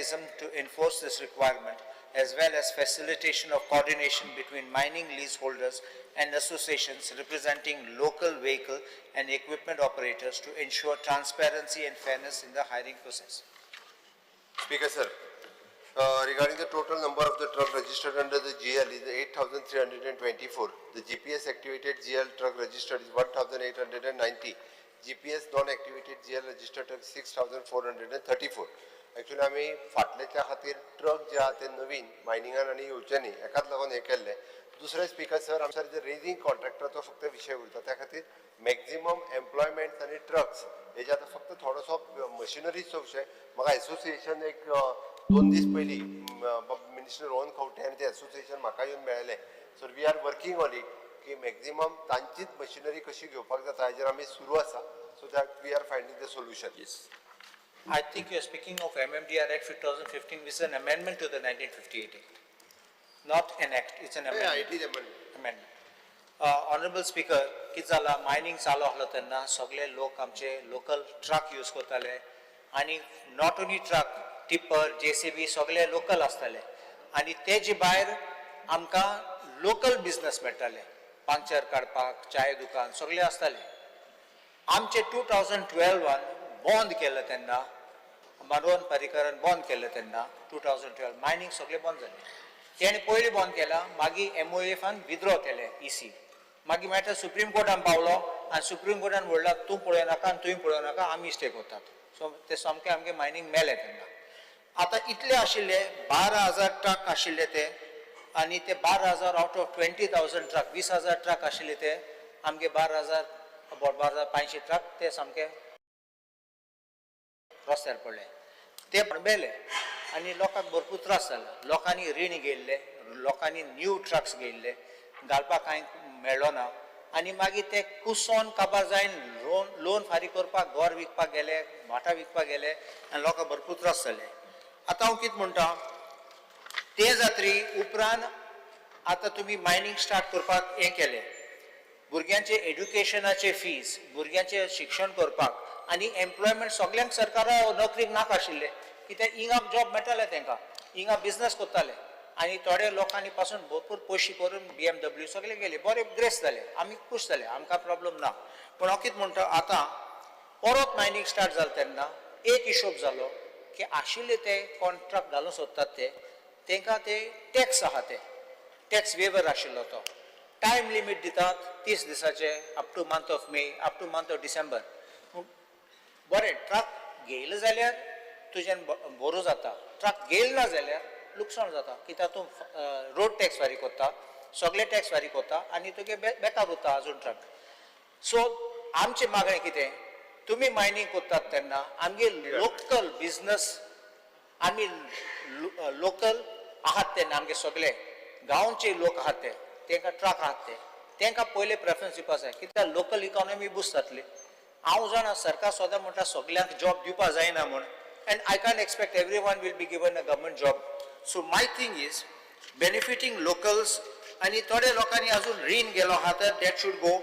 mechanism to enforce this requirement, as well as facilitation of coordination between mining leaseholders and associations representing local vehicle and equipment operators to ensure transparency and fairness in the hiring process. Speaker sir, regarding the total number of the truck registered under the GL is 8,324. The GPS activated GL truck registered is 1,890. GPS non-activated GL registered truck 6,434. Actually आमी फाटल्याच्या खातीर truck जे आहा ते नवीन मायनिंगान आनी येवचे न्ही हेकाच लागून हें केल्लें. दुसरें स्पीकर सर, आमच्या रेजिंग कॉन्ट्रॅक्टराचो फक्त विशय उरता. त्या खातीर मॅक्झिमम एम्प्लॉयमेंट आनी ट्रक्स हेजे आतां फक्त थोडोसो मशिनरीचो विशय. म्हाका एसोसिएशन एक 2 दीस पयलीं मिनिस्टर रोहन खंवटे आनी ते एसोसिएशन म्हाका येवन मेळ्ळें. So we are working on it की मॅक्झिमम तांचीच मशिनरी कशी घेवपाक जाता हेजेर आमी सुरू आसा, so that we are finding the solution. I think you are speaking of MMDR Act 2015, which is an amendment to the 1958 Act. Not an act, it's an amendment. It is. Amendment. Honorable Speaker, कितें जाला, mining चालू आसलो तेन्ना सगळे लोक आमचे local truck use करताले आनी not only truck, tipper, JCB सगळे लोकल आसताले आनी तेजे भायर आमकां लोकल बिजनस मेळटाले, पंक्चर काडपाक, चाय दुकान सगळे आसताले. आमचे 2012न बंद केलें तेन्ना, मनोहर पर्रीकरान बंद केलें तेन्ना 2012 मायनींग सगळें बंद जालें. तेणें पयलीं बंद केलां, मागीर एमओएफान विथड्रॉ केलें इसी. मागीर मॅटर सुप्रीम कोर्टान पावलो आनी सुप्रीम कोर्टान म्हणलां, तूं पळय नाका आनी तुवें पळय नाका, आमी स्टे करतात. सो ते सामकें आमगे मायनींग मेलें तेन्ना. आतां इतले आशिल्ले, 12,000 ट्रक आशिल्ले ते आनी ते 12,000 out of 20,000 truck, 20,000 truck आशिल्ले ते आमगे 12,000, अबाउट 12,500 ट्रक ते सामके रस्त्यार पडले, ते मेले आनी लोकांक भरपूर त्रास जाले. लोकांनी रीण घेयल्ले, लोकांनी न्यू ट्रक्स घेयल्ले, घालपाक कांय मेळ्ळो ना आनी मागीर ते कुसोन काबार जायन लोन फारीक करपाक घर विकपाक गेले, भाटां विकपाक गेले आनी लोकांक भरपूर त्रास जाले. आतां हांव कितें म्हणटा, ते जात्री उपरांत आतां तुमी मायनींग स्टार्ट करपाक हें केलें, भुरग्यांचे एड्युकेशनाचे फीज, भुरग्यांचें शिक्षण करपाक आनी एम्प्लॉयमेंट सगल्यांक सरकारा नोकरीक नाका आशिल्लें, कित्याक हिंगा जॉब मेळटाले तांकां, हिंगा बिजनस करताले आनी थोडे लोकांनी पासून भरपूर पयशे करून बीएमडब्ल्यू सगळे गेले, बरे ग्रेस जाले, आमी खूश जाले, आमकां प्रॉब्लम ना. पूण हांव कितें म्हणटा, आतां परत मायनींग स्टार्ट जालें तेन्ना एक हिशोब जालो की आशिल्ले ते कॉन्ट्रॅक्ट घालूंक सोदतात ते, तांकां ते टॅक्स आहा, ते टॅक्स वेवर आशिल्लो, तो टायम लिमीट दितात 30 दिसाचे, up to month of May, up to month of December. बरें, ट्रक घेयले जाल्यार तुज्यान बरो जाता, ट्रक घेयले ना जाल्यार लुकसाण जाता, कित्याक तूं रोड टॅक्स फारीक करता, सगळे टॅक्स फारीक करता आनी तुगे बेकार उरता अजून ट्रक. सो आमचें मागणें कितें, तुमी मायनींग करतात तेन्ना आमगे लोकल बिजनस, आमी लोकल आहात तेन्ना आमगे सगळे गांवचे लोक आहात ते, तांकां ट्रक आहात ते, तांकां पयले प्रेफरन्स दिवपा जाय, कित्याक लोकल इकॉनॉमी बुस्ट जातली. हांव जाणा, सरकार सदां म्हणटा सगल्यांक जॉब दिवपा जायना म्हूण, and I can expect every one will be given a government job. So my thing is benefiting locals आनी थोडे लोकांनी अजून रीण गेलो आहा तर that should go.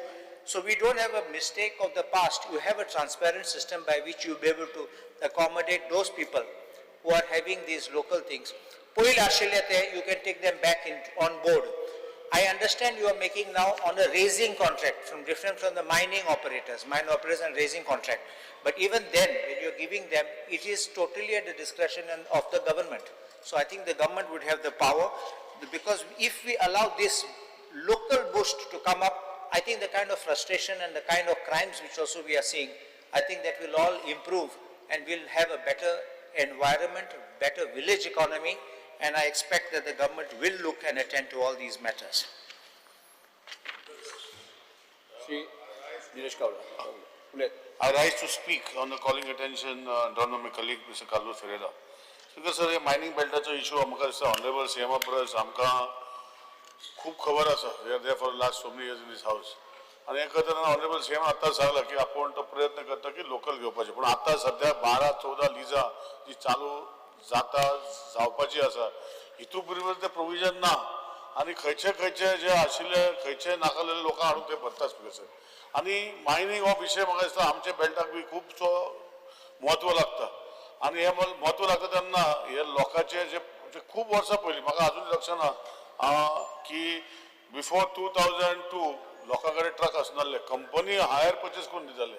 So we don't have a mistake of the past. You have a transparent system by which you be able to accommodate those people who are having these local things. पयले आशिल्ले ते you can take them back in on board. I understand you are making now on a raising contract from different from the mining operators, mine operators and raising contract. But even then, when you are giving them, it is totally at the discretion of the government. So I think the government would have the power, because if we allow this local boost to come up, I think the kind of frustration and the kind of crimes which also we are seeing, I think that will all improve and we'll have a better environment, better village economy, and I expect that the government will look and attend to all these matters. Shri Dinesh Gawda उलयत. I rise to speak on the calling attention drawn by my colleague, Mr. Carlos Ferreira. Speaker sir, हे mining बेल्टाचो issue म्हाका दिसता honourable सीएमा परस आमकां खूब खबर आसा. We are there for last so many years in this house आनी हें करतना ऑनरेबल सीएम आतां सांगला की आपूण तो प्रयत्न करता की लोकल घेवपाचे, पूण आतां सद्या 12-14 लिजां जी चालू जाता, जावपाची आसा, हितू बरोबर ते प्रोविजन ना आनी खंयचे खंयचे जे आशिल्ले, खंयचे नाकालेले लोकांक हाडून ते भरता. स्पीकर सर, आनी मायनींग हो विशय म्हाका दिसता आमच्या बेल्टाक बी खुबसो म्हत्व लागता. आनी हें म्हत्व लागता तेन्ना हे लोकांचे जे जे खूब वर्सां पयलीं म्हाका आजून लक्षां ना की बिफोर 2002 लोकां कडेन ट्रक आसनासले, कंपनी हायर पर्चेस करून दिताले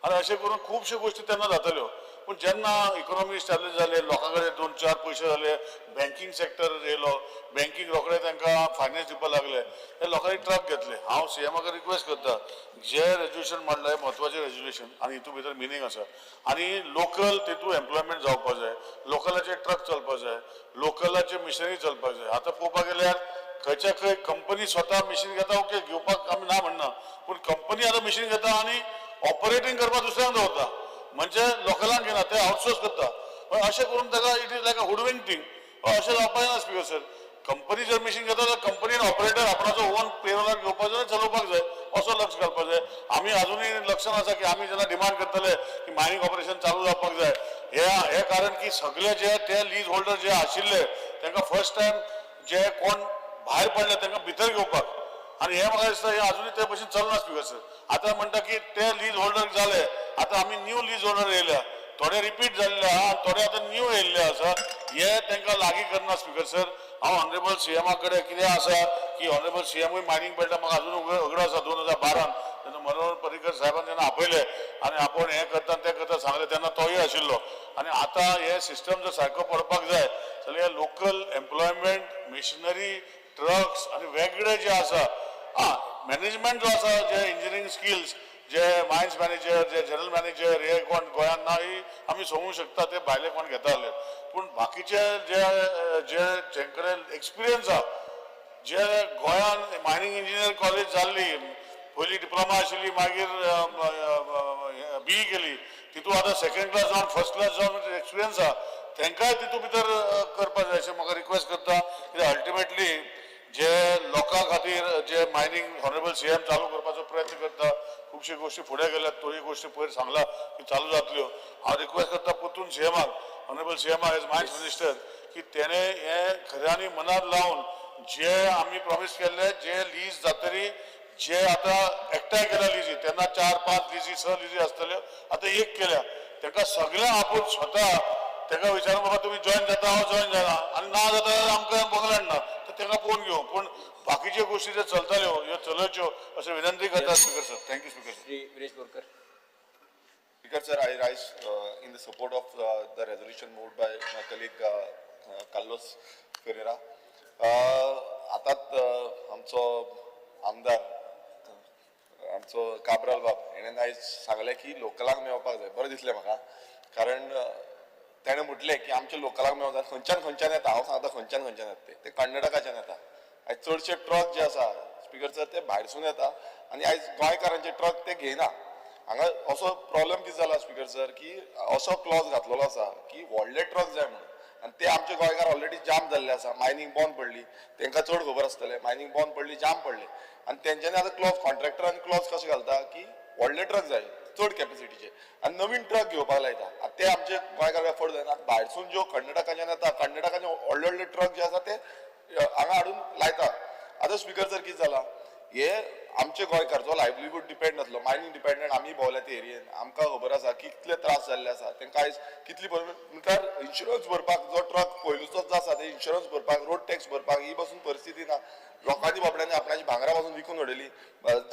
आनी अशें करून खुबश्यो गोश्टी तेन्ना जाताल्यो. पूण जेन्ना इकॉनॉमी इस्टॅब्लीश जाले, लोकां कडेन दोन चार पयशे जाले, बँकींग सॅक्टर येयलो, बँकींग रोखडे तांकां फायनान्स दिवपाक लागले, ते लोकांनी ट्रक घेतले. हांव सीएमाक रिक्वेस्ट करता, जे रेजोल्युशन मांडलां हें म्हत्वाचें रेजोल्युशन आनी हितून भितर मिनींग आसा आनी लोकल तितून एम्प्लॉयमेंट जावपा जाय, लोकलाचे ट्रक चलपा जाय, लोकलाचे मिशनरी चलपाक जाय. आतां पळोवपाक गेल्यार खंयच्या खंय कंपनी स्वता मिशीन घेता, ओके घेवपाक आमी ना म्हणना, पूण कंपनी आतां मिशीन घेता आनी ऑपरेटींग करपाक दुसऱ्यांक दवरता, म्हणजे लोकलांक घेना, ते आउटसोर्स करता. पण अशें करून ताका it is like a hoodwink thing. अशें जावपाक जायना स्पिकर सर. कंपनी जर मिशीन घेता जाल्यार कंपनीन ऑपरेटर आपणाचो ओन पेरोलाक घेवपाक जाय, चलोवपाक जाय, असो लक्ष घालपाक जाय. आमी अजुनूय लक्षान आसा की आमी जेन्ना डिमांड करतले की मायनींग ऑपरेशन चालू जावपाक जाय, हे कारण की सगळे जे ते लीज होल्डर जे आशिल्ले तांकां फर्स्ट टायम जे कोण भायर पडले तांकां भितर घेवपाक, आनी हे म्हाका दिसता हे अजुनूय ते भशेन चलना स्पिकर सर. आतां म्हणटा की ते लीज होल्डर जाले, आतां आमी न्यू लीज होल्डर येयल्या, थोडे रिपीट जाल्ले आहा, थोडे आतां न्यू येयल्ले आसा, हे तांकां लागीं करना स्पिकर सर. हांव ऑनरेबल सीएमा कडेन कितें आसा की ऑनरेबल सीएमूय मायनींग बेल्टा म्हाका अजून उगडो आसा, 2012 तेन्ना मनोहर पर्रीकर साहेबान जेन्ना आपयले आनी आपूण हें करता तें करता सांगलें तेन्ना तोय आशिल्लो. आनी आतां हे सिस्टम जर सारको पडपाक जाय जाल्यार हे लोकल एम्प्लॉयमेंट, मिशनरी, ट्रक्स आनी वेगळे जे आसा, आं मॅनेजमेंट जो आसा, जे इंजिनियरींग स्किल्स, जे मायन्स मॅनेजर, जे जनरल मॅनेजर, हे कोण गोंयांत ना ही आमी समजूंक शकता, ते भायले कोण घेता जाल्यार, पूण बाकीचे जे जे जें कडेन एक्सपिरियन्स आहा, जे गोंयान मायनींग इंजिनियर कॉलेज जाल्ली, पयली डिप्लोमा आशिल्ली, मागीर बीई केली, तितून आतां सेकंड क्लास जावन फर्स्ट क्लास जावन एक्सपिरियन्स आहा, तांकांय तितून भितर करपाक जाय अशें म्हाका रिक्वेस्ट करता. कित्याक अल्टिमेटली जे लोकां खातीर जे मायनींग ऑनरेबल सीएम चालू करपाचो प्रयत्न करता, खुबश्यो गोश्टी फुडें गेल्यात, थोड्यो गोश्टी पयर सांगला की चालू जातल्यो. हांव रिक्वेस्ट करता परतून सीएमाक, ऑनरेबल सीएमाक एज मायन्स मिनिस्टर, की तेणें हें खऱ्यांनी मनात लावन जे आमी प्रॉमीस केल्ले, जे लीज जातरी, जे आतां एकठांय केल्या लिजी, तेन्ना 4 5 लिजी 6 लिजी आसतल्यो, आतां एक केल्या, तांकां सगळ्यांक आपूण स्वता तांकां विचारून बाबा तुमी जॉयन जाता, हांव जॉयन जायना, आनी ना जाता जाल्यार आमकां बंगल्यान ना तर तांकां पळोवन घेवं, पूण बाकीच्यो गोश्टी ज्यो चलताल्यो ह्यो चलोवच्यो अशें विनंती करता speaker sir. Thank you speaker sir. Shri Viresh Borkar. Speaker sir, I rise in the support of the resolution moved by my colleague Carlos Ferreira. आतांच आमचो आमदार आमचो काब्राल बाब हेणें आयज सांगलें की लोकलांक मेळपाक जाय. बरें दिसलें म्हाका, कारण तेणें म्हटलें की आमच्या लोकलांक मेळोंक जाय. खंयच्यान खंयच्यान येता, हांव सांगता खंयच्यान खंयच्यान येता, ते कर्नाटकाच्यान येता. आयज चडशे ट्रक जे आसा स्पिकर सर ते भायरसून येता आनी आयज गोंयकारांचे ट्रक ते घेयना. हांगा असो प्रॉब्लम कितें जाला स्पिकर सर की असो क्लॉज घातलेलो आसा की व्हडले ट्रक जाय म्हणून, आनी ते आमचे गोंयकार ऑलरेडी जाम जाल्ले आसा. मायनींग बंद पडली, तांकां चड खबर आसतलें, मायनींग बंद पडली, जाम पडले, आनी तेंच्यांनी आतां क्लॉज कॉन्ट्रॅक्टरान क्लॉज कशें घालता की व्हडले ट्रक जाय चड कॅपेसिटीचे आनी नवीन ट्रक घेवपाक लायता. आतां ते आमचे गोंयकार एफोर्ड जायना. भायरसून ज्यो कर्नाटकाच्यान येता, कर्नाटकाचे व्हडले व्हडले ट्रक जे आसा ते हांगा हाडून लायता. आतां स्पिकर सर कितें जाला, हे आमचे गोंयकार जो लायवलीहूड डिपेंड आसलो, मायनींग डिपेंडंट, आमी भोंवल्या ते एरियेन, आमकां खबर आसा की कितले त्रास जाल्ले आसा तांकां. आयज कितली म्हटल्यार इन्शुरन्स भरपाक जो ट्रक पयलूचोच जो आसा ते इन्शुरन्स भरपाक, रोड टॅक्स भरपाक ही पासून परिस्थिती ना. लोकांनी बाबड्यांनी आपणाची भांगरां पासून विकून उडयली,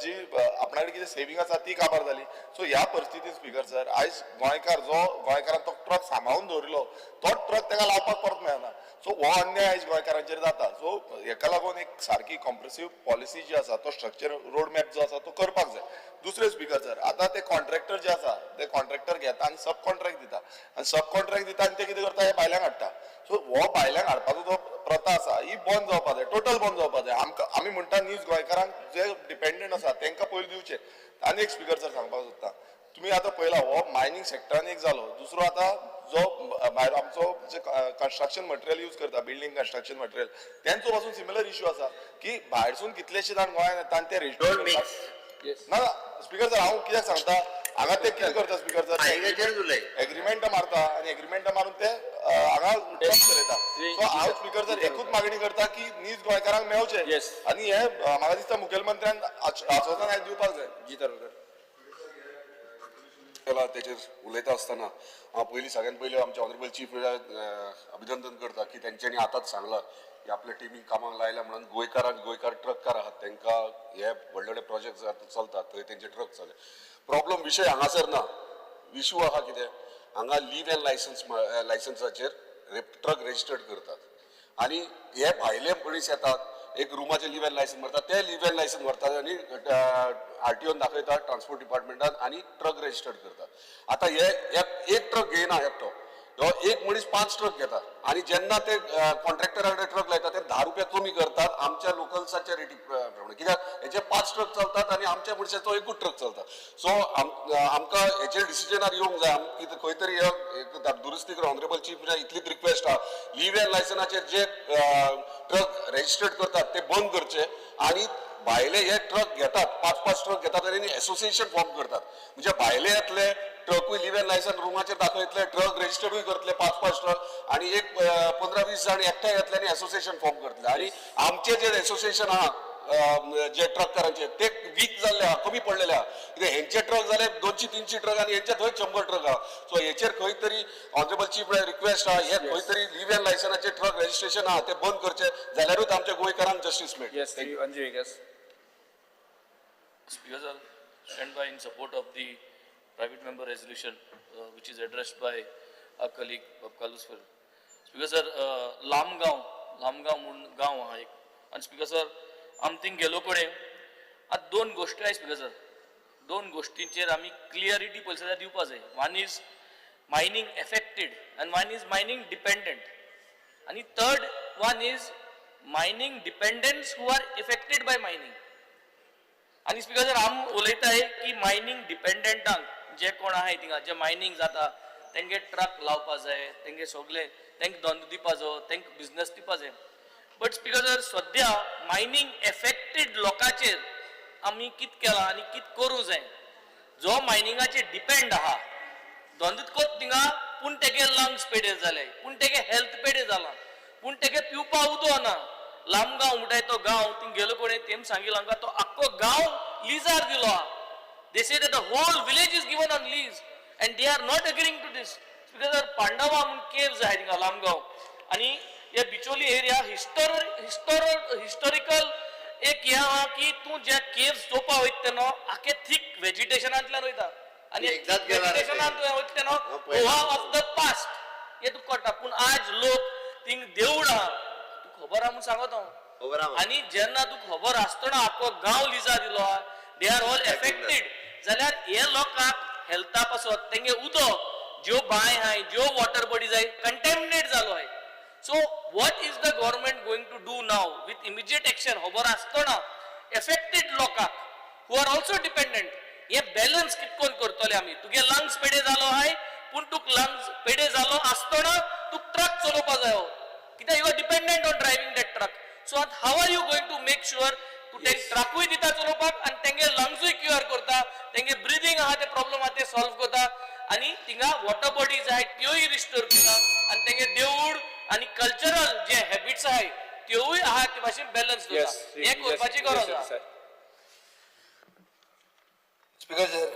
जी आपणा कडेन कितें सेवींग आसा ती काबार जाली. सो ह्या परिस्थितीन स्पिकर सर आयज गोंयकार जो गोंयकारान तो ट्रक सांबाळून दवरिल्लो तो ट्रक ताका लावपाक परत मेळना. सो हो अन्याय आयज गोंयकारांचेर जाता. सो हेका लागून एक सारकी कॉम्प्रेसीव पॉलिसी जी आसा तो स्ट्रक्चर रोड मॅप जो आसा तो करपाक जाय. दुसरें स्पिकर सर, आतां ते कॉन्ट्रॅक्टर जे आसा ते कॉन्ट्रॅक्टर घेता आनी सब कॉन्ट्रॅक्ट दिता, आनी सब कॉन्ट्रॅक्ट दिता आनी ते कितें करता, हे भायल्यांक हाडटा. सो हो भायल्यांक हाडपाचो जो प्रथा आसा ही बंद जावपाक जाय, टोटल बंद जावपाक जाय. आमकां आमी म्हणटा नीज गोंयकारांक जे डिपेंडंट आसा तांकां पयलीं दिवचें. आनी एक स्पिकर सर सांगपाक सोदता, तुमी आतां पळयला हो मायनींग सेक्टरान एक जालो, दुसरो आतां जो भायर आमचो जे कन्स्ट्रक्शन मटेरियल यूज करता, बिल्डींग कन्स्ट्रक्शन मटेरियल, तेंचो पासून सिमिलर इश्यू आसा की भायरसून कितलेशे जाण गोंयांत येता आनी ते रजिस्टर. ना स्पिकर सर, हांव कित्याक सांगता, हांगा ते कितें करता स्पिकर सर, एग्रीमेंट मारता आनी एग्रीमेंट मारून ते हांगा ट्रक चलयता. सो हांव स्पिकर सर एकूच मागणी करता की नीज गोंयकारांक मेळचें, आनी हे म्हाका दिसता मुखेलमंत्र्यान आश्वासन आयज दिवपाक जाय. जी तारोडकर. केला तेचेर उलयता आसतना हांव पयलीं सगळ्यात पयलीं आमच्या ऑनरेबल चीफ अभिनंदन करता की तेंच्यांनी आतांच सांगलां की आपल्या टिमीक कामाक लायल्या म्हणून गोंयकारांक, गोंयकार ट्रककार आहात तांकां हे व्हडले व्हडले प्रोजेक्ट चलतात थंय तेंचे ट्रक चलले. प्रॉब्लम विशय हांगासर ना, इशू आहा कितें हांगा लीव अँड लायसन्स लायसन्साचेर ट्रक रजिस्टर्ड करतात आनी हे भायले मनीस येतात, एक रुमाचे लीव अँड लायसन्स मारतात, ते लीव अँड लायसन्स व्हरतात आनी आरटीओन दाखयतात ट्रान्सपोर्ट डिपार्टमेंटान आनी ट्रक रजिस्टर्ड करतात. आतां हे एक ट्रक घेयना एकटो, हो एक मनीस पांच ट्रक घेता आनी जेन्ना ते कॉन्ट्रॅक्टरा कडेन ट्रक लायता ते 10 रुपया कमी करतात आमच्या लोकल्साच्या रेटी प्रमाणे, कित्याक हेचे पांच ट्रक चलतात आनी आमच्या मनशाचो एकूच ट्रक चलता. सो आमकां हेचेर डिसिजनार येवंक जाय. कितें खंय तरी एक दुरुस्ती कर. ऑनरेबल चीफ, इतलीच रिक्वेस्ट आहा, लीव अँड लायसनाचेर जे ट्रक रजिस्टर्ड करतात ते बंद करचे आनी भायले हे ट्रक घेतात, पांच पांच ट्रक घेतात आनी एसोसिएशन फॉर्म करतात. म्हणजे भायले येतले, ट्रकूय लिव्ह अँड लायसन रुमाचेर दाखयतले, ट्रक रजिस्टर्डूय करतले पांच पांच ट्रक आनी एक 15-20 जाण एकठांय येतले आनी एसोसिएशन फॉर्म करतले. आनी आमचे जे एसोसिएशन आहा जे ट्रककारांचे ते वीक जाल्ले आहा, कमी पडलेले आहा, कित्याक हेंचे ट्रक जाले 200-300 ट्रक आनी हेंचे थंय 100 ट्रक आहा. सो हेचेर खंय तरी ऑनरेबल चीफ रिक्वेस्ट आहा, हे खंय तरी लिव्ह अँड लायसनाचे ट्रक रजिस्ट्रेशन आहा ते बंद करचे, जाल्यारूच आमच्या गोंयकारांक जस्टीस मेळटलें. Yes, Shri Anju Viegas. Speaker sir, stand by in support of the private member resolution which is addressed by our colleague Bob Carlos Ferreira. Speaker sir, Lamgaon, Lamgaon म्हूण गांव आहा एक आनी स्पीकर सर आमी thing गेलो कडेन आतां दोन गोश्टी आहाय. स्पीकर सर, दोन गोश्टींचेर आमी क्लियरिटी पयली जाल्यार दिवपा जाय. One is mining affected and one is mining dependent आनी third one is mining dependents who are affected by mining. आनी स्पीकर सर, आम उलयताय की मायनींग डिपेंडंटांक जे कोण आहाय थिंगा जे मायनींग जाता तेंगे ट्रक लावपा जाय, तेंगे सगळे तेंका धंदो दिवपा जायो, तेंका बिजनस दिवपा जाय. बट स्पीकर सर, सद्या मायनींग एफेक्टेड लोकांचेर आमी कित केलां आनी कित करूं जाय? जो मायनिंगाचेर डिपेंड आहा, धंदो कोत थिंगा, पूण तेगे लंग्स पेडे जाले, पूण तेगे हेल्थ पेडे जाला, पूण तेगे पिवपा उदक ना. लामगांव म्हणटाय तो गांव, थिंग गेलो कोणे तेम सांगिल्लो आमकां, तो आख्खो गांव लिजार दिलो आहा. They say that the whole village is given on lease and they are not agreeing to this because Pandava म्हूण केव्स आहाय थिंगा लामगांव आनी हे बिचोली एरिया हिस्टोरिकल एक हें आहा की तूं जे केव्स चोवपा वयता तेन्ना आखे थीक वेजिटेशनांतल्यान वयता आनी एकदांच गेला रे ते. वेजिटेशनांत वयता तेन्ना हांव पळयलां. गोवा ऑफ the past हे तुका कळटा. पूण आज लोक थिंग देवूळ आहा, तुका खबर आहा म्हूण सांगत हांव. खबर आहा. आनी जेन्ना तुका खबर आसतना आख्खो गांव लिजा दिलो आहा, they are all affected जाल्यार हे लोकांक हेल्था पासत तेंगे उदक, ज्यो बांय आहाय, ज्यो वॉटर बॉडीज आहाय, कंटेमिनेट जालो आहाय. So what is the government going to do now with immediate action? खबर आसतना एफेक्टेड लोकांक who are also dependent, hey balance कितकोन करतले आमी? तुगे लंग्स पेडे जालो आहाय, पूण तुक लंग्स पेडे जालो आसतना तुक ट्रक चलोवपा जायो, कित्याक you are dependent on driving that truck. So आतां how are you going to make sure तूं तेंक ट्रकूय दिता चलोवपाक आनी तेंगे लंग्सूय क्युअर करता, तेंगे ब्रिदींग आहा ते प्रॉब्लम आहा ते सॉल्व करता आनी थिंगा वॉटर बॉडीज आहाय त्योय रिस्टोर करता आनी तेंगे देवूळ आनी कल्चरल जे हॅबिट्स आहाय त्योय आहा ते भाशेन बॅलन्स दवरता. हें करपाची गरज आहा. स्पीकर सर,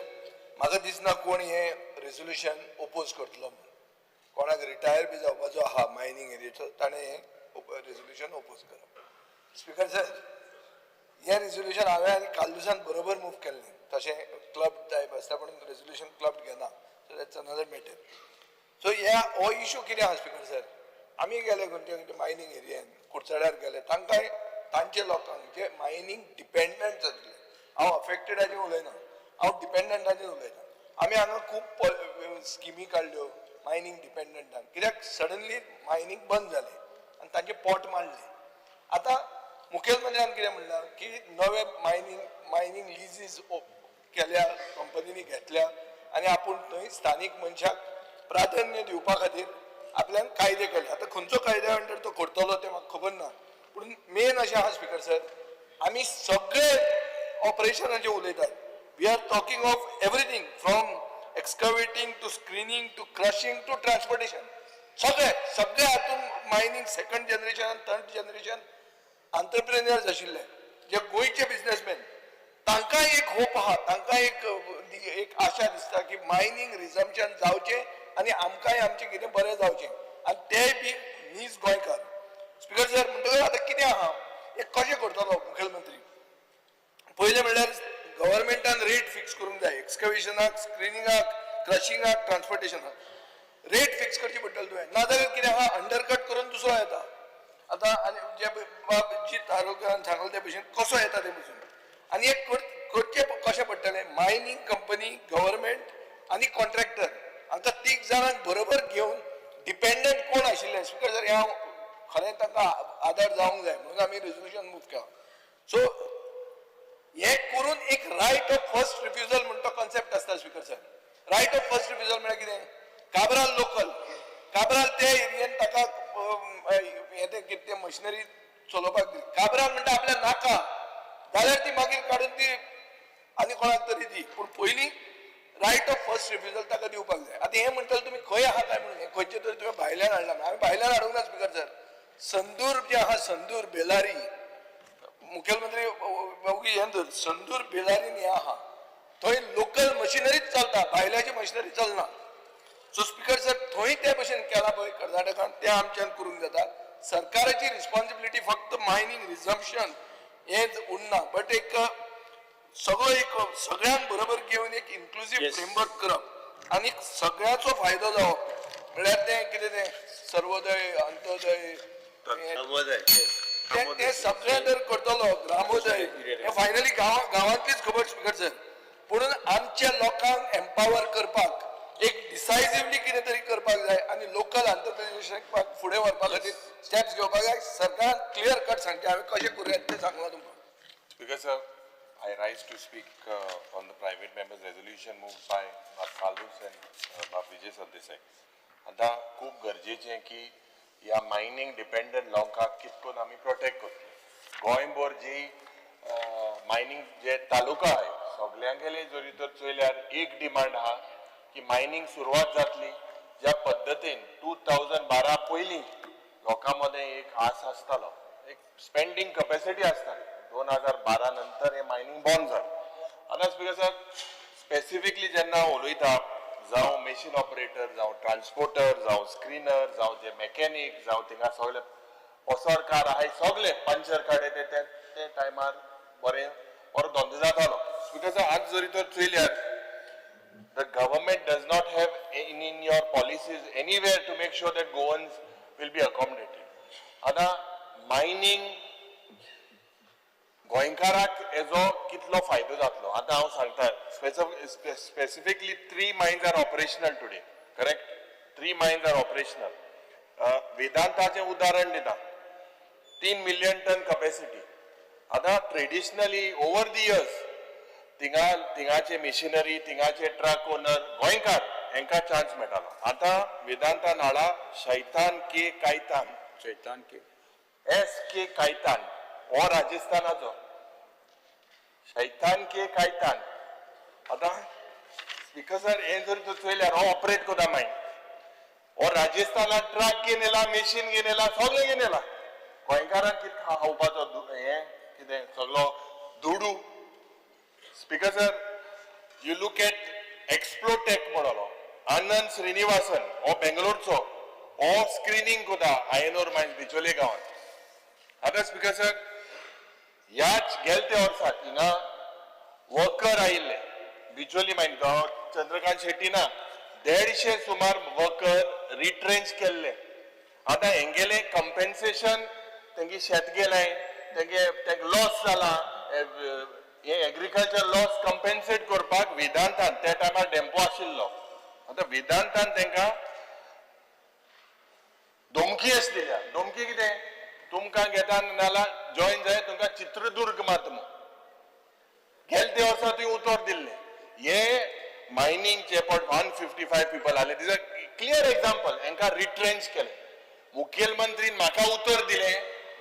म्हाका दिसना कोण हें रेजोल्युशन ओपोज करतलो म्हूण. कोणाक रिटायर बी जावपाचो आहा मायनींग एरियेचो, ताणें हें रेजोल्युशन ओपोज करप. स्पीकर सर, हें रेजोल्युशन हांवें आनी कार्लुसान बरोबर मूव केल्लें. तशें क्लब टायप आसता, पूण रेजोल्युशन क्लब घेना, so that's another matter. So ह्या हो इशू कितें आहा स्पीकर सर, आमी गेले खंयच्या खंयच्या मायनींग एरियान, कुडचड्यार गेले, तांकां तांचे लोकांक जे मायनींग डिपेंडंट जातले, हांव अफेक्टेडाचेर उलयना, हांव डिपेंडंटाचेर उलयता. आमी हांगा खूब स्किमी काडल्यो मायनींग डिपेंडंटांक, कित्याक सडनली मायनींग बंद जालें आनी तांचें पोट मारलें. आतां मुखेलमंत्र्यान कितें म्हणलां की नवे मायनींग लिजीज केल्या, कंपनींनी घेतल्या आनी आपूण थंय स्थानीक मनशाक प्राधान्य दिवपा खातीर आपल्यान कायदे केले. आतां खंयचो कायद्या अंडर तो करतलो तें म्हाका खबर ना, पूण मेन अशें आहा स्पीकर सर, आमी सगळे ऑपरेशनाचे उलयतात. We are talking of everything from excavating to screening to crushing to transportation. सगळे सगळे हातून मायनींग सेकंड जनरेशन आनी थर्ड जनरेशन आंतरप्रेन्युअर्स आशिल्ले जे गोंयचे बिजनेसमॅन, तांकां एक होप आहा, तांकां एक एक आशा दिसता की मायनींग रिजम्पशन जावचें. आनी आमकांय आमचें कितें बरें जावचें आनी तेय बी नीज गोंयकार. स्पिकर सर, म्हणटकच आतां कितें आहा, हें कशें करतलो मुखेलमंत्री? पयलें म्हणल्यार गव्हर्मेंटान रेट फिक्स करूंक जाय एक्सकवेशनाक, स्क्रिनिंगाक, क्रशिंगाक, ट्रान्सपोर्टेशनाक रेट फिक्स करची पडटली तुवें. नाजाल्यार कितें आहा, अंडरकट करून दुसरो येता. आतां आनी जे बाब जीत आरोग्यान सांगलें ते भशेन कसो येता ते पसून आनी एक करचें कशें पडटलें, मायनींग कंपनी, गव्हर्मेंट आनी कॉन्ट्रॅक्टर हांकां तीग जाणांक बरोबर घेवन डिपेंडंट कोण आशिल्ले. स्पिकर सर, हें हांव खरें तांकां आदार जावंक जाय म्हणून आमी रेजोल्युशन मूव केलां. सो हे करून एक रायट ऑफ फर्स्ट रिफ्युजल म्हणटा कॉन्सेप्ट आसता speaker sir. Right of first refusal म्हळ्यार कितें? काब्राल लोकल, काब्राल ते एरियेन ताका हें तें कितें तें मशिनरी चलोवपाक दिली. काब्राल म्हणटा आपल्या नाका जाल्यार ती मागीर काडून ती आनी कोणाक तरी दी, पूण पयलीं रायट ऑफ फर्स्ट रिफ्युजल ताका दिवपाक जाय. आतां हें म्हणटले तुमी खंय आहा काय म्हणून, हें खंयचे तरी तुवें भायल्यान हाडलां. आमी भायल्यान हाडूंक ना स्पिकर सर. संदूर जें आहा, संदूर बेलारी, मुखेलमंत्री ओगी हें धर, संदूर बेलारीन हें आहा थंय लोकल मशिनरीच चलता, भायल्याची मशिनरी चलना. सो स्पिकर सर, थंय ते भशेन केलां पळय कर्नाटकान, तें आमच्यान करूंक जाता. सरकाराची रिस्पॉन्सिबिलिटी फक्त मायनींग रिजम्पशन हेंच उरना, बट एक सगळो एक सगळ्यांक बरोबर घेवन एक इन्क्लुजीव फ्रेमवर्क करप आनी सगळ्याचो फायदो जावप. म्हळ्यार तें कितें तें सर्वोदय, अंत्योदय, हें ते सगळें जर करतलो, ग्रामोदय, हें फायनली गांवांतलीच खबर स्पिकर सर. पुणून आमच्या लोकांक एम्पावर करपाक एक डिसायसिवली कितें तरी करपाक जाय आनी लोकल आंतरप्रिन्योरशिपाक फुडें व्हरपा खातीर स्टेप्स घेवपाक जाय. सरकारान क्लियर कट सांगचें हांवें कशें करूं येता तें सांगलां तुमकां. Speaker sir, I rise to speak on the private members resolution moved by Bab Carlos and Bab Vijay Sardesai. आतां खूब गरजेचें की ह्या मायनींग डिपेंडंट लोकांक कित करून आमी प्रोटेक्ट करतले. गोंयभर जी मायनींग जे तालुका आहाय सगल्यांगेले जरी तर चोयल्यार एक डिमांड आहा की मायनींग सुरवात जातली ज्या पद्दतीन 2012 पयलीं लोकां मदें एक आस आसतालो, एक स्पेंडींग कपॅसिटी आसताली. 2012 नंतर हे मायनींग बंद जालें. आतां स्पिकर सर, स्पेसिफिकली जेन्ना उलयता, जावं मेशीन ऑपरेटर, जावं ट्रान्सपोर्टर, जावं स्क्रिनर, जावं जे मॅकॅनीक, जावं थिंगा सगळे पसरकार आहाय, सगळे पंचर काडे ते ते टायमार बरें बरो धंदो जातालो. स्पिकर सर, आज जरी तर चोयल्यार the government does not have in your policies anywhere to make sure that Goans will be accommodated. आतां मायनींग गोंयकाराक हेजो कितलो फायदो जातलो? आतां हांव सांगता, specifically 3 mines are operational today, correct? 3 mines are operational. वेदांताचें उदाहरण दिता, 3 मिलियन टन कपॅसिटी. आतां traditionally over the years थिंगाचे machinery, थिंगाचे truck owner गोंयकार हेंकां चान्स मेळटालो. आतां वेदांतान हाडा शैतान के कायतान, शैतान के एस के कायतान, हो राजस्थानाचो शैतान के कायतान. आतां स्पिकर सर, हें जर तूं चोयल्यार हो ऑपरेट करता मायन, हो राजस्थानात ट्रक घेवन येयला, मेशीन घेवन येयला, सगळें घेवन येयला. गोंयकारांक कितें खावपाचो हें कितें सगळो दुडू. Speaker sir, you look at Explotech म्हणलो आनंद श्रीनिवासन, हो बेंगलोरचो, हो स्क्रिनींग करता आयर्न ओर मायन्स बिचोले गांवांत. आतां स्पिकर सर, ह्याच गेल ते वर्साक हिंगा वर्कर आयिल्ले बिचोली मायन, चंद्रकांत शेट्टी ना, 150 सुमार वर्कर रिट्रेंच केल्ले. आतां हेंगेलें कंपेन्सेशन, तेंगे शेत गेलें, तेंगे तेंका लॉस जाला, हे एग्रीकल्चर लॉस कंपेन्सेट करपाक वेदांतान त्या टायमार डेम्पो आशिल्लो. आतां वेदांतान तेंकां धमकी अशी दिल्या. धमकी कितें? तुमकां घेता नाल्यार जॉयन जाय, तुमकां चित्रदुर्ग मात म्हूण. गेले ते वर्सा तुवें उतर दिल्लें. हे मायनींगचे पट 155 पिपल आले, these are clear example. हेंकां रिट्रेंच केलें. मुखेलमंत्रीन म्हाका उतर दिलें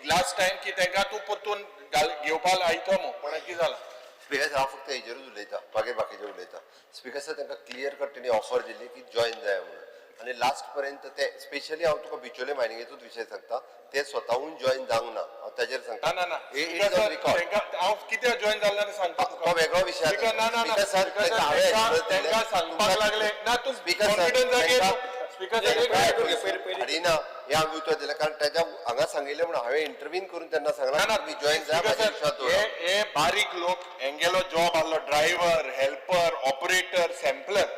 लास्ट टायम की तेंकां तूं परतून घेवपाक लायतो म्हूण, पण कितें जालां? स्पिकर सर, हांव फक्त हेजेरूच उलयता, मागीर बाकीचें उलयता. स्पिकर सर, तांकां क्लियर कट तेणी ऑफर दिली की जॉयन जाय म्हणून आनी लास्ट पर्यंत ते स्पेशली हांव तुका बिचोले मायनिंगेचोच विशय सांगता, ते स्वताहून जॉयन जावंक ना, हांव ताजेर सांगता. ना ना ना. It is on record. हांव कित्याक जॉयन जालें ना तें सांगता तुका. तो वेगळो विशय. स्पिकर, ना ना ना. स्पिकर सर, स्पिकर सर, हांवें तेंकां सांगपाक लागले ना, तूं स्पिकर सर, कॉन्फिडन्स घे. स्पीकर सर, एक मिनिट. हाडिना हें हांवें उतर दिलें, कारण ताच्या हांगा सांगिल्लें म्हणून हांवें इंटरवीन करून तेन्ना सांगलां, तुमी जॉयन जाय, स्पीकर म्हाज्या सर, विश्वास हे दवरा. हे बारीक लोक हेंगेलो जॉब आहलो ड्रायव्हर, हेल्पर, ऑपरेटर, सॅम्पलर.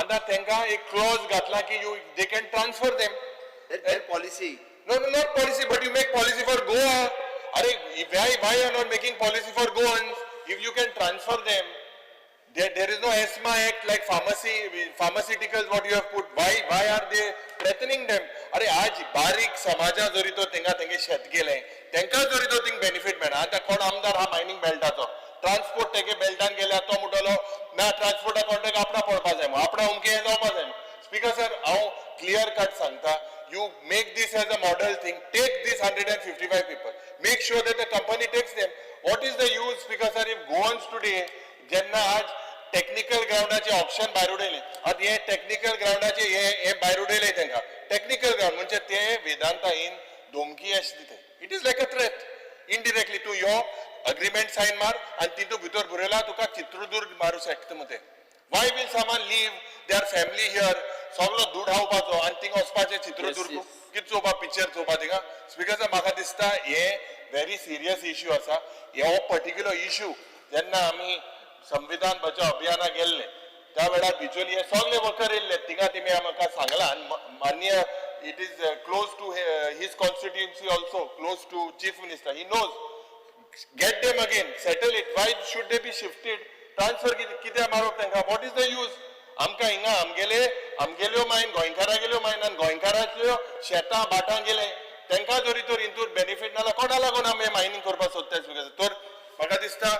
आतां तेंकां एक क्लॉज घातला की you they can transfer them. That policy. No, no, not policy, but you make policy for Goa. Arey, why you are not making policy for Goans? If you can transfer them, there is no ESMA Act like pharmaceuticals what you have put. Why are they threatening them? अरे आज बारीक समाजा जरी तो तेंका तेंगे शेत गेले, तेंका जरी तो थिंग बेनिफीट मेळना. आतां कोण आमदार हा मायनींग बेल्टाचो, ट्रान्सपोर्ट तेगे बेल्टान गेल्यार तो म्हणटलो ना ट्रान्सपोर्टा कॉन्ट्रॅक्ट आपणा पडपा जाय, आपणा अमकें हें जावपा जाय. स्पीकर सर, हांव क्लियर कट सांगता, you make this as a model thing, take this 155 people, make sure that the company takes them. What is the use, Speaker sir, if Goans today, जेन्ना आज टेक्निकल ग्रावंडाचे ऑप्शन भायर उडयले, आतां हे technical ग्रावंडाचे हे हे भायर उडयले तांकां, टेक्निकल ग्रावंड म्हणजे ते वेदांता इन धमकी अशें दिता. It is like a threat indirectly. तूं यो अग्रीमेंट सायन मार आनी तितूंत भितर बरयला तुका चित्रदुर्ग मारूं शकता मते. Why will someone leave their family here, सगलो दूड खावपाचो आनी थिंगा वचपाचें चित्रदुर्ग कितें चोवपा, पिक्चर चोवपा थिंगा? स्पीकर साहेब, म्हाका दिसता हे व्हेरी सिरियस इश्यू आसा. हो पर्टिक्युलर इश्यू जेन्ना आमी संविधान बचाव अभियाना गेल्ले त्या वेळार बिचोली हे सगळे वर्कर येयल्ले थिंगा, तेमी आमकां सांगलां आनी मान्य it is close to his constituency also, close to chief minister, he knows. Get them again, settle it. Why should they be shifted? Transfer कित्याक मारप तांकां? What is the use? आमकां हिंगा आमगेले आमगेल्यो मायन, गोंयकारागेल्यो मायन आनी गोंयकाराच्यो शेतां भाटां गेले, तांकां जरी तर हितून बेनिफीट ना जाल्यार कोणा लागून आमी मायनींग करपाक सोदता? तर म्हाका दिसता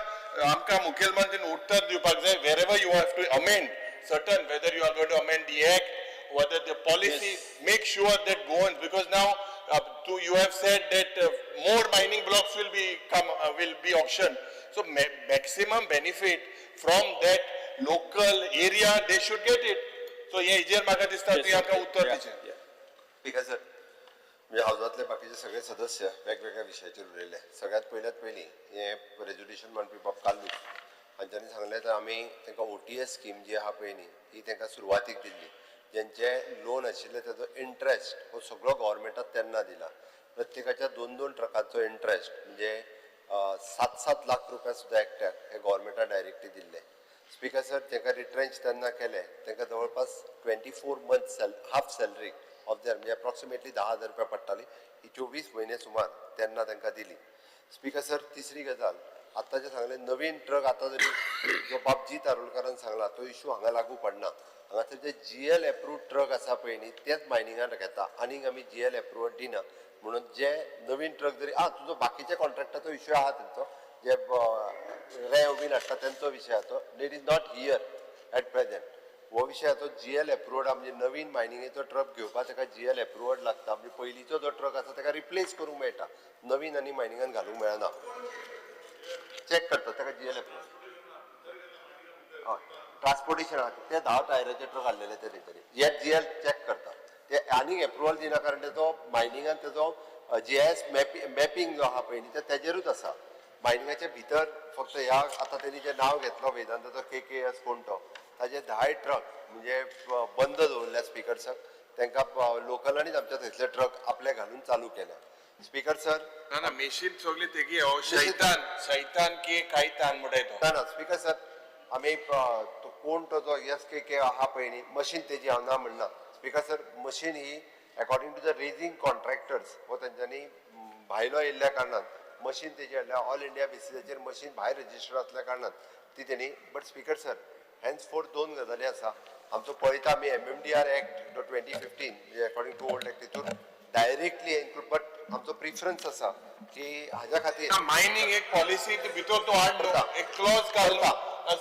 आमकां मुखेलमंत्रीन उत्तर दिवपाक जाय. Wherever you have to amend certain, whether you are going to amend the act, whether the policy, make sure that Goans, because now you have said that more mining blocks will be come, will be auctioned. So maximum benefit from that local area, they should get it. So हे हेजेर म्हाका दिसता तुवें आमकां उत्तर दिचें. Speaker sir, म्हणजे हावजांतले बाकीचे सगळे सदस्य वेगवेगळ्या विशयाचेर उलयले. सगळ्यात पयल्यात पयलीं हें रेजोल्युशन मांडपी बाब कार्लूस हांच्यांनी सांगलें, तर आमी तांकां ओटीएस स्कीम जी आहा पळय न्ही, ती तांकां सुरवातीक दिल्ली. जेंचे लोन आशिल्ले ताजो इंट्रस्ट हो सगळो गव्हर्मेंटान तेन्ना दिला. प्रत्येकाच्या दोन दोन ट्रकाचो इंट्रस्ट म्हणजे 7-7 लाख रुपया सुद्दां एकट्याक हे गव्हर्मेंटान डायरेक्टली दिल्ले. स्पीकर सर, तांकां रिट्रेंच तेन्ना केले, तांकां जवळपास 24 month half salary of their, म्हणजे एप्रॉक्सिमेटली 10,000 रुपया पडटाली, ही 24 म्हयने सुमार तेन्ना तांकां दिली. स्पीकर सर, तिसरी गजाल, आतां जें सांगलें नवीन ट्रक, आतां जरी जो बाब जी आरोलकारान सांगला तो इशू हांगा लागू पडना. हांगासर जे जीएल एप्रूव्ड ट्रक आसा पळय न्ही, तेच मायनिंगान घेता. आनीक आमी जीएल एप्रुवल दिना म्हणून जे नवीन ट्रक जरी आ तुजो बाकीच्या कॉन्ट्रॅक्टाचो इशू आहा, तेंचो जे रेंव बीन हाडटा तेंचो विशय आहा तो, it is not here at present. हो विशय तो जीएल एप्रुवड, म्हणजे नवीन मायनिंगेचो ट्रक घेवपाक ताका जीएल एप्रुवड लागता. म्हणजे पयलींचो जो ट्रक आसा ताका रिप्लेस करूंक मेळटा, नवीन आनी मायनिंगान घालूंक मेळना. चॅक करता ताका जीएल एप्रुवड. हय, ट्रान्सपोर्टेशन आहा ते 10 टायराचे ट्रक हाडलेले ते तरी हे जीएल चॅक करता ते आनीक एप्रुवल दिना, कारण तेजो मायनिंगान तेजो जीआयएस मॅपिंग जो आहा पळय न्ही, ते तेजेरूच आसा. मायनिंगाच्या भितर फक्त ह्या आतां तेणी जें नांव घेतलो वेदांताचो केकेएस कोण तो, ताजे 10 ट्रक म्हणजे बंद दवरल्या. स्पीकर सर, तांकां लोकलांनीच आमच्या थंयसले ट्रक आपले घालून चालू केले, स्पीकर सर. ना ना, मेशीन सगळी तेगी हो शैतान, शैतान की कायतान म्हणटाय तो. ना ना, स्पीकर सर, आमी तो कोण तो जो एस के के आहा पळय न्ही, मशीन तेजी हांव ना म्हणना. Speaker sir, machine he according to the raising contractors हो तेंच्यांनी भायलो येयल्ल्या कारणान मशीन तेजी हाडल्या. ऑल इंडिया बेसिसाचेर मशीन भायर रजिस्टर आसल्या कारणान ती तेणी. But speaker sir, henceforth दोन गजाली आसा. आमचो पळयता आमी एमएमडीआर एक्ट जो 2015, म्हणजे अकॉर्डिंग टू ओल्ड एक्ट, तितून डायरेक्टली इन्क्लूड, बट आमचो प्रिफरन्स आसा की हाज्या खातीर मायनिंग एक पॉलिसी भितर तूं हाड न्हू, एक क्लॉज घालता,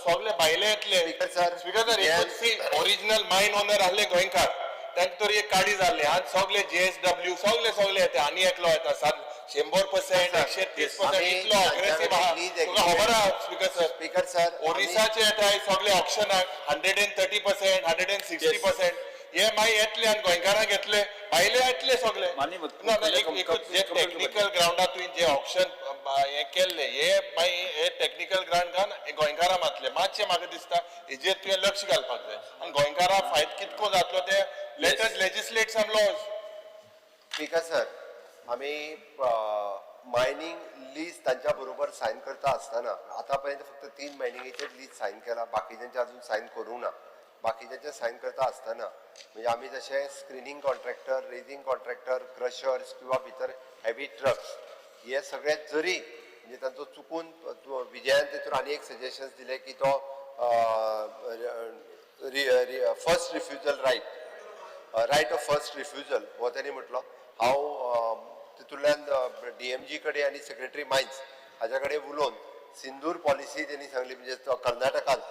सगळे भायले येतले. स्पीकर सर, स्पीकर सर, एकूच ओरिजिनल मायन ओनर आहले गोंयकार, तांकां तर एक काडी जाल्ली. आज सगळे जेएसडब्ल्यू सगळे सगळे येता आनी एकलो येता सात 100%, 130%, इतलो अग्रेसिव्ह आहा, तुका खबर आहा स्पीकर सर. स्पीकर सर, ओरिसाचे येता सगळे ऑक्शनाक 130%, 160%. हे मागीर येतले आनी गोंयकारांक येतले, भायले येतले सगळे. मान्य. ना ना, एकूच जे टेक्निकल ग्रावंडार तुवें जे ऑक्शन हे केल्ले, हे मागीर हे टेक्निकल ग्रावंड घान गोंयकारां मातले मातशें म्हाका दिसता हेजेर तुवें लक्ष घालपाक जाय आनी गोंयकारां फायदो कितको जातलो ते let us legislate. Speaker sir, आमी मायनींग लीज तांच्या बरोबर सायन करता आसतना आतां पर्यंत फक्त तीन मायनिंगेचेर लीज सायन केला, बाकीच्यांचे अजून सायन करूंक ना. बाकीच्यांचे सायन करता आसतना म्हणजे आमी जशें screening contractor, raising contractor, crushers किंवा भितर हेवी ट्रक्स हे सगळे जरी म्हणजे तांचो चुकून विजयान तेतून आनी एक सजेशन्स दिले की तो first refusal right, right of first refusal हो त्यांनी म्हटलो. हांव तितूंतल्यान डीएमजी कडेन आनी सेक्रेटरी मायन्स हाज्या कडेन उलोवन सिंदूर पॉलिसी तेणी सांगली, म्हणजे तो कर्नाटकांत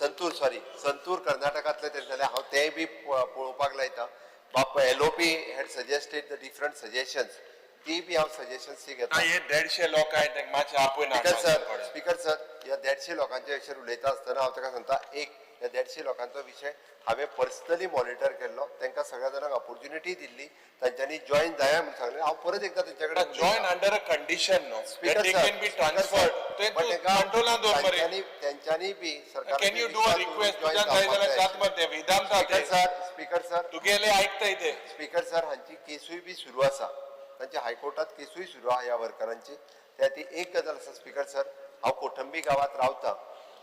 संतूर, सॉरी, संतूर कर्नाटकांतलें तेणी सांगलें. हांव तेंय बी पळोवपाक लायता. बाप LOP had suggested the different suggestions, ती बी हांव सजेशन्स ती घेता. ना, हे 150 लोक आहेत तांकां मातशें आपय. स्पीकर सर, स्पीकर सर, ह्या 150 लोकांच्या विशयर उलयता आसतना हांव ताका सांगता, एक ह्या 150 लोकांचो विशय हांवें पर्सनली मॉनिटर केल्लो. तांकां सगळ्या जाणांक ऑपोर्च्युनिटी दिल्ली, तांच्यांनी जॉयन जाया म्हूण सांगलें. हांव परत एकदां तेंच्या कडेन जॉयन अंडर अ कंडिशन न्हू, speaker they sir, can be transferred. ते बट तूं तांकां कंट्रोलान दवर मरे. तेंच्यांनी बी सरकार Can you do a request? तुज्यान जाय जाल्यार जात मरे ते वेदांता स्पीकर ते सर, स्पीकर सर, तुगेले आयकता ते. स्पीकर सर, हांची केसूय बी सुरू आसा, तांची हायकोर्टात केसूय सुरू आहा ह्या वर्करांची. त्या ती एक गजाल आसा स्पीकर सर, हांव कोठंबी गांवांत रावता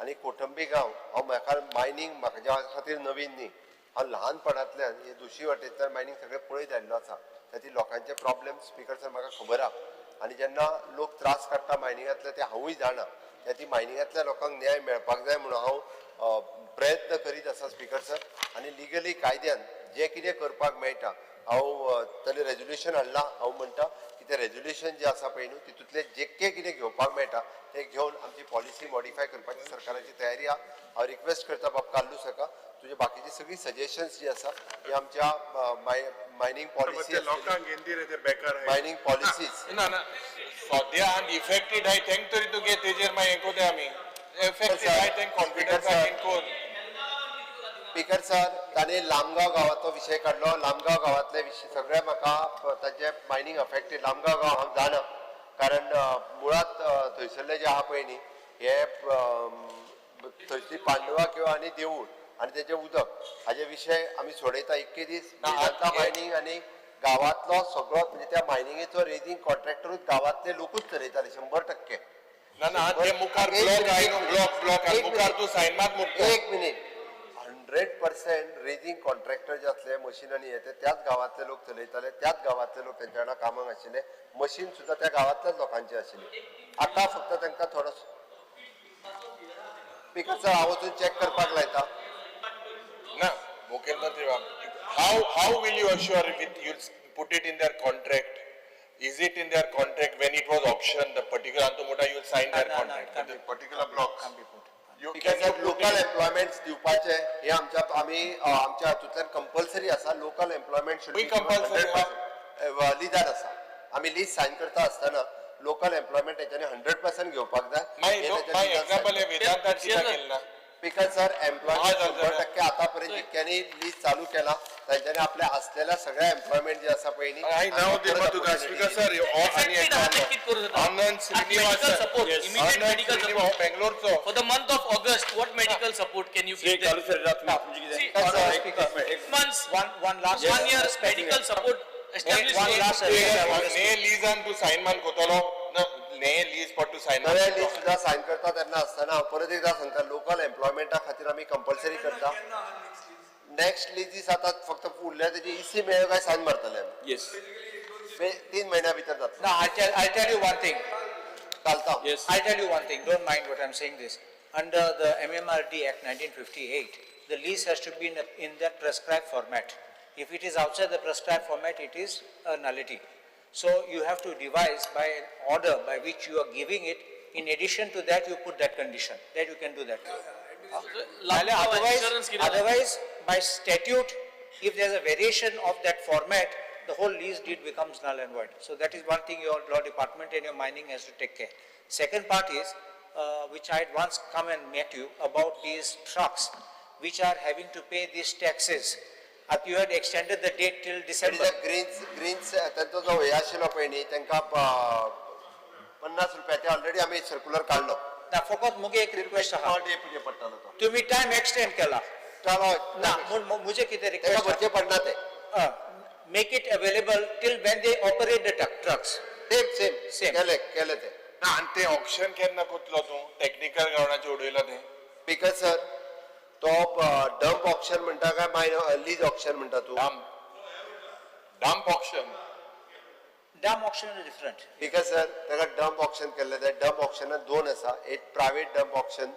आनी कोठंबी गांव हांव म्हाका मायनींग म्हाज्या खातीर नवीन न्ही. हांव ल्हानपणांतल्यान हे दुशी वाटेंतल्यान मायनींग सगळें पळयत आयिल्लो आसा. त्या लोकांचे प्रॉब्लेम स्पीकर सर म्हाका खबर आहा आनी जेन्ना लोक त्रास काडटा मायनिंगांतले ते हांवूय जाणा. त्या ती मायनिंगांतल्या लोकांक न्याय मेळपाक जाय म्हणून हांव प्रयत्न करीत आसा स्पीकर सर. आनी लिगली कायद्यान जें कितें करपाक मेळटा हांव ताणें रेजोल्युशन हाडलां. हांव म्हणटा की तें रेजोल्युशन जें आसा पळय न्हू, तितूंतलें जे कितें घेवपाक मेळटा तें घेवन आमची पॉलिसी मॉडिफाय करपाची सरकाराची तयारी आहा. हांव रिक्वेस्ट करता बाब कार्लूस हाका, तुजे बाकीची सगळी सजेशन्स जी आसा ती आमच्या मायनींग पॉलिसी, लोकांक घेन रे ते बेकार. Mining policies. ना ना, सद्या इफेक्टेड आहाय तेंक तरी तूं घे, तेजेर मागीर हें कोत्या आमी. इफेक्टेड आहाय तेंक कॉन्फिडन्सान कोर. स्पीकर सर, ताणें लामगांव गांवाचो विशय काडलो. लामगांव गांवांतले विशय सगळे म्हाका तांचे मायनींग अफेक्टेड लामगांव गांव हांव जाणा, कारण मुळांत थंयसरले जे आहा पळय न्ही, हे थंयसली पांडवा किंवा आनी देवूळ आनी तेजें उदक हाजे विशय आमी सोडयता. इतके दीस वेदांता मायनींग आनी गांवांतलो सगळो म्हणजे त्या मायनिंगेचो रेजिंग कॉन्ट्रॅक्टरूच गांवांतले लोकूच चलयताले 100%. ना ना, ते मुखार ब्लॉक आहाय न्हू, ब्लॉक ब्लॉक आनी मुखार तूं सायन मात मुखार. एक मिनीट. 100% रेजिंग कॉन्ट्रॅक्टर जे आसले मशिनांनी हे ते त्याच गांवांतले लोक चलयताले, त्याच गांवांतले लोक तेंच्या वांगडा कामाक आशिल्ले, मशीन सुद्दां त्या गांवांतल्याच लोकांची आशिल्ली. आतां फक्त तांकां थोडो स्पीकर सर हांव वचून चॅक करपाक लायता. ना मुख्यमंत्री बाब, how will you assure with you put it in their contract? Is it in their contract when it was option the particular अंतु मोटा you sign their contract? Particular block. You speaker can sir, local employment दिवपाचे हे आमच्या आमी आमच्या हातूंतल्यान compulsory आसा. Local employment खंय compulsory lizard आसा. आमी लीज सायन करता आसतना लोकल एम्प्लॉयमेंट तेंच्यांनी 100% घेवपाक जाय. मागीर मागीर एक्झाम्पल हे वेदांतात कित्याक केलें ना? स्पीकर सर, एम्प्लॉयमेंट हय, जालें, 100% आतापर्यंत जितक्यांनी लीज चालू केला तांच्यांनी आपल्या असलेल्या सगळ्या एम्प्लॉयमेंट जे आसा पळय न्ही, हांव नांव दिवपा तुका स्पीकर सर. आनी Affected आहा ते कित करूं जाता? आनंद Srinivasan. Medical support, immediate Anand medical Srinivas support. बेंगलोरचो. For the month of August, what medical support can you Shri give them? Carlos Ferreira, तुमी तुमचें कितें? See, Speaker, six months, one last. one year medical support established. One last suggestion I want to ने लीजान तूं sign मान कोतलो ना, ने lease पट तूं सायन नवे लीज सुद्दां सायन करता तेन्ना आसतना हांव परत एकदां सांगता, लोकल एम्प्लॉयमेंटा खातीर आमी कंपल्सरी करता. नेक्स्ट लीजीस आतां फक्त उरल्या तेजी इसी मेळ्ळो काय सायन मारतले आमी. येस. 3 म्हयन्या भितर जातलो. No, I'll tell you one thing. घालता. Yes. I'll tell you one thing, don't mind what I'm saying this. Under the MMRD Act 1958, the lease has to be in that prescribed format. If it is outside the prescribed format, it is a nullity. So you have to devise by an order by which you are giving it. In addition to that, you put that condition, that you can do that. Otherwise, Insurance कितें? otherwise, by statute, if there's a variation of that format, the whole lease deed becomes null and void. So that is one thing your law department and your mining has to take care. Second part is, which I had once come and met you about these trucks, which are having to pay these taxes. You had extended the date till December. Greens greens तांचो जो हे आशिल्लो पळय न्ही, तांकां 50 रुपया ते already आमी सर्कुलर काडलो. ना, फकत मुगे एक रिक्वेस्ट आहा, पर डे पुजे पडटालो तो. तुम्ही टायम एक्सटेंड केला. चलो. ना, म्हूण मुझे कितें ताका रिक्वेस्ट भरचे पडना ते. Make it available till when they operate the trucks. Same same Same. केले केले ते. ना, आनी ते ऑप्शन केन्ना कोतलो तूं टॅक्निकल ग्रावंडाचेर उडयलो तें? स्पीकर सर, तो डंप ऑप्शन म्हणटा काय मायन लीज ऑप्शन म्हणटा तूं? Dump auction. Dump auction is different. Speaker sir, ताका डंप ऑप्शन केल्ले ते डंप ऑप्शनात दोन आसा. एक private dump auction,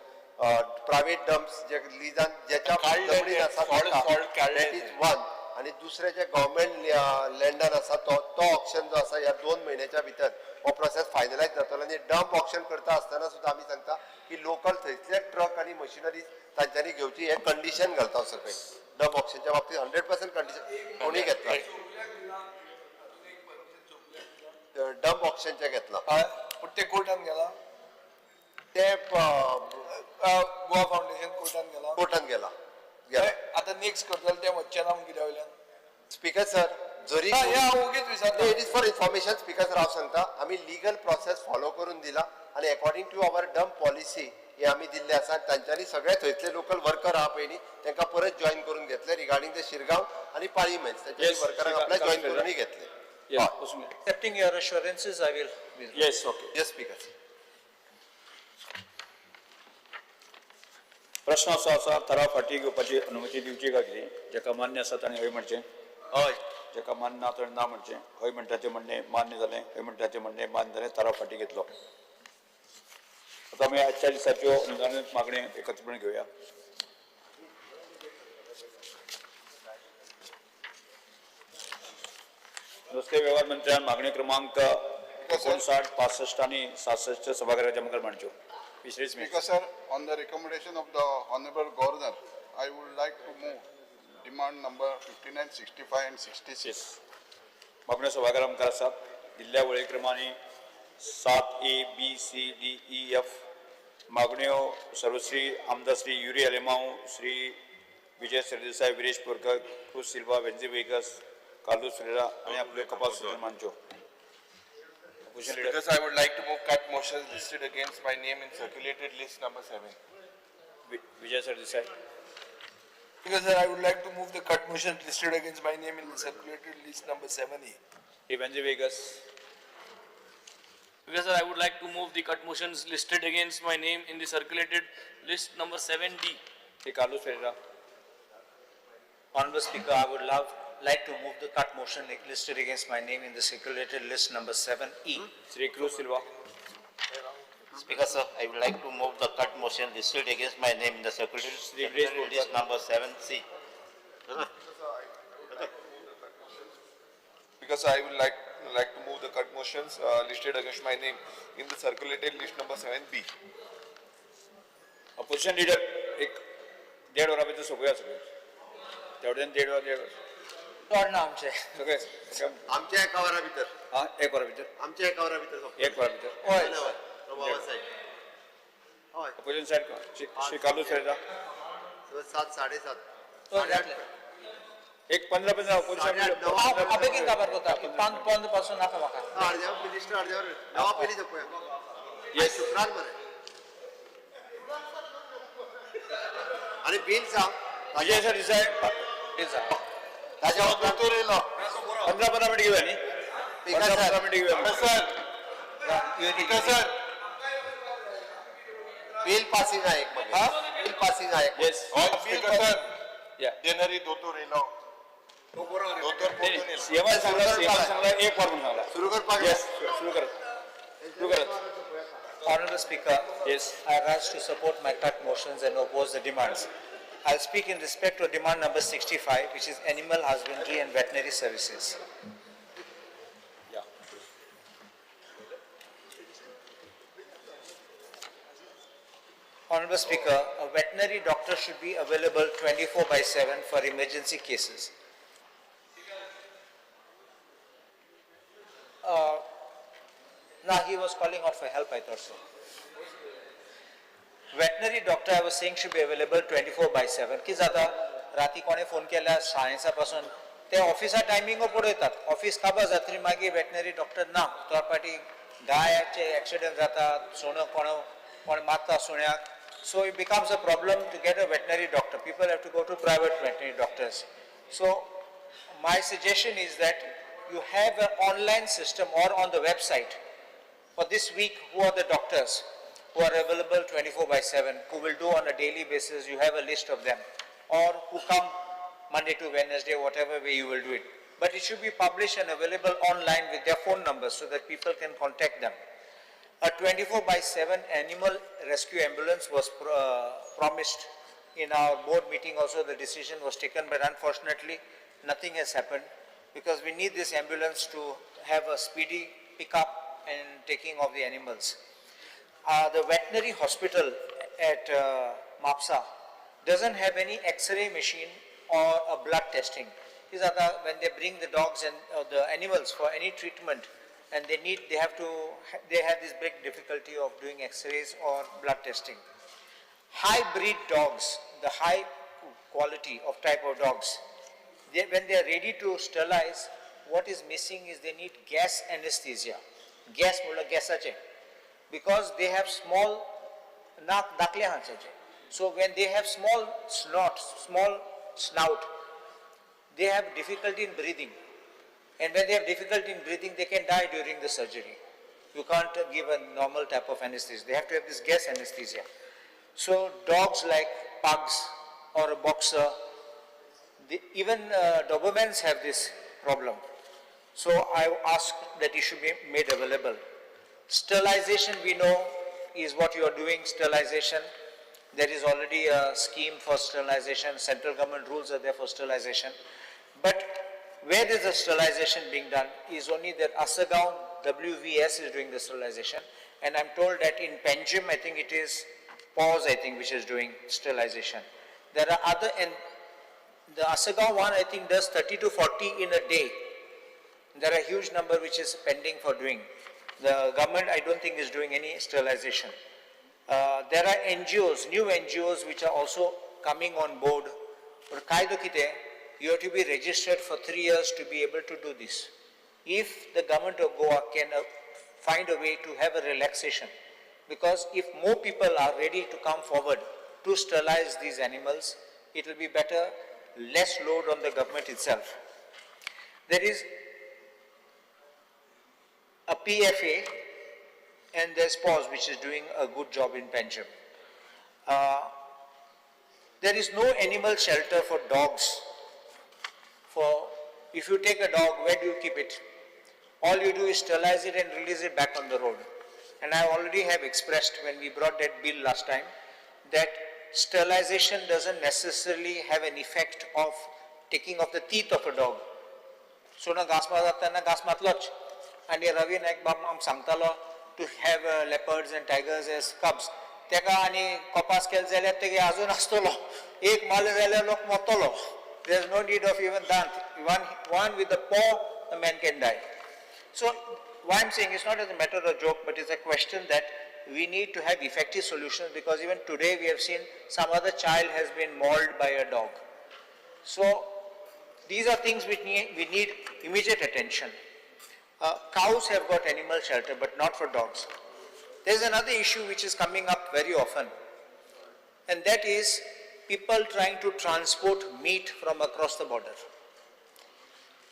private dumps जे लिजान ज्याच्या काडले ते, जमनीन आसा सॉल्ट काडले that is one. आनी दुसरें जे गव्हर्मेंट लँडान आसा तो तो ऑप्शन जो आसा, ह्या 2 म्हयन्याच्या भितर हो प्रोसेस फायनलायज जातलो. आनी डंप ऑप्शन करता आसतना सुद्दां आमी सांगता की लोकल थंयसले ट्रक आनी मशिनरीज तांच्यांनी घेवची, हें कंडिशन घालता हांव सकयल. डंप ऑप्शनच्या बाबतींत 100% कंडिशन कोणी घेतला डंप ऑप्शनचें घेतला. हय, पूण ते कोर्टान गेला. ते गोवा फावंडेशन कोर्टान गेला. कोर्टान गेला गेला. आतां नेक्स्ट करतले ते वच्चे ना म्हूण कित्या वयल्यान? स्पीकर सर, जरी ना, हे हांव ओगीच विचारता. It is for information, speaker sir. हांव सांगता, आमी लिगल प्रोसेस फॉलो करून दिला आनी according to our dump policy हे आमी दिल्ले आसा. तांच्यांनी सगळे थंयसले लोकल वर्कर आहा पळय न्ही, तांकां परत जॉयन करून घेतले रिगार्डिंग the Shirgaon आनी पाळी मायन्स. तांच्यांनी वर्करांक आपल्या जॉयन करूनय घेतले. Yes, बसून घे. Accepting your assurances, I will withdraw. Yes, okay. Yes, speaker. प्रश्न असो आसा, थराव फाटी घेवपाची अनुमती दिवची काय कितें? जेका मान्य आसा ताणें हय म्हणचें. हय. जेका मान्य ना ताणें ना म्हणचें. हय म्हणटा तें म्हणणें मान्य जालें, हय म्हणटा तें म्हणणें मान्य जालें. थराव फाटी घेतलो. आतां आमी आजच्या दिसाच्यो अनुदान मागण्यो एकत्रपणे घेवया. नुस्ते वेव्हार मंत्र्यान मागणी क्रमांक 59, 65 आणि 67 सभागृहाच्या मुखार मांडच्यो. Fisheries. Speaker sir, on the recommendation of the Honorable Governor, I would like to move demand number 59, 65 and 66. Yes. मागण्यो सभाघरा मुखार आसात. दिल्ल्या वळेक्रमांनी 7 A B C D E F मागण्यो सर्वश्री आमदार श्री युरी आलेमांव, श्री विजय सरदेसाय, विरेश बोरकर, क्रूज सिल्वा, वेन्झी वेगस, कार्लूस फेरेरा आणि आपले कपास सूचना मांडच्यो. Opposition leader. Speaker sir, I would like to move cut motions listed against my name in circulated list number 7. Vijay Sardesai. Speaker sir, I would like to move the cut motion listed against my name in the circulated list number 7A. Shri Venzy Vegas. Speaker sir, I would like to move the cut motions listed against my name in the circulated list number 7D. Shri Carlos Ferreira. Honorable Speaker, I would like to move the cut motion listed against my name in the circulated list number 7E. Shri Cruz Silva. Speaker sir, I would like to move the cut motion listed against my name in the circulated Shri Grace list number 7C. Because I would like to move the cut motions listed against my name in the circulated list number 7B. Opposition leader, एक देड वरां भितर सोंपोया सगळें. तेवढ्यान देड वर, 1.5 वर. चड ना आमचे. सगळे. आमच्या एका वरा भितर. हा, एक वरा भितर. आमच्या एका वरा भितर सोंपता. एक वरा भितर. हय हय सायड, हय. अपोजिशन सायड कोण? श्री श्री कार्लूस फेरेरा. 7, 7:30. हय, जातलें. एक 15 15 अपोजिशन. 8:30, 9. हांव बेगीन काबार करता. 5 पासून नाका म्हाका. अर्द्या मिनिस्टर, अर्द्यावर 9 पयलीं सोंपोया. येस. शुक्रार मरे आनी बील सांग. विजय सरदेसाय. ताज्या उपरांत दोतोर येयलो. 15 15 मिनिट घेवया न्ही? 15 15 मिनिट घेवया. Sir, speaker sir, bill passing आहे एक मागीर, बील पासिंग आहे एक. येस. हय स्पीकर सर, या. जेनरी दोतोर येयलो. दोतोर पोरतून येयलो. सीएमान सांगला, सीएमान सांगला एक वर म्हणून सांगला. सुरू करपाक. येस, सुरू करात, सुरू करात. Honorable Speaker, yes. I rise to support my cut motions and oppose the demands. I'll speak in respect to demand number 65, which is animal husbandry and veterinary services. या. Honorable Speaker, a veterinary doctor should be available 24 by 7 for emergency cases. Now he was calling out for help, I thought so. Veterinary doctor, I was saying, should be available 24 by 7. की जाता, राती कोणे phone केल्यार सायन्सा पासून ते ऑफिसा टायमिंगो पळयतात. Office काबार जातली, मागीर वेटनरी डॉक्टर ना. थोड फावटी गायाचे एक्सिडंट जाता, सुणो कोण कोण मारता सुण्याक. So it becomes a problem to get a veterinary doctor. People have to go to private veterinary doctors. So My suggestion is that you have an online system or on the website for this week, who are the doctors who are available 24/7, who will do on a daily basis, you have a list of them, or who come Monday to Wednesday, whatever way you will do it. But it should be published and available online with their phone numbers so that people can contact them. A 24/7 animal rescue ambulance was promised in our board meeting also. The decision was taken, but unfortunately nothing has happened because we need this ambulance to have a speedy pickup and taking of the animals. The veterinary hospital at Mapsa doesn't have any X-ray machine or a blood testing. These are the, when they bring the dogs and the animals for any treatment, and they need, they have to, they have this big difficulty of doing X-rays or blood testing. High breed dogs, the high quality of type of dogs, when they are ready to sterilize, what is missing is they need gas anesthesia. Gas म्हळ्यार गॅसाचे, because they have small नाक दाखले हांचे. So when they have small snot, small snout, they have difficulty in breathing. And when they have difficulty in breathing, they can die during the surgery. You can't give a normal type of anesthesia. They have to have this gas anesthesia. So dogs like pugs or a boxer, even Dobermans have this problem. So I ask that it should be made available. Sterilization, we know, is what you are doing, sterilization. There is already a scheme for sterilization. Central government rules are there for sterilization. But where is the sterilization being done is only that Assagao WVS is doing the sterilization. And I'm told that in Panjim, I think it is PAWS, I think, which is doing sterilization. There are other, and the Assagao one, I think, does 30 to 40 in a day. There are a huge number which is pending for doing. The government, I don't think, is doing any sterilization. There are NGOs, new NGOs, which are also coming on board. But कायदो कितें, you have to be registered for 3 years to be able to do this. If the government of Goa can find a way to have a relaxation, because if more people are ready to come forward to sterilize these animals, it will be better, less load on the government itself. There is a PFA and there's PAWS, which is doing a good job in Panjim. There is no animal shelter for dogs. For if you take a dog, where do you keep it? All you do is sterilize it and release it back on the road. And I already have expressed when we brought that bill last time that sterilization doesn't necessarily have an effect of taking off the teeth of a dog. सुणो घांस मारता तेन्ना घांस मारतलोच. आनी रवी नायक बाब आमकां सांगतालो to have leopards and tigers as cubs. तेका आनी कपास केले जाल्यार तेगे आजून आसतलो, एक मारले जाल्यार लोक मरतलो. There is no need of even दांत. One with the paw, the man can die. So why I'm saying it's not as a matter of joke, but it's a question that we need to have effective solutions, because even today we have seen some other child has been mauled by a dog. So these are things which we need immediate attention. Cows have got animal shelter, but not for dogs. There's another issue which is coming up very often, and that is people trying to transport meat from across the border.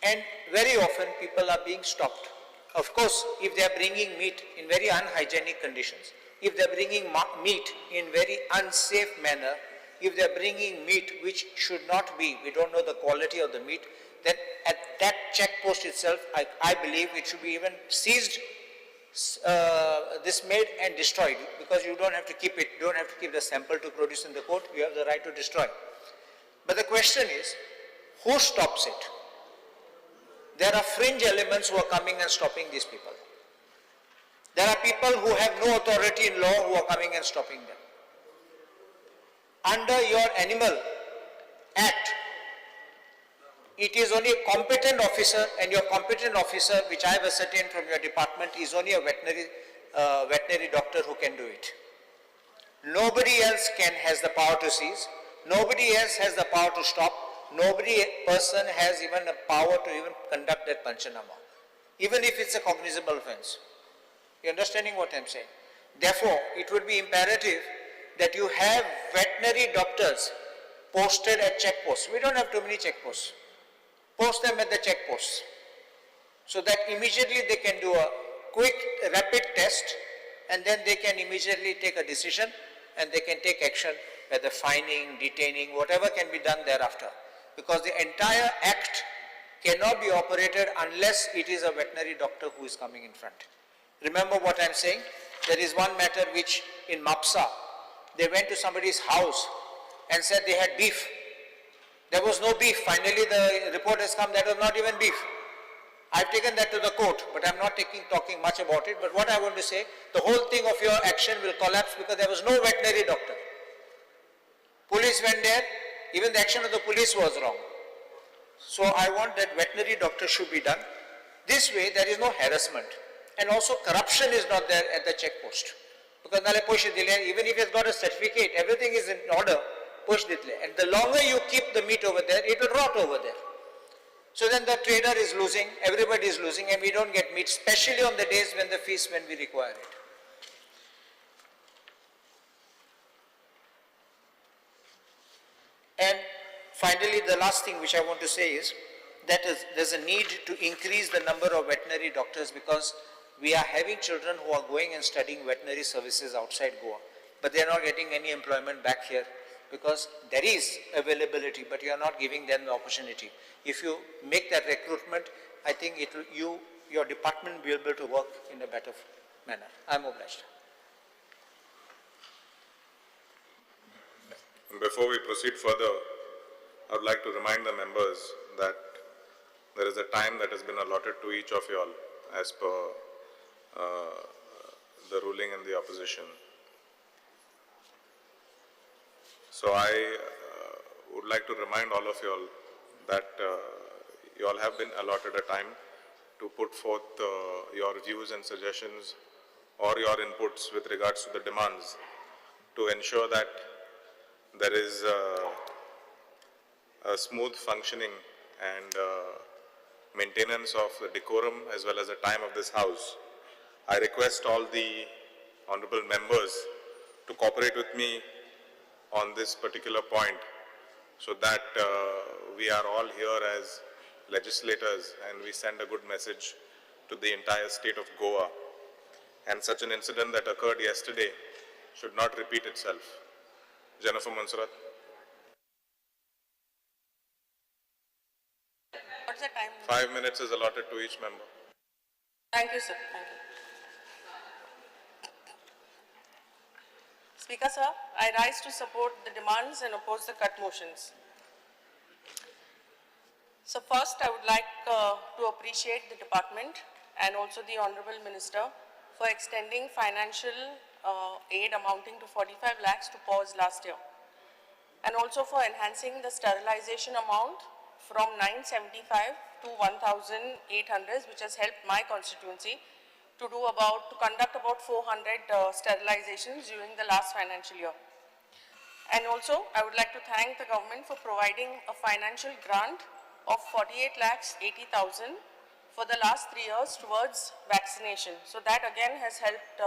And very often people are being stopped. Of course, if they are bringing meat in very unhygienic conditions, if they are bringing meat in very unsafe manner, if they are bringing meat which should not be, we don't know the quality of the meat, then at that check post itself, I believe it should be even seized, this made and destroyed, because you don't have to keep it, you don't have to keep the sample to produce in the court, you have the right to destroy. But the question is, who stops it? There are fringe elements who are coming and stopping these people. There are people who have no authority in law who are coming and stopping them. Under your Animal Act, it is only a competent officer, and your competent officer, which I have ascertained from your department, is only a veterinary doctor who can do it. Nobody else has the power to seize. Nobody else has the power to stop. Nobody person has even the power to even conduct that panchanama, even if it's a cognizable offense. You understanding what I'm saying? Therefore, it would be imperative that you have veterinary doctors posted at checkposts. We don't have too many checkposts. Post them at the checkposts so that immediately they can do a quick, rapid test, and then they can immediately take a decision and they can take action, whether fining, detaining, whatever can be done thereafter. Because the entire act cannot be operated unless it is a veterinary doctor who is coming in front. Remember what I am saying? There is one matter which in Mapsa, they went to somebody's house and said they had beef. There was no beef. Finally, the report has come that was not even beef. I've taken that to the court, but I'm not talking much about it. But what I want to say, the whole thing of your action will collapse because there was no veterinary doctor. Police went there, even the action of the police was wrong. So I want that veterinary doctor should be done. This way, there is no harassment. And also corruption is not there at the checkpost. Because nale push dile, even if he's got a certificate, everything is in order, push ditle. And the longer you keep the meat over there, it will rot over there. So then the trader is losing, everybody is losing, and we don't get meat, especially on the days when the feast, when we require it. And finally, the last thing which I want to say is that there's a need to increase the number of veterinary doctors, because we are having children who are going and studying veterinary services outside Goa, but they are not getting any employment back here because there is availability, but you are not giving them the opportunity. If you make that recruitment, I think your department will be able to work in a better manner. I am obliged. Before we proceed further, I would like to remind the members that there is a time that has been allotted to each of you all as per the ruling and the opposition. So I would like to remind all of you all that you all have been allotted a time to put forth your views and suggestions or your inputs with regards to the demands to ensure that there is a smooth functioning and maintenance of the decorum as well as the time of this house. I request all the honorable members to cooperate with me on this particular point so that we are all here as legislators and we send a good message to the entire state of Goa. And such an incident that occurred yesterday should not repeat itself. Jennifer Monserrate. What's the time? 5 minutes is allotted to each member. Thank you, sir. Thank you. Speaker, sir, I rise to support the demands and oppose the cut motions. So first, I would like to appreciate the department and also the Honorable Minister for extending financial aid amounting to 45 lakhs to PAWS last year, and also for enhancing the sterilization amount from 975 to 1,800, which has helped my constituency to conduct about 400 sterilizations during the last financial year. And also, I would like to thank the government for providing a financial grant of 48,80,000 for the last 3 years towards vaccination. So that again has helped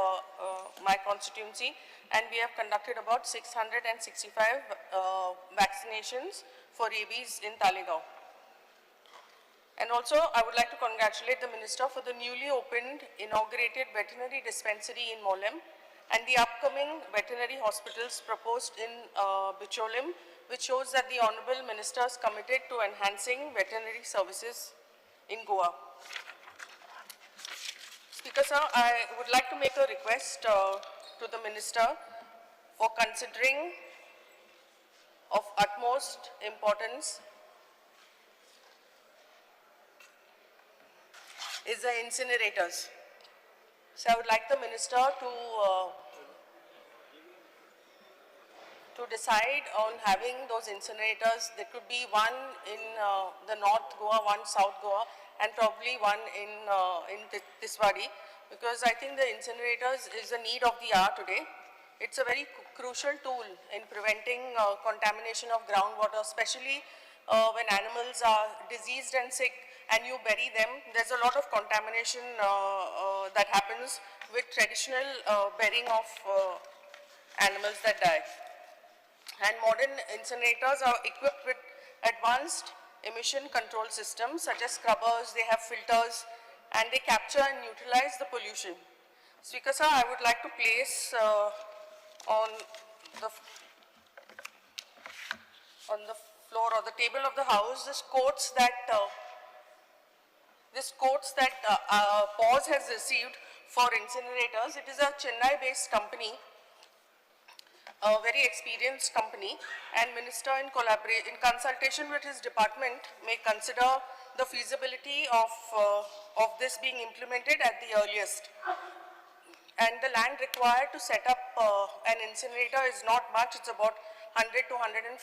my constituency, and we have conducted about 665 vaccinations for rabies in Taleigao. And also, I would like to congratulate the Minister for the newly opened, inaugurated veterinary dispensary in Mollem and the upcoming veterinary hospitals proposed in Bicholim, which shows that the Honorable Minister is committed to enhancing veterinary services in Goa. Speaker, sir, I would like to make a request to the Minister for considering of utmost importance is the incinerators. So I would like the Minister to decide on having those incinerators. There could be one in the North Goa, one South Goa, and probably one in Tiswadi, because I think the incinerators is the need of the hour today. It's a very crucial tool in preventing contamination of groundwater, especially when animals are diseased and sick and you bury them. There's a lot of contamination that happens with traditional burying of animals that die. And modern incinerators are equipped with advanced emission control systems such as scrubbers, they have filters, and they capture and neutralize the pollution. Speaker sir, I would like to place on the floor or the table of the house this quotes that PAWS has received for incinerators. It is a Chennai-based company, a very experienced company, and minister in consultation with his department may consider the feasibility of this being implemented at the earliest. And the land required to set up an incinerator is not much. It's about 100 to 150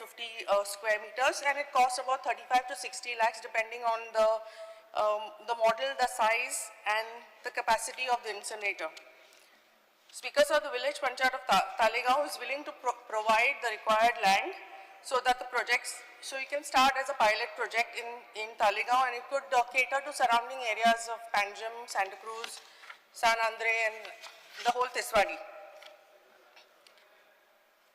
square meters, and it costs about 35 to 60 lakhs depending on the model, the size, and the capacity of the incinerator. Speaker sir, the village panchayat of Taleigao is willing to provide the required land so that the projects, so you can start as a pilot project in Taleigao, and it could cater to surrounding areas of Panjim, Santa Cruz, San Andre, and the whole Tiswadi.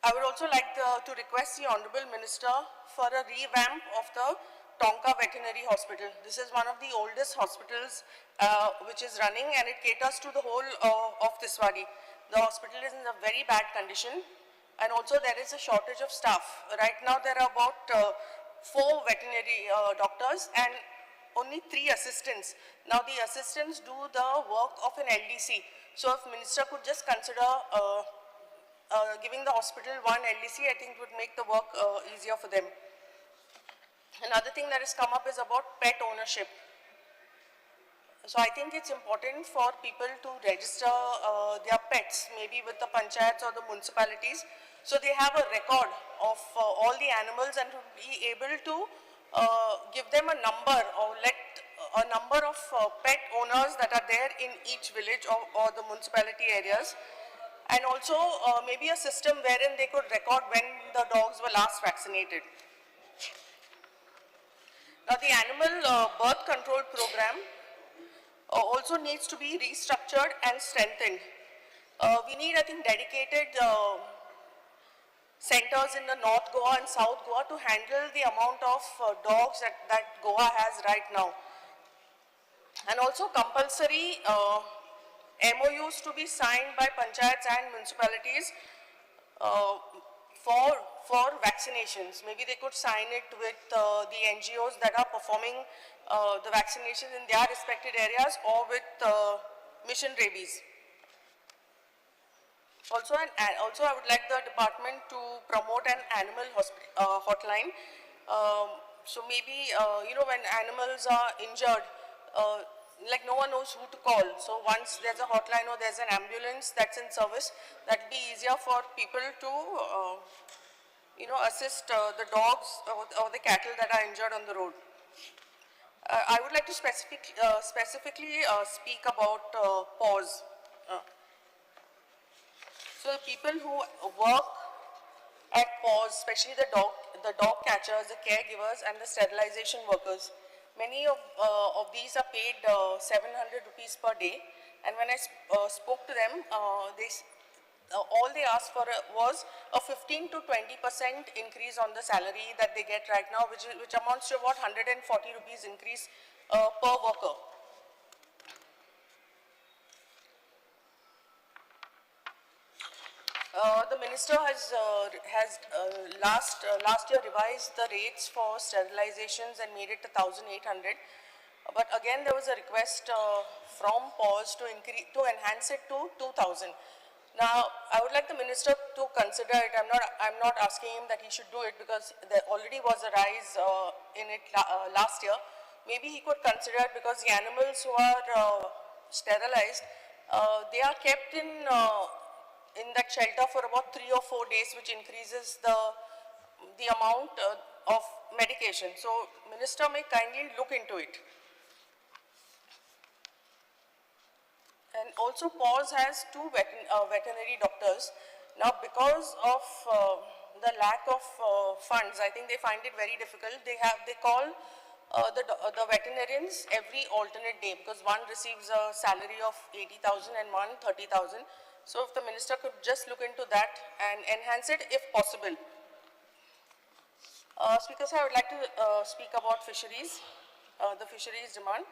I would also like to request the Honorable Minister for a revamp of the Tonka Veterinary Hospital. This is one of the oldest hospitals which is running, and it caters to the whole of Tiswadi. The hospital is in a very bad condition, and also there is a shortage of staff. Right now there are about 4 veterinary doctors and only 3 assistants. Now the assistants do the work of an LDC. So if minister could just consider giving the hospital 1 LDC, I think it would make the work easier for them. Another thing that has come up is about pet ownership. So I think it's important for people to register their pets, maybe with the panchayats or the municipalities, so they have a record of all the animals and to be able to give them a number or let a number of pet owners that are there in each village or the municipality areas. And also maybe a system wherein they could record when the dogs were last vaccinated. Now the animal birth control program also needs to be restructured and strengthened. We need, I think, dedicated centers in the North Goa and South Goa to handle the amount of dogs that Goa has right now. And also compulsory MOUs to be signed by panchayats and municipalities for vaccinations. Maybe they could sign it with the NGOs that are performing the vaccinations in their respected areas, or with Mission Rabies. Also, also I would like the department to promote an animal hotline. So maybe, you know, when animals are injured, like no one knows who to call. So once there's a hotline or there's an ambulance that's in service, that'd be easier for people to, you know, assist the dogs or the cattle that are injured on the road. I would like to specifically speak about PAWS. So the people who work at PAWS, especially the dog catchers, the caregivers, and the sterilization workers, many of these are paid 700 rupees per day. And when I spoke to them, all they asked for was a 15 to 20% increase on the salary that they get right now, which amounts to about 140 rupees increase per worker. The minister has last year revised the rates for sterilizations and made it 1,800. But again, there was a request from PAWS to increase, to enhance it to 2,000. Now, I would like the minister to consider it. I'm not asking him that he should do it, because there already was a rise in it last year. Maybe he could consider it, because the animals who are sterilized, they are kept in that shelter for about 3 or 4 days, which increases the amount of medication. So, minister may kindly look into it. And also, PAWS has 2 veterinary doctors. Now, because of the lack of funds, I think they find it very difficult. They call the veterinarians every alternate day, because one receives a salary of 80,000 and one 30,000. So, if the minister could just look into that and enhance it if possible. Speaker sir, I would like to speak about fisheries, the fisheries demand.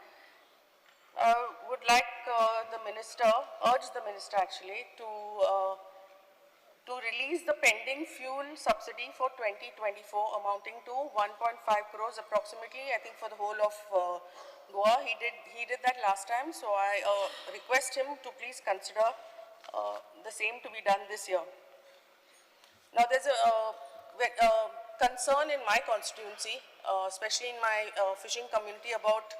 I would like the minister, urge the minister actually, to release the pending fuel subsidy for 2024 amounting to 1.5 crores approximately, I think for the whole of Goa. He did that last time, so I request him to please consider the same to be done this year. Now there's a concern in my constituency, especially in my fishing community, about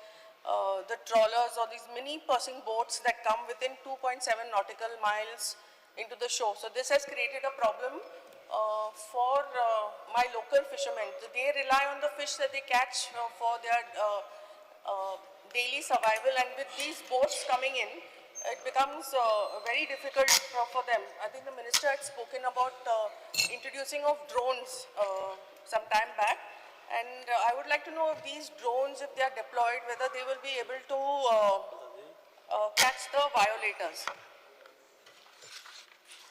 the trawlers or these mini pursing boats that come within 2.7 nautical miles into the shore. So this has created a problem for my local fishermen. So they rely on the fish that they catch for their daily survival, and with these boats coming in, it becomes very difficult for them. I think the minister had spoken about introducing of drones some time back, and I would like to know if these drones, if they are deployed, whether they will be able to catch the violators.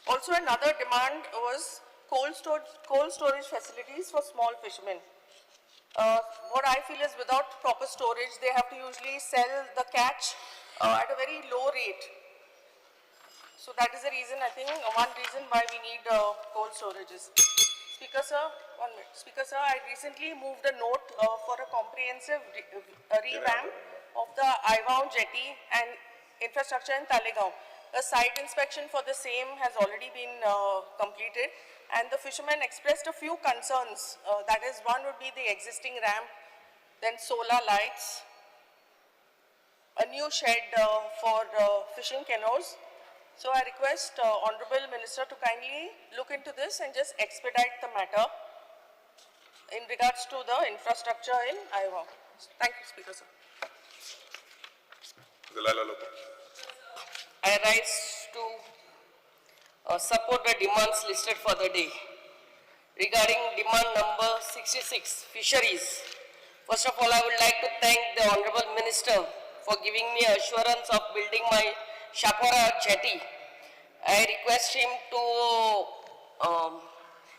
Also, another demand was cold storage facilities for small fishermen. What I feel is without proper storage, they have to usually sell the catch at a very low rate. So that is the reason, I think, one reason why we need cold storages. Speaker sir, 1 minute. Speaker sir, I recently moved a note for a comprehensive revamp of the Aivao jetty and infrastructure in Taleigao. A site inspection for the same has already been completed, and the fishermen expressed a few concerns. That is, one would be the existing ramp, then solar lights, a new shed for fishing canoes. So I request Honorable Minister to kindly look into this and just expedite the matter in regards to the infrastructure in Aivao. Thank you, Speaker sir. Delilah Lobo. I rise to support the demands listed for the day. Regarding demand number 66, fisheries. First of all, I would like to thank the Honorable Minister for giving me assurance of building my Chapora jetty. I request him to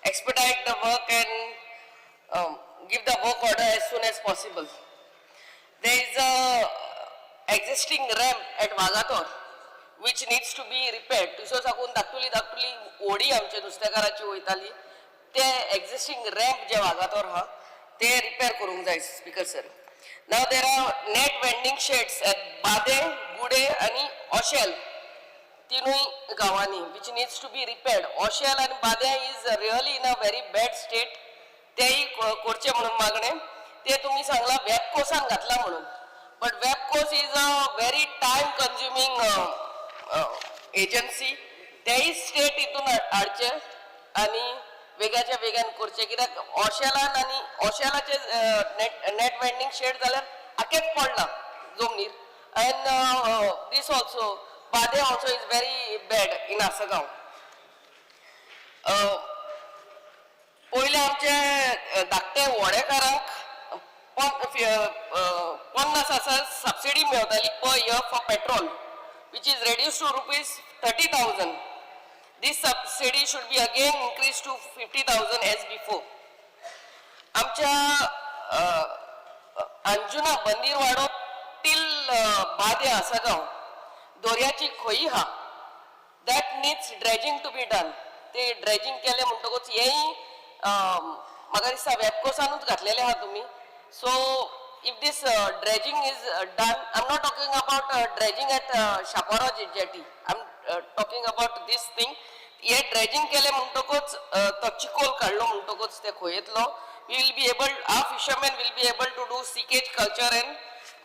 expedite the work and give the work order as soon as possible. There is a existing ramp at Vagator which needs to be repaired. थंयसर साकून धाकटुली धाकटुली होडी आमचे नुस्तेकाराची वयताली, ते existing ramp जे वागातोर आहा ते repair करूंक जाय speaker sir. Now there are net vending sheds at Bade, Gude आनी ओशेल, तिनूय गांवांनी, which needs to be repaired. Oshel आनी Bade is really in a very bad state. तेय करचे म्हणून मागणें. ते तुमी सांगला वेबकोसान घातला म्हणून, but WAPCOS is a very time consuming agency. तेय स्टेट हितून हाडचे आनी वेगाच्या वेगान करचे, कित्याक ओशेलान आनी ओशेलाचे नेट वेंडींग शेड जाल्यार आखेच पडला जमनीर. And this also Bade also is very bad in Assagao. पयले आमचे धाकटे व्हडेकारांक 50 आसा subsidy मेवताली per year for petrol, which is reduced to rupees 30,000. This subsidy should be again increased to 50,000 as before. आमच्या Anjuna बंदीरवाडो till बादे आसगांव दोर्याची खोई हा, that needs dredging to be done. ते dredging केलें म्हणटकूच हेंय म्हाका दिसता वेबकोसानूच घातलेलें आहा तुमी. So if this dredging is done, I am not talking about dredging at Chapora jetty, I am talking about this thing. हे ड्रेजिंग केलें म्हणटकूच तो चिकोल काडलो म्हणटकूच ते खोयेंतलो we will be able, our fishermen will be able to do seakage culture and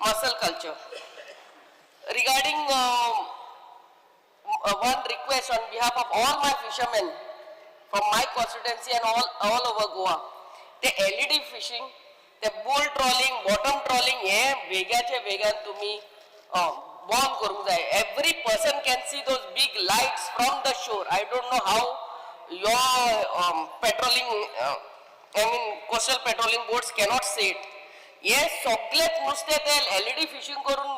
mussel culture. Regarding one request on behalf of all my fishermen from my constituency and all over Goa, the LED fishing, the bull trawling, bottom trawling, हे वेगाचे वेगान तुम्ही बंद करूंक जाय. Every person can see those big lights from the shore. I don't know how your patrolling, I mean coastal patrolling boats cannot see it. हे सगळेच नुस्तें ते एलईडी फिशींग करून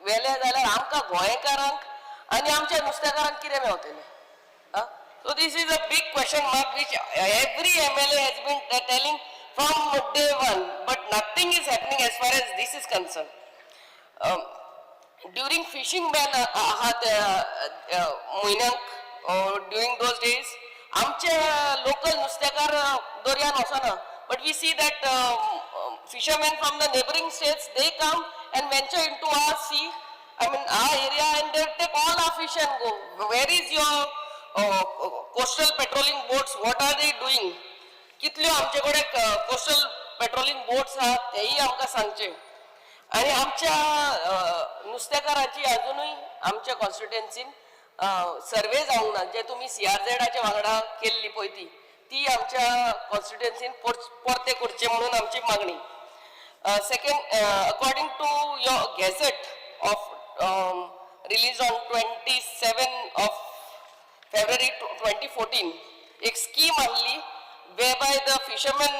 व्हेले जाल्यार आमकां गोंयकारांक आनी आमच्या नुस्तेकारांक कितें मेवतलें? So this is a big question mark which every MLA has been telling. from day one, but nothing is happening as far as this is concern. During fishing ban आहा त्या म्हयन्याक, ड्युरींग those days आमचे local नुस्तेकार दर्यान वचना, but we see that fishermen from the neighbouring states, they come and venture into our sea, I mean our area, and they take all our fish and go. Where is your coastal patrolling boats? What are they doing? कितल्यो आमचे कडेन coastal patrolling boats आहात तेय आमकां सांगचे. आनी आमच्या नुस्तेकारांची अजुनूय आमच्या कॉन्स्टिट्युएन्सीन सर्वे जावंक ना, जे तुमी सीआरझेडाच्या वांगडा केल्ली पळय ती ती आमच्या कॉन्स्टिट्युएन्सीन परते करचे म्हणून आमची मागणी. Second, according to your gazette of release on 27 of February 2014, एक स्कीम आणली whereby the fishermen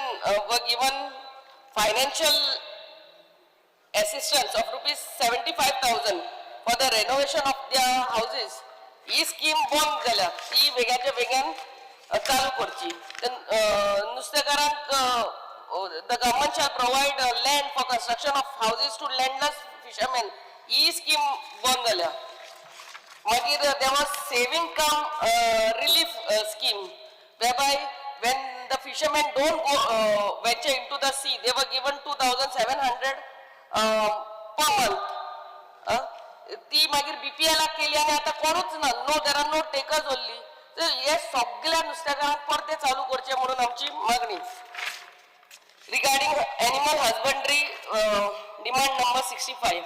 were given financial assistance of rupees 75,000 for the renovation of their houses. He scheme बंद जाल्या, ती वेगाच्या वेगान चालू करची. नुस्तेकारांक the government shall provide land for construction of houses to landless fishermen, he scheme बंद जाल्या. मागीर there was saving cum relief scheme whereby when the fishermen don't go venture into the sea, they were given 2700 per month. ती मागीर बीपीएलाक केली आनी आतां कोणूच ना, no, there are no takers only. तर हे सगळ्या नुस्तेकारांक परते चालू करचे म्हणून आमची मागणी. Regarding animal husbandry, demand number 65,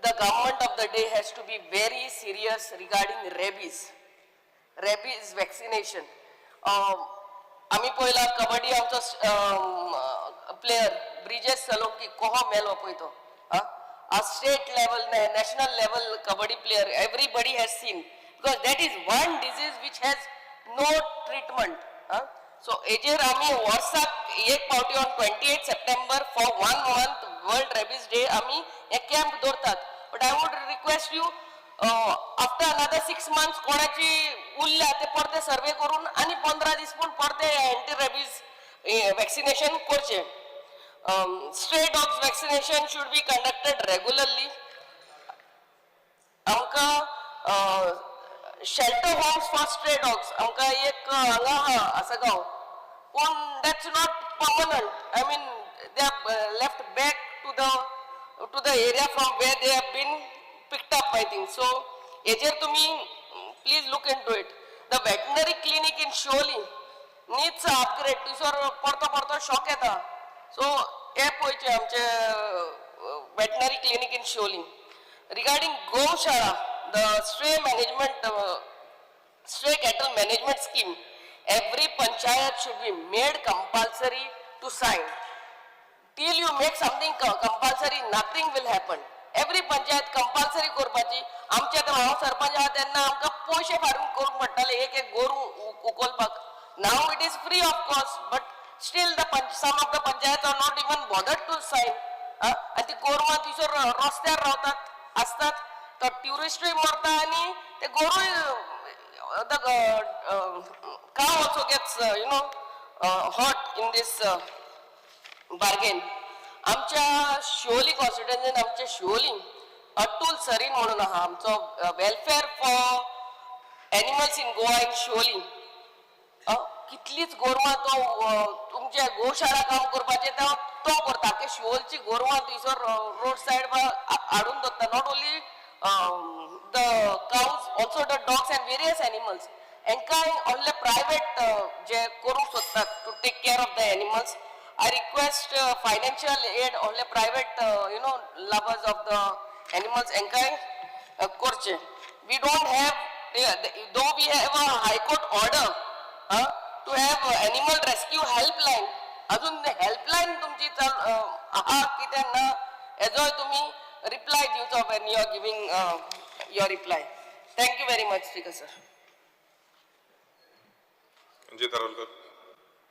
the government of the day has to be very serious regarding rabies vaccination. आमी पळयला कबड्डी आमचो प्लेयर ब्रिजेश सलोंकी कोहो मेलो पळय तो. A state level, national level kabaddi player, everybody has seen, because that is one disease which has no treatment. So हेजेर आमी वर्साक एक फावटी on 28 September for one month, World Rabies Day, आमी हे कॅम्प दवरतात. But I would request you, after another 6 months कोणाची उरल्या ते परते सर्वे करून आनी 15 दीस पूण परते एंटी रेबीज वॅक्सिनेशन करचें. Stray dogs vaccination should be conducted regularly. आमकां shelter homes for stray dogs आमकां एक हांगा आहा आसगांव, पूण that's not permanent. I mean, they are left back to the area from where they have been picked up, I think so. हेजेर तुमी please look into it. The veterinary clinic in Siolim needs upgrade. थंयसर परतो परतो shock येता, so हे पळयचें आमचे veterinary clinic in Siolim. Regarding Goshala, the stray cattle management scheme, every panchayat should be made compulsory to sign. Till you make something compulsory, nothing will happen. Every panchayat compulsory करपाची. आमचे आतां हांव सरपंच आहा तेन्ना आमकां पयशे फारीक करूंक पडटाले एक एक गोरू उखलपाक. Now it is free of cost, but still the some of the panchayat are not even bothered to sign. आनी ती गोरवां थंयसर रस्त्यार रावतात आसतात, तो ट्युरिस्टूय मरता आनी ते गोरूय, the cow also gets hurt in this bargain. आमच्या शिवोली कॉन्स्टिट्युएन्सीन आमच्या शिवोली अतुल सरीन म्हणून आहा, आमचो welfare for animals in Goa in Siolim. कितलीच गोरवां तो तुमच्या गोशाळा काम करपाचें तो तो करता की शिवोलची गोरवां थंयसर रोड सायड हाडून दवरता. Not only the cows, also the dogs and various animals. हेंकांय व्हडले प्रायवेट जे करूंक सोदतात to take care of the animals, I request financial aid. व्हडले private lovers of the animals हेंकांय करचें. We don't have, though we have a High Court order to have animal rescue helpline, अजून helpline तुमची चाल आहा कितें ना हेजोय तुमी reply दिवचो when you are giving your reply. Thank you very much, Speaker sir. Ranjit Arolkar.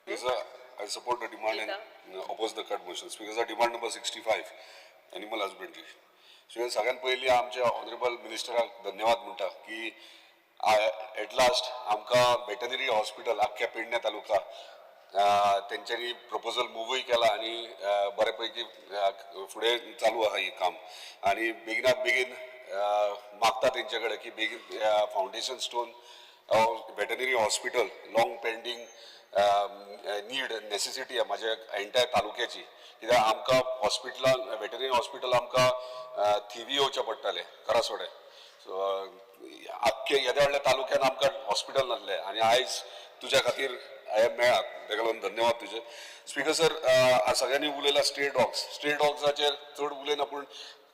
Speaker sir, I support the demand and oppose the cut motion. Speaker sir, demand number 65, animal husbandry. Speaker, सगळ्यात पयलीं आमच्या honourable मिनिस्टराक धन्यवाद म्हणटा की at last आमकां veterinary hospital आख्ख्या पेडणे तालुका तेंच्यांनी proposal मुवूय केला आनी बरे पैकी फुडें चालू आहा हें काम. आनी बेगिनात बेगीन मागता तेंचे कडेन की बेगीन foundation stone veterinary hospital long pending need necessity आहा म्हाज्या एंटायर तालुक्याची. कित्याक आमकां हॉस्पिटलान वेटरनरी हॉस्पिटल आमकां थिवी येवचें पडटालें करासोडे. सो आख्खे येद्या व्हडल्या तालुक्यान आमकां हॉस्पिटल नासलें आनी आयज तुज्या खातीर हें मेळ्ळा, तेका लागून धन्यवाद तुजे. स्पीकर सर, सगळ्यांनी उलयला स्ट्रे डॉग्स, स्ट्रे डॉग्साचेर चड उलयना, पूण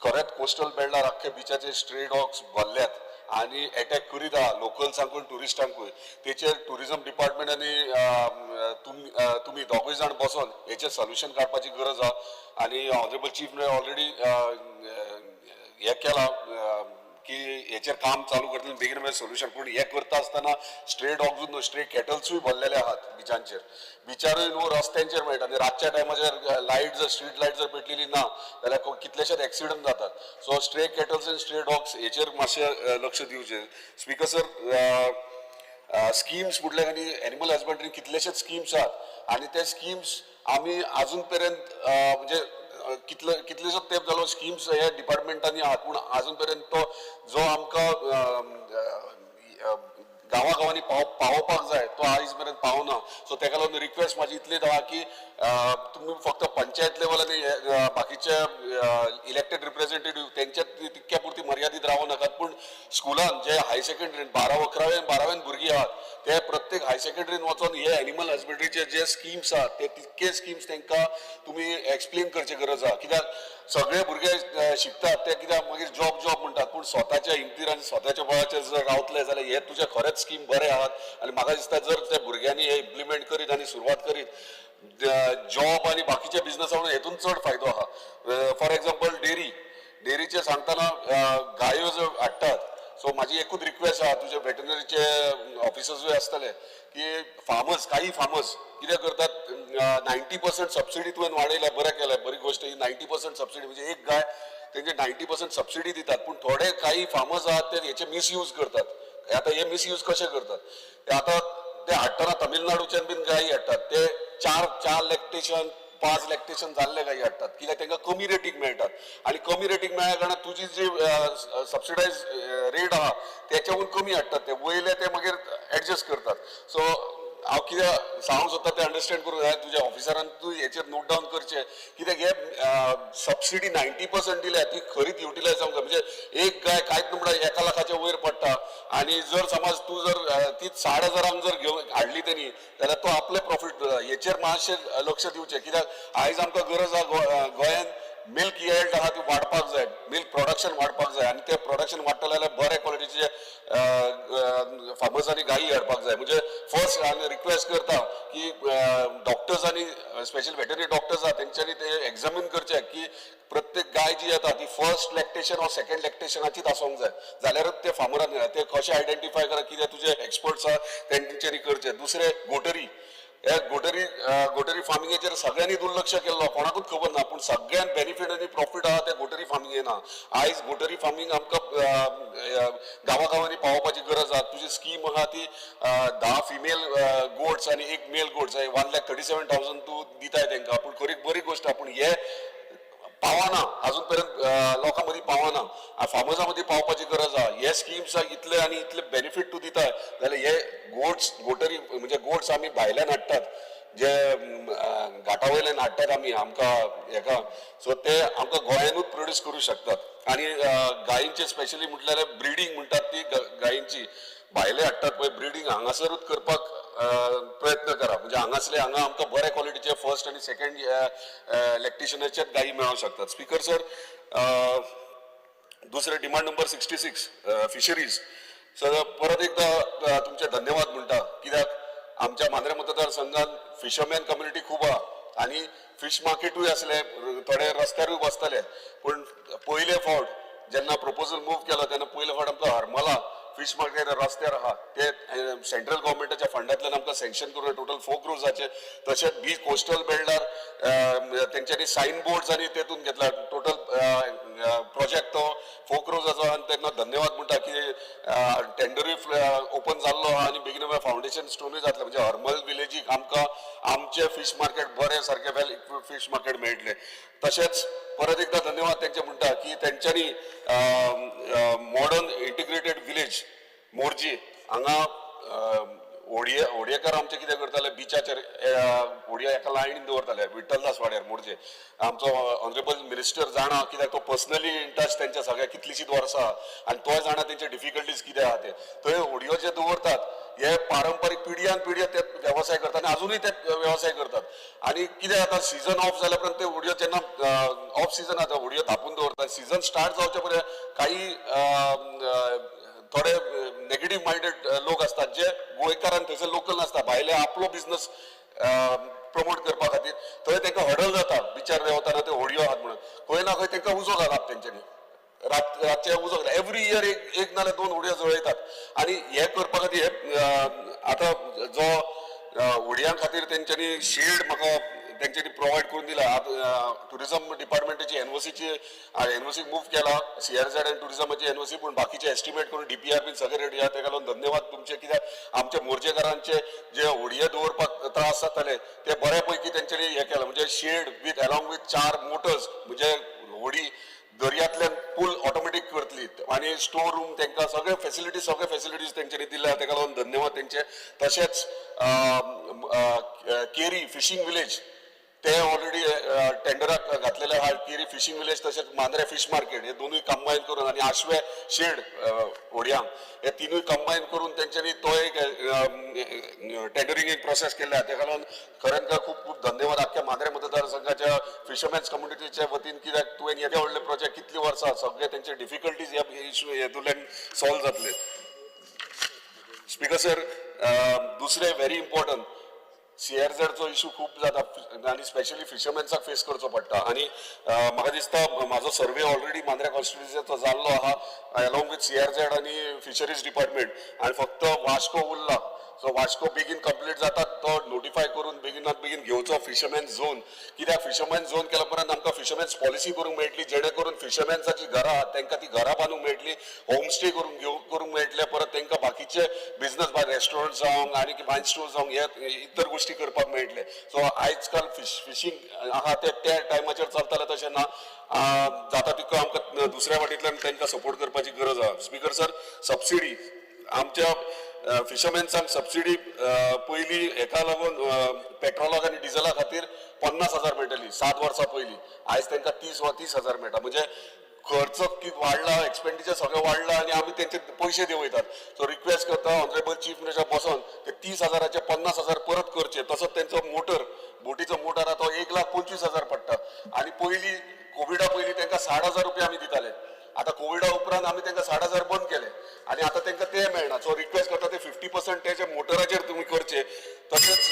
खरेंच कोस्टल बेल्टार आख्खे बिचाचेर स्ट्रे डॉग्स भरल्यात आनी एटॅक करीत आहा लोकल्सांकूय ट्युरिस्टांकूय. तेचेर ट्युरिजम डिपार्टमेंट आनी तुमी दोगूय जाण बसोन हेचेर सोल्युशन काडपाची गरज आहा. आनी ऑनरेबल चीफ ऑलरेडी हें केलां की हेचेर काम चालू करतले बेगीन बेगीन सोल्युशन. पूण हें करता आसतना स्ट्रे डॉग्सूच न्हू, स्ट्रे कॅटल्सूय भरलेले आहात बिचांचेर, बिचारूय न्हू रस्त्यांचेर मेळटा. आनी रातच्या टायमाचेर लायट जर स्ट्रीट लायट जर पेटलेली ना जाल्यार कितलेशेच एक्सिडंट जातात. So stray cattles and stray dogs हेचेर मातशें लक्ष दिवचें. स्पीकर सर, स्किम्स म्हटल्यार आनी एनिमल हजबंड्री कितलेशेच स्किम्स आहात आनी ते स्किम्स आमी आजून पर्यंत म्हणजे कितलेसो तेंप जालो स्किम्स ह्या डिपार्टमेंटांनी आहात, पूण आजून पर्यंत तो जो आमकां गांवा गांवांनी पावोवपाक जाय तो आयज मेरेन पावना. सो तेका लागून रिक्वेस्ट म्हाजी इतलीच आहा की तुमी फक्त पंचायत लेवल आनी बाकीचे इलेक्टेड रिप्रेझेंटेटिव्ह तेंच्या तितक्या पुरती मर्यादीत रावूं नाकात, पूण स्कुलान जे हायर सेकंडरीन 12 11 12 भुरगीं आहात ते प्रत्येक हायर सेकंडरीन वचोन हे एनिमल हजबंड्रीचे जे स्किम्स आहात ते तितके स्किम्स तांकां तुमी एक्सप्लेन करची गरज आहा. कित्याक सगळे भुरगे शिकतात ते कित्याक मागीर जॉब जॉब म्हणटात, पूण स्वताच्या हिमतीर आनी स्वताच्या बळाचेर जर रावतले जाल्यार हे तुजे खरेंच स्कीम बरे आहात. आनी म्हाका दिसता जर ते भुरग्यांनी हे इम्प्लिमेंट करीत आनी सुरवात करीत जॉब आनी बाकीच्या बिजनसा हेतून चड फायदो आहा. फॉर एक्झाम्पल डेअरी, डेअरीचे सांगतना गायो ज्यो हाडटात, सो म्हाजी एकूच रिक्वेस्ट आहा तुजे वेटनरीचे ऑफिसर्सूय आसतले की फार्मर्स, काही फार्मर्स कितें करतात 90% सबसिडी तुवें वाडयल्या, बरें केलें, बरी गोश्ट ही. 90% सबसिडी म्हणजे एक गाय तेंचे 90% सबसिडी दितात, पूण थोडे काही फार्मर्स आहात ते हेचे मिसयूज करतात. आतां हे मिसयूज कशे करतात, ते आतां ते हाडटना तमिळनाडूच्यान बीन गायी हाडटात, ते 4 लॅक्टेशन 5 लॅक्टेशन जाल्ले गायी हाडटात, कित्याक तांकां कमी रेटीक मेळटात आनी कमी रेटीक मेळ्ळ्या कारणान तुजी जी सबसिडायज रेट आहा तेच्याहून कमी हाडटात, ते वयले ते मागीर एडजस्ट करतात. सो हांव कितें सांगूंक सोदता तें अंडरस्टँड करूंक जाय तुज्या ऑफिसरान, तूं हेचेर नोट डावन करचें, कित्याक हे सबसिडी 90% दिल्या ती खरीच युटिलायज जावंक जाय. म्हणजे एक गाय कांयच न्हू म्हणल्यार 1 लाखाच्या वयर पडटा आनी जर समज तूं जर ती 6,500 जर घेवन हाडली तेणी जाल्यार तो आपले प्रॉफीट. हेचेर मातशें लक्ष दिवचें, कित्याक आयज आमकां गरज आहा गोंयांत मिल्क येल्ड आहा ती वाडपाक जाय, मिल्क प्रोडक्शन वाडपाक जाय आनी तें प्रोडक्शन वाडटलें जाल्यार बरे क्वॉलिटीचे फार्मर्सांनी गायी हाडपाक जाय. म्हणजे फर्स्ट हांव रिक्वेस्ट करता की डॉक्टर्स आनी स्पेशल वेटरनरी डॉक्टर्स आहा तेंच्यांनी ते एग्जामीन करचे की प्रत्येक गाय जी येता ती फर्स्ट लॅक्टेशन ऑर सेकंड लॅक्टेशनाचीच आसूंक जाय, जाल्यारूच ते फार्मरान ते कशें आयडेंटिफाय करा कितें तुजे एक्सपर्ट्स आहा तेंच्यांनी करचे. दुसरें गोटरी, ह्या गोटरी गोटरी फार्मिंगेचेर सगळ्यांनी दुर्लक्ष केल्लो, कोणाकूच खबर ना, पूण सगळ्यांत बेनिफीट आनी प्रॉफीट आहा ते गोटरी फार्मिंगे ना. आयज गोटरी फार्मींग आमकां गांवा गांवांनी पावोवपाची गरज आहा. तुजी स्कीम आहा ती 10 फिमेल गोट्स आनी 1 मेल गोट्स 1,37,000 तूं दिताय तेंकां, पूण खरी बरी गोश्ट आहा, पूण हे पावना अजून पर्यंत लोकां मदीं पावना, फार्मर्सां मदीं पावपाची गरज आहा. हे स्किम्स इतले आनी इतले बेनिफीट तूं दिता जाल्यार हे गोट्स गोटरी म्हणजे गोट्स आमी भायल्यान हाडटात, जे घाटा वयल्यान हाडटात आमी आमकां हेका, सो ते आमकां गोंयानूच प्रोड्यूस करूं शकतात. आनी गायींचे स्पेशली म्हटल्यार ब्रिडींग म्हणटात ती गायींची भायले हाडटात पळय, ब्रिडींग हांगासरूच करपाक प्रयत्न करा, म्हणजे हांगासले हांगा आमकां बरे क्वॉलिटीचे फर्स्ट आनी सेकंड लॅक्टेशनाचेच गायी मेळोंक शकतात. स्पीकर सर, दुसरें डिमांड नंबर 66 फिशरीज. सर परत एकदा तुमचे धन्यवाद म्हणटा, कित्याक आमच्या मांद्रे मतदारसंघात फिशरमॅन कम्युनिटी खूब आहा आनी फिश मार्केटूय आसले, थोडे रस्त्यारूय बसताले, पूण पयले फावट जेन्ना प्रपोजल मूव केलो तेन्ना पयले फावट आमकां हरमला फिश मार्केट रस्त्यार आहा ते सेंट्रल गव्हर्मेंटाच्या फंडांतल्यान आमकां सँक्शन करून टोटल 4 क्रोर्साचे, तशेंच बीच कोस्टल बेल्टार तेंच्यांनी सायन बोर्ड्स आनी तेतून घेतला, टोटल प्रोजेक्ट तो 4 क्रोर्साचो. आनी तेन्ना धन्यवाद म्हणटा की टेंडरूय ओपन जाल्लो आहा आनी बेगीन बेगीन फावंडेशन स्टोनूय जातलें. म्हणजे हरमल विलेजीक आमकां आमचें फीश मार्केट बरें सारकें वेल इक्विप्ड फीश मार्केट मेळटलें. तशेंच परत एकदां धन्यवाद तेंचे म्हणटा की तेंच्यांनी मॉडर्न इंटिग्रेटेड विलेज मोरजी हांगा होडये होडयेकार आमचे कितें करताले, बिचाचेर होडयो एका लायनीन दवरताले विठ्ठलदास वाड्यार मोरजे. आमचो ऑनरेबल मिनिस्टर जाणा कित्याक तो पर्सनली इन टच तेंच्या सगळ्या कितलीशींच वर्सां आनी तोय जाणा तेंचे डिफिकल्टीज कितें आहा ते. थंय होडयो जे दवरतात हे पारंपारीक पिढयान पिढयो ते वेवसाय करतात आनी अजुनूय ते वेवसाय करतात. आनी कितें जाता, सिजन ऑफ जाल्या उपरांत ते होडयो जेन्ना ऑफ सिजन जाता होडयो धांपून दवरतात. सिजन स्टार्ट जावचे पयलीं काही थोडे नेगेटीव मायंडेड लोक असतात जे गोंयकारान थंयसर लोकल नासता, भायले आपलो बिजनस प्रमोट करपा खातीर थंय तांकां हडल जाता बिचार देंवतना ते होडयो आहात म्हणून. खंय ना खंय तांकां उजो घालप तेंच्यांनी, रातचे उजो घालप. एवरी इयर एक नाल्यार दोन होडयो जळयतात. आनी हे करपा खातीर हे आतां जो होडयां खातीर तेंच्यांनी शेड म्हाका तेंच्यांनी प्रोवायड करून दिला. आतां टुरिजम डिपार्टमेंटाची एनओसीची एनओसी मूव केला, सीआरझेड आनी टुरिजमाची एनओसी, पूण बाकीचे एस्टिमेट करून डीपीआर बीन सगळे रेडी आहा. तेका लागून धन्यवाद तुमचे, कित्याक आमच्या मोरजेकारांचे जे होडये दवरपाक त्रास जाताले ते बऱ्या पैकी तेंच्यांनी हें केलां. म्हणजे shed with along with 4 motors, म्हणजे होडी दर्यांतल्यान पूल ऑटोमॅटीक करतली आनी स्टोर रूम तांकां सगळे फॅसिलिटीज, सगळे फॅसिलिटीज तेंच्यांनी दिल्या, तेका लागून धन्यवाद तेंचे. तशेंच केरी फिशींग विलेज ते ऑलरेडी टेंडराक घातलेले आहा. केरी फिशींग विलेज तशेंच मांद्रे फिश मार्केट हे दोनूय कंबायन करून आनी आशवे शेड होडयांक हे तिनूय कंबायन करून तेंच्यांनी तो एक टेंडरींग एक प्रोसेस केल्ले आहा. तेका लागून खरें खूब खूब धन्यवाद आख्ख्या मांद्रे मतदारसंघाच्या फिशरमॅन्स कम्युनिटीच्या वतीन, कित्याक तुवें येदे व्हडले प्रोजेक्ट कितली वर्सां सगळे तेंचे डिफिकल्टीज ह्या इशू हेतूंतल्यान सॉल्व जातले. स्पीकर सर, दुसरें व्हेरी इम्पॉर्टंट, सीआरझेडचो इशू खूब जाता आनी स्पेशली फिशरमॅन्साक फेस करचो पडटा. आनी म्हाका दिसता म्हाजो सर्वे ऑलरेडी मांद्र्या कॉन्स्टिट्युन्सीचो जाल्लो आहा अलॉंग विथ सीआरझेड आनी फिशरीज डिपार्टमेंट, आनी फक्त वास्को उरला. सो वास्को बेगीन कंप्लीट जाता तो नोटिफाय करून बेगिनात बेगीन घेवचो फिशरमॅन झोन, कित्याक फिशरमॅन झोन केल्या उपरांत आमकां फिशरमॅन्स पॉलिसी करूंक मेळटली, जेणे करून फिशरमॅन्साची घरां आहात तांकां ती घरां बांदूंक मेळटली, होमस्टे करूंक करूंक मेळटले, परत तांकां बाकीचे बिजनस बाय रेस्टॉरंट जावं आनी वायन स्टोर जावं हे इतर गोश्टी करपाक मेळटले. सो आयज काल फिशींग आहा ते त्या टायमाचेर चलताले तशें ना, जाता तितको आमकां दुसऱ्या वाटेंतल्यान तांकां सपोर्ट करपाची गरज आहा. स्पीकर सर, सबसिडी आमच्या फिशरमॅन्सांक सबसिडी पयलीं हेका लागून पेट्रोलाक आनी डिझला खातीर 50,000 मेळटली 7 वर्सां पयलीं, आयज तांकां 30 वा 30,000 मेळटा. म्हणजे खर्च कित वाडला, एक्सपेंडिचर सगळें वाडला आनी आमी तेंचे पयशे देंवयतात. सो रिक्वेस्ट करता ऑनरेबल चीफ मिनिस्टर बसोन ते 30,000 50,000 परत करचे. तसोच तेंचो मोटर, बोटीचो मोटर आहा तो 1,25,000 पडटा आनी पयलीं कोविडा पयलीं तांकां 60,000 रुपया आमी दिताले, आतां कोविडा उपरांत आमी तांकां 60,000 बंद केले आनी आतां तांकां ते मेळना. सो रिक्वेस्ट करता ते 50% तेजे मोटराचेर तुमी करचे. तशेंच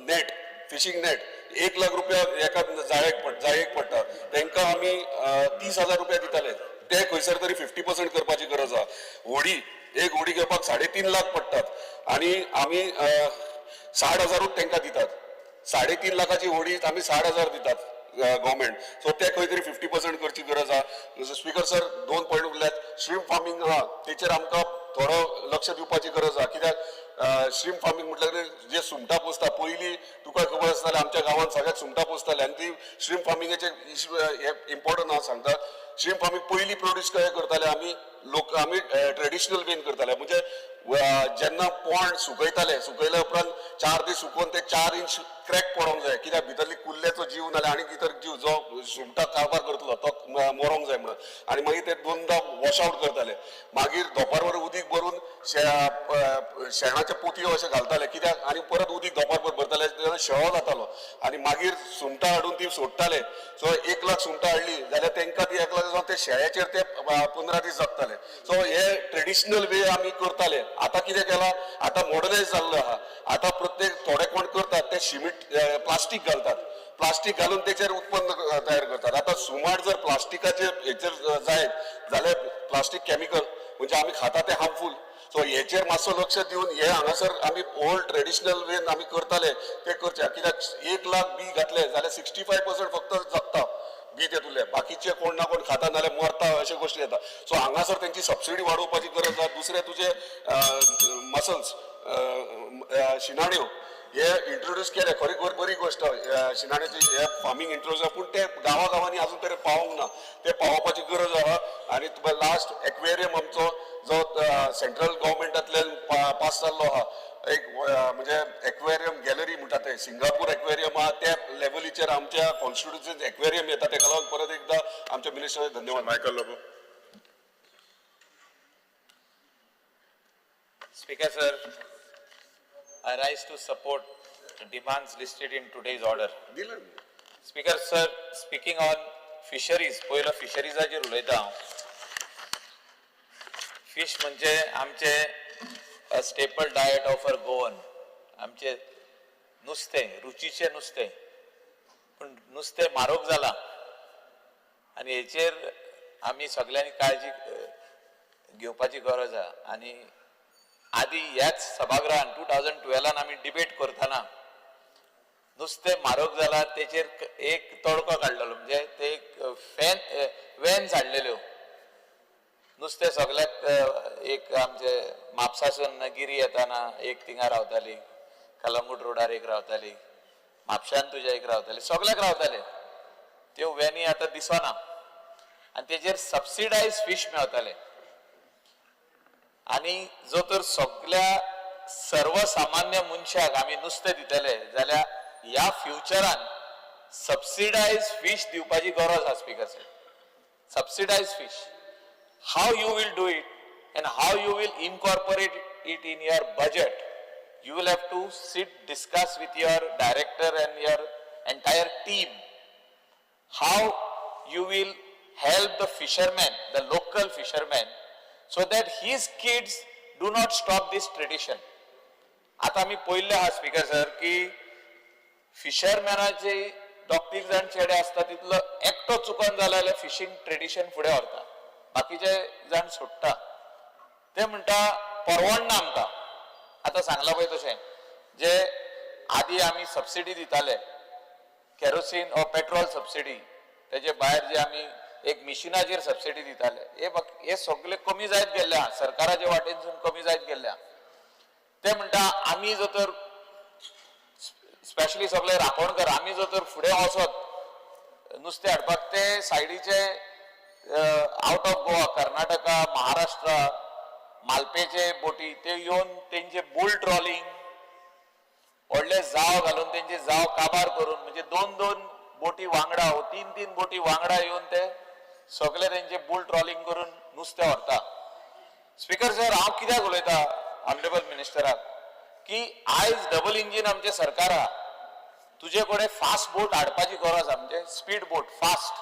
नेट, फिशींग नेट 1 लाख रुपया एका जाळयेक पडटा, तांकां आमी 30,000 रुपया दिताले, ते खंयसर तरी 50% करपाची गरज आहा. होडी, एक होडी घेवपाक 3.5 लाख पडटात आनी आमी 60,000 तांकां दितात. 3.5 लाखाची होडी आमी 60,000 दितात गव्हर्मेंट. सो ते खंय तरी 50% करची गरज आहा. स्पीकर सर, 2 पॉयंट उरल्यात. श्रीम फार्मींग आहा तेचेर आमकां थोडो लक्ष दिवपाची गरज आहा, कित्याक श्रीम फार्मींग म्हटल्यार जे सुंगटां पोसता, पयलीं तुका खबर आसतालें आमच्या गांवांत सगळ्याक सुंगटां पोसताले आनी ती श्रीम फार्मिंगाचे इशू हे इम्पॉर्टंट आहा सांगता. श्रीम फार्मींग पयलीं प्रोड्यूस कशें करताले आमी लोक, आमी ट्रेडिशनल वेन करताले, म्हणजे जेन्ना पोंड सुकयताले, सुकयल्या उपरांत 4 दीस सुकोवन ते 4 इंच क्रॅक पडोंक जाय, कित्याक भितरली कुल्ल्याचो जीव नाल्यार आनी इतर जीव जो सुंगटां काबार करतलो तो मरोंक जाय म्हणून, आनी मागीर ते 2दा वॉश आवट करताले. मागीर दोपारभर उदीक भरून शेणाचे पोतयो अशें घालताले, कित्याक आनी परत उदीक दोपारभर भरताले तेन्ना शेळो जातालो आनी मागीर सुंगटां हाडून ती सोडटाले. सो 1 लाख सुंगटां हाडली जाल्यार तांकां ती 1 लाख जावन ते शेळ्याचेर ते 15 दीस जगताले. सो हे ट्रेडिशनल वे आमी करताले. आतां कितें केलां, आतां मॉडर्नायज जाल्लो आहा. आतां प्रत्येक थोडे कोण करतात ते शिमीट प्लास्टीक घालतात, प्लास्टीक घालून तेचेर उत्पन्न तयार करतात. आतां सुमार जर प्लास्टिकाचेर हेचेर जायत जाल्यार प्लास्टीक केमिकल म्हणजे आमी खाता ते हार्मफूल. सो हेचेर मातसो लक्ष दिवन हे हांगासर आमी ओल्ड ट्रेडिशनल वेन आमी करताले ते करचे, कित्याक 1 लाख बी घातले जाल्यार 65% फक्त जगता, बी तेतुंतले बाकीचे कोण ना कोण खाता नाल्यार मरता अश्यो गोश्टी जाता. सो हांगासर तेंची सबसिडी वाडोवपाची गरज आसा. दुसरें तुजे मसल्स शिनाण्यो हे इंट्रोड्यूस केले, खरी बरी गोश्ट, शिनाण्याची हे फार्मींग इंट्रोड्यूस, पूण ते गांवा गांवांनी अजून तरी पावोंक ना, ते पावोवपाची गरज आहा. आनी लास्ट एक्वेरियम आमचो जो सेंट्रल गव्हर्मेंटांतल्यान पास जाल्लो आहा, एक म्हणजे एक्वेरियम गॅलरी म्हणटा ते सिंगापूर एक्वेरियम आहा त्या लेवलीचेर आमच्या कॉन्स्टिट्युन्सीन एक्वेरियम येता, तेका लागून परत एकदा आमच्या मिनिस्टराक धन्यवाद. Michael Lobo. Speaker sir, I rise to support the demands listed in today's order. Speaker sir, speaking on fisheries, पयलो फिशरीजाचेर उलयता हांव. फिश म्हणजे आमचे staple diet of our Goan, आमचे नुस्तें, रुचीचें नुस्तें, पूण नुस्तें म्हारग जालां आनी हेचेर आमी सगल्यांनी काळजी घेवपाची गरज आहा. आनी आदी ह्याच सभागृहान 2012 आमी डिबेट करतना नुस्तें म्हारग जालां तेचेर एक तोडको काडलेलो, म्हणजे ते एक फॅन वॅन्स हाडलेल्यो नुस्तें सगल्याक. एक आमचे म्हापसासून गिरी येताना एक थिंगा रावताली, कलंगूट रोडार एक रावताली, म्हापशान तुज्या एक रावताली, सगल्याक रावताले. त्यो वॅनी आतां दिसना आनी तेजेर सबसिडायज फीश मेळताले. आनी जो तर सगल्या सर्वसामान्य मनशाक आमी नुस्तें दितले जाल्यार ह्या फ्युचरान सबसिडायज फीश दिवपाची गरज आसा. Speaker sir, subsidise fish, how you will do it and how you will incorporate it in your budget, you will have to sit, discuss with your director and your entire team how you will help the fisherman, the local fisherman, so that his kids do not stop this tradition. आता आमी पळयल्लें आहा speaker sir की फिशरमॅनाचे दोग तीग जाण चेडे आसता, तितलो एकटो चुकोन जालो जाल्यार फिशींग ट्रेडिशन फुडें व्हरता, बाकीचे जाण सोडटा. ते म्हणटा परवडना आमकां. आतां सांगलां पळय तशें जे आदी आमी सबसिडी दिताले केरोसीन ओ पेट्रोल सबसिडी, तेजे भायर जे आमी एक मिशिनाचेर सबसिडी दिताले, हे हे सगळे कमी जायत गेल्ले आहा, सरकाराच्या वाटेनसून कमी जायत गेल्ले आहा. ते म्हणटा आमी जर तर स्पेशली सगळे राखणकर आमी जर तर फुडें वचत नुस्तें हाडपाक, ते सायडीचे आउट ऑफ गोवा, कर्नाटका, महाराष्ट्रा, मालपेचे बोटी ते येवन तेंचे बुल ट्रॉलिंग व्हडले जाव घालून तेंचे जाव काबार करून, म्हणजे दोन दोन बोटी वांगडा ओ तीन तीन बोटी वांगडा येवन ते सगळे तेंचे बुल ट्रॉलिंग करून नुस्तें व्हरता. स्पीकर सर, हांव कित्याक उलयता ऑनरेबल मिनिस्टराक की आयज डबल इंजीन आमचें सरकार आहा, तुजे कडेन फास्ट बोट हाडपाची गरज आहा, म्हणजे स्पीड बोट फास्ट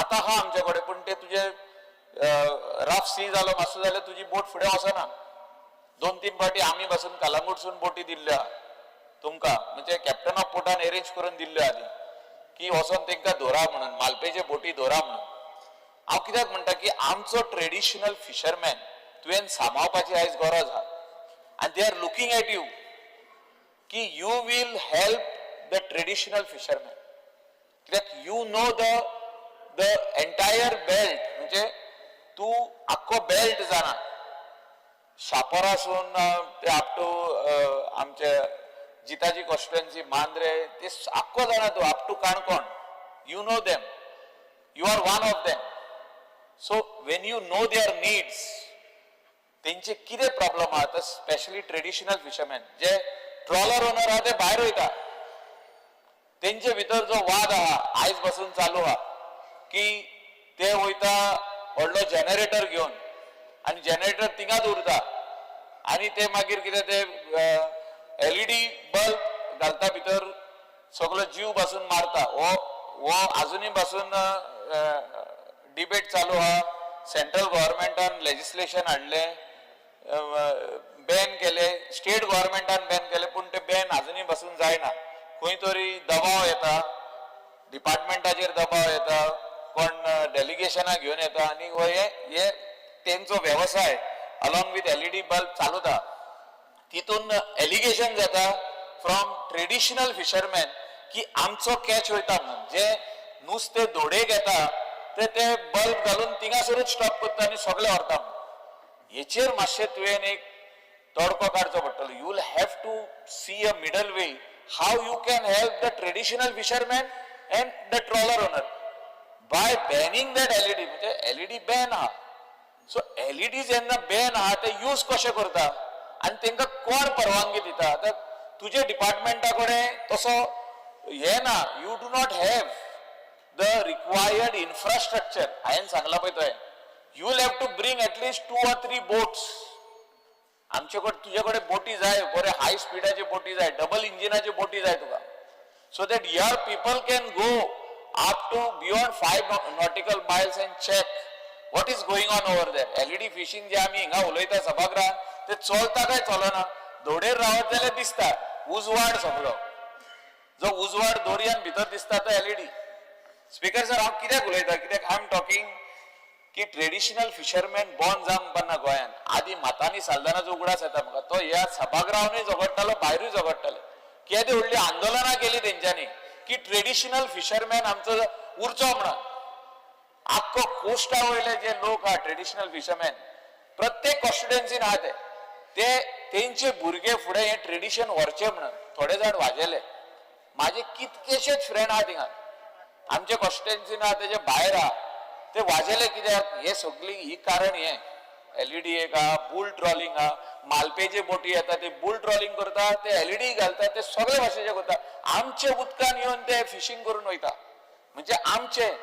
आतां आहा आमचे कडेन, पूण ते तुजे रफ सी जालो मातसो जाल्यार तुजी बोट फुडें वचना. दोन तीन फावटी आमी पासून कलंगूटसून बोटी दिल्ल्यो आहा तुमकां, म्हणजे कॅप्टन ऑफ पोर्टान एरेंज करून दिल्ल्यो आदी की वचोन तेंकां धोरा म्हणून, मालपेचे बोटी धोरा म्हणून. हांव कित्याक म्हणटा की आमचो ट्रेडिशनल फिशरमॅन तुवें सांबाळपाची आयज गरज आहा आनी they are looking at you की you will help the traditional fisherman, कित्याक you know the entire belt, म्हणजे तूं आख्खो बेल्ट जाणा, शापोरासून ते अप टू आमचे जिताजी कॉन्स्टिट्युएन्सी, मांद्रे, ते आख्खो जाणा तूं, up to Canacona, you know them, you are one of them. So when you know their needs, तेंचे कितें प्रॉब्लम आहा, तर स्पेशली ट्रेडिशनल फिशरमॅन जे ट्रॉलर ओनर आहा ते भायर वयता, तेंचे भितर जो वाद आहा आयज पासून चालू आहा की ते वयता व्हडलो जनरेटर घेवन आनी जनरेटर थिंगाच उरता आनी ते मागीर कितें ते एलईडी बल्ब घालता भितर, सगलो जीव पासून मारता. हो हो आजुनूय पासून डिबेट चालू आहा. सेंट्रल गव्हर्मेंटान लेजिस्लेशन हाडलें, बॅन केले, स्टेट गव्हर्मेंटान बॅन केले, पूण ते बॅन आजुनूय पासून जायना. खंय तरी दबाव येता, डिपार्टमेंटाचेर दबाव येता, कोण डेलिगेशनां घेवन येता आनी हो हे तेंचो वेवसाय along with LED bulb चालूता. तितून एलिगेशन जाता फ्रॉम ट्रेडिशनल फिशरमॅन की आमचो कॅच वयता म्हणून, जे नुस्तें धोडेक येता ते ते बल्ब घालून थिंगासरूच स्टॉप करता आनी सगळे व्हरता. हेचेर मातशें तुवें एक तोडको काडचो पडटलो. You will have to see a middle way how you can help the traditional fisherman and the trawler owner by banning that LED. म्हणजे एलईडी बॅन आहा, सो एलईडी जेन्ना बॅन आहा ते यूज कशें करता आनी तांकां कोण परवानगी दिता? आतां तुजे डिपार्टमेंटा कडेन तसो हें ना, you do not have the required infrastructure. हांवें सांगलां पळय तुवें, you will have to bring at least 2 or 3 boats. आमचे कडेन तुजे कडेन बोटी जाय, बरे हाय स्पिडाचे बोटी जाय, डबल इंजिनाचे बोटी जाय तुका, so that your people can go up to beyond 5 nautical miles and check what is going on over there. LED fishing जे आमी हिंगा उलयता सभागृहात ते चलता काय चलना? धोडेर रावत जाल्यार दिसता उजवाड सगळो, जो उजवाड दोरयान भितर दिसता तो एलईडी. स्पीकर सर, हांव कित्याक उलयता, कित्याक I am talking की ट्रेडिशनल फिशरमॅन बॉर्न जावंक पडना गोंयान. आदी मातांनी साल्दानाचो उगडास येता म्हाका, तो ह्या सभागृहानूय झगडटालो, भायरूय झगडटालो. केदी व्हडली आंदोलनां केली तेंच्यांनी की ट्रेडिशनल फिशरमॅन आमचो उरचो म्हणून. आख्खो कोस्टा वयले जे लोक आहा ट्रेडिशनल फिशरमॅन, प्रत्येक कॉन्स्टिट्युएन्सीन आहा ते, ते तेंचे भुरगे फुडें हें ट्रेडिशन व्हरचें म्हणून थोडे जाण वाजेले. माझे कितकेशेच फ्रेंड आहा थिंगा, आमचे कॉन्स्टिट्युएन्सीन आहा, तेजे भायर आहा, ते वाजेले कित्याक? हे सगळी ही कारण हे एलईडी एक आहा, बुल ट्रॉलिंग आहा, मालपेचे बोटी येता ते बुल ट्रॉलिंग करता, ते एलईडी घालता, ते सगळे भाशेचे करता. आमचे उदकान येवन ते फिशींग करून वयता. म्हणजे आमचे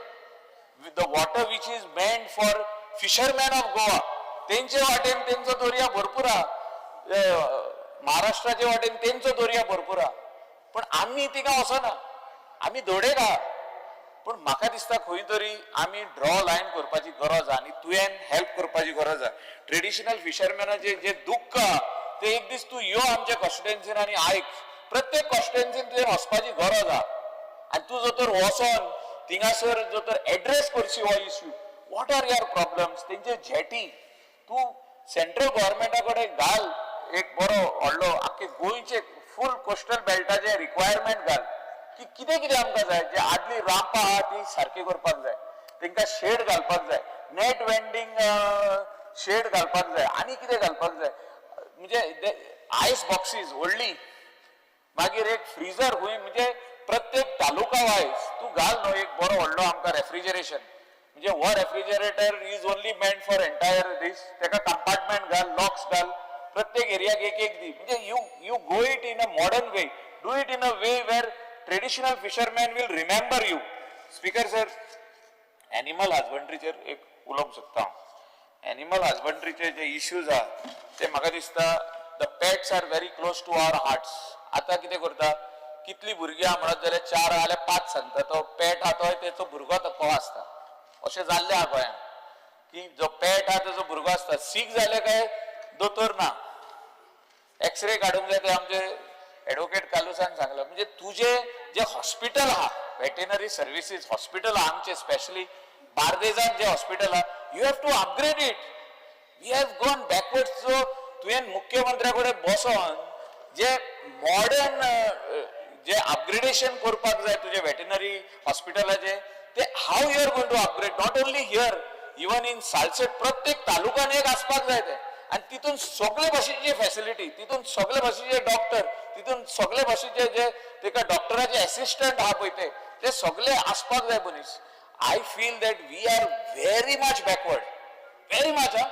the water which is meant for fisherman of Goa, तेंचे वाटेन तेंचो दर्या भरपूर आहा, महाराष्ट्राचे वाटेन तेंचो दर्या भरपूर आहा, पण आमी थिंगा वचना, आमी धोडेक आहा. पूण म्हाका दिसता खंय तरी आमी ड्रॉ लायन करपाची गरज आहा आनी तुवें हेल्प करपाची गरज आहा. ट्रेडिशनल फिशरमॅनाचे जे दुख्ख आहा ते एक दीस तूं यो आमच्या कॉन्स्टिट्युएन्सीन आनी आयक. प्रत्येक कॉन्स्टिट्युएन्सीन तुवें वचपाची गरज आहा आनी तूं जर तर वचोन थिंगासर जर तर एड्रेस करशी हो issue, what are your problems, तेंचे जेटी तूं सेंट्रल गव्हर्मेंटा कडेन घाल एक बरो व्हडलो आख्खे गोंयचे फूल कोस्टल बेल्टाचे रिक्वायरमेंट घाल की कितें कितें आमकां जाय. जे आदली रांपां आहा ती सारकी करपाक जाय, तेंकां शेड घालपाक जाय, नेट वेंडींग शेड घालपाक जाय, आनी कितें घालपाक जाय, म्हणजे आयस बॉक्सीस व्हडली, मागीर एक फ्रिजर खंय, म्हणजे प्रत्येक तालुका वायज तूं घाल न्हू एक बरो व्हडलो आमकां रेफ्रिजरेशन. म्हणजे हो refrigerator is only meant for entire दीस, तेका कंपार्टमेंट घाल, लॉक्स घाल, प्रत्येक एरियाक एक एक दी. म्हणजे you you go it in a modern way, do it in a way where traditional fisherman will remember you. Speaker sir, animal हजबंड्रीचेर एक उलोवंक सोदता हांव. एनिमल हजबंड्रीचे जे इश्यूज आहा ते म्हाका दिसता the pets are very close to our hearts. आतां कितें करता, कितली भुरगीं आहा म्हणत जाल्यार 4 आहा जाल्यार 5 सांगता, तो पेट आहा तो तेचो भुरगो तो आसता. अशें जाल्लें आहा गोंयांत की जो पेट आहा तेचो भुरगो आसता. सीक जाले काय दोतोर ना, एक्सरे काडूंक जाय, ते आमचे एडवोकेट कालुसान सांगला. म्हणजे तुजे जे हॉस्पिटल आहा, वेटेनरी सर्विसीस हॉस्पिटल आहा आमचे, स्पेशली बार्देजान जे हॉस्पिटल आहा, you have to upgrade it. We have gone backward. So तुवें मुख्यमंत्र्या कडेन बसोन जे मॉडर्न जे अपग्रेडेशन करपाक जाय तुजे वेटेनरी हॉस्पिटलाचे, ते how you are going to upgrade, not only here, even in Salcete, प्रत्येक तालुक्यान एक आसपाक जाय ते. आनी तितून सगळे भाशेची फॅसिलिटी, तितून सगळे भाशेचे डॉक्टर, तितून सगळे भाशेचे जे तेका डॉक्टराचे एसिस्टंट आहा पळय ते, ते सगळे आसपाक जाय मनीस. I feel that we are very much backward, very much. हा,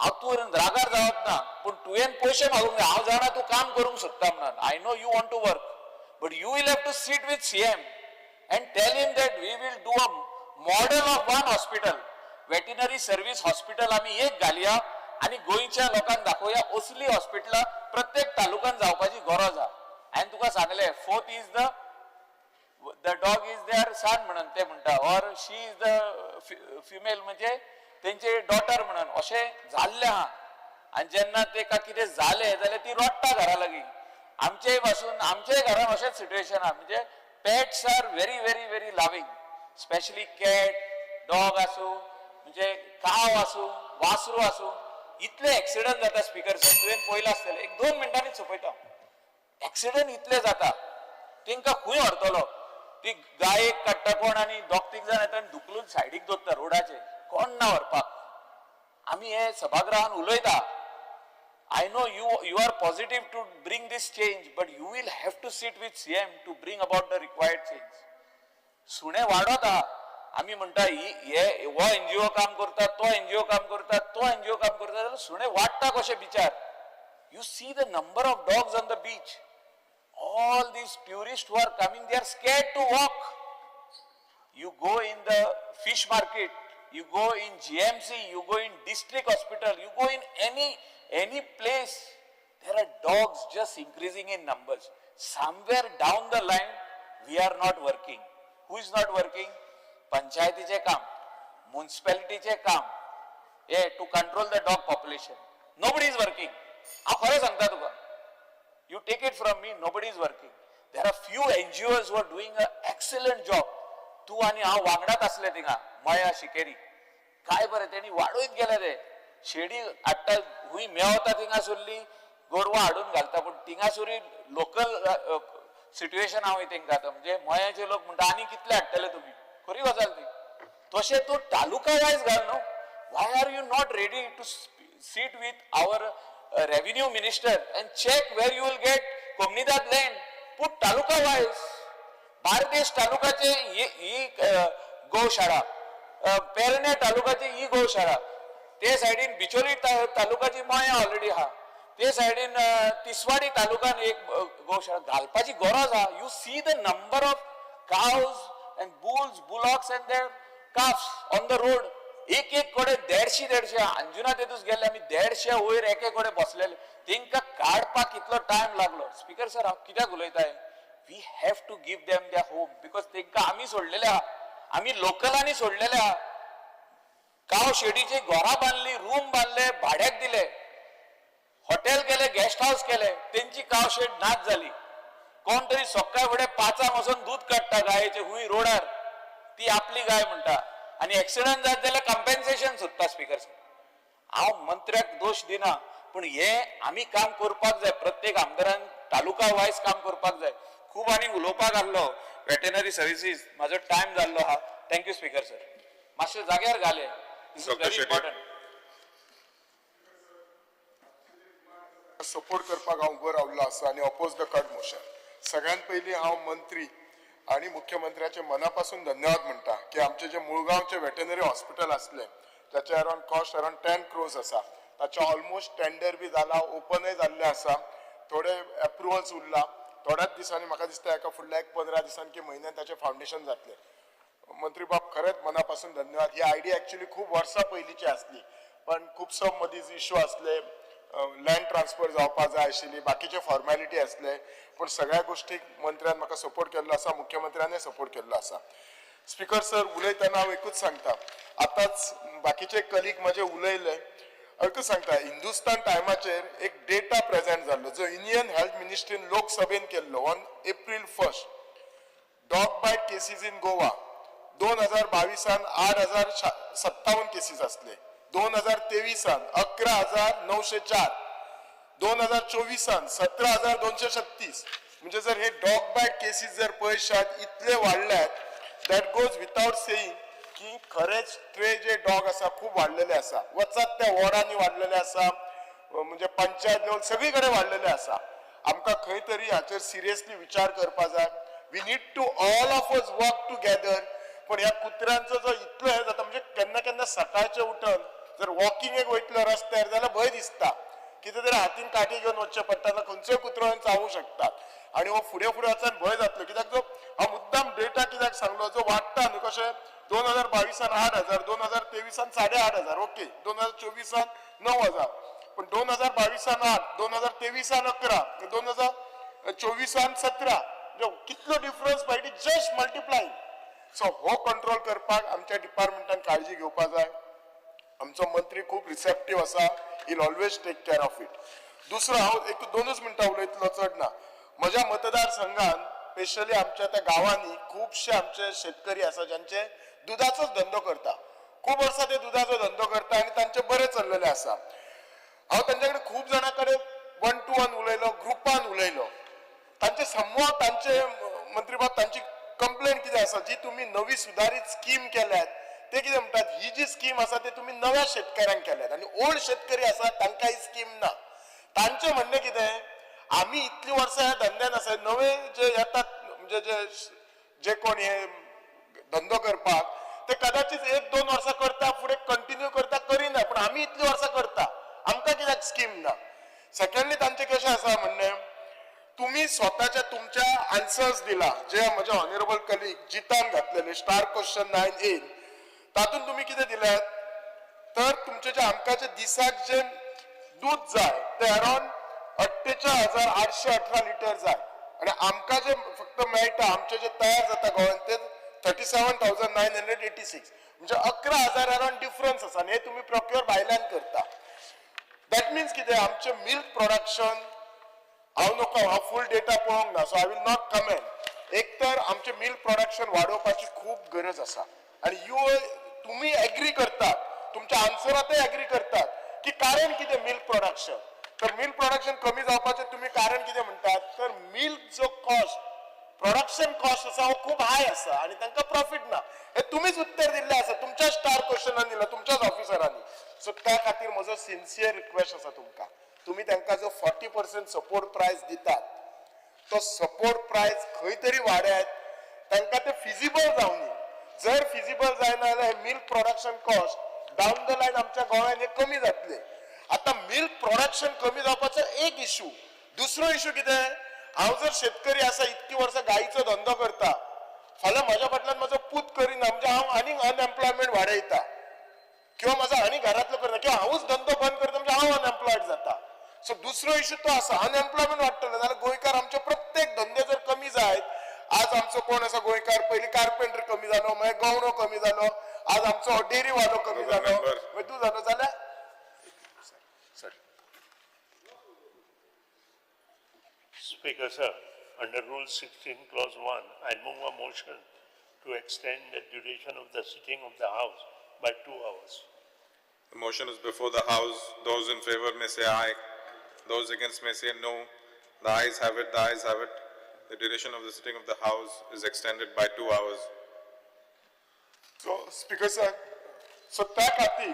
हांव तूं रागार जावप ना, पूण तुवें पयशे मागूंक जाय. हांव जाणा तूं काम करूंक सोदता म्हणून, I know you want to work, but you will have to sit with CM and tell him that we will do a model of one hospital, veterinary service hospital आमी एक घालया आनी गोंयच्या लोकांक दाखोवया असली हॉस्पिटलां प्रत्येक तालुक्यान जावपाची गरज आहा. हांवें तुका सांगलें, fourth is the dog is their son म्हणून ते म्हणटा, or she is the female म्हणजे तेंचे डॉटर म्हणून अशें जाल्लें आहा. आनी जेन्ना तेका कितें जालें जाल्यार ती रडटा घरा लागीं. आमचेय पासून आमचेय घरान अशेंच सिट्युएशन आहा. म्हणजे pets are very very very loving, specially cat, dog आसूं, म्हणजे काव आसूं, वासरू आसूं, इतले एक्सिडंट जाता. स्पीकर सर, तुवें पळयलां आसतलें, एक 2 मिनटांनी सोंपयता. एक्सिडंट इतले जाता, तेंकां खंय व्हरतलो? ती गायेक काडटा कोण आनी दोग तीग जाण येता आनी धुकलून सायडीक दवरता रोडाचे, कोण ना व्हरपाक. आमी हे सभागृहान उलयता. I know you are positive to bring this change, but you will have to sit with CM to bring about the required change. सुणे वाडत आहा. आमी म्हणटा हे हो एनजीओ काम करता, तो एनजीओ काम करता, तो एनजीओ काम करता, जाल्यार सुणे वाडटा कशे बिचार. You see the number of dogs on the beach. All these tourists who are coming, they are scared to walk. You go in the fish market, you go in GMC, you go in district hospital, you go in any place, there are dogs just increasing in numbers. Somewhere down the line, we are not working. Who is not working? पंचायतीचे काम, म्युन्सिपॅलिटीचे काम, हे to control the dog population. Nobody is working. हांव खरें सांगता तुका, you take it from me, nobody is working. There are few NGOs who are doing an excellent job. तूं आनी हांव वांगडात आसले थिंगा मया शिकेरी, काय बरें तेणी वाडयत गेले ते शेडी हाडटा, हुंय मेवता थिंगासरली गोरवां हाडून घालता, पूण थिंगासरी लोकल सिट्युएशन आहा तेंकां आतां. म्हणजे मयाचे लोक म्हणटा आनी कितले हाडटले तुमी, खरी गजाल ती. तशें तूं तालुका वायज घाल न्हू. Why are you not ready to sit with our revenue minister and check where you will get Comunidade land? Put taluka wise. Bardez तालुकाचे ही गोशाळा, पेरणे तालुकाची ही गोशाळा, ते सायडीन बिचोली तालुकाची मया ऑलरेडी आहा, ते सायडीन तिसवाडी तालुकान एक गोशाळा घालपाची गरज आहा. You see the number of cows and bulls, bullocks and their calves on the road. एक एक कडेन देडशे देडशे, अंजुना तेतूच गेल्ले आमी, 150 वयर एके कडेन बसलेले, तेंकां काडपाक कितलो टायम लागलो. स्पीकर सर, हांव कित्याक उलयता, we have to give them their home, because तेंकां आमी सोडलेले आहा, आमी लोकलांनी सोडलेले आहा. काव शेडीची घरां बांदली, रूम बांदले, भाड्याक दिले, हॉटेल केले, गेस्ट हाऊस केले, तेंची काव शेड नाच जाली. कोण तरी सकाळ फुडें 5 वचून दूद काडटा गायेचे हुंय रोडार, ती आपली गाय म्हणटा, आनी एक्सिडंट जात जाल्यार कंपेन्सेशन सोदता. स्पीकर सर, हांव मंत्र्याक दोश दिना, पूण हे आमी काम करपाक जाय. प्रत्येक आमदारान तालुका वायज काम करपाक जाय. खूब आनी उलोवपाक आहलो वेटेनरी सर्विसीस, म्हाजो टायम जाल्लो आहा. Thank you speaker sir. मातशें जाग्यार घाले, this is Dr. Very Shetty. Important. Support करपाक हांव उबो रावल्लो आसा आनी oppose the cut motion. सगळ्यात पयलीं हांव मंत्री आनी मुख्यमंत्र्याचे मना पासून धन्यवाद म्हणटा की आमचे जे मुळगांवचे वेटनरी हॉस्पिटल आसले, ताचे around cost around 10 crores आसा, ताचे ऑलमोस्ट टेंडर बी जाला, ओपनय जाल्ले आसा, थोडे एप्रुवल्स उरला. थोड्याच दिसांनी, म्हाका दिसता एका फुडल्या एक 15 दिसांनी की म्हयन्यान ताचें फावंडेशन जातलें. मंत्री बाब, खरेंच मना पासून धन्यवाद. ही आयडिया एक्चुअली खूब वर्सां पयलींची आसली, पण खुबसो मदीं इशू आसले, लँड ट्रान्सफर जावपा जाय आशिल्ली, बाकीचे फॉर्मेलिटी आसले, पूण सगळ्या गोश्टीक मंत्र्यान म्हाका सपोर्ट केल्लो आसा, मुख्यमंत्र्यानय सपोर्ट केल्लो आसा. स्पीकर सर, उलयतना हांव एकूच सांगता, आतांच बाकीचे कलीग म्हजे उलयले, हांव एकूच सांगता, हिंदुस्तान टायमाचेर एक डेटा प्रेझेंट जाल्लो जो इंडियन हेल्थ मिनिस्ट्रीन लोकसभेन केल्लो on April 1. Dog bite cases in Goa 2022 8057 cases असले, 2023 11,904, 2024 17,236. म्हणजे जर हे डॉग बायट केसीस जर पळयशात, इतले वाडल्यात. That goes without saying की खरेंच स्ट्रे जे डॉग आसा खूब वाडलेले आसा. वचात त्या वॉर्डांनी वाडलेले आसा, म्हणजे पंचायत लेवल सगळी कडेन वाडलेले आसा. आमकां खंय तरी हाचेर सिरियसली विचार करपा जाय. We need to all of us work together. पण ह्या कुत्र्यांचो जो इतलो हे जाता, म्हणजे केन्ना केन्ना सकाळचे उठून जर वॉकिंगेक वयतलो रस्त्यार जाल्यार भंय दिसता. कितें तरी हातीन काठी घेवन वचचें पडटा, ना खंयचोय कुत्रो येवन चावूं शकता आनी हो फुडें फुडें वचून भंय जातलो. कित्याक जो हांव मुद्दाम डेटा कित्याक सांगलो, जो वाडटा न्हू, कशें 2022 8000, 2023 8500, ओके, 2024 9000, पण 2022 8, 2023 11, 2024 17, म्हणजे कितलो डिफरन्स पळय, it just multiply. सो हो कंट्रोल करपाक आमच्या डिपार्टमेंटान काळजी घेवपा जाय. आमचो मंत्री खूब रिसेप्टीव आसा, he'll always take care of it. दुसरो, हांव एक दोनूच मिनटां उलयतलो, चड ना. म्हज्या मतदारसंघान स्पेशली आमच्या त्या गांवांनी खुबशे आमचे शेतकरी आसा ज्यांचे दुदाचोच धंदो करता. खूब वर्सां ते दुदाचो धंदो करता आनी तांचे बरें चल्लेलें आसा. हांव तांचे कडेन खूब जाणां कडेन वन टू वन उलयलो, ग्रुपान उलयलो. तांचे समूह, तांचे मंत्री बाब, तांची कंप्लेन कितें आसा, जी तुमी नवी सुदारीत स्कीम केल्यात ते कितें म्हणटात, ही जी स्कीम आसा ते तुमी नव्या शेतकऱ्यांक केल्यात आनी ओल्ड शेतकरी आसा तांकां ही स्कीम ना. तांचें म्हणणें कितें, आमी इतलीं वर्सां ह्या धंद्यान आसा, नवे जे येतात म्हणजे जे जे कोण हे धंदो करपाक ते कदाचित 1-2 वर्सां करता, फुडें कंटिन्यू करता, करिना, पूण आमी इतलीं वर्सां करता, आमकां कित्याक स्कीम ना. सेकंडली तांचें कशें आसा म्हणणें, तुमी स्वताच्या तुमच्या आन्सर्स दिला जे म्हज्या ऑनरेबल कलीग जितान घातलेले स्टार क्वेश्चन 9A, तातूंत तुमी कितें दिल्यात तर तुमचे जे आमकां जे दिसाक जे दूद जाय ते अरावंड 48,818 लिटर जाय आनी आमकां जे फक्त मेळटा, आमचे जे तयार जाता गोंयांत ते 37,986, म्हणजे 11,000 अरावंड डिफरन्स आसा आनी हे तुमी प्रोक्युअर भायल्यान करता. That means कितें, आमचें मिल्क प्रोडक्शन, हांव नको, हांव फूल डेटा पळोवंक ना, so I will not comment. एक तर आमचें मिल्क प्रोडक्शन वाडोवपाची खूब गरज आसा आनी you तुमी एग्री करतात, तुमच्या आन्सरांतय एग्री करतात की कारण कितें मिल्क प्रोडक्शन, तर मिल्क प्रोडक्शन कमी जावपाचें तुमी कारण कितें म्हणटात, तर मिल्क जो कॉस्ट, प्रोडक्शन कॉस्ट आसा हो खूब हाय आसा आनी तांकां प्रॉफीट ना. हे तुमीच उत्तर दिल्लें आसा, तुमच्या स्टार क्वेश्चनान दिलां, तुमच्याच ऑफिसरांनी. सो त्या खातीर म्हजो सिन्सियर रिक्वेस्ट आसा तुमकां, तुमी तांकां जो 40% सपोर्ट प्रायस दितात तो सपोर्ट प्रायस खंय तरी वाडयात, तांकां ते फिजिबल जावनी. जर फिजिबल जायना जाल्यार हे milk production cost down the line आमच्या गोंयांत हे कमी जातले. आतां मिल्क प्रोडक्शन कमी जावपाचो एक इशू. दुसरो इशू कितें, हांव जर शेतकरी आसा, इतकी वर्सां गायीचो धंदो करता, फाल्यां म्हज्या फाटल्यान म्हजो पूत करिना म्हणजे हांव आनीक अनएम्प्लॉयमेंट वाडयता, किंवा म्हजो आनी घरांतलो करना, किंवा हांवूच धंदो बंद करता म्हणजे हांव अनएम्प्लॉयड जाता. सो दुसरो इशू तो आसा, अनएम्प्लॉयमेंट वाडटलो जाल्यार गोंयकार आमचे प्रत्येक धंदे जर कमी जायत, आज आमचो कोण आसा गोंयकार, पयलीं कार्पेंटर कमी जालो, मागीर गवणो कमी जालो, आज आमचो डेरीवालो कमी जालो, मागीर तूं जालो जाल्यार. Sorry. Speaker, sir, under Rule 16, Clause 1, I move a motion to extend the duration of the sitting of the House by 2 hours. The motion is before the House. Those in favor may say aye. Those against may say no. The ayes have it. The ayes have it. The duration of the sitting of the House is extended by 2 hours. So, Speaker sir, so त्या खातीर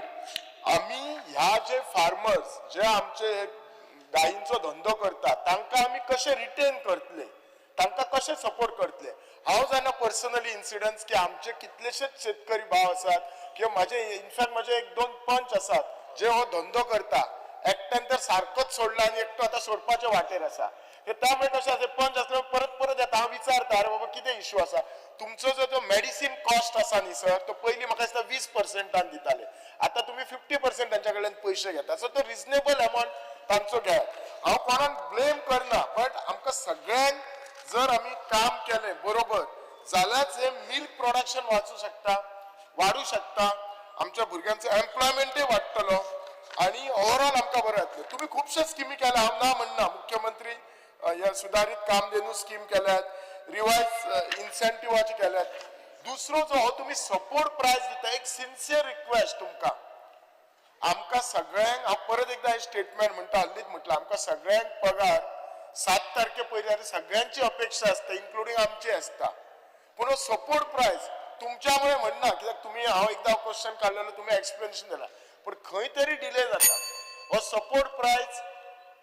आमी ह्या जे farmers जे आमचे गायींचो धंदो करता तांकां आमी कशें रिटेन करतले, तांकां कशें सपोर्ट करतले. हांव जाणा पर्सनली इन्सिडंट्स की आमचे कितलेशेच शेतकरी भाव आसात किंवा म्हाजे इनफॅक्ट म्हजे 1-2 पंच आसात जे हो धंदो करता, एकट्यान तर सारकोच सोडला आनी एकटो आतां सोडपाचे वाटेर आसा. त्यामुळे कशें आसा, पंच आसल्यार परत परत येता, हांव विचारता अरे बाबा कितें इशू आसा तुमचो, जो तो मेडिसीन कॉस्ट आसा न्ही सर, तो पयलीं म्हाका दिसता 20% दिताले, आतां तुमी 50% तांच्या कडल्यान पयशे घेता. सो तो रिजनेबल अमावंट तांचो घेयात. हांव कोणाक ब्लेम करना, बट आमकां सगळ्यांक जर आमी काम केलें बरोबर जाल्यारच हें मिल्क प्रोडक्शन वाचूं शकता, वाडूं शकता, आमच्या भुरग्यांचो एम्प्लॉयमेंटय वाडटलो आनी ओवरऑल आमकां बरें जातलें. तुमी खुबश्यो स्किमी केल्या, हांव ना म्हणना, मुख्यमंत्री ह्या सुदारीत कामधेनू स्कीम केल्यात, रिवायज इन्सेंटिवाचे केल्यात. दुसरो जो हो तुमी सपोर्ट प्रायस दिता, एक सिन्सियर रिक्वेस्ट तुमकां, आमकां सगळ्यांक, हांव परत एकदां हे स्टेटमेंट म्हणटा, हल्लीच म्हटलां, आमकां सगळ्यांक पगार 7 तारखे पयलीं आनी सगळ्यांची अपेक्षा आसता, इन्क्लुडींग आमची आसता. पूण हो सपोर्ट प्रायस तुमच्या मुळे म्हणना, कित्याक तुमी, हांव एकदां क्वेश्चन काडलेलो, तुमी एक्सप्लेनेशन दिलां, पूण खंय तरी डिले जाता. हो सपोर्ट प्रायस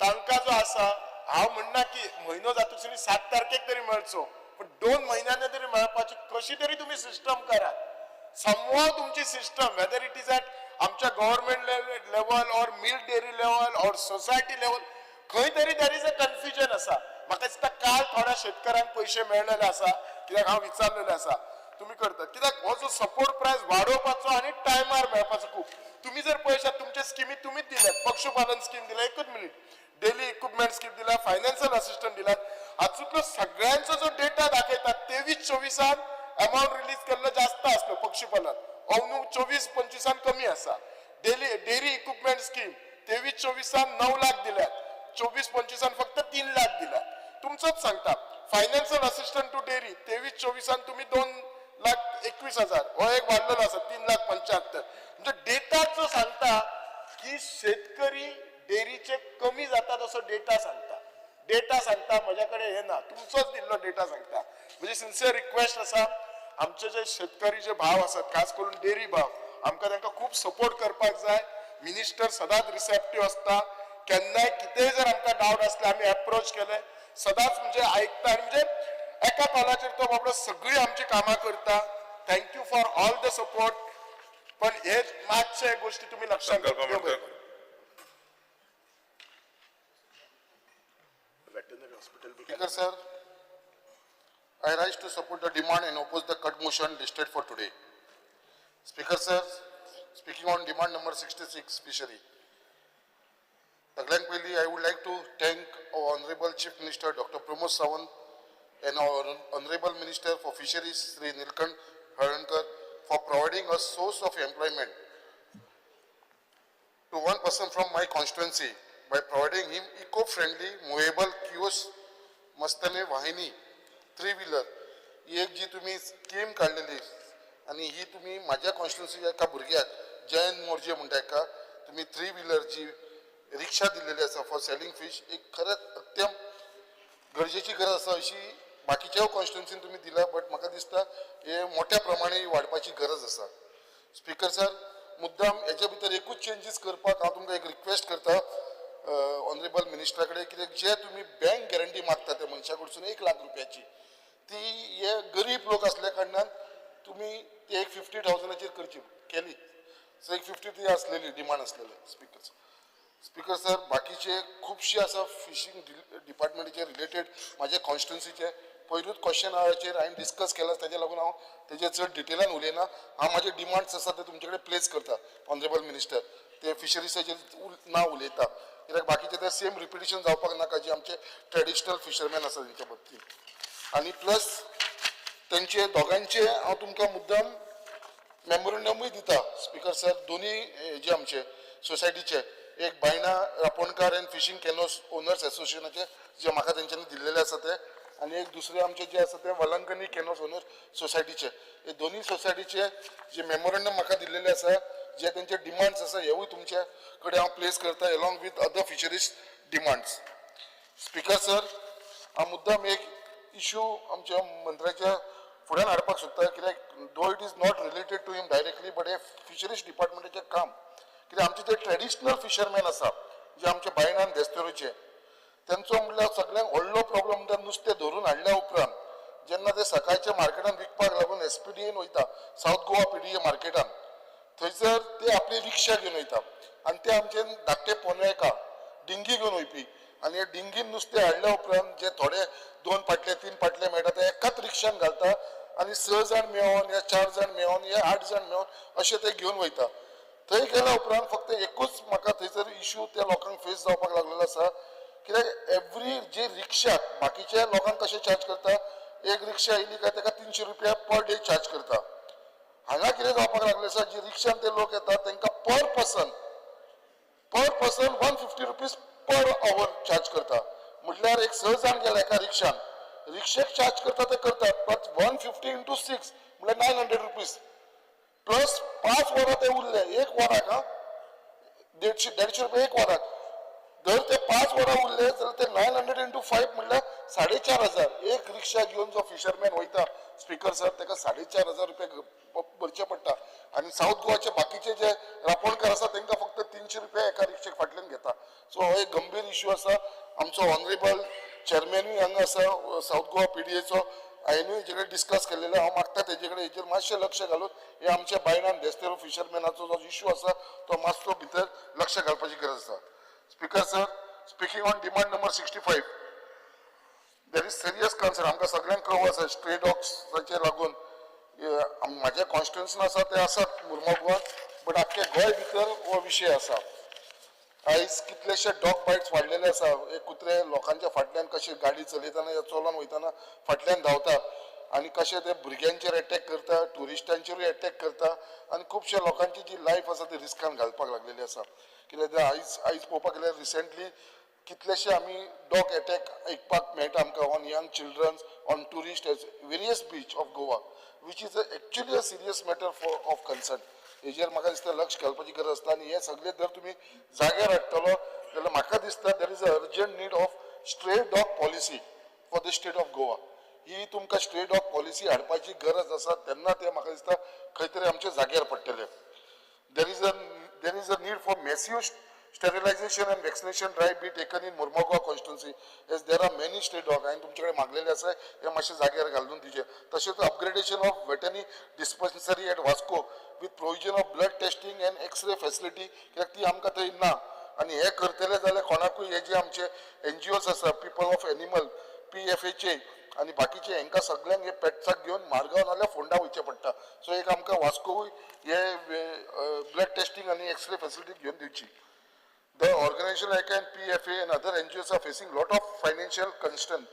तांकां जो आसा, हांव म्हणना की म्हयनो जातूच न्ही 7 तारखेक तरी मेळचो, पूण 2 म्हयन्यांनी तरी मेळपाची कशी तरी तुमी सिस्टम करात. समवाव तुमची system, whether it is at आमच्या government level or milk dairy level or society level, खंय तरी there is a confusion आसा. म्हाका दिसता काल थोड्या शेतकऱ्यांक पयशे मेळलेले आसा, कित्याक हांव विचारलेलें आसा, तुमी करतात. कित्याक हो जो सपोर्ट प्रायस वाडोवपाचो आनी टायमार मेळपाचो खूब, तुमी जर पळयशात तुमचे स्किमी तुमीच दिल्यात, पक्षुपालन स्कीम दिल्या, एकूच मिनीट, डेली इक्विपमेंट स्कीम दिल्या, फायनान्शियल असिस्टंट दिल्यात, हातूंतलो सगळ्यांचो जो डेटा दाखयता 23-24 अमावंट रिलीज केल्लो जास्त आसलो पक्षुपालन, अंदू 24-25 कमी आसा. डेअरी इक्विपमेंट स्कीम 23-24 9 लाख दिल्यात, 24-25 फक्त 3 लाख दिल्यात. तुमचोच सांगता, फायनान्शियल असिस्टंट टू डेअरी 23-24 तुम्ही 2,21,000, हो एक वाडलेलो आसा 3,75,000. म्हणजे डेटा जो सांगता की शेतकरी डेअरीचे कमी जातात असो डेटा सांगता, डेटा सांगता, म्हज्या कडेन हे ना, तुमचोच दिल्लो डेटा सांगता. म्हणजे सिन्सियर रिक्वेस्ट आसा, आमचे जे शेतकरी जे भाव आसात, खास करून डेअरी भाव, आमकां तांकां खूब सपोर्ट करपाक जाय. मिनिस्टर सदांच रिसेप्टीव आसता. केन्नाय कितेंय जर आमकां डावट आसले, आमी एप्रोच केले, सदांच म्हणजे आयकता आनी म्हणजे एका कॉलाचेर तो बाबडो सगळीं आमची कामां करता. Thank you for all the support. पण हे मातशे गोष्टी तुम्ही लक्षात. Speaker sir, I rise to support the demand and oppose the cut motion listed for today. Speaker sir, speaking on demand number 66, fishery. सगळ्यांत पयलीं I would like to thank our Honorable Chief Minister Dr. Pramod Sawant and our Honorable Minister for Fisheries Shri Nilkanth Halarnkar for providing a source of employment to one person from my constituency by providing him eco-friendly movable kiosk मस्तने वाहिनी three wheeler. ही एक जी तुम्ही scheme काडलेली आनी ही तुम्ही म्हाज्या कॉन्स्टिट्युन्सीच्या एका भुरग्याक, जयंत मोर्जे म्हणटा एका, तुम्ही थ्री व्हिलर जी रिक्षा दिलेली आसा फॉर सेलिंग फिश, एक खरेंच अत्यंत गरजेची गरज आसा. अशी बाकीच्या कॉन्स्टिट्युन्सीन तुमी दिला, बट म्हाका दिसता हे मोठ्या प्रमाणे वाडपाची गरज आसा. स्पीकर सर, मुद्दाम हेच्या भितर एकूच चेंजीस करपाक हांव तुमकां एक रिक्वेस्ट करता ऑनरेबल मिनिस्टरा कडेन, कित्याक जे तुमी बँक गॅरंटी मागता त्या मनशा कडसून 1 लाख रुपयाची, ती हे गरीब लोक असल्या कारणान तुमी ती एक 50,000चेर करची केली. सो एक 50 ती आसलेली डिमांड आसलेली. स्पीकर सर, बाकीचे खुबशे आसा फिशींग डिपार्टमेंटाचे रिलेटेड म्हाजे कॉन्स्टिट्युन्सीचे. पयरूच क्वेश्चन आवराचेर हांवें डिस्कस केला, ताजे लागून हांव तेजेर चड डिटेलान उलयना. हांव म्हाजे डिमांड्स आसा ते तुमचे कडेन प्लेस करता ऑनरेबल मिनिस्टर. ते फिशरीजाचेर ना उलयता, कित्याक बाकीचे ते सेम रिपिटिशन जावपाक नाका, जे आमचे ट्रेडिशनल फिशरमॅन आसा तेंच्या बाबतींत. आनी प्लस तेंचे दोगांचे हांव तुमकां मुद्दाम मेमोरंडमूय दिता स्पीकर सर. दोन्ही जे आमचे सोसायटीचे, एक बायणा रापोणकार अँड फिशींग कॅनोस ओनर्स एसोसिएशनाचे जे म्हाका तेंच्यांनी दिल्लेले आसा ते, आनी एक दुसरे आमचे जे आसा ते वलंकनी कॅनोस ओनर सोसायटीचे, हे दोन्ही सोसायटीचे जे मेमोरंडम म्हाका दिल्लेले आसा, जे तेंचे डिमांड्स आसा, हेवूय तुमचे कडेन हांव प्लेस करता along with other fisheries demands. Speaker sir, हांव मुद्दाम एक इशू आमच्या मंत्र्याच्या फुड्यान हाडपाक सोदता, कित्याक though it is not related to him directly, but hey fisheries डिपार्टमेंटाचें काम. कित्याक आमचे जे ट्रेडिशनल फिशरमॅन आसा, जे आमच्या बायणान देस्तोरीचे, तेंचो म्हणल्यार सगळ्यांत व्हडलो प्रॉब्लम म्हणल्यार नुस्तें धरून हाडल्या उपरांत जेन्ना ते सकाळचे मार्केटान विकपाक लागून एसपीडीएन वयता, सावथ गोवा पीडीए मार्केटान, थंयसर ते आपली रिक्षा घेवन वयता आनी ते आमचे धाकटे पोने एका डिंगी घेवन वयपी. आनी हे डिंगीन नुस्तें हाडल्या उपरांत जे थोडे दोन पाटले, तीन पाटले मेळटा, ते एकाच रिक्षान घालता आनी स जाण मेळोन या चार जाण मेळोन या आठ जाण मेळोन अशें ते घेवन वयता. थंय गेल्या उपरांत फक्त एकूच म्हाका थंयसर इशू त्या लोकांक फेस जावपाक लागलेलो आसा, कित्याक एवरी जे रिक्षाक बाकीच्या लोकांक कशें चार्ज करता, एक रिक्षा येयली काय ताका 300 रुपया पर डे चार्ज करता. हांगा कितें जावपाक लागलें आसा, जे रिक्षान ते लोक येतात तांकां per person ₹150 per hour charge करता. म्हटल्यार एक स जाण गेले एका रिक्षान, रिक्षेक चार्ज करता ते करतात, but 150 into 6 म्हळ्यार ₹900. प्लस 5 वरां ते उरले, एक वराक हा 150 150 रुपया एक वराक. जर ते 5 वरां उरले जाल्यार ते 900 इंटू 5 म्हणल्यार 4500. एक रिक्षा घेवन जो फिशरमॅन वयता स्पीकर सर, ताका 4500 रुपया भरचे पडटा. आनी सावथ गोवाचे बाकीचे जे रापोणकार आसा तांकां फक्त 300 रुपया एका रिक्षेक फाटल्यान घेता. सो हो एक गंभीर इशू आसा. आमचो ऑनरेबल चेअरमॅनूय हांगा आसा सावथ गोवा पीडीएचो. हांवेनूय हेजे कडेन डिस्कस केलेलें. हांव मागता तेजे कडेन हेजेर मातशें लक्ष घालून हे आमच्या बायणान देस्तेरो फिशरमॅनाचो जो इशू आसा तो मातसो भितर लक्ष घालपाची गरज आसा. Speaker sir, speaking on demand number 65, there is serious concern. आमकां सगळ्यांक खबर आसा, स्ट्रे डॉग्साचेर लागून म्हाज्या कॉन्स्टिट्युन्सीन आसा ते आसात मुर्मो, बट आख्खे गोंय भितर हो विशय आसा. आयज कितलेशे डॉग बायट्स वाडलेले आसा. हे कुत्रे लोकांच्या फाटल्यान कशे गाडी चलयतना या चलोन वयतना फाटल्यान धांवता आनी कशे ते भुरग्यांचेर एटॅक करता, ट्युरिस्टांचेरूय एटॅक करता आनी खुबशे लोकांची जी लायफ आसा ती रिस्कान घालपाक लागलेली आसा. कित्याक ते आयज पळोवपाक गेल्यार रिसेंटली कितलेशे आमी डॉग एटॅक आयकपाक मेळटा आमकां on young childrens, on tourist at various beach of Goa, which is actually a serious matter for of concern. हेजेर म्हाका दिसता लक्ष घालपाची गरज आसता. आनी हे सगळे जर तुमी जाग्यार हाडटलो जाल्यार म्हाका दिसता there is a urgent need of stray dog policy for the state of Goa. ही तुमकां स्ट्रे डॉग पॉलिसी हाडपाची गरज आसा, तेन्ना ते म्हाका दिसता खंय तरी आमच्या जाग्यार पडटले. There is a need for massive sterilization and vaccination drive be taken in Mormugao constituency, as there are many stray dog. हांवें तुमचे कडेन मागलेले आसा, हे मातशें जाग्यार घालून दिवचे. तशेंच upgradation of veterinary dispensary at Vasco with provision of blood testing and X-ray facility, कित्याक ती आमकां थंय ना. आनी हे करतले जाल्यार कोणाकूय हे जे आमचे एनजीओज आसा, people of animal, PFHA आनी बाकीचे, हांकां सगळ्यांक हे पेट्साक घेवन मारगांव नाल्यार फोंडा वयचें पडटा. सो एक आमकां वास्कोय हे ब्लड टेस्टींग आनी एक्सरे फेसिलिटी घेवन दिवची. The organization like an PFA and other NGOs are facing lot of financial constraint.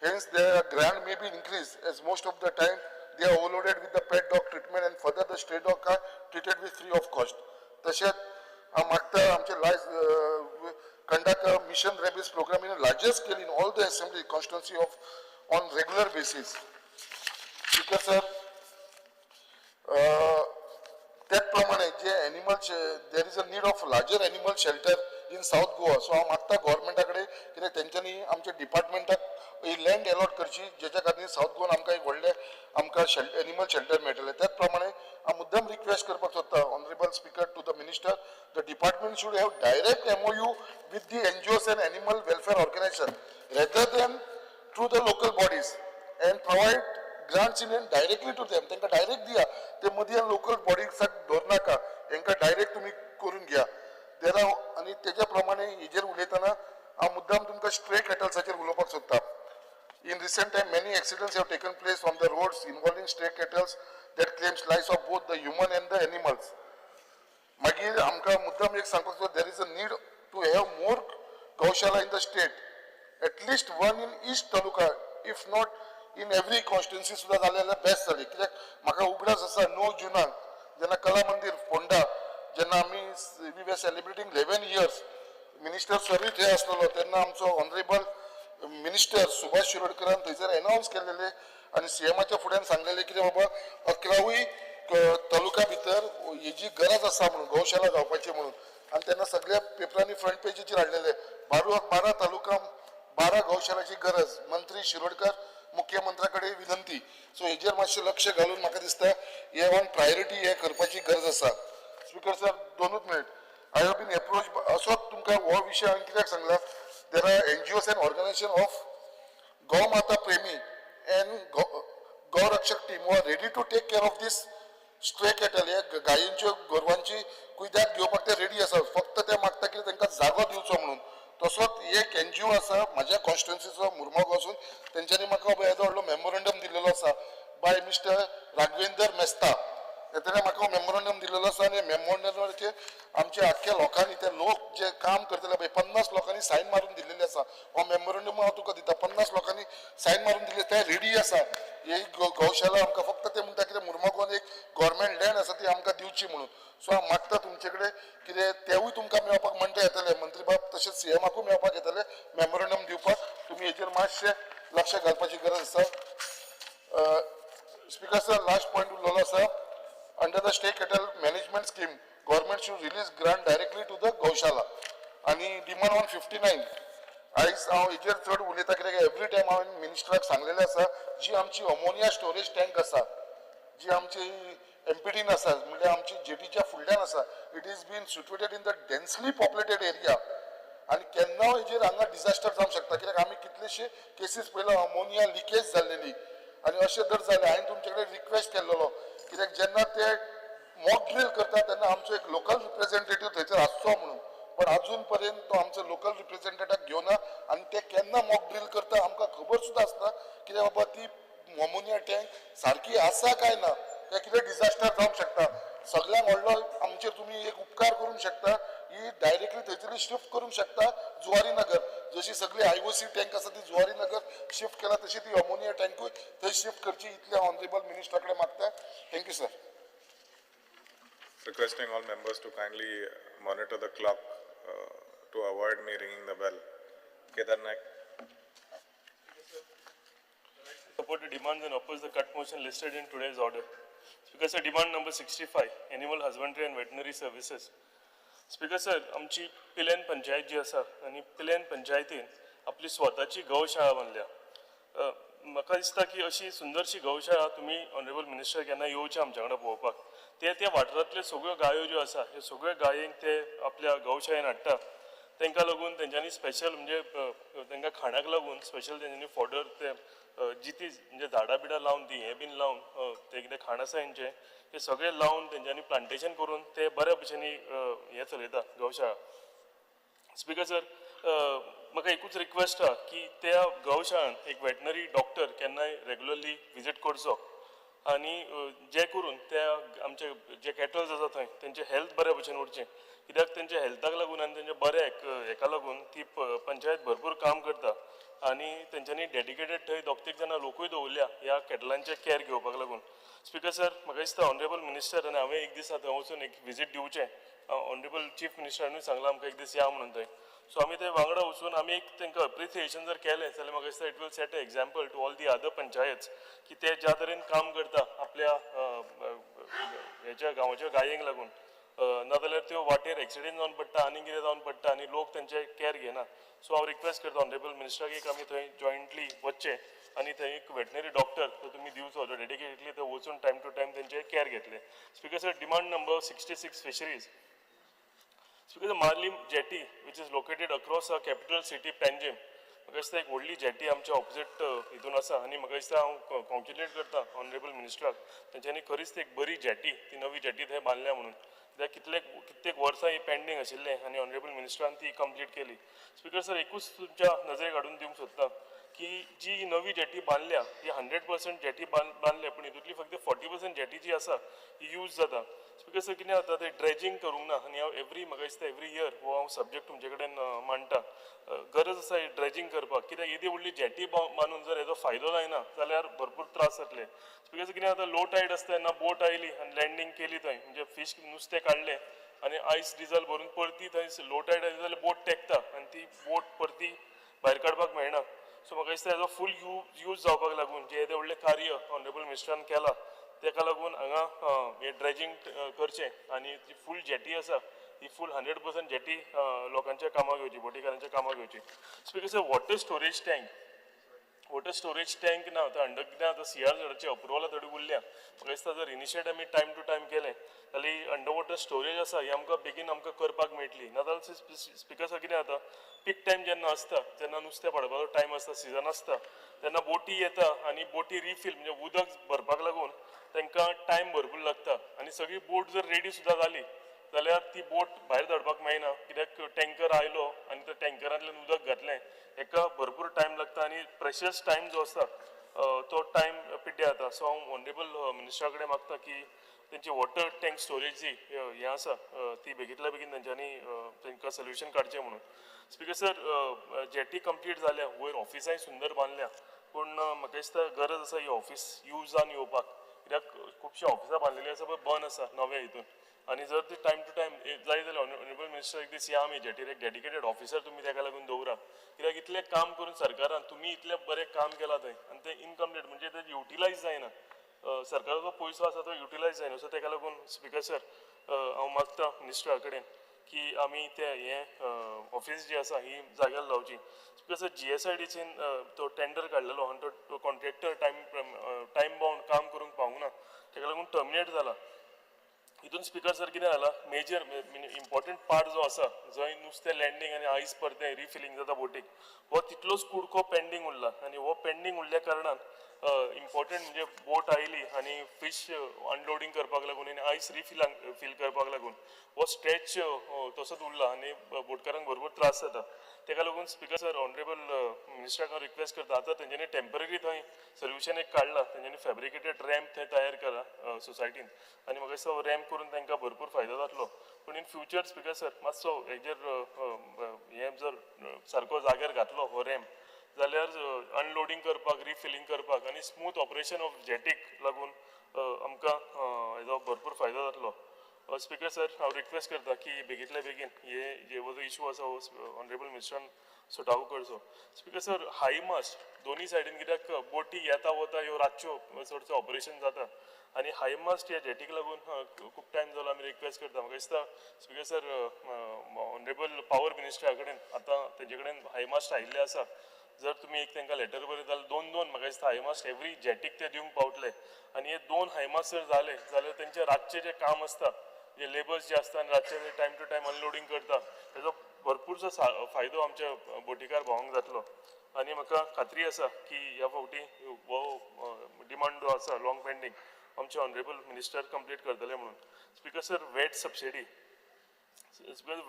Hence, their grant may be increased, as most of the time they are overloaded with the pet dog treatment and further the stray dog are treated with free of cost. तशेंच हांव मागता आमचे lies conduct a mission rabies program in a larger scale in all the assembly constituency of on regular basis. Speaker sir, त्याच प्रमाणे जे animal, there is a need of larger animal shelter in South Goa. So हांव मागता गव्हर्मेंटा कडेन, कित्याक तेंच्यांनी आमच्या डिपार्टमेंटाक land allot करची, जेच्या खातीर सावथ गोवान आमकां एक व्हडलें आमकां एनिमल शेल्टर मेळटलें. त्याच प्रमाणे हांव मुद्दम रिक्वेस्ट करपाक सोदता, Honourable Speaker, to the Minister, the department should have direct MOU with the NGOs and animal welfare organization rather than through the local bodies and provide grants in directly to them. तांकां direct दिया ते, मदीं local बॉडीसाक दवरनाका, तांकां direct तुमी करून घ्या. देर आनी तेज्या प्रमाणे हेजेर उलयतना हांव मुद्दाम तुमकां स्ट्रे कॅटल्साचेर उलोवपाक सोदता. In recent time, many accidents have taken place on the roads involving stray cattle that claims lives of both the human and the animals. मागीर आमकां मुद्दाम एक सांगपाक सोदता, there is a need to have more gaushala in the state, at least one in each taluka, if not in every constituency सुद्दां जालें जाल्यार best जालें. कित्याक म्हाका उगडास आसा, 9 जुनाक जेन्ना कला मंदीर फोंडा जेन्ना आमी we were celebrating 11 years, Minister सरूय थंय आसलेलो, तेन्ना आमचो ऑनरेबल मिनिस्टर सुभाष शिरोडकरान थंयसर एनावन्स केलेले आनी सीएमाच्या फुड्यान सांगलेले कितें बाबा, 11वूय तालुका भितर हेजी गरज आसा म्हणून, गौशाला जावपाची म्हणून. आनी तेन्ना सगळ्या पेपरांनी फ्रंट पेजीचेर हाडलेले, 12 तालुका 12 गौशालाची गरज, मंत्री शिरोडकर मुख्यमंत्र्या कडेन विनंती. सो हेजेर मातशें लक्ष घालून म्हाका दिसता हे ऑन प्रायोरिटी हे करपाची गरज आसा. स्पीकर सर, दोनूच minute. I have been approach असोच तुमकां हो विशय हांवें कित्याक सांगला, there are NGOs and organization of Gaumata Premi and Gaurakshak team who are ready to take care of this stray cattle. हे गायींच्यो गोरवांची कुयदाद घेवपाक ते रेडी आसा, फक्त ते मागता की तांकां जागो दिवचो म्हणून. तसोच एक एनजीओ आसा म्हाज्या कॉन्स्टिट्युन्सीचो मुर्मगांवसून, तेंच्यांनी म्हाका येदो व्हडलो मेमोरंडम दिल्लेलो आसा बाय मिस्टर राघवेंदर मेस्ता. तेणे म्हाका मेमोरंडम दिल्लेलो आसा आनी मेमोरंडमाचेर आमच्या आख्ख्या लोकांनी, ते लोक जे काम करतले पळय, 50 लोकांनी सायन मारून दिल्लेली आसा. हो मेमोरंडम हांव तुका दिता. 50 लोकांनी सायन मारून दिल्ले, ते रेडी आसा ही गौशाला आमकां. फक्त ते म्हणटा कितें, मुर्मगांवान एक गव्हर्मेंट लँड आसा, ती आमकां दिवची म्हणून. सो हांव मागता तुमचे कडेन कितें, तेवूय तुमकां मेळपाक म्हणटा येतले मंत्री बाब, तशेंच सीएमाकूय मेळपाक येतले मेमोरंडम दिवपाक. तुमी हेजेर मातशें लक्ष घालपाची गरज आसा. स्पीकर सर, लास्ट पॉयंट उरलेलो आसा. Under the stray cattle management scheme, government should release grant directly to the gaushala. आनी डिमांड 159, आयज हांव हेजेर चड उलयता कित्याक एवरी टायम हांवें मिनिस्टराक सांगलेलें आसा, जी आमची अमोनिया स्टोरेज टँक आसा, जी आमची एमपीटीन आसा, म्हणल्यार आमची जेटीच्या फुडल्यान आसा, it is been situated in the densely populated area आनी केन्ना हेजेर हांगा डिजास्टर जावंक शकता, कित्याक आमी कितलेशे केसीस पळयला अमोनिया लिकेज जाल्लेली. आनी अशें जर जालें, हांवें तुमचे कडेन रिक्वेस्ट केल्लेलो, कित्याक जेन्ना ते मॉक ड्रील करता तेन्ना आमचो एक लोकल रिप्रेझेंटेटीव थंयसर आसचो म्हणून, पण अजून पर्यंत तो आमचो लोकल रिप्रेझेंटेटिव्ह घेवना आनी ते केन्ना मॉक ड्रील करता आमकां खबर सुद्दां आसना, कित्याक बाबा ती अमोनिया टँक सारकी आसा काय ना, काय कितें डिजास्टर जावंक शकता. सगळ्यांत व्हडलो आमचेर तुमी एक उपकार करूंक शकता, ही डायरेक्टली थंयसरली शिफ्ट करूंक शकता जुवारी नगर. जशी सगळी आयओसी टँक आसा ती जुवारी नगर शिफ्ट केला, तशी ती अमोनिया टँकूय थंय शिफ्ट करची, इतलें ऑनरेबल मिनिस्टरा कडेन मागता. Thank you sir. Requesting all members to kindly monitor the clock to avoid me ringing the bell. Kedar Naik. Support the demands and oppose the cut motion listed in today's order. Speaker sir, demand number 65, Animal Husbandry and Veterinary Services. Speaker sir, आमची पिलेन पंचायत जी आसा आनी पिलेन पंचायतीन आपली स्वताची गौशाळा बांदल्या. म्हाका दिसता की अशी सुंदरशी गौशाळा तुमी ऑनरेबल मिनिस्टर केन्ना येवचे आमच्या वांगडा पळोवपाक. ते त्या वाठारांतल्यो सगळ्यो गायो ज्यो आसा ह्यो सगळ्यो गायेंक ते आपल्या गौशाळेन हाडटा. तांकां लागून तेंच्यांनी स्पेशल म्हणजे तांकां खाणाक लागून स्पेशल तेंच्यांनी फॉडर ते जिती म्हणजे झाडां बिडां लावन ती हें बीन लावन ते कितें खाण आसा तेंचें ते सगळें लावन तेंच्यांनी प्लांटेशन करून ते बऱ्या भशेन हें चलयता गौशाळा. स्पिकर सर, म्हाका एकूच रिक्वेस्ट आहा की त्या गौशाळान एक वेटनरी डॉक्टर केन्नाय रेगुलरली विजीट करचो आनी जे करून त्या आमचे जे कॅटल्स आसा थंय तेंचें हेल्थ बऱ्या भशेन उरचें, कित्याक तेंच्या हेल्थाक लागून आनी तेंच्या बऱ्या हेका लागून ती पंचायत भरपूर काम करता आनी तेंच्यांनी डेडिकेटेड थंय दोग तीग जाणां लोकूय दवरल्या ह्या कॅटलांचें कॅर घेवपाक लागून. स्पिकर सर, म्हाका दिसता ऑनरेबल मिनिस्टर आनी हांवें एक दीस थंय वचून एक विजीट दिवचें. ऑनरेबल चीफ मिनिस्टरानूय सांगलां आमकां एक दीस या म्हणून थंय. सो आमी थंय वांगडा वचून आमी एक तांकां अप्रिसिएशन जर केलें जाल्यार म्हाका दिसता it will set a example to all the other panchayats की ते ज्या तरेन काम करता आपल्या हेच्या गांवाच्या गायेंक लागून, नाजाल्यार त्यो वाटेर एक्सिडेंट जावन पडटा आनी कितें जावन पडटा आनी लोक तेंचे कॅर घेना. सो हांव रिक्वेस्ट करता ऑनरेबल मिनिस्टराक एक आमी थंय जॉयंटली वचचें आनी थंय एक वेटनरी डॉक्टर तो तुमी दिवचो जो डेडिकेटली थंय वचून टायम टू टायम तेंचे कॅर घेतले. Speaker sir, demand number 66 fisheries. Speaker, Marlim jetty which is located across our capital city Panjim, म्हाका दिसता एक व्हडली जेटी आमच्या ऑपोजीट हितून आसा आनी म्हाका दिसता हांव कॉंग्रेच्युलेट करता ऑनरेबल मिनिस्टराक तेंच्यांनी खरीच ती एक बरी जेटी ती नवी जेटी थंय बांदल्या म्हणून, कित्याक कित्येक वर्सां ही पेंडींग आशिल्लें आनी ऑनरेबल मिनिस्टरान ती कंप्लीट केली. स्पिकर सर, एकूच तुमच्या नजरेक हाडून दिवंक सोदता की जी नवी जेटी बांदल्या ही 100% जेटी बांदल्या पूण हितूंतली फक्त 40% जेटी जी आसा ही यूज जाता. स्पिकर सर, कितें जाता ते ड्रेजिंग करूंक ना आनी हांव एवरी म्हाका दिसता एवरी इयर हो हांव सब्जेक्ट तुमचे कडेन मांडटा. गरज आसा ही ड्रेजिंग करपाक, कित्याक येदी व्हडली जेटी बांदून जर हेजो फायदो जायना जाल्यार भरपूर त्रास जातले. स्पिकर सर, कितें जाता लो टायड आसता तेन्ना बोट आयली आनी लँडींग केली थंय म्हणजे फीश नुस्तें काडलें आनी आयस डिजल भरून परती थंय लो टायड आयली जाल्यार बोट तेकता आनी ती बोट परती भायर काडपाक मेळना. सो म्हाका दिसता हेजो फूल यूज जावपाक लागून जें येदें व्हडलें कार्य ऑनरेबल मिनिस्टरान केलां तेका लागून हांगा हें ड्रेजिंग करचें आनी जी फूल जेटी आसा ही फूल 100% जेटी लोकांच्या कामाक येवची, बोटीकारांच्या कामाक येवची. Speaker sir, water storage tank, water storage tank ना आतां अंडर कितें आतां CRZाचे अप्रुवल थोडी उरल्या. म्हाका दिसता जर इनिशिएट आमी टायम टू टायम केलें जाल्यार अंडर वॉटर स्टोरेज आसा ही आमकां बेगीन आमकां करपाक मेळटली. नाजाल्यार स्पिकर सर कितें जाता पीक टायम जेन्ना आसता तेन्ना नुस्तें पडपाचो टायम आसता, सिजन आसता तेन्ना बोटी येता आनी बोटी रिफील म्हणजे उदक भरपाक लागून तांकां टायम भरपूर लागता आनी सगळी बोट जर रेडी सुद्दां जाली जाल्यार ती बोट भायर धाडपाक मेळना, कित्याक टँकर आयलो आनी त्या टँकरांतल्यान उदक घातलें हेका भरपूर टायम लागता आनी प्रेशियस टायम जो आसता तो टायम पिड्ड्यार जाता. सो हांव ऑनरेबल मिनिस्टरा कडेन मागता की तेंची वॉटर टँक स्टोरेज जी हें आसा ती बेगींतल्या बेगीन तेंच्यांनी तांकां सोल्युशन काडचें म्हणून. स्पिकर सर, जेटी कंप्लीट जाल्या, वयर ऑफिसांय सुंदर बांदल्या, पूण म्हाका दिसता गरज आसा ही ऑफिस यूज जावन येवपाक, कित्याक खुबशीं ऑफिसां बांदलेलीं आसा पळय बंद आसा नव्या हितून आनी जर ती टायम टू टायम जाय जाल्यार ऑनरेबल मिनिस्टर एक दीस या आमी जेटीर एक डेडिकेटेड ऑफिसर तुमी तेका लागून दवरा, कित्याक इतलें काम करून सरकारान तुमी इतलें बरें काम केलां थंय आनी तें इनकम्प्लीट म्हणजे तें युटिलायज जायना, सरकाराचो पयसो आसा तो युटिलायज जायना. सो तेका लागून स्पिकर सर हांव मागता मिनिस्टरा कडेन की आमी तें हें ऑफिस जी आसा ही जाग्यार लावची. स्पिकर सर, GSIDCन तो टेंडर काडलेलो आनी तो कॉन्ट्रॅक्टर टायम बाउंड काम करूंक पावूंक ना, तेका लागून टर्मिनेट जाला. हितून स्पिकर सर कितें जाला मेजर इम्पॉर्टंट पार्ट जो आसा जंय नुस्तें लँडींग आनी आयस परतें रिफिलींग जाता बोटीक हो तितलोच कुडको पेंडींग उरला आनी हो पेंडींग उरल्या कारणान इम्पॉर्टंट म्हणजे बोट आयली आनी फिश अनलोडींग करपाक लागून आनी आयस रिफिलांग फील करपाक लागून हो स्ट्रेच तसोच उरला आनी बोटकारांक भरपूर त्रास जाता. तेका लागून स्पिकर सर ऑनरेबल मिनिस्टराक हांव रिक्वेस्ट करता आतां तेंच्यांनी टेम्पररी थंय सोल्युशन एक काडला, तेंच्यांनी फेब्रिकेटेड रॅम्प थंय तयार केला सोसायटीन आनी म्हाका दिसता रॅम्प करून तांकां भरपूर फायदो जातलो. पूण इन फ्युचर स्पिकर सर मातसो हेजेर हें जर सारको जाग्यार घातलो हो रॅम्प जाल्यार अनलोडींग करपाक, रिफिलींग करपाक आनी स्मूथ ऑपरेशन ऑफ जेटीक लागून आमकां हेजो भरपूर फायदो जातलो. स्पिकर सर, हांव रिक्वेस्ट करता की बेगींतल्या बेगीन हे जे जो इशू आसा हो ऑनरेबल मिनिस्टरान सुटावो करचो. स्पिकर सर, हाय मास्ट दोनी सायडीन कित्याक बोटी येता वता ह्यो रातच्यो चडसो ऑपरेशन जाता आनी हाय मास्ट ह्या जेटीक लागून खूब टायम जालो आमी रिक्वेस्ट करता. म्हाका दिसता स्पिकर सर ऑनरेबल पावर मिनिस्टरा कडेन आतां तेजे कडेन हाय मास्ट आयिल्ले आसा जर तुमी एक तांकां लेटर बरयत जाल्यार दोन दोन म्हाका दिसता हायमास्ट एवरी जेटीक ते दिवंक पावतले आनी हे दोन हायमास्ट जर जाले जाल्यार तेंचे रातचें जें काम आसता, जे लेबर्स जे आसता आनी रातचे ते टायम टू टायम अनलोडींग करता, तेजो भरपूरसो फायदो आमच्या बोटीकार भावांक जातलो. आनी म्हाका खात्री आसा की ह्या फावटी हो डिमांड जो आसा लॉंग पेंडींग आमचे ऑनरेबल मिनिस्टर कंप्लीट करतले म्हणून. Speaker sir, VAT subsidy,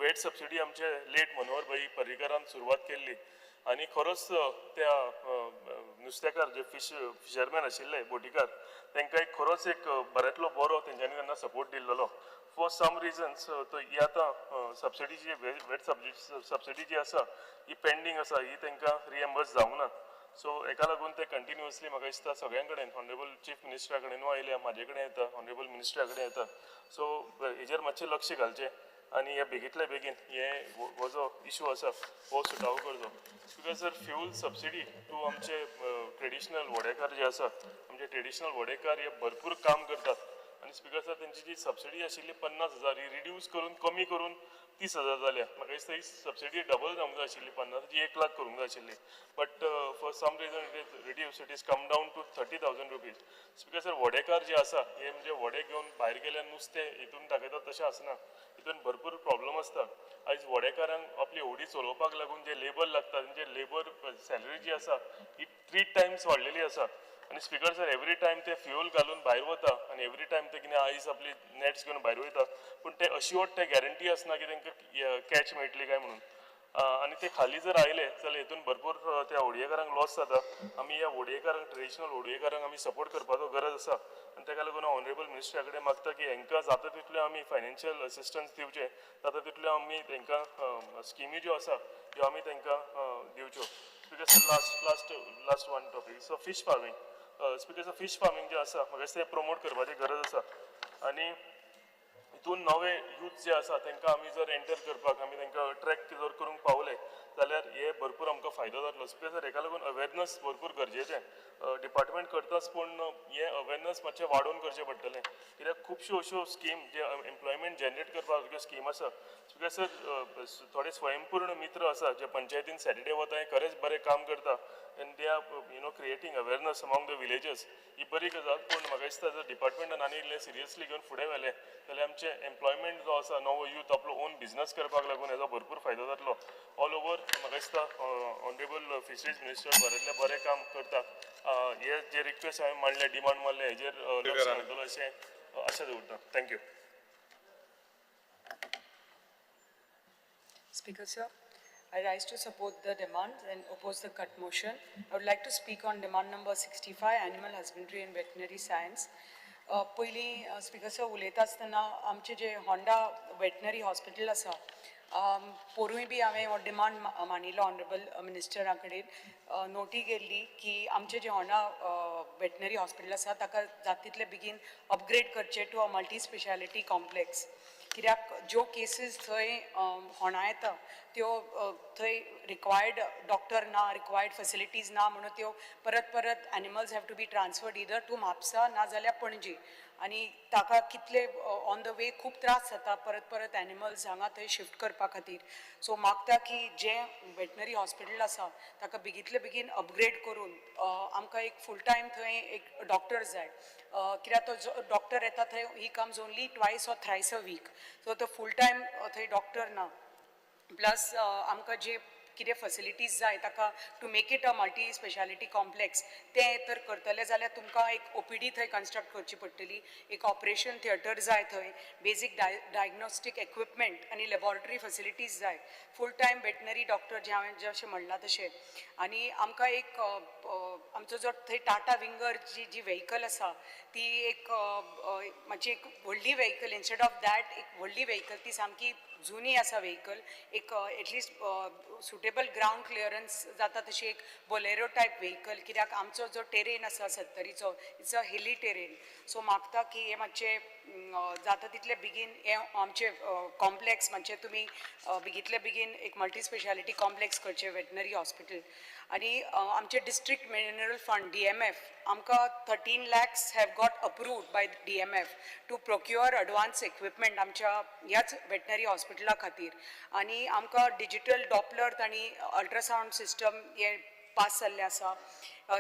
VAT subsidy आमचे लेट मनोहर भाई पर्रीकारान सुरवात केल्ली आनी खरोच त्या नुस्तेकार जे फिशरमॅन आशिल्ले बोटीकार तांकां एक खरोच एक बऱ्यांतलो बरो तेंच्यांनी तेन्ना सपोर्ट दिल्लो. फॉर सम रिजन्स तो ही आतां सबसिडी जी वेट सबसिडी जी आसा ही पेंडींग आसा, ही तांकां रिएम्बर्स जावंक ना. सो हेका लागून ते कंटिन्युअसली म्हाका दिसता सगळ्यां कडेन ऑनरेबल चीफ मिनिस्टरा कडेनूय आयल्या, म्हाजे कडेन येता, ऑनरेबल मिनिस्टरा कडेन येता. सो हेजेर मातशें लक्ष घालचें आनी हे बेगींतले बेगीन हे हो जो इशू आसा हो सुटावो करचो. Because sir, fuel subsidy to आमचे ट्रेडिशनल व्हडेकार जे आसा, आमचे ट्रेडिशनल व्हडेकार हे भरपूर काम करतात आनी स्पीकर सर तेंची जी सबसिडी आशिल्ली 50,000 ही रिड्यूस करून कमी करून 30,000 जाल्या. म्हाका दिसता ही सबसिडी डबल जावंक जाय आशिल्ली, 50ची 1 लाख करूंक जाय आशिल्ली, but for some reason it is reduce, it is come down to 30,000 rupees. Speaker sir, व्हडेकार जे आसा हे म्हणजे व्हडे घेवन भायर गेल्यार नुस्तें हितून दाखयतात तशें आसना, हितून भरपूर प्रॉब्लम आसता. आयज व्हडेकारांक आपली होडी चलोवपाक लागून जे लेबर लागता तेंचे लेबर सॅलरी जी आसा ही 3 टायम्स वाडलेली आसा. आनी स्पीकर सर, एवरी टायम ते फ्युअल घालून भायर वता आनी एवरी टायम ते कितें आयज आपली नॅट्स घेवन भायर वयता, पूण ते अश्योर्ड ते गॅरंटी आसना की तांकां कॅच मेळटली काय म्हणून. आनी ते खाली जर आयले जाल्यार हितून भरपूर त्या होडयेकारांक लॉस जाता. आमी ह्या होडयेकारांक, ट्रेडिशनल होडयेकारांक आमी सपोर्ट करपाचो गरज आसा आनी ताका लागून हांव ऑनरेबल मिनिस्टरा कडेन मागता की हांकां जाता तितल्यो आमी फायनान्शियल असिस्टन्स दिवचें, जाता तितल्यो आमी तांकां स्किमी ज्यो आसा त्यो आमी तांकां दिवच्यो. Speaker sir, last last last one topic, so fish farming. Speaker sir, fish farming जें आसा म्हाका दिसता तें प्रमोट करपाची गरज आसा आनी हितून नवे यूथ जे आसा तांकां आमी जर एंटर करपाक आमी तांकां अट्रॅक्ट जर करूंक पावले जाल्यार हे भरपूर आमकां फायदो जातलो. स्पीकर सर, हेका लागून अवेरनस भरपूर गरजेचें, डिपार्टमेंट करताच पूण हें अवेरनस मातशें वाडोवन करचें पडटलें, कित्याक खुबश्यो अश्यो स्कीम जे एम्प्लॉयमेंट जनरेट करपा सारक्यो स्कीम आसा. स्पीकर सर, थोडे स्वयंपूर्ण मित्र आसा जे पंचायतीन सॅटर्डे वता, हें खरेंच बरें काम करता and they are creating awareness among the villages, ही बरी गजाल. पूण म्हाका दिसता जर डिपार्टमेंटान आनी इल्लें सिरियसली घेवन फुडें व्हेलें जाल्यार आमचें एम्प्लॉयमेंट जो आसा नवो यूथ आपलो ओन बिजनस करपाक लागून हेजो भरपूर फायदो जातलो. ऑल ओवर म्हाका दिसता ऑनरेबल फिशरीज मिनिस्टर बऱ्यांतलें बरें काम करता. हे जे रिक्वेस्ट हांवें मांडले, डिमांड मारले, हेजेर लक्ष घालतलो अशें आशा दवरता. Thank you. Speaker sir, I rise to support the demand and oppose the cut motion. I would like to speak on demand number 65, Animal Husbandry and Veterinary Science. पयलीं स्पीकर सर उलयता आसतना आमचे जे होंडा वेटनरी हॉस्पिटल आसा, पोरूय बी हांवें हो demand मांडिल्लो honourable मिनिस्टरा कडेन, नोटी केल्ली की आमचे जे होंडा वेटनरी हॉस्पिटल आसा ताका जाता तितले बेगीन अपग्रेड करचें to a multi speciality complex. कित्याक ज्यो केसीस थंय होणा येता त्यो थंय रिक्वायर्ड डॉक्टर ना, रिक्वायर्ड फेसिलिटीज ना, म्हणून त्यो परत परत animals have to be transferred either to Mapusa ना जाल्यार पणजी, आनी ताका कितले ऑन the वे खूब त्रास जाता परत परत एनिमल्स हांगा थंय शिफ्ट करपा खातीर. सो मागता की जें वेटनरी हॉस्पिटल आसा ताका बेगींतले बेगीन अपग्रेड करून आमकां एक फूल टायम थंय एक डॉक्टर जाय, कित्याक तो जो डॉक्टर येता थंय he comes only twice or thrice a week, so तो फूल टायम थंय डॉक्टर ना. प्लस आमकां जे कितें फेसिलिटीज जाय ताका to make it a multi speciality complex तें तर करतले जाल्यार तुमकां एक ओपीडी थंय कन्स्ट्रक्ट करची पडटली, एक ऑपरेशन थिएटर जाय थंय, बेजीक डायग्नोस्टीक इक्विपमेंट आनी लॅबोरेटरी फेसिलिटीज जाय, फूल टायम वेटनरी डॉक्टर जे हांवें जशें म्हणलां तशें. आनी आमकां एक आमचो जो थंय टाटा विंगर जी जी व्हेकल आसा ती एक मातशी एक व्हडली व्हेकल, इन्स्टेड ऑफ that एक व्हडली व्हेकल ती सामकी जुनी आसा व्हेकल, एक एटलिस्ट सुटेबल ग्रावंड क्लियरन्स जाता तशी एक बोलेरो टायप व्हेकल, कित्याक आमचो जो टेरेन आसा सत्तरीचो it's a hilly terrain. So मागता की हे मातशें जाता तितले बेगीन हे आमचे कॉम्प्लेक्स मातशें तुमी बेगींतले बेगीन एक मल्टी स्पेशालिटी कॉम्प्लेक्स करचें वेटनरी हॉस्पिटल. आनी आमचे डिस्ट्रिक्ट मिनरल फंड DMF आमकां 13 lakhs have got approved by DMF to procure advance equipment आमच्या ह्याच वेटनरी हॉस्पिटला खातीर. आनी आमकां डिजिटल डॉपलर तांणी अल्ट्रासावंड सिस्टम हे पास जाल्लें आसा.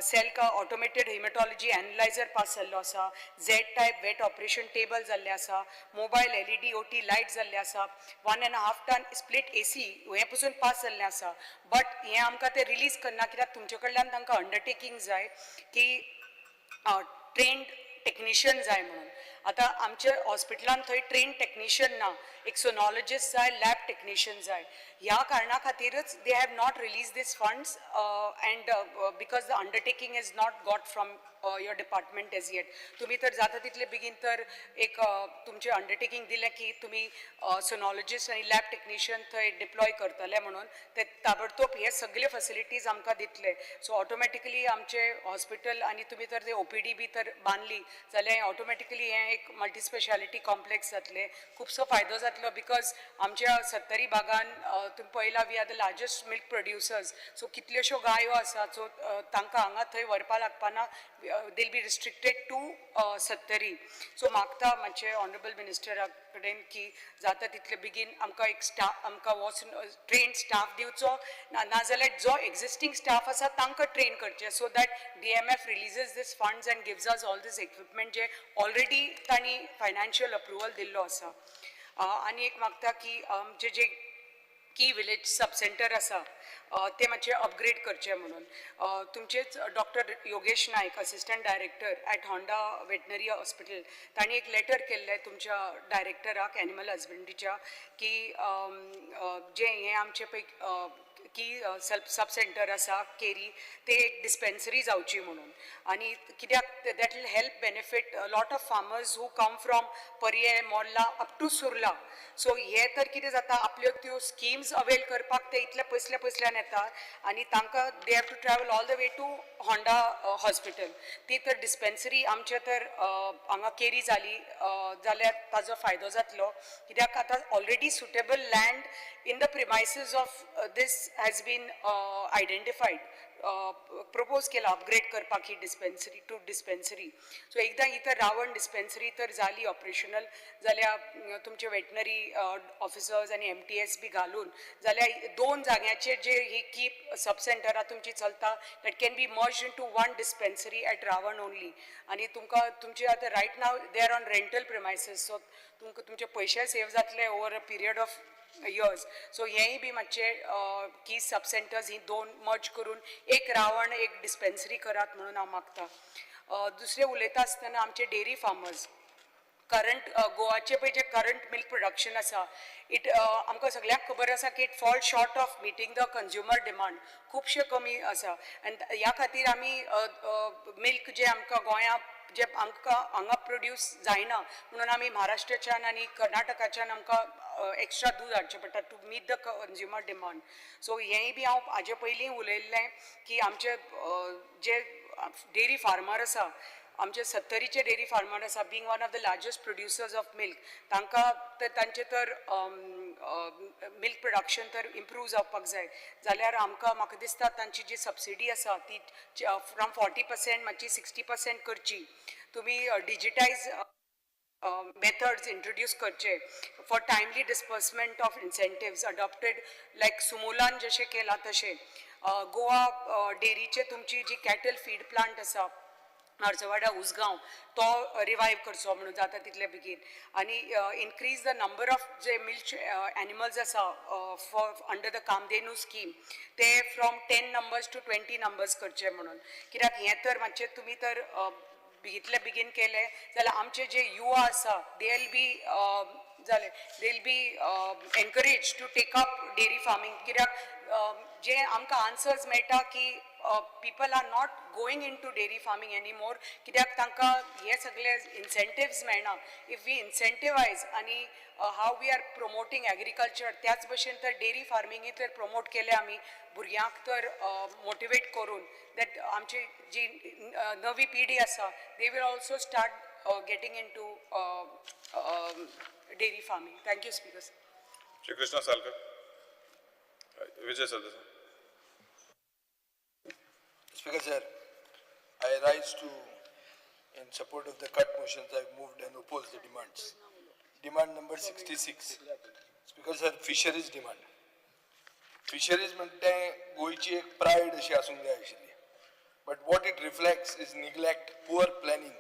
सेल्का ऑटोमेटेड हेमॅटॉलॉजी एनलायझर पास जाल्लो आसा. Z type vet operation table जाल्लें आसा. Mobile LED OT light जाल्ले आसा. 1.5 टन स्प्लीट एसी हें पसून पास जाल्लें आसा. बट हें आमकां तें रिलीज करना कित्याक तुमचे कडल्यान तांकां अंडरटेकींग जाय की ट्रेन्ड टेक्निशियन जाय म्हणून. आतां आमच्या हॉस्पिटलान थंय ट्रेन्ड टेक्निशियन ना, एक सोनॉलॉजिस्ट जाय, लॅब टेक्निशियन जाय. ह्या कारणा खातीरच they have not release these funds and because the undertaking is not got from your department as yet. तुमी तर जाता तितले बेगीन तर एक तुमचें अंडरटेकींग दिलें की तुमी सोनॉलॉजिस्ट आनी लॅब टेक्निशियन थंय डिप्लॉय करतले म्हणून, ते ताबडतोब हे सगळे फॅसिलिटीज आमकां दितले. सो ऑटोमॅटिकली आमचे हॉस्पिटल आनी तुमी तर ते ओपीडी बी तर बांदली जाल्यार ऑटोमॅटिकली हें एक मल्टी स्पेशालिटी कॉम्प्लेक्स जातलें. खुबसो फायदो जातलो because आमच्या सत्तरी भागान तुमी पळयला we are the largest milk producers. So कितल्योश्यो गायो आसात, सो तांकां हांगा थंय व्हरपा लागपाना, they be restricted to Sattari. So मागता मातशें ऑनरेबल मिनिस्टरा कडेन की जाता तितले बेगीन आमकां एक स्टाफ, आमकां वचून ट्रेन स्टाफ दिवचो, नाजाल्यार जो एग्जिस्टींग स्टाफ आसा तांकां ट्रेन करचें, so that DMF releases these funds and gives us all this equipment J already तांणी फायनान्शियल अप्रुवल दिल्लो आसा. आनी एक मागता की आमचे जे की विलेज सब सेंटर आसा ते मातशें अपग्रेड करचें म्हणून. तुमचेच doctor Yogesh Naik, assistant director at Honda veterinary hospital, तांणी एक लेटर केल्लें तुमच्या डायरेक्टराक एनिमल हजबंड्रीच्या की जें हें आमचें पळय की सब सेंटर आसा केरी, ते एक डिस्पेन्सरी जावची म्हणून. आनी कित्याक that will help benefit lot of farmers who come from Parye, Morla up to Surla. So हे तर कितें जाता, आपल्यो त्यो स्किम्स अवेल करपाक ते इतले पयसल्या पयसल्यान येता आनी तांकां they have to travel all the way to Honda hospital. ती तर डिस्पेन्सरी आमचे तर हांगा केरी जाली जाल्यार ताजो फायदो जातलो कित्याक आतां already suitable land in the premises of this has been identified, propose केला अपग्रेड करपाक ही डिस्पेन्सरी टू डिस्पेन्सरी. सो एकदां ही तर रावण डिस्पेन्सरी तर जाली ऑपरेशनल जाल्यार तुमचे वेटनरी ऑफिसर्स आनी MTS बी घालून जाल्यार दोन जाग्याचेर जे ही की सब सेंटरां तुमची चलता that can be merge into one dispensary at Ravan only. आनी तुमकां तुमचे आतां right now they are on rental premises, so तुमकां तुमचे पयशे सेव जातले over a period of years. So हेंय बी मातशें की सब सेंटर्स ही दोन मर्ज करून एक रावण एक डिस्पेन्सरी करात म्हणून हांव मागता. दुसरें उलयता आसतना आमचे डेअरी फार्मर्स करंट गोवाचे पळय जे करंट मिल्क प्रोडक्शन आसा, it आमकां सगळ्यांक खबर आसा की it fall short of meeting the consumer demand, खुबशे कमी आसा. आनी ह्या खातीर आमी मिल्क जे आमकां गोंया जे आमकां हांगा प्रोड्यूस जायना म्हणून आमी महाराष्ट्राच्यान आनी कर्नाटकाच्यान आमकां एक्स्ट्रा दूद हाडचें पडटा to meet the consumer demand. So हेंय बी हांव हाजे पयलीं उलयल्लें की आमचे जे डेअरी फार्मर आसा, आमचे सत्तरीचे डेअरी फार्मर आसा, being one of the largest producers of milk, तांकां तर तांचें तर मिल्क प्रोडक्शन तर इम्प्रूव जावपाक जाय जाल्यार आमकां म्हाका दिसता तांची जी सबसिडी आसा ती फ्रॉम 40% मातशी 60% करची. तुमी डिजिटायज methods introduce करचे for timely disbursement of incentives adopted like सुमोलान जशें केलां तशें. गोवा डेअरीचे तुमची जी कॅटल फीड प्लांट आसा नरसवाडा उसगांव, तो रिवायव करचो म्हणून जाता तितले बेगीन. आनी increase the number of J milk animals आसा for under the Kamdhenu scheme, ते from 10 numbers to 20 numbers करचे म्हणून. कित्याक हें तर मातशें तुमी तर बेगीतले बेगीन केलें जाल्यार आमचे जे युवा आसा they will be जाले they will be encourage to take up dairy farming. कित्याक जे आमकां आन्सर्स मेळटा की people are not going into dairy farming any more कित्याक तांकां हे सगळे इन्सेंटिव्स मेळना. If we इन्सेंटिवायज आनी how we are promoting agriculture त्याच भशेन तर डेअरी फार्मिंगूय तर प्रमोट केलें आमी भुरग्यांक तर मोटिवेट करून that आमची जी नवी पिढी आसा they will also start getting into dairy farming. Thank you speaker sir. Shri Krishna Salkar. Vijay Sardesai. Speaker sir, I rise to in support of the cut motions I have moved and oppose the demands. Demand number 66. Speaker sir, fisheries demand. Fisheries म्हणटा तें गोंयची एक pride अशी आसूंक जाय आशिल्ली, but what it reflects is neglect, poor planning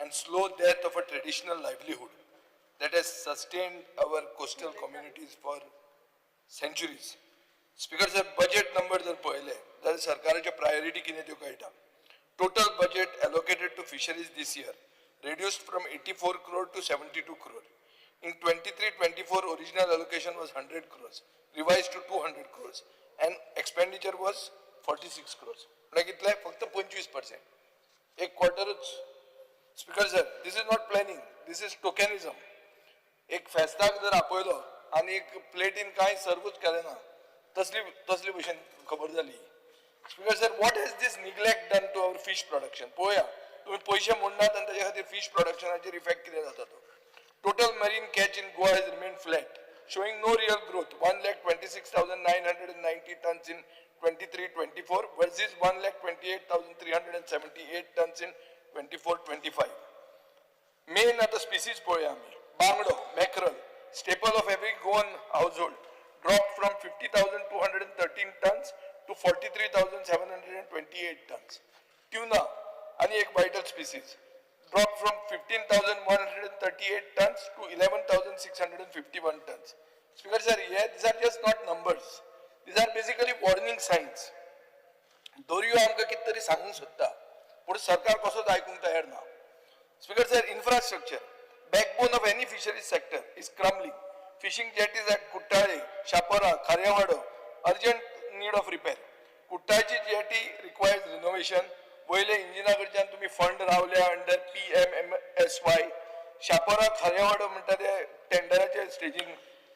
and slow death of a traditional livelihood that has sustained our coastal communities for centuries. Speaker sir, budget number जर पळयले जाल्यार सरकाराच्यो प्रायोरिटी कितें त्यो कळटा. Total budget allocated to fisheries this year reduced from 84 crore to 72 crore. In 23-24, original allocation was 100 crores, revised to 200 crores, and expenditure was 46 crores. म्हळ्यार कितले? फक्त 25%, एक क्वॉर्टरूच. Speaker sir, this is not planning, this is tokenism. एक फेस्ताक जर आपयलो आनी एक प्लेटीन कांय सर्वूच केलें ना, तसली तसली भशेन खबर जाली. Speaker sir, what has this neglect done to our fish production? पळोवया, तुमी पयशे मोडनात आनी ताच्या खातीर फीश प्रोडक्शनाचेर इफेक्ट कितें जाता तो. Total marine catch in Goa has remained flat, showing no real growth, 1,26,990 tons in 23-24 versus 1,28,378 tons in 24-25. Main आतां स्पिसीज पळोवया आमी. बांगडो, mackerel, staple of every Goan household, drop from 50,213 tons to 43,728 tons. Tuna आनी एक vital species, drop from 15,138 tons to 11,651 tons. Speaker sir, hey these are just not numbers, these are basically warning signs. दर्यो आमकां कितें तरी सांगूंक सोदता, पूण सरकार कसोच आयकूंक तयार ना. Speaker sir, infrastructure, backbone of any fisheries sector, is crumbling. Fishing jetties at Cortalim, Chapora, Khariyawado, urgent need of repair. कुट्टाळची jetty requires renovation. वयले इंजिना कडच्यान तुमी फंड रावल्या अंडर PMMSY. Chapora, Khariyawado म्हणटा ते टेंडराचे स्टेजीन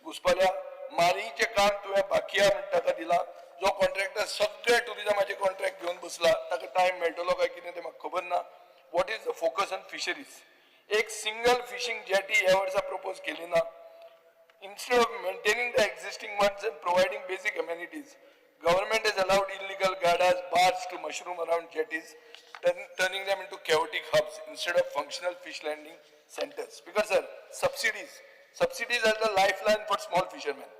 घुसपल्या. मारीचे काम तुवें बाकिया म्हणटा ताका दिला, जो कॉन्ट्रॅक्टर सगळे टुरिजमाचे कॉन्ट्रॅक्ट घेवन बसला. ताका टायम मेळटलो काय कितें तें म्हाका खबर ना. What is the focus on fisheries? एक सिंगल फिशींग जेटी ह्या वर्सा प्रपोज केली ना. Instead of maintaining the existing ones and providing basic amenities, government has allowed illegal gadas, bars to mushroom around jetties, turning them into chaotic hubs instead of functional fish landing centers. Because sir, subsidies. Subsidies are the lifeline for small fishermen.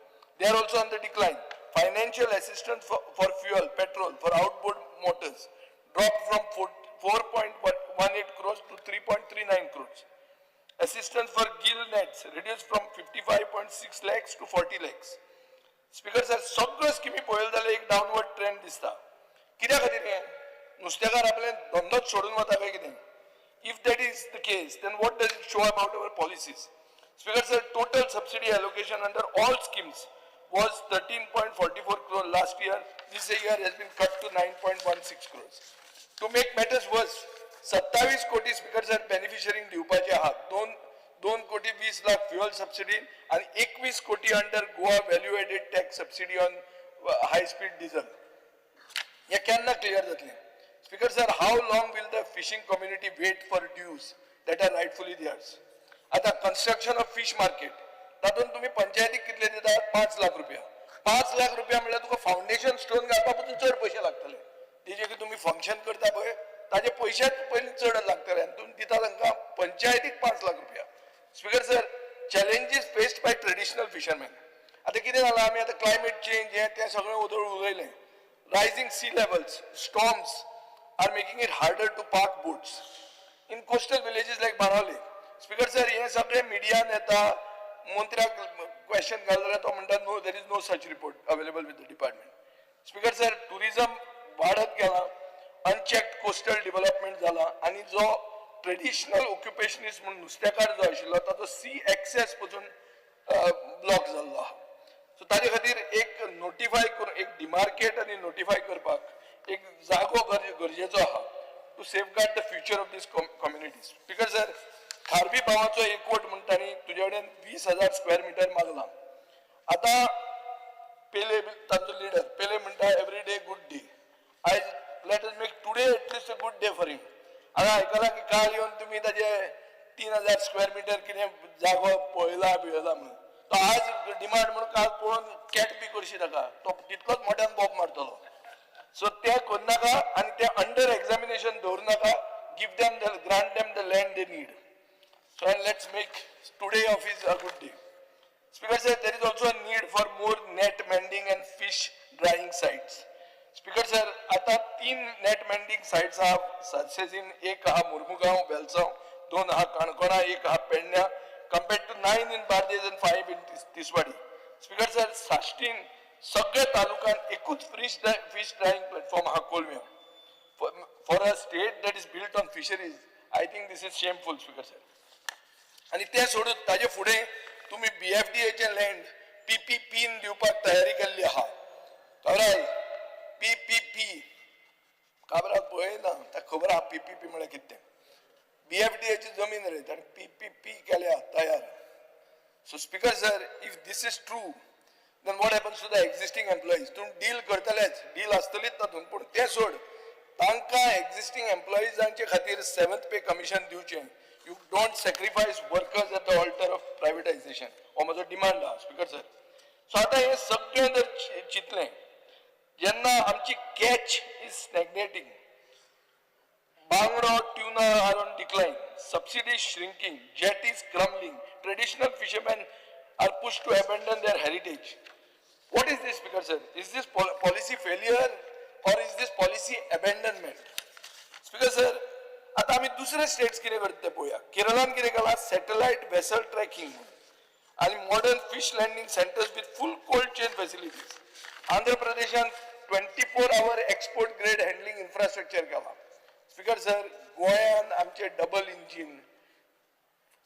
They are also on the decline. Financial assistance for fuel, petrol, for outboard motors dropped from 4.18 crores to 3.39 crores. Assistance for gill nets reduced from 55.6 lakhs to 40 lakhs. Speaker sir, सगळ्यो स्किमी पळयले जाल्यार एक डावनवर्ड trend दिसता. कित्या खातीर हें? नुस्तेकार आपले धंदोच सोडून वता काय कितें? If that is the case, then what does it show about our policies? Speaker sir, total subsidy allocation under all schemes was 13.44 crore last year. This year has been cut to 9.16 crores. To make matters worse, 27 कोटी, speaker sir, बेनिफिशरींक दिवपाचे आहात. 2 कोटी 20 lakh fuel subsidy आणि 21 कोटी under Goa value added tax subsidy on high speed diesel. हे केन्ना clear जातलें? Speaker sir, how long will the fishing community wait for dues that are rightfully theirs? आता कन्स्ट्रक्शन ऑफ फिश मार्केट, तातूंत तुमी पंचायतीक कितले दितात? 5 लाख रुपया. 5 लाख रुपया म्हणल्यार तुका फावंडेशन स्टोन घालपा पसून चड पयशे लागतले. तेजे की तुमी फंक्शन करता पळय, ताजे पयशेच पयलीं चड लागतले आनी तुमी दिता तांकां पंचायतीक 5 लाख रुपया. Speaker sir, challenges faced by traditional fishermen. आतां कितें जालां, आमी आतां क्लायमेट चेंज हें तें सगळें उदळ उलयलें. Rising sea levels, storms are making it harder to park boats in coastal villages like Benaulim. Speaker sir, हें सगळें मिडियान येता. मंत्र्याक क्वेश्चन घाल जाल्यार तो म्हणटा, "No, there is no such report available with the department." Speaker sir, tourism वाडत गेला, अनचॅक्ड कोस्टल डेव्हलपमेंट जाला आनी जो ट्रेडिशनल ऑक्युपेशनिस्ट म्हणून नुस्तेकार जो आशिल्लो, ताचो सी एक्सेस पसून ब्लॉक जाल्लो आहा. सो ताजे खातीर एक नोटिफाय करून, एक डिमार्केट आनी नोटिफाय करपाक एक जागो गरजेचो आहा to safeguard the future of these communities. Speaker sir, खारवी भावाचो एकवट म्हणटा न्ही, तुजे कडेन 20,000 स्क्वेअर मिटर मागला. आतां पेले, तांचो लिडर पेले म्हणटा, "Every day good day." आयज let us make today at least a good day for him. आतां आयकलां की काल येवन तुमी ताजे 3000 स्क्वेअर मिटर कितें जागो पळयला बिळयला म्हणून. तो आज डिमांड म्हणून काल पळोवन कॅट बी करशी ताका, तो तितलोच मोठ्यान बोब मारतलो. सो ते करनाका आनी ते अंडर एक्झामिनेशन दवरू नाका. Give them the grant them the land they need. So and let's make today of his a good day. Speaker sir, there is also a need for more net mending and fish drying sites. Speaker sir, आतां 3 नेट मेंडींग sites आहा सातशेजीन, एक आहा मुर्मुगांव वेलसांव, 2 आहा काणकोणा, 1 आहा पेडण्या, compared to 9 in Bardez and 5 in Tiswadi. Speaker sir, साश्टीन सगळे तालुक्यान एकूच फिश ड्रायिंग प्लॅटफॉर्म आहा कोलव्यां. For a state that is built on fisheries, I think this is shameful, Speaker sir. आनी तें सोडून ताजे फुडें तुमी BFDAचें लँड PPPन दिवपाक तयारी केल्ली आहा. खबर PPP काबराक पळयना, ताका खबर आहा PPP म्हळ्यार कितें तें. BFDAची जमीन रे, ताणें PPP केल्या तयार. So speaker sir, if this is true, then what happens to the existing employees? तूं डील करतलेच, डील आसतलीच तातूंत, पूण तें सोड, तांकां एक्झिस्टींग एम्प्लॉइजांचे खातीर 7th पे कमिशन दिवचें. You don't sacrifice workers at the altar of privatization. हो म्हजो डिमांड आहा स्पीकर सर. सो आतां हें सगळें जर चिंतलें, जेन्ना आमची कॅच is स्टॅग्नेटींग, बांगडो tuna are on decline, subsidy shrinking, jetties crumbling, traditional fishermen are pushed to abandon their heritage. What is this, Speaker sir? Is this policy failure or is this policy abandonment? Speaker sir, आता आमी दुसरे states कितें करता ते पळोवया. केरळान कितें केलां, satellite vessel tracking आनी modern fish landing centres with full cold chain facilities. Andhra प्रदेशान 24-hour export grade handling infrastructure केलां. स्पीकर सर, गोंयान आमचे डबल इंजीन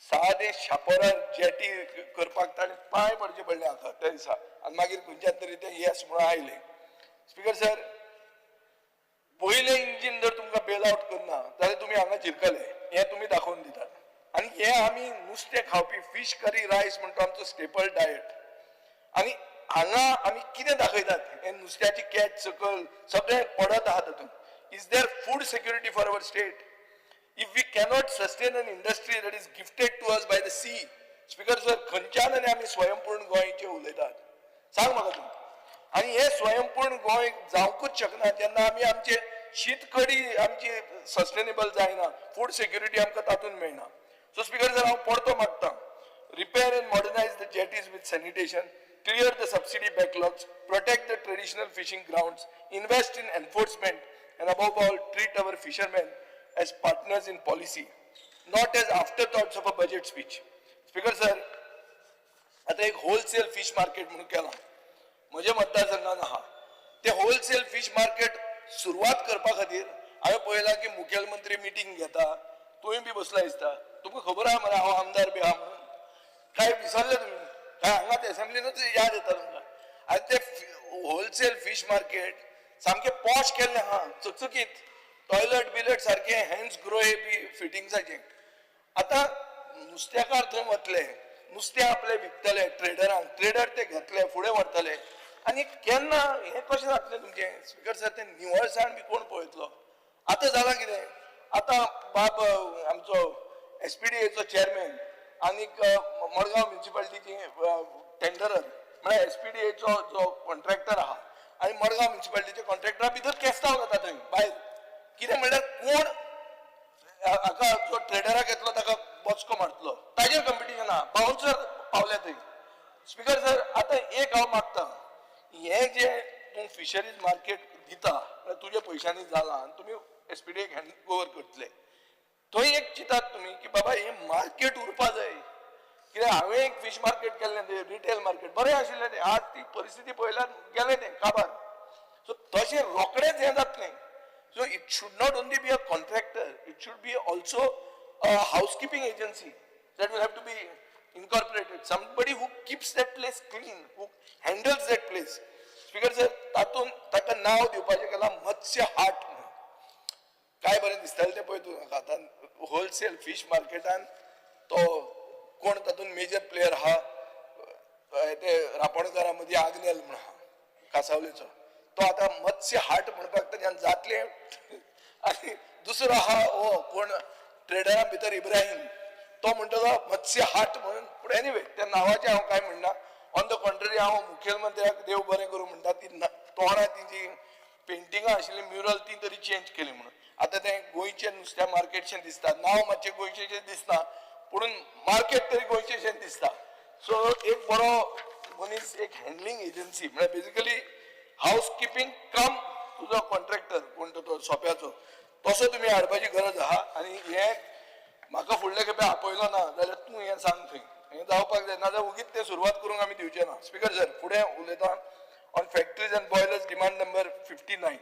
सादे शापोरार जेटी करपाक ताणें पांय पडचे पडले आतां त्या दिसा, आनी मागीर खंयच्यान तरी तें येस म्हणून आयलें. स्पीकर सर, पयलें इंजीन जर तुमकां बेल आवट करना जाल्यार तुमी हांगा जिरकले, हें तुमी दाखोवन दितात. आनी हें आमी नुस्तें खावपी फीश करी रायस म्हणटा आमचो स्टेपल डायट, आनी हांगा आमी कितें दाखयतात, हें नुस्त्याची कॅच सकयल सगळें पडत आहा तातूंत. Is there food security for our state? If we cannot sustain an industry that is gifted to us by the sea, Speaker sir, खंयच्यान आनी आमी स्वयंपूर्ण गोंयचें उलयतात, सांग म्हाका तूं. आनी हें स्वयंपूर्ण गोंय जावंकूच शकना जेन्ना आमी आमचे शीत कडी आमची सस्टेनेबल जायना, फूड सेक्युरिटी आमकां तातूंत मेळना. सो स्पीकर सर, हांव परतो मागता, repair and modernize the jetties with sanitation, clear the subsidy backlogs, protect the traditional fishing grounds, invest in enforcement, and above all, treat our fishermen as partners in policy, not as afterthoughts of a budget speech. Speaker sir, आता एक wholesale fish market म्हणून केलां म्हज्या मतदारसंघान आहा. ते wholesale fish market सुरवात करपा खातीर हांवें पळयलां की मुखेलमंत्री मिटींग घेता, तुवें बी बसला दिसता, तुमकां खबर आहा मरे हांव आमदार बी आहा म्हणून, काय विसरले तुमी? काय हांगाच एसेंब्लीनूच याद येता तुमकां? आनी ते होलसेल फिश मार्केट सामकें पॉश केल्लें आहा, चकचकीत, टॉयलट बिलट सारकें, हॅन्स ग्रोहे बी फिटिंग्साचें. आतां नुस्तेकार थंय वतले, नुस्तें आपलें विकतले ट्रेडरांक, ट्रेडर ते घेतले फुडें व्हरतले, आनी केन्ना हें कशें जातलें तुमचें? स्पीकर सर, तें निवळसाण बी कोण पळयतलो? आतां जालां कितें, आतां बाब आमचो SPDAचो चेअरमॅन आनीक मडगांव म्युनिसिपालिटीची टेंडरर, म्हळ्यार SPDAचो जो कॉन्ट्रॅक्टर आहा आनी मडगांव म्युनिसिपालिटीचे कॉन्ट्रॅक्टरा भितर केस्तांव जाता थंय भायर. कितें म्हणल्यार कोण हाका जो ट्रेडराक येतलो ताका बचको मारतलो, ताजेर कंपिटिशन आहा, बाउन्सर पावल्या थंय. स्पीकर सर, आतां एक हांव मागता, हें जें तूं फिशरीज मार्केट दिता म्हळ्यार तुज्या पयशांनी जालां आनी तुमी SPDAक हँड ओवर करतले, थंय एक चिंतात तुमी की बाबा हें मार्केट उरपा जाय. कित्याक हांवें एक फिश मार्केट केल्लें, तें रिटेल मार्केट बरें आशिल्लें तें, आज ती परिस्थिती पळयल्यार गेलें तें काबार. सो तशें रोखडेंच हें जातलें. So it should not only be a contractor, it should be also a housekeeping agency that will have to be incorporated. Somebody who keeps that place clean, who handles that place. Speaker sir, तातूंत ताका नांव दिवपाचें केलां मत्स्य हाट म्हणून. काय बरें दिसतालें तें पळय तूं. आतां होलसेल फिश मार्केटान तो कोण तातूंत मेजर प्लेयर आहा, ते रापणकारां मदीं आग्नेल म्हूण आहा कासावलेचो, तो आतां मत्स्य हाट म्हणपाक ताच्यान जातलें. आनी दुसरो आहा हो कोण ट्रेडरां भितर इब्राहीम, तो म्हणटलो मत्स्य हाट म्हणून. पूण एनिवे त्या नांवाचें हांव कांय म्हणना, ऑन the contrary हांव मुखेलमंत्र्याक देव बरें करूं म्हणटा, ती तोंडां ती जी पेंटिंगां आशिल्लीं म्युरल ती तरी चेंज केली म्हणून. आतां तें गोंयचें नुस्त्या मार्केटशें दिसता, नांव मातशें गोंयचें दिसना पूण मार्केट तरी गोंयचेंशें दिसता. सो एक बरो मनीस, एक हँडलिंग एजन्सी, म्हळ्यार बेजिकली हावस किपींग कम तुजो कॉन्ट्रॅक्टर कोण तो सोंप्याचो तसो तुमी हाडपाची गरज आहा. आनी हें म्हाका फुडले खेपे आपयलो ना जाल्यार तूं हें सांग थंय, हें जावपाक जाय, नाजाल्यार ओगीच तें सुरवात करूंक आमी दिवचे ना. स्पीकर सर, फुडें उलयता on factories and boilers demand number 59.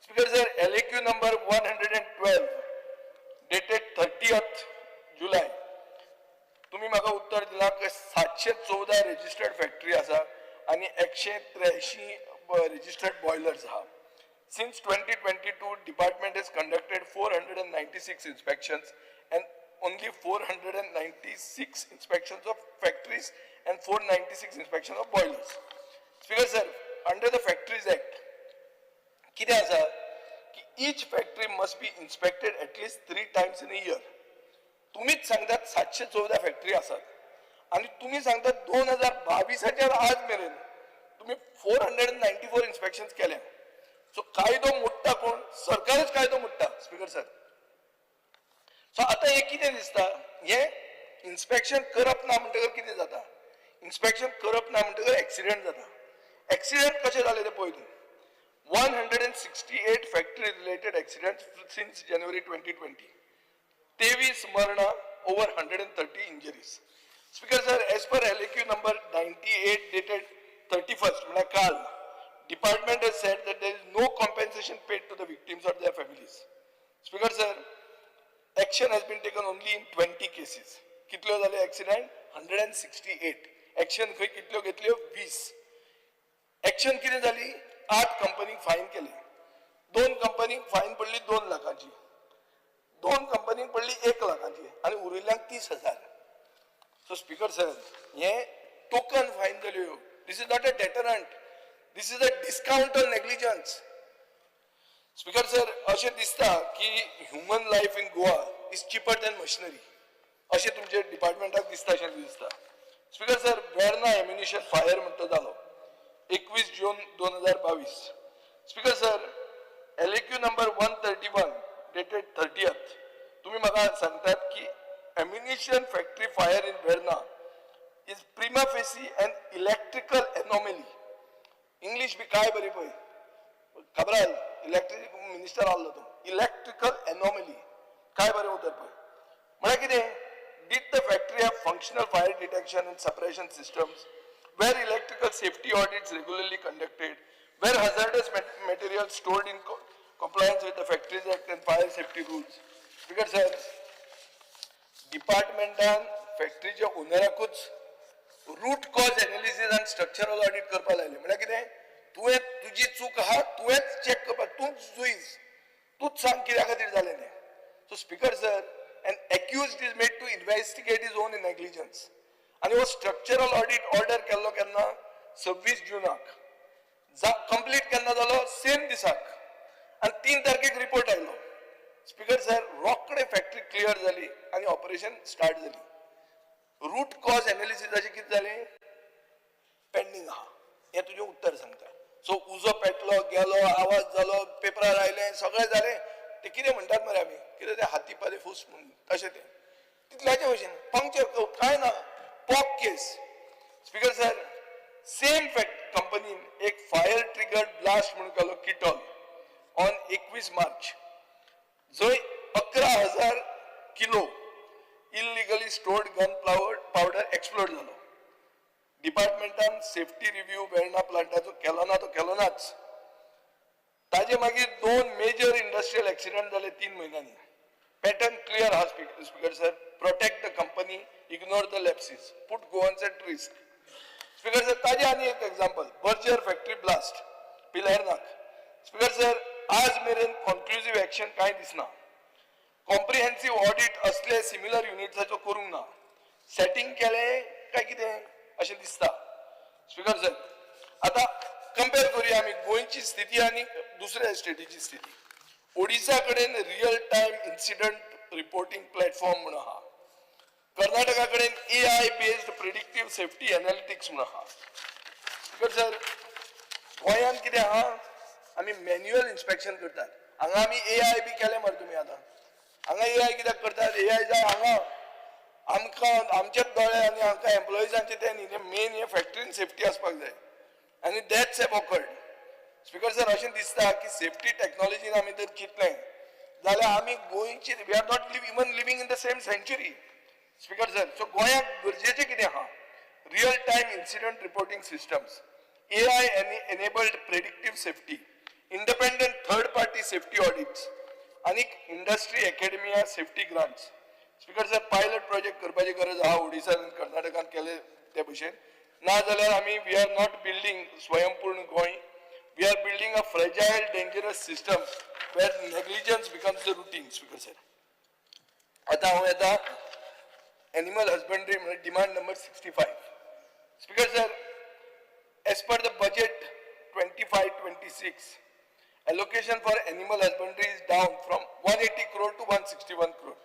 Speaker sir, LAQ number 112 dated 30th July, तुम्ही म्हाका उत्तर दिलां की 714 रजिस्टर्ड फॅक्टरी आसा आनी 183 रजिस्टर्ड बॉयलर्स आहा. Since 2022, department has conducted 496 inspections and only 496 inspections of factories and 496 inspections of boilers. Speaker sir, under the Factories Act, कितें आसा की each factory must be inspected at least 3 times in a year. तुमीच सांगतात 714 factory आसात आनी तुमी सांगतात 2022 आज मेरेन तुमी 494 इन्स्पेक्शन्स केल्या. सो कायदो मोडटा कोण? सरकारच कायदो मोडटा. स्पीकर सर, सो आतां हें कितें दिसता, हें इन्स्पेक्शन करप ना म्हणटकर कितें जाता? इन्स्पेक्शन करप ना म्हणटकर एक्सिडंट जाता. एक्सिडंट कशें जालें तें पळय तूं. 168 factory related accident since January 2020, 23 मरणां, over 130 injuries. Speaker sir, as per LAQ number 98 dated 31st म्हळ्यार काल, department has said that there is no compensation paid to the victims or their families. Speaker sir, action has been taken only in 20 cases. कितल्यो जाले accident? 168. Action खंय कितल्यो घेतल्यो? 20. Action कितें जाली? 8 कंपनीक फायन केले. 2 कंपनीक फायन पडली 2 लाखांची, 2 कंपनीक पडली 1 लाखांची आनी उरिल्ल्यांक 30,000. सो स्पीकर सर, हें टोकन फायन जाल्यो. This is not a deterrent, this is a discount on negligence. Speaker sir, अशें दिसता की human life in Goa is cheaper than machinery, अशें तुमचे डिपार्टमेंटाक दिसता अशें दिसता. Speaker sir, Verna ammunition fire म्हणटा जालो 21 जून 2022. Speaker sir, LAQ number 131 dated 30th, तुमी म्हाका सांगतात की ammunition factory fire in Verna is prima facie an electrical anomaly. English बी काय बरी पळय, खबर इलेक्ट्रीक मिनिस्टर आहलो तो, इलेक्ट्रिकल एनॉमली काय बरें उतर पळय. म्हळ्यार कितें? Did the factory have functional fire detection and suppression systems? Were electrical safety audits regularly conducted? Were hazardous materials stored in compliance with the Factories Act and fire safety rules? Speaker sir, डिपार्टमेंटान फॅक्टरीच्या ओनराकूच root cause analysis आनी structural audit करपाक लायलें. म्हळ्यार कितें? तुवें तुजी चूक आहा, तुवेंच चॅक करपाक, तूंच जुईज, तूंच सांग कित्या खातीर जालें तें. So speaker sir, an accused is made to investigate his own negligence. आनी हो स्ट्रक्चरल ऑडिट ऑर्डर केल्लो केन्ना? 26 जुनाक. कंप्लीट केन्ना जालो? सेम दिसाक. आनी 3 तारखेक रिपोर्ट आयलो. स्पीकर सर, रोखडे फॅक्टरी क्लियर जाली आनी ऑपरेशन स्टार्ट जाली. रूट कॉज एनालिसिसाचें कितें जालें? पेंडींग आहा. हें तुजें उत्तर सांगता. सो उजो पेटलो, गेलो, आवाज जालो, पेपरार आयलें, सगळें जालें. ते कितें म्हणटात मरे आमी, कितें तें हाती पादे फूस म्हणून, तशें तें तितल्याचे भशेन पंक्चर कांय ना, POC case. Speaker sir, same fact कंपनीन एक फायर ट्रिगर्ड ब्लास्ट म्हणून केलो किटॉल ऑन 21 मार्च, जंय 11,000 kilo illegally stored gun powder explode जालो. डिपार्टमेंटान सेफ्टी रिव्ह्यू वेर्णा प्लांटाचो केलो ना, तो केलो नाच. ताजे मागीर 2 मेजर इंडस्ट्रियल एक्सिडंट जाले 3 म्हयन्यांनी. पॅटर्न क्लियर आहा. Speaker sir, protect the company, ignore the lapses, put Goans at risk. Speaker sir, ताजे आनी एक एक्झाम्पल, बर्जर फॅक्टरी ब्लास्ट पिलेर्नाक. स्पीकर सर, आज मेरेन कॉन्क्लुझीव एक्शन कांय दिसना. कॉम्प्रिहेन्सिव ऑडिट असले सिमिलर युनिट्साचो करूंक ना. सेटींग केलें काय कितें अशें दिसता. स्पीकर सर, आतां कंपेर करूया आमी गोंयची स्थिती आनी दुसऱ्या स्टेटीची स्थिती. ओडिसा कडेन real time incident reporting platform म्हणून आहा. कर्नाटका कडेन AI based predictive safety analytics म्हणून आहा. स्पीकर सर, गोंयांत कितें आहा, आमी मॅन्युअल इन्स्पेक्शन करतात. हांगा आमी AI बी केलें मरे तुमी. आतां हांगा AI कित्याक करतात? AI जाय हांगा आमकां, आमचेच दोळे आनी आमकां एम्प्लॉइजांचे ते न्ही, ते मेन हे फॅक्टरीन सेफ्टी आसपाक जाय. आनी deaths have occurred. Speaker sir, अशें दिसता की सेफ्टी टॅक्नॉलॉजीन आमी जर चिंतलें जाल्यार आमी गोंयची, we are not even living in the same century, Speaker sir. So गोंयाक गरजेचें कितें आहा? Real time incident reporting systems, AI enabled predictive safety, independent third party safety audits आनी industry academia safety grants. Speaker sir, pilot project करपाची गरज आहा, ओडिसान आनी कर्नाटकान केले ते भशेन. ना जाल्यार आमी, we are not building स्वयंपूर्ण Goa, we are building a fragile, dangerous system where negligence becomes the routine. Speaker sir, आतां हांव येता एनिमल हजबंड्री, म्हणल्यार demand number 65. Speaker sir, as per the budget 25-26, allocation for animal husbandry is down from 180 crore to 161 crore.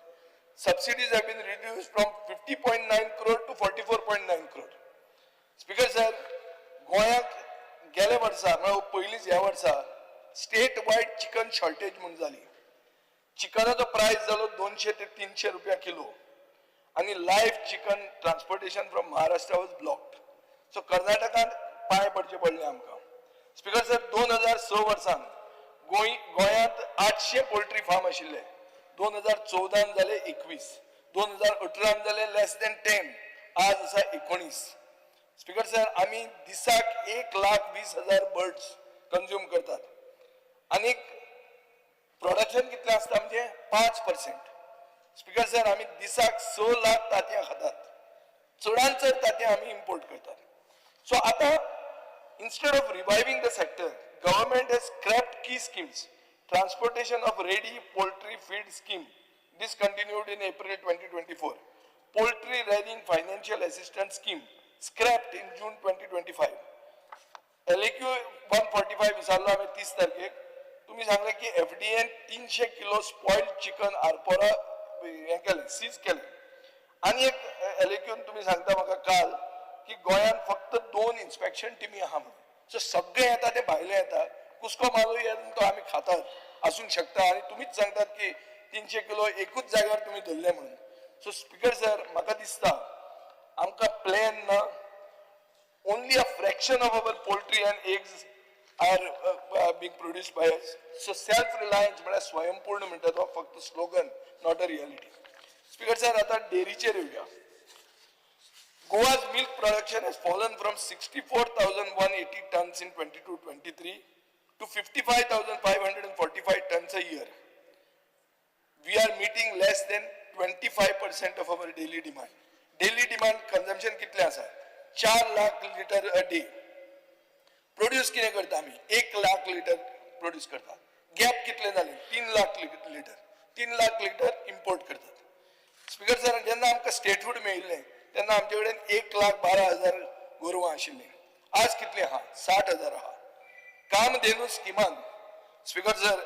Subsidies have been reduced from 50.9 crore to 44.9 crore. Speaker sir, गोंयाक गेल्या वर्सा, म्हळ्यार पयलींच ह्या वर्सा, स्टेट वायड चिकन शॉर्टेज म्हूण जाली. चिकनाचो प्रायस जालो 200 ते 300 रुपया किलो आनी live chicken transportation from Maharashtra was blocked, so कर्नाटकान पांय पडचे पडले आमकां. स्पीकर सर, 2006 वर्सान गोंयांत 800 पोल्ट्री फार्म आशिल्ले. 2014न जाले 21, 2018न जाले लेस दॅन 10, आज आसा 19. स्पीकर सर, आमी दिसाक 1,20,000 बर्ड्स कंज्यूम करतात आनी प्रोडक्शन कितलें आसता म्हणजे 5%. स्पीकर सर, आमी दिसाक 6 लाख तांतयां खातात. चडान चड तांतयां आमी इम्पोर्ट करतात. सो आतां instead of reviving the sector, government has scrapped key schemes. Transportation of ready poultry feed scheme discontinued in April 2024. Poultry rearing financial assistance scheme scrapped in June 2025. LAQ 145 विचारलो हांवें 30 तारखेक. तुमी सांगलें की एफडीएन 300 किलो स्पॉयल्ड चिकन आरपोरा हें केलें, seize केलें. आनी एक एलएक्यून तुमी सांगता म्हाका काल की गोंयांत फक्त दोन इन्स्पेक्शन टिमी आहा म्हणून. सो सगळें येता तें भायलें येता, कुसको मालूय येता, तो आमी खातात आसूंक शकता. आनी तुमीच सांगतात की 300 किलो एकूच जाग्यार तुमी धरले म्हणून. सो स्पीकर सर, म्हाका दिसता आमकां प्लॅन ना. Only a fraction of our poultry and eggs are being produced by us. So self-reliance म्हळ्यार स्वयंपूर्ण म्हणटा तो फक्त slogan, not a reality. Speaker sir, आता डेअरीचेर येवया. Goa's milk production has fallen from 64,180 tons in 22-23 to 55,545 tons a year. We are meeting less than 25% of our daily demand. Daily demand consumption कितले आसा? 4 lakh litre a day. Produce कितें करता आमी? 1 lakh litre produce करता. Gap कितले जाले? 3 lakh litre. 3 lakh litre import करतात. Speaker sir, जेन्ना आमकां स्टेटहूड मेळिल्लें तेन्ना आमचे कडेन 1,12,000 गोरवां आशिल्लीं. आज कितलीं आहा? 60,000 आहा. कामधेनू स्किमान, स्पीकर सर,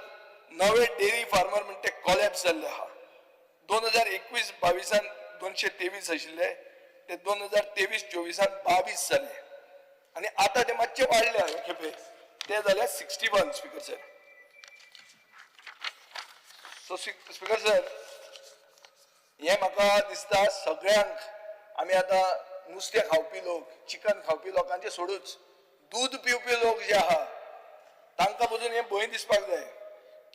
नवे डेअरी फार्मर म्हणटे कॉलॅप्स जाल्ले आहा. 2021-22 223 आशिल्ले, ते 2023-24 22 जाले आनी आतां ते मातशे वाडले हे खेपे, ते जाले 61. Speaker sir, so Speaker sir, हें म्हाका दिसता सगळ्यांक, आमी आतां नुस्तें खावपी लोक, चिकन खावपी लोकांचे सोडूच, दूद पिवपी लोक जे आहा तांकां पसून हें भंय दिसपाक जाय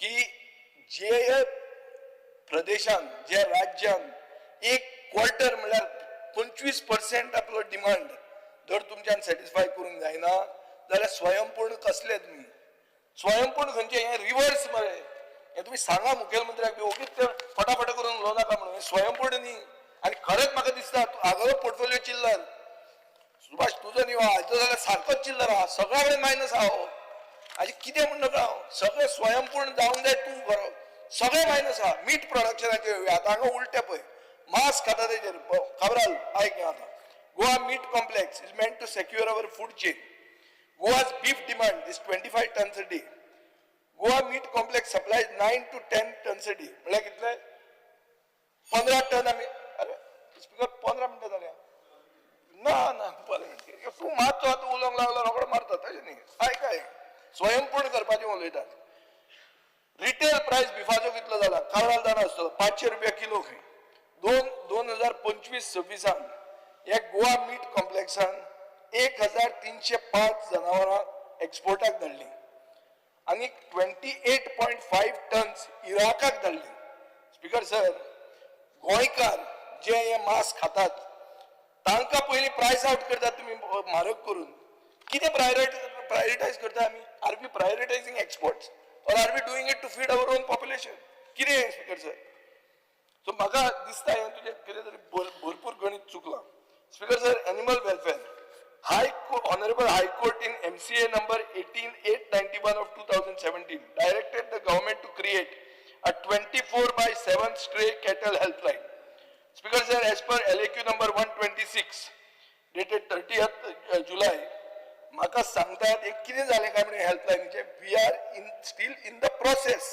की जे प्रदेशान, जे राज्यान एक क्वॉर्टर म्हणल्यार 25% आपलो डिमांड जर तुमच्यान सॅटिस्फाय करूंक जायना जाल्यार स्वयंपूर्ण कसले तुमी? स्वयंपूर्ण खंयचे? हें रिवर्स मरे हें. तुमी सांगा मुखेलमंत्र्याक बी, ओगीच ते फटाफट करून उलोवं नाका म्हणून. हें स्वयंपूर्ण न्ही. आनी खरेंच म्हाका दिसता हागलो पोर्टफोलिओ चिल्लर. सुभाष, तुजो न्ही हो, हाजो जाल्यार सारकोच चिल्लर आहा. सगळ्या कडेन मायनस आहा हो. हाजें कितें म्हूण नकळो हांव. सगळें स्वयंपूर्ण जावंक जाय तूं बरो, सगळें मायनस आहा. मीट प्रोडक्शनाचेर येवया आतां. हांगा उलटें पळय, मांस खाता तेजेर. खबराल आयक हें आतां. Goa Meat Complex is meant to secure our food chain. Goa's beef demand is 25 tons a day. Goa Meat Complex supplies 9 to 10 tons a day. म्हणल्यार कितले? 15 टन आमी. अरे स्पीकर, 15 मिनटां जाल्या? ना ना, 15 मिनटां. तूं मारचो आतां, उलोवंक लागलो रोकडो मारता, तशें न्ही. आयक आयक, स्वयंपूर्ण करपाचें उलयतात. रिटेल प्रायस बिफाचो कितलो जाला? कावराल जाणा आसतलो, 500 रुपया किलो खंय. 2025-26 ह्या गोवा मीट कॉम्प्लेक्सान 1305 जनावरां एक्सपोर्टाक धाडलीं. आनी 28.5 tons इराकाक धाडली. स्पीकर सर, गोंयकार जे हे मांस खातात तांकां पयलीं प्रायस आवट करतात तुमी म्हारग करून. कितें प्रायोरिटायज करता आमी? Are we prioritizing exports or are we doing it to feed our own population? कितें हें, स्पीकर सर? सो म्हाका दिसता हें तुजें कितें तरी भरपूर गणीत चुकलां. Speaker sir, animal welfare, High Honorable High Court in MCA number 18891 of 2017 directed the government to create a 24 by 7 stray cattle helpline. Speaker sir, as per LAQ number 126 dated 30th July, म्हाका सांगतात एक कितें जालें काय म्हणून हेल्पलायनीचें, we are in still in the process.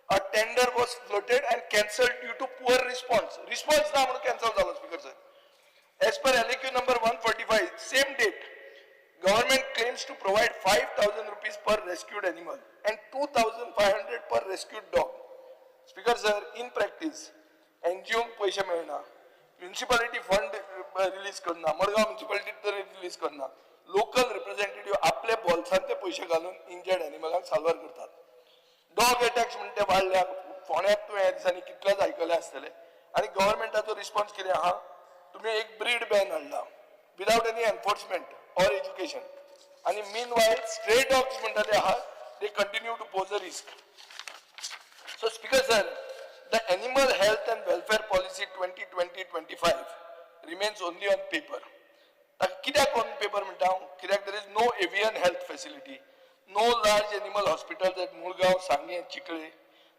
A tender was floated and cancelled due to poor response. Response ना म्हणून cancel जालो. Speaker sir, as per LAQ number 145, same date, government claims to provide 5,000 rupees per rescued animal and 2,500 per rescued dog. Speaker sir, in practice, NGO पयशे मेळना, municipality fund release करना, Madgaon municipality तर release करना. Local representative आपले बोल्सांत ते पयशे घालून इंजर्ड एनिमलांक साल्वार करतात. डॉग अटॅक्स म्हणटे वाडल्या फोंड्यात, तुवें ह्या दिसांनी कितलेच आयकले आसतले. आनी गव्हर्मेंटाचो रिस्पॉन्स कितें आहा? तुमी एक ब्रीड बॅन हाडला without any enforcement or education आनी मीन वायल स्ट्रे डॉग्स म्हणटा ते आहा, they continue to pose a risk. So, Speaker sir, the Animal Health and Welfare Policy 2020-25 remains only on paper. ताका कित्याक ऑन पेपर म्हणटा हांव? कित्याक there is no avian health facility, no large animal hospitals at Murgaon, Sanguem, Chikhale,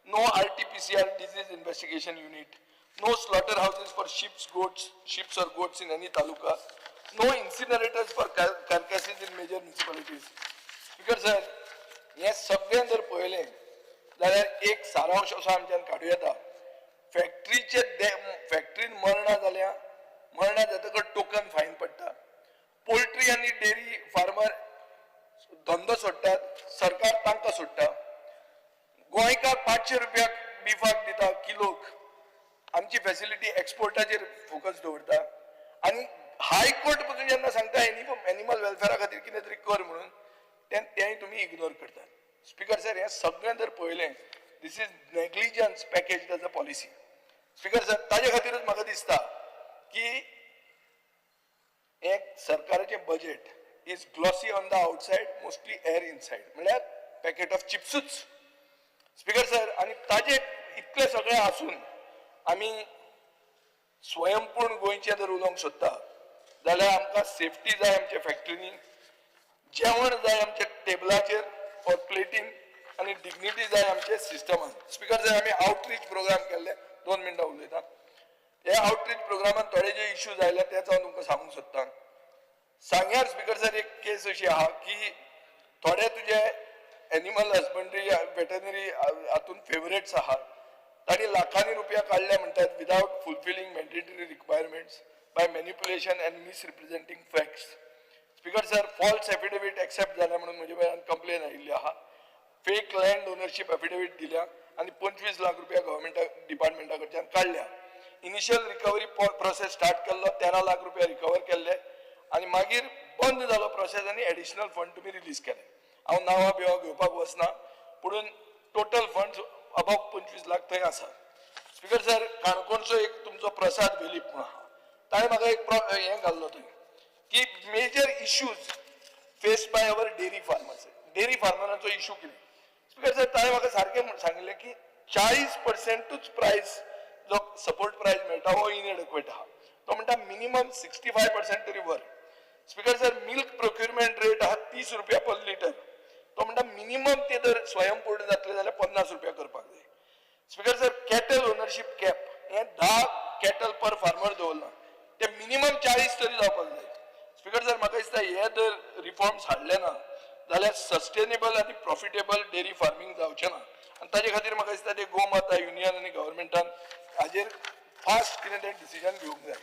no RT-PCR disease investigation unit, no slaughter houses for sheeps, goats, sheeps or goats in any taluka, no incinerators for carcasses in major municipalities. Speaker sir, हें सगळें जर पळयलें जाल्यार एक सारांश असो आमच्यान काडूं येता. फॅक्ट्रीचे फॅक्ट्रीन मरणां जाल्या, मरणां जातकच टोकन फायन पडटा. पोल्ट्री आनी डेअरी फार्मर धंदो सोडटात, सरकार तांकां सोडटा. गोंयकार 500 रुपया बिफाक दिता किलोक. आमची फॅसिलिटी एक्सपोर्टाचेर फोकस दवरता आनी हायकोर्ट पसून जेन्ना सांगता एनिमल वेलफेअरा खातीर कितें तरी कर म्हणून, तेंय तुमी इग्नोर करतात. स्पीकर सर, हें सगळें जर पळयलें, this is negligence packaged as a policy. Speaker sir, ताजे खातीरूच म्हाका दिसता की एक सरकाराचें budget is glossy on the outside, mostly air inside, म्हणल्यार पॅकेट ऑफ चिप्सूच. स्पीकर सर, आनी ताजे इतलें सगळें आसून आमी स्वयंपूर्ण गोंयचें जर उलोवंक सोदता जाल्यार आमकां सेफ्टी जाय आमच्या फॅक्टरीनी, जेवण जाय आमच्या टेबलाचेर ऑर प्लेटीन आनी डिग्निटी जाय आमच्या सिस्टमान. स्पीकर सर, आमी आउटरीच प्रोग्राम केल्ले. 2 मिनटां उलयता. ह्या आउटरीच प्रोग्रामान थोडे जे इश्यूज आयले तेच हांव तुमकां सांगूंक सोदतां. सांग्यार, स्पीकर सर, एक केस अशी आहा की थोडे तुजे एनिमल हजबंडरी, वेटनरी हातून फेवरेट्स आहात, तांणी लाखांनी रुपया काडले म्हणटात without fulfilling mandatory requirements, by manipulation and misrepresenting facts. Speaker sir, false affidavit accept जाल्या म्हणून म्हजे वयल्यान कंप्लेन आयिल्ली आहा. फेक लँड ओनरशीप एफिडेवीट दिल्या आनी 25 लाख रुपया गव्हर्मेंटा डिपार्टमेंटा कडच्यान काडल्या. इनिशियल रिकवरी प्रोसेस स्टार्ट केल्लो, 13 लाख रुपया रिकवर केल्ले आनी मागीर बंद जालो प्रोसेस आनी एडिशनल फंड तुमी रिलीज केले. हांव नांवां बिवां घेवपाक वचना, पुणून टोटल फंड्स अबाव 25 लाख थंय आसा. स्पीकर सर, काणकोणचो एक तुमचो प्रसाद वेलीप म्हणून आहा, ताणें म्हाका एक हें घाल्लो थंय की major issues faced by our dairy farmers. Dairy फार्मरांचो issue कितें? स्पीकर सर, ताणें म्हाका सारकें सांगिल्लें की 40 पर्संटूच प्रायस जो सपोर्ट प्रायस मेळटा हो इनएडिक्वेट आहा. तो म्हणटा मिनिमम 65% तरी वर. Speaker sir, milk procurement rate आहा 30 रुपया पर लिटर. तो म्हणटा मिनिमम ते जर स्वयंपूर्ण जातले जाल्यार 50 रुपया करपाक जाय. Speaker sir, cattle ownership cap हें 10 कॅटल पर फार्मर दवरलां, ते मिनिमम 40 तरी जावपाक जाय. स्पीकर सर, म्हाका दिसता हे जर रिफॉर्म्स हाडले ना जाल्यार सस्टेनेबल आनी प्रॉफिटेबल डेअरी फार्मींग जावचें ना. आनी ताजे खातीर म्हाका दिसता ते गोमाता युनियन आनी गव्हर्मेंटान हाजेर फास्ट कितें तें डिसिजन घेवंक जाय.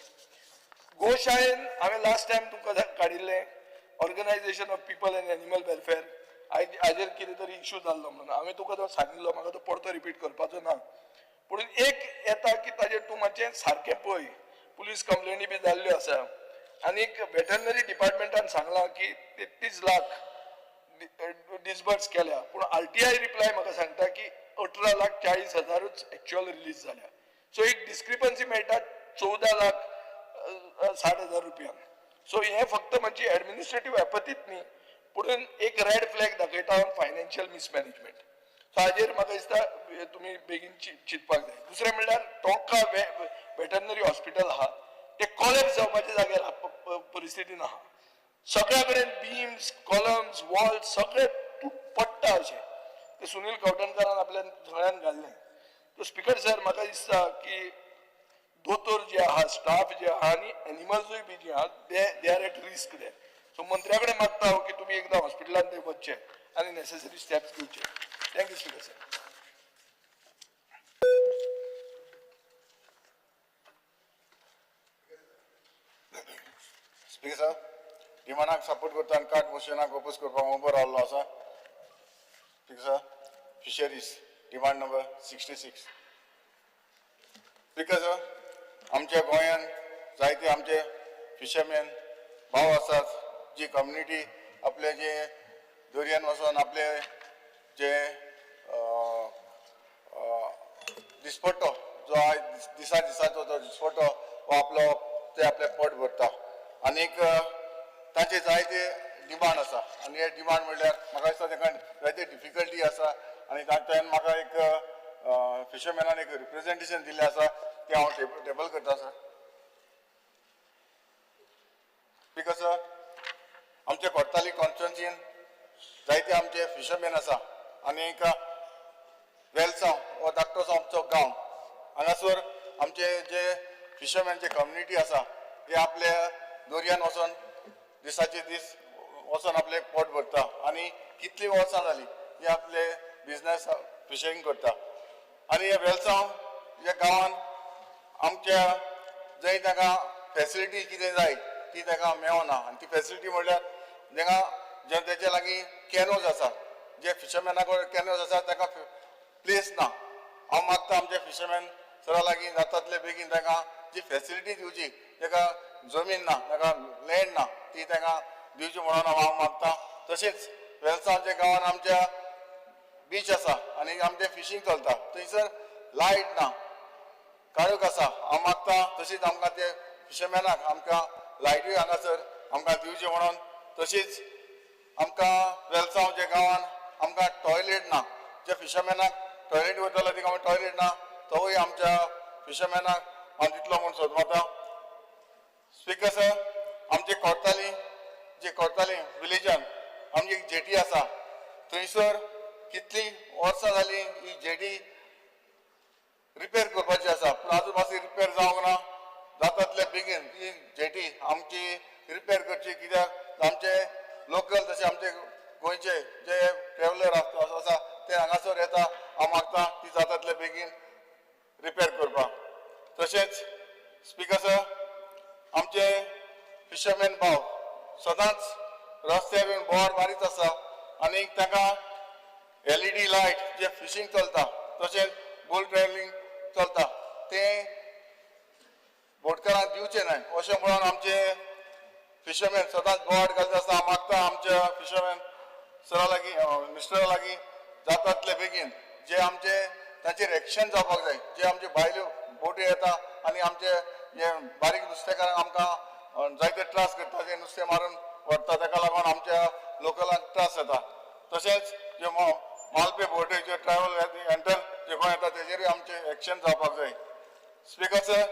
गोशाळेन हांवें लास्ट टायम तुमकां काडिल्लें, organisation of people and animal welfare हाजेर कितें तरी इशू जाल्लो म्हणून हांवें तुका तो सांगिल्लो. म्हाका तो परतो रिपीट करपाचो ना, पूण एक येता की ताजेर तूं मातशें सारकें पळय. पुलीस कंप्लेनी बी जाल्ल्यो आसा आनीक वेटरनरी डिपार्टमेंटान सांगलां की 33 लाख डिसबर्स केल्या, पूण आरटीआय रिप्लाय म्हाका सांगता की 18,40,000 एक्चुअल रिलीज जाल्या. सो एक डिस्क्रिपन्सी मेळटा 14,60,000 रुपयांक. सो हें फक्त म्हणजे एडमिनिस्ट्रेटीव एपतीत न्ही, पूण एक रेड फ्लॅग दाखयता ऑन फायनान्शियल मिसमॅनेजमेंट. सो हाजेर म्हाका दिसता तुमी बेगीन चिंतपाक जाय. दुसरें म्हणल्यार टोंका वेटरनरी हॉस्पिटल आहा ते कॉलेप्स जावपाच्या जाग्यार परिस्थितीन आहा. सगळ्या कडेन बीम्स, कॉलम्स, वॉल सगळे पडटा अशें ते सुनील कवठणकारान आपल्या सगळ्यान घाल्लें. सो स्पिकर सर, म्हाका दिसता की दोतोर जे आहा, स्टाफ जे आहा आनी एनिमल्सूय बी जे आहा they are at risk there. So मंत्र्या कडेन मागता हांव की तुमी एकदां हॉस्पिटलान ते वचचे आनी नेसेसरी स्टेप्स घेवचे. Thank you speaker sir. Speaker sir, डिमांडाक support करता आनी कार्ट मोशनाक ओपोज करपाक उबो रावल्लो आसा. Speaker sir, fisheries demand number 66. Speaker sir, आमच्या गोंयांत जायते आमचे फिशरमॅन भाव आसात जी कम्युनिटी आपले जे दर्यान वचोन आपले जे दिसपट्टो जो आयज दिसा दिसाचो जो दिसपट्टो हो आपलो ते आपले पोट भरता आनीक तांचे जायते डिमांड आसा. आनी हे डिमांड म्हणल्यार म्हाका दिसता तांकां जायते डिफिकल्टी आसा आनी तांच्यान म्हाका एक फिशरमॅनान एक रिप्रेजेंटेशन दिल्लें आसा तें हांव टेबल करता सर. Because sir, आमच्या कोर्ताली कॉन्स्टिट्युएन्सीन जायते आमचे फिशरमॅन आसा आनी एक वेलसांव हो धाकटोसो आमचो गांव, हांगासर आमचे जे फिशरमॅनचे कम्युनिटी आसा ते आपल्या दर्यान वचोन दिसाचे दीस वचोन आपले पोट भरता आनी कितलीं वर्सां जालीं ते आपले बिजनस फिशींग करता. आनी हे वेलसांव ह्या गांवान आमच्या जंय तांकां फेसिलिटी कितें जाय ती तांकां मेळना आनी ती फेसिलिटी म्हणल्यार तांकां जे तेजे लागीं कॅनोज आसा, जे फिशरमॅना कडेन कॅनोज आसा तांकां प्लेस ना. हांव मागता आमच्या फिशरमॅन सरा लागीं जाता बेगीन तांकां जी फेसिलिटी दिवची, ताका जमीन ना, ताका लँड ना, ती तांकां दिवची म्हणून हांव मागता. तशेंच वेलसांवच्या गांवान आमच्या बीच आसा आनी आमचें फिशींग चलता, थंयसर लायट ना, काळोख आसा. हांव मागता तशीच आमकां ते फिशरमॅनाक आमकां लायटूय हांगासर आमकां दिवची म्हणून. तशीच आमकां वेलसांवच्या गांवान आमकां टॉयलेट ना, जे फिशरमॅनाक टॉयलेट वयतालो तिका टॉयलेट ना, तोवूय आमच्या फिशरमॅनाक हांव दितलो म्हूण सोदता. स्पिकर सर, आमचे कोर्ताली जे कोर्ताली विलेजान आमची एक जेटी आसा, थंयसर कितलीं वर्सां जालीं ही जेटी रिपेर करपाची आसा, पूण आजून मातशी रिपेर जावंक ना. जाता तितले बेगीन ही जेटी आमची रिपेर करची, कित्याक आमचे लोकल तशें आमचे गोंयचे जे ट्रेवलर आसा ते हांगासर येता. हांव मागता ती जाता तितले बेगीन रिपेर करपाक. तशेंच स्पिकर सर, आमचे फिशरमॅन भाव सदांच रस्त्यार येवन बोवाळ मारीत आसा आनी तांकां एलईडी लायट जे फिशींग चलता तशेंच बोट ट्रॅवलिंग चलता ते बोटकारांक दिवचे न्हय अशें म्हणून आमचे फिशरमॅन सदांच बोवाळ घालता आसता. हांव मागता आमच्या फिशरमॅन सरा लागीं, मिनिस्टरा लागीं जाता तितले बेगीन जे आमचे तांचेर एक्शन जावपाक जाय. जे आमचे भायल्यो बोटी येता आनी आमचे जे बारीक नुस्तेकारांक आमकां जायते त्रास करता, ते नुस्तें मारून व्हरता, ताका लागून आमच्या लोकलांक त्रास जाता. तशेंच जे मालपे बोटीचे ट्रॅवल एंटर जे कोण येता तेजेरूय आमचें एक्शन जावपाक जाय. स्पिकर सर,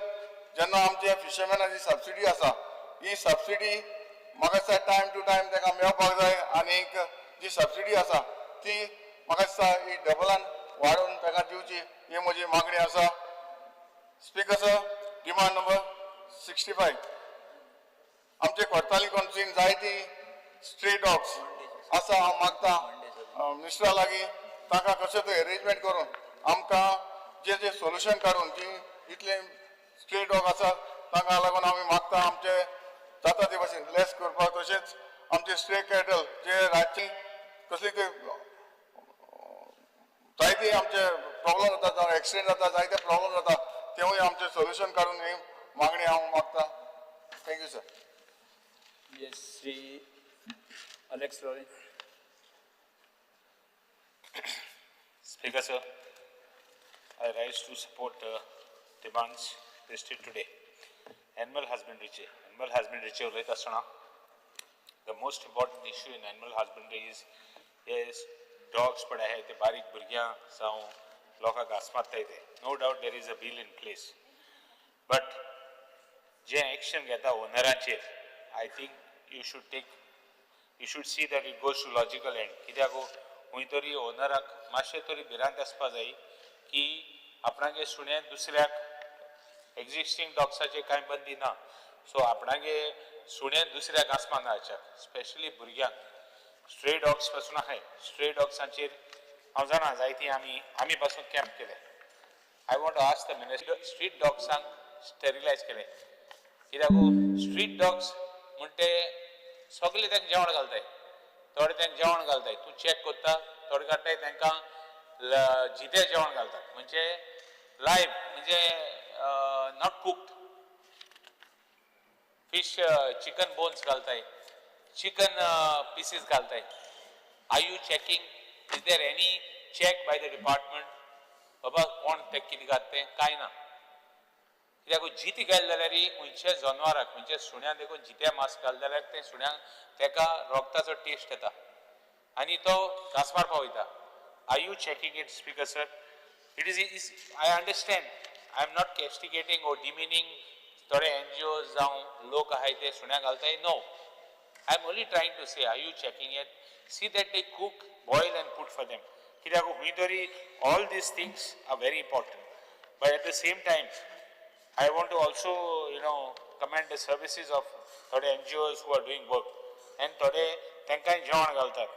जेन्ना आमचे फिशरमॅनाची सबसिडी आसा ही सबसिडी म्हाका दिसता टायम टू टायम तांकां मेळपाक जाय आनीक जी सबसिडी आसा ती म्हाका दिसता ही डबलान वाडोवन तांकां दिवची ही म्हजी मागणी आसा. स्पिकर सर, डिमांड नंबर 65, आमचे कोर्ताली कॉन्स्टिट्युएन्सीन जायती स्ट्रे डॉग्स आसा. हांव मागता मिनिस्टरा लागीं तांकां कशें तरी एरेंजमेंट करून आमकां जे जे सोल्युशन काडून जी इतले स्ट्रे डॉग आसा तांकां लागून आमी मागता आमचे जाता ते भाशेन लेस करपाक. तशेंच आमचे स्ट्रे कॅटल जे रातची कसली ते जायते आमचे प्रॉब्लम जाता, जावं एक्सिडेंट जाता, जायते प्रॉब्लम जाता, तेवूय आमचे सोल्युशन काडून ही मागणी हांव मागता. Thank you sir. Yes, Shri Alex Lourenco. Speaker sir, I rise to support demands listed today. Animal husbandry, animal husbandry उलयता आसतना the most important issue in animal husbandry is dogs पळय आहाय ते बारीक भुरग्यां जावं लोकांक घांस मारताय ते. No doubt there is a bill in place, but J action घेता ओनरांचेर, I think you should take, you should see that it goes to logical end. कित्याक खंय तरी ओनराक मातशें तरी भिरांत आसपा जाय की आपणागे सुण्याक दुसऱ्याक एग्जिस्टींग डॉग्साचेर कांय बंदी ना, सो आपणागे सुण्यान दुसऱ्याक घांस मारना हाच्याक, स्पेशली भुरग्यांक. स्ट्रे डॉग्स पासून आहाय, स्ट्रे डॉग्सांचेर हांव जाणा जायती आमी आमी पासून कॅम्प केले. I want to ask the minister, street डॉग्सांक स्टेरिलायज केले कित्याक स्ट्रीट डॉग्स म्हण ते सगळे तांकां जेवण घालताय, थोडे तांकां जेवण घालताय, तूं चॅक करता, थोडे काडटाय तांकां जितें जेवण घालतात, म्हणजे लायव्ह, म्हणजे not cooked fish, chicken bones घालताय, चिकन पिसीस घालताय. Are you checking? Is there any check by the department? बाबा कोण ते कितें घात तें कांय ना. कित्याक जिती घाल जाल्यार खंयच्या जनवराक, खंयच्या सुण्या देखून जिते मांस घाल जाल्यार ते सुण्यांक तेका रोगताचो टेस्ट येता आनी तो घांस मारपा वयता. Are you checking it, speaker sir? It is I understand, I am not castigating or demeaning थोडे एनजीओ जावं लोक आहाय ते सुण्या घालताय, no. I am only trying to say, are you checking it? See that they cook, boil and put for them. कित्याक खंय तरी all these things are very important, but at the same time I want to also, you know, commend the services of थोडे NGOs who are doing work and थोडे तांकांय जेवण घालतात.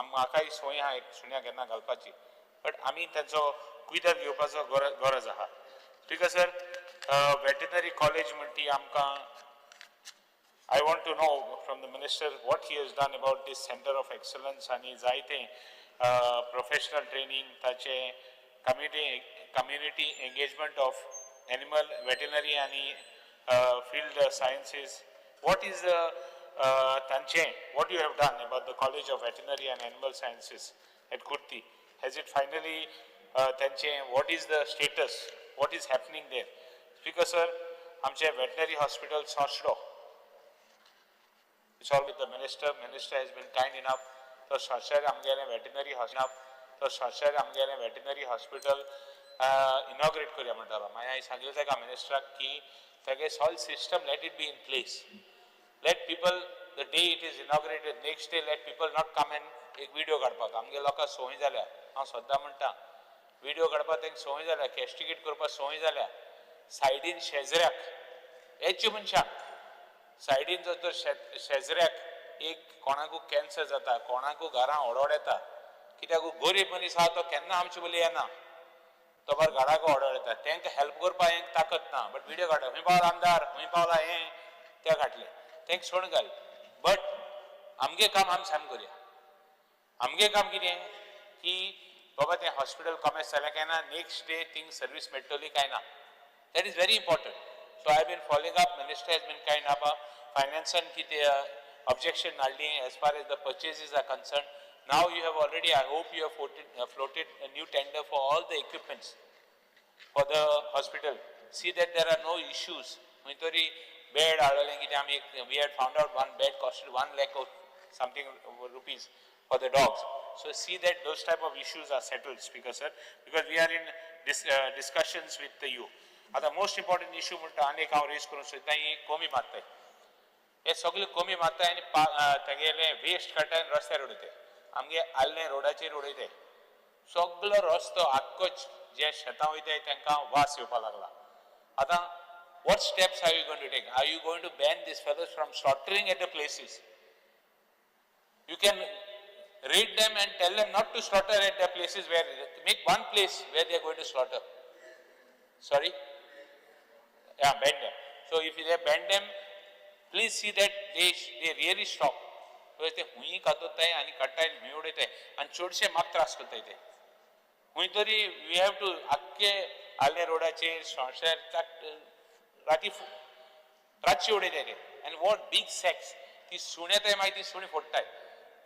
म्हाकाय संवय आहा एक सुण्या केन्ना घालपाची, बट आमी तांचो कुयदाद घेवपाचो गरज आहा. स्पीकर सर, वेटनरी कॉलेज म्हणटी आमकां, I want to know from the minister what he has done about this centre of excellence आनी जायते प्रोफेशनल ट्रेनींग, ताचे community engagement of animal veterinary आनी field sciences. What is the तांचे, what you have done about the college of veterinary and animal sciences at Curti? Has it finally तांचे what is the status, what is happening there? Speaker sir, आमचे veterinary hospital Sanchdo, it's all with the minister. Minister has been kind enough तो सोंश्यार आमगेलें veterinary hospital, तो सोंश्यार आमगेलें veterinary hospital inaugurate करया म्हणटालो. मागीर हांवें सांगलें ताका मिनिस्टराक की तागे whole system let it be in place, let people the day it is inaugurated next day let people not come and एक विडियो काडपाक. आमगे लोकांक संवय जाल्या, हांव सद्दां म्हणटा विडियो काडपाक तांकां संवय जाल्या, कॅस्टिगेट करपाक संवय जाल्या. सायडीन शेजऱ्याक हेच मनशाक सायडीन जर तर शेजऱ्याक एक कोणाकू कॅन्सर जाता, कोणाकू घरां ओडोड येता, कित्याक गरीब मनीस आहा तो केन्ना आमचे बोली येना, तो बार घराक ऑर्डर येता, तांकां हेल्प करपाक हेंक ताकत ना, बट विडियो काडटा, खंय पावला आमदार, खंय पावला हें त्या काडलें, तांकां सोडून घाल. बट आमगे काम आमी साम करया. आमगे काम कितें की बाबा तें हॉस्पिटल कॉमेस जालें काय ना, नेक्स्ट डे थिंग सर्वीस मेळटली काय ना, that is very important. So I been following up, minister has been kind up, फायनान्सान कितें ऑब्जेक्शन हाडली as far as the purchases are concern. Now you have already, I hope you have floated a new tender for all the equipments for the hospital. See that there are no issues. खंय bed हाडलें कितें आमी, we had found out one bed costed 1 lakh or something rupees for the dogs. So see that those type of issues are settled, Speaker sir, because we are in discussions with you. आतां most important issue म्हणटा आनी एक हांव rays करूंक सोदता, ही कोमी मारताय, हे सगळे कोमी मारताय आनी तागेले वेस्ट काडटाय आनी रस्त्यार उडयताय. आमगे आल्ले रोडाचेर उडयताय, सगलो रस्तो आख्खोच जे शेतां वयताय तांकां वास येवपाक लागला. आतां what steps are you going to take? Are you going to ban these fellows from slaughtering at the places? You can raid them and tell them not to slaughter at the places where, make one place where they are going to slaughter. Sorry? Yeah, ban them. So if they ban them, please see that they really stop. Because ते हुंय कातोताय आनी काडटाय आनी हुंय उडयताय आनी चडशे म्हाका त्रास करताय ते. हुंय तरी we have to आख्खे आल्ले रोडाचेर सोंश्यार राती रातची उडयताय ते. आनी what big sex, ती सुणे येताय मागीर ती सुणी फोडटाय.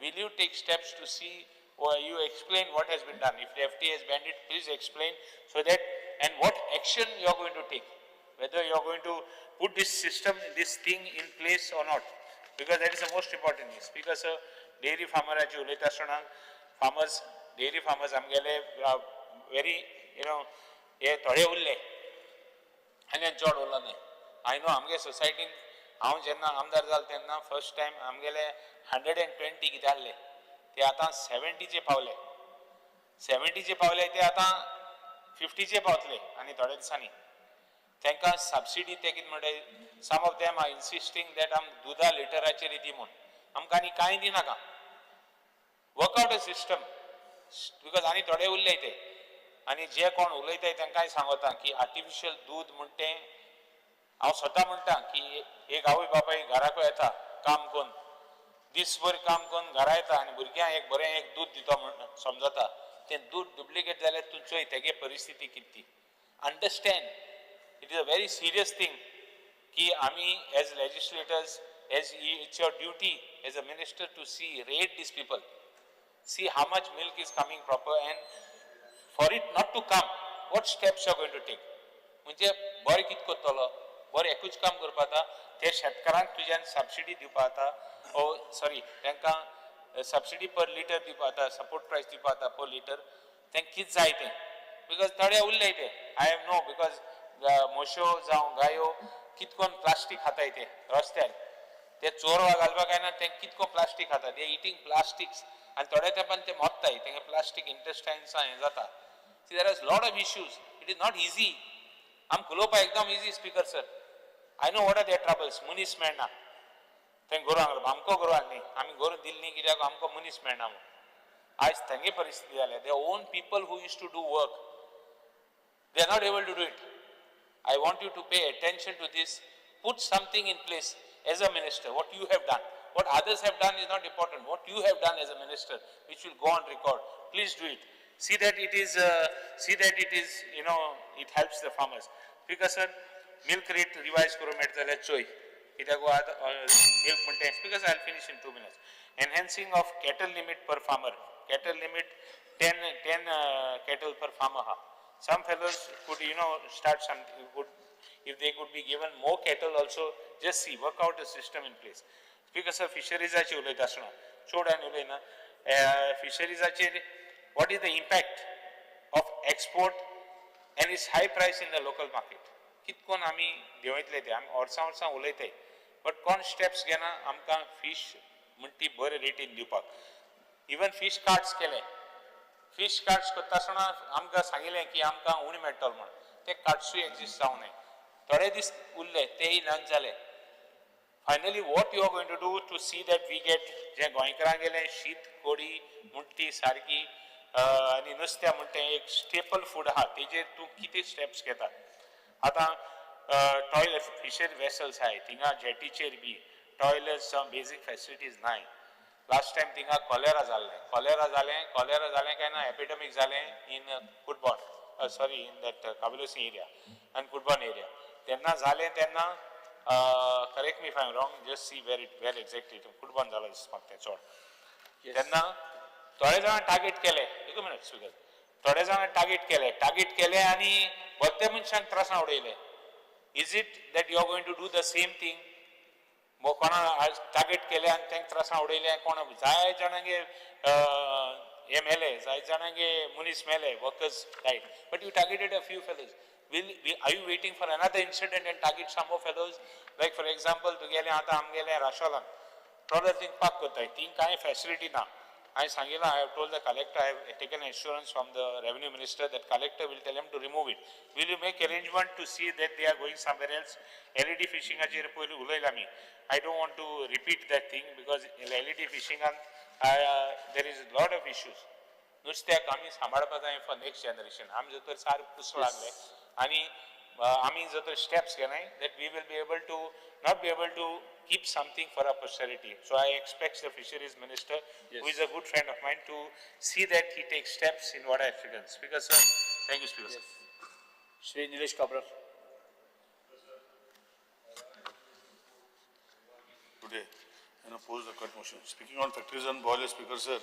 Will you take steps to see You explain what has been done. If the FDA has banned it, please explain so that and what action you are going to take, whether you are going to put this system, this thing in place or not, because that is the most important thing. Speaker sir, dairy farmeraचे उलयता आसतना farmers, dairy farmers आमगेले very you know हे थोडे उरले आनी चड उरलो न्ही. I know आमगे सोसायटीन हांव जेन्ना आमदार जालो तेन्ना फर्स्ट टायम आमगेले 120 कितें आहले ते आतां 70चे पावले, 70चे पावले ते आतां 50चे पावतले आनी थोड्या दिसांनी तांकां सबसिडी ते कितें म्हणटा, some of them are insisting that आम दुदा लिटराचेर दी म्हूण, आमकां आनी कांय दिनाका. Work out a system because आनी थोडे उरले ते आनी जे कोण उलयताय तांकांय सांगता की आर्टिफिशियल दूद म्हण तें हांव स्वता म्हणटा की एक आवय बापाय घराकूय येता काम करून दीसभर काम करून घरा येता आनी भुरग्यांक एक बरें एक दूद दिता म्हण समजता, तें दूद डुप्लिकेट जाल्यार तूं चोय तेगे परिस्थिती कितें ती. Understand it is a very serious thing की आमी as legislators, as it's your duty as a minister to see rate these people, see how much milk is coming proper and for it not to come what steps you are going to take. म्हणजे बरें कितें करतलो, बरें एकूच काम करपा जाता, ते शेतकारांक तुज्यान सबसिडी दिवपा जाता, ओ सॉरी तांकां सबसिडी पर लिटर दिवपा जाता, सपोर्ट प्रायस दिवपा जाता पर लिटर, तांकां कितें जाय तें, because थोडे उरले ते I am no because म्हश्यो जावं गायो कितकोन कोन प्लास्टीक खाताय ते रस्त्यार, ते चोरवा घालपाक जायना, ते कितको प्लास्टीक खाता, ते इटींग प्लास्टिक्स आनी थोड्या तेंपान ते मोत्ताय, तेंगे प्लास्टीक इंटेस्टायन्सां हें जाता. See there is lot of issues, it is not easy. आमकां उलोवपाक एकदम easy speaker sir, I know what are their troubles. मनीस मेळना थंय गोरवांक, आमकां गोरवांक न्ही, आमी गोरवां दिली न्ही कित्याक आमकां मनीस मेळना म्हूण. आयज थंगे परिस्थिती जाल्या, their own people who use to do work they are not able to do it. I want you to pay attention to this, put something in place as a minister, what you have done. What others have done is not important. What you have done as a minister, which will go on record, please do it. See that it is, you know, it helps the farmers. Because sir, milk rate revise करूं मेळटा जाल्यार चोय, कित्याक milk म्हणटा, because I will finish in 2 minutes. Enhancing of cattle limit per farmer, cattle limit 10 cattle per farmer हा. Some fellows could, you know, start something, could, if they could be given more cattle also, just see, work out a system in place. Because sir, फिशरीजाचेर उलयता आसतना चड आनी उलयना, फिशरीजाचेर what is the impact of export and its high price in the local market. कितकोन आमी देंवयतले ते आमी वर्सां वर्सां उलयताय, बट कोण स्टेप्स घेना आमकां फीश म्हण ती बरे रेटीन दिवपाक. इवन फीश कार्ड्स केले, फीश कार्ड्स करता आसतना आमकां सांगिल्लें की आमकां उणें मेळटलो म्हण, ते कार्ड्सूय एक्झिस्ट जावं न्हय, थोडे दीस उरले तेय ना जाले. Finally what you are going to do to see that we get जें गोंयकारांगेलें शीत कोडी म्हण ती सारकी आनी नुस्त्या म्हण तें एक स्टेपल फूड आहा, तेजेर तूं कितें स्टेप्स घेता. आतां टॉयलेट फिशरी वेसल्स आहाय थिंगा जेटीचेर बी टॉयलेट्स जावं बेजीक फेसिलिटीज नाय. लास्ट टायम थिंगा कॉलेरा जाल्लें, कॉलेरा जालें, कॉलेरा जालें काय ना एपिडमीक जालें in Cutbona, sorry in that Cavelossim area आनी कुटबॉन एरिया तेन्ना जालें तेन्ना, correct me if I am wrong, just see where it where exactly Cutbona जालो दिसता म्हाका तें चड. तेन्ना थोडे जाणां टार्गेट केले, एक मिनट स्पीकर, थोडे जाणां टार्गेट केले, टार्गेट केले आनी भरते मनशांक त्रासां उडयले. Is it that you are going to do the same thing? कोणा टार्गेट केले आनी तांकां त्रासां उडयले, कोण जाय जाणांगे हे मेले, जाय जाणांगे मनीस मेले, workers died, but you targeted a few fellows. Are you waiting for another incident and target some more fellows? Like for example, तुगेलें आतां आमगेलें राशोलान ट्रॉलर थिंग पार्क करताय, थिंग कांय फेसिलिटी ना. हांवें सांगिलां, I have told the collector, I have taken assurance from the revenue minister that collector will tell him to remove it. Will you make arrangement to see that they are going somewhere else? LED फिशिंगाचेर पयलीं उलयला आमी, I don't want to repeat that thing because LED फिशिंगान there is lot of issues. नुस्त्याक आमी सांबाळपा जाय for next generation. आमी जर तर सारकें कुसो लागले आनी आमी जर तर steps घेनाय that we will be able to not be able to keep something for our posterity. So I expect the fisheries minister, yes, who is a good friend of mine, to see that he takes steps in what I have written. Speaker sir, thank you, Speaker. Yes. Shri Nilesh Cabral. Today, and oppose the cut motion. Speaking on factories and boilers, Speaker sir,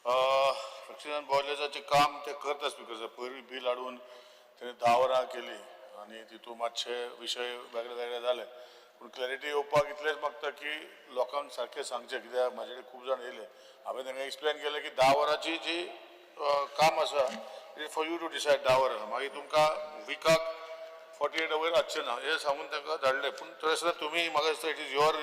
factories and बॉयलर्साचें काम ते करता speaker sir. पयरूय bill हाडून तेणी 10 वरां केली आनी तितून मातशे विशय वेगळे वेगळे जाले, पूण क्लॅरिटी येवपाक इतलेंच मागता की लोकांक सारकें सांगचें, कित्याक म्हाजे कडेन खूब जाण येयले, हांवें तांकां एक्सप्लेन केलें की 10 वरांची जी काम आसा it for you to decide 10 वरां, मागीर तुमकां विकाक 48 वयर आसचें ना हें सांगून तांकां धाडलें. पूण थंय आसतना तुमी म्हाका दिसता it is your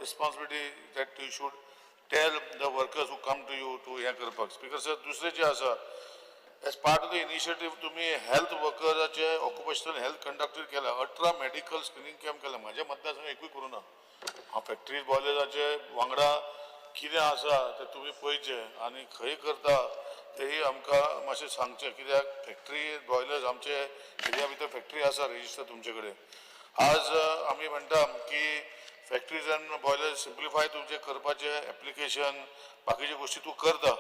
responsibility that you should tell the workers who come to you to हें करपाक. स्पीकर सर, दुसरें जें आसा as part of the initiative तुमी हेल्थ वर्कराचे ऑक्युपेशनल हेल्थ कंडक्टर केला, 18 मेडिकल स्क्रिनींग कॅम्प केला. म्हाज्या मतदारसंघात एकूय करूं ना. हांव फॅक्टरीज बॉयलराचे वांगडा कितें आसा तें तुमी पळयचें आनी खंय करता तेंय आमकां मातशें सांगचें, कित्याक फॅक्टरी बॉयलर्स आमचे एरिया भितर फॅक्टरी आसा रजिस्टर तुमचे कडेन. आज आमी म्हणटा की फॅक्टरीज अँड बॉयलर्स सिम्प्लिफाय तुमचें करपाचें एप्लिकेशन बाकीच्यो गोश्टी तूं करता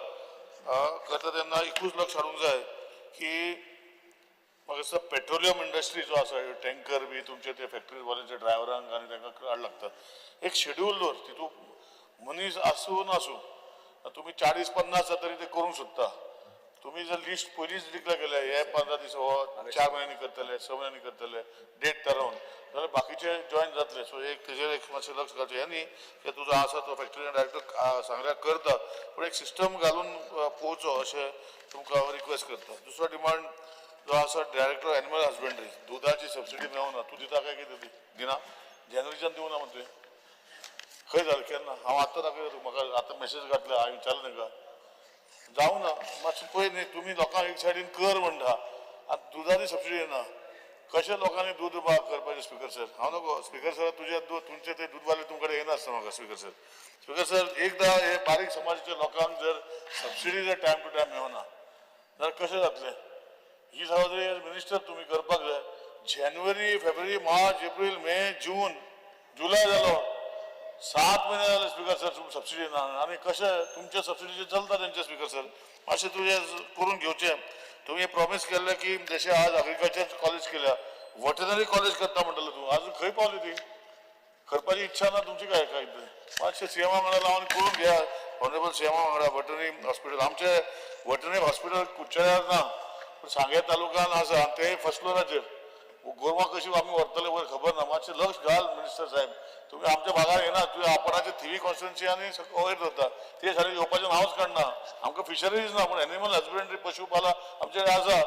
करता तेन्ना एकूच लक्ष हाडूंक जाय की म्हाका दिसता पेट्रोलियम इंडस्ट्री जो आसा टँकर बी तुमचे ते फॅक्टरी बॉयलरच्या ड्रायव्हरांक आनी तांकां काड लागता, एक शेड्यूल दवर, तितूंत मनीस आसूं नासूं तुमी 40-50 जाता तरी ते करूंक सोदता. तुमी जर लिस्ट पयलींच डिक्लेर केलें हे 15 दीस हो 4 म्हयन्यांनी करतले, 6 म्हयन्यांनी करतले डेट थारोवन, जाल्यार बाकीचे जॉयन जातले. सो एक तेजेर एक मातशें लक्ष घालचें. हें न्ही की तुजो आसा तो फॅक्टरी डायरेक्टर सांगल्यार करता, पूण एक सिस्टम घालून पळोवचो अशें तुमकां हांव रिक्वेस्ट करता. दुसरो डिमांड जो आसा डायरेक्टर एनिमल हजबंड्री, दुदाची सबसिडी मेळना, तूं दिता काय कितें दिना? जानेवारीच्यान दिवना मरे तुवें, खंय जालें केन्ना? हांव आतां दाखयता तुका, म्हाका आतां मॅसेज घातल्या, हांवें विचारलें तांकां जावं ना मातशें पळय न्ही, तुमी लोकांक एक सायडीन कर म्हणटा आतां दुदाची सबसिडी ना, कशें लोकांनी दूद करपाचें स्पीकर सर? हांव नको स्पीकर सर तुजें दूद तुमचें ते दूदवाले तुमकडे येनासता म्हाका स्पीकर सर. स्पीकर सर एकदां हे बारीक समाजाच्या लोकांक जर सबसिडी जर टायम टू टायम मेळना जाल्यार कशें जातलें? ही जबाबदारी एज मिनिस्टर तुमी करपाक जाय. जानेवारी, फेब्रुवारी, मार्च, एप्रील, मे, जून, जुलय जालो, 7 म्हयने जाले स्पीकर सर सबसिडी ना आनी कशें तुमच्या सबसिडीचेर चलता तेंचे स्पीकर सर. मातशें तुजें करून घेवचें. तुमी प्रॉमीस केल्लें की जशें आज एग्रीकल्चर कॉलेज केल्या, वेटनरी कॉलेज करता म्हणटलें तूं, आजून खंय पावली ती? करपाची इच्छा ना तुमची काय काय तें मातशें सीएमा वांगडा लावन करून घेया. ऑनरेबल सीएमा वांगडा वेटनरी हॉस्पिटल, आमचें वेटनरी हॉस्पिटल कुडचड्यार ना पूण सांगें तालुक्यान आसा, तें फर्स्ट फ्लोराचेर. गोरवां कशी आमी व्हरतले वयर खबर ना. मातशें लक्ष घाल मिनिस्टर साहेब, तुमी आमच्या भागार येना, तुवें आपणाचे थिवी कॉन्स्टिट्युन्सी आनी वयर दवरता, ते सारकें येवपाचें नांवच काडना. आमकां फिशरीज ना पूण एनिमल हजबंड्री पशुपाला आमचे कडेन आसा,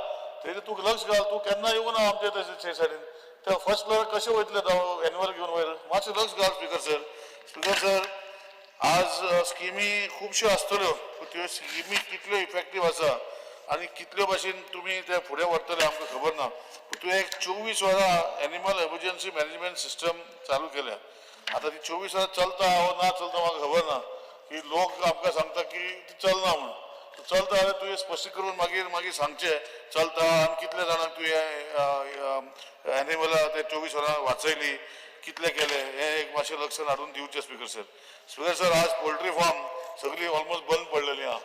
तेजेर तूं लक्ष घाल. तूं केन्ना येवना आमचे ते सायडीन, ते फर्स्ट फ्लोर कशें वयतले एनिमल घेवन वयर? मातशें लक्ष घाल स्पीकर सर. स्पीकर सर आज स्किमी खुबश्यो आसतल्यो, पूण त्यो स्किमी कितल्यो इफेक्टीव आसा आनी कितल्यो भाशेन तुमी ते फुडें व्हरतले आमकां खबर ना. पूण तुवें एक 24 वरां एनिमल एमर्जन्सी मॅनेजमेंट सिस्टम चालू केल्या, आतां ती 24 वरां चलता वो ना चलता म्हाका खबर ना, की लोक आमकां सांगता की ती चलना म्हूण. चलता जाल्यार तुवें स्पश्ट करून मागीर मागीर सांगचें चलता आनी कितले जाणांक तुवें एनिमलां ते 24 वरां वाचयली, कितले केले, हें एक मातशें लक्षान हाडून दिवचें स्पीकर सर. स्पीकर सर आज पोल्ट्री फार्म सगळी ऑलमोस्ट बंद पडलेली आहा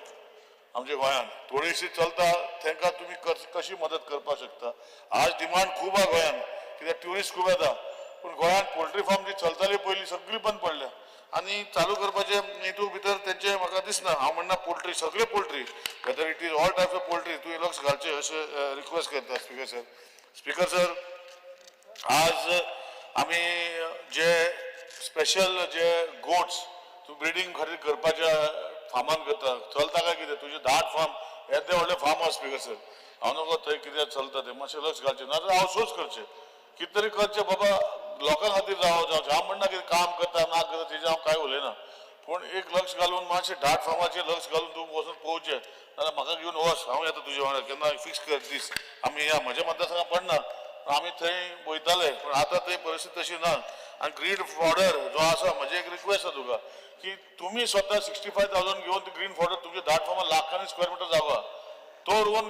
आमच्या गोंयांत, थोडीशी चलता, तांकां तुमी कशी मदत करपाक शकता? आज डिमांड खूब आहा गोंयांत, कित्याक ट्युरिस्ट खूब येता, पूण गोंयांत पोल्ट्री फार्म जी चलताली पयलीं सगळी बंद पडल्या आनी चालू करपाचें हितू भितर तेंचें म्हाका दिसना. हांव म्हणना पोल्ट्री, सगळे poultry, whether it is all types of poultry, तुवें लक्ष घालचें अशें रिक्वेस्ट करता स्पीकर सर. स्पीकर सर आज आमी जे स्पेशल जे गोट्स तूं ब्रिडींग खातीर करपाच्या फार्मान करता, चलता काय कितें? तुजें धाट फार्म येदें व्हडलें फार्म आसा स्पीकर सर, हांव नको थंय कितें चलता तें मातशें लक्ष घालचें, नाजाल्यार आवटसोर्स करचें, कितें तरी करचें बाबा लोकां खातीर जावं जावचें. हांव म्हणना कितें काम करता ना करता तेजेर हांव कांय उलयना, पूण एक लक्ष घालून मातशें धाट फार्माचेर लक्ष घालून तूं वचून पळोवचें, नाजाल्यार म्हाका घेवन वच, हांव येता तुजे वांगडा केन्ना फिक्स कर दीस, आमी या. म्हज्या मतदारसंघात पडना पूण आमी थंय वयताले, पूण आतां थंय परिस्थिती तशी ना. आनी ग्रीन फॉर्डर जो आसा, म्हजें एक रिक्वेस्ट आसा तुका की तुमी स्वता 65,000 घेवन ग्रीन फॉर्डर तुमच्या धाट फार्मां लाखांनी स्क्वेअर मिटर जागो आहा तो रोवन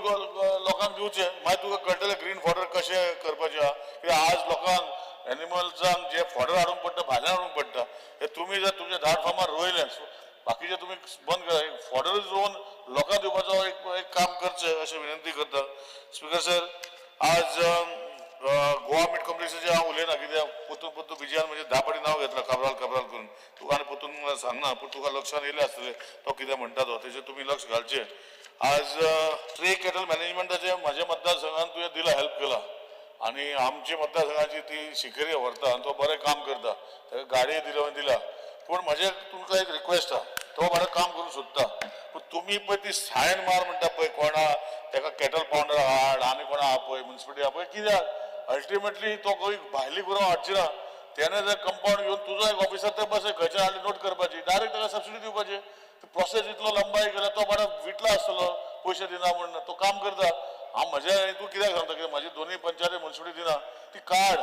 लोकांक दिवचें, मागीर तुका कळटलें ग्रीन फॉर्डर कशें करपाचें आहा. कित्याक आज लोकांक एनिमल्सांक जे फॉर्डर हाडूंक पडटा, भायल्यान हाडूंक पडटा, हे तुमी जर तुमच्या धाट फार्मार रोयलें, बाकीचे तुमी बंद करा, एक फॉर्डरूच रोवन लोकांक दिवपाचो एक काम करचें अशें विनंती करता. स्पीकर सर आज गोवा मीट कॉम्प्लेक्साचेर हांव उलयना, कित्याक परतून परतून विजयान म्हणजे 10 फावटी नांव घेतलां काब्राल काब्राल करून. तुका आनी परतून सांगना, पूण तुका लक्षान येयलें आसतलें तो कितें म्हणटा तो, तेजेर तुमी लक्ष घालचें. आज स्ट्रे कॅटल मॅनेजमेंटाचें म्हाज्या मतदारसंघान तुवें दिला, हेल्प केला आनी आमच्या मतदारसंघाची ती शिकेरी व्हरता आनी तो बरें काम करता, ताका गाडये दिला दिला. पूण म्हजें तुमकां एक रिक्वेस्ट आहा, तो बरें काम करूंक सोदता, पूण तुमी पळय ती सायन मार म्हणटा पळय कोणा ताका कॅटल पावंडर हाड आनी कोणा आपय, मुन्सिपालिटी आपय, कित्याक अल्टिमेटली तो खंय भायली गुरवां हाडची ना. तेणें जर कंपावंड घेवन तुजो एक ऑफिसर थंय बसय, खंयच्यान हाडली नोट करपाची, डायरेक्ट ताका सबसिडी दिवपाची. प्रोसेस इतलो लंबाय केला, तो बरो विटला आसतलो पयशे दिना म्हूण, तो काम करता. हांव म्हजें तूं कित्याक सांगता, कित्याक म्हाजी दोनूय पंचायती मुन्सिपालिटी दिना, ती काड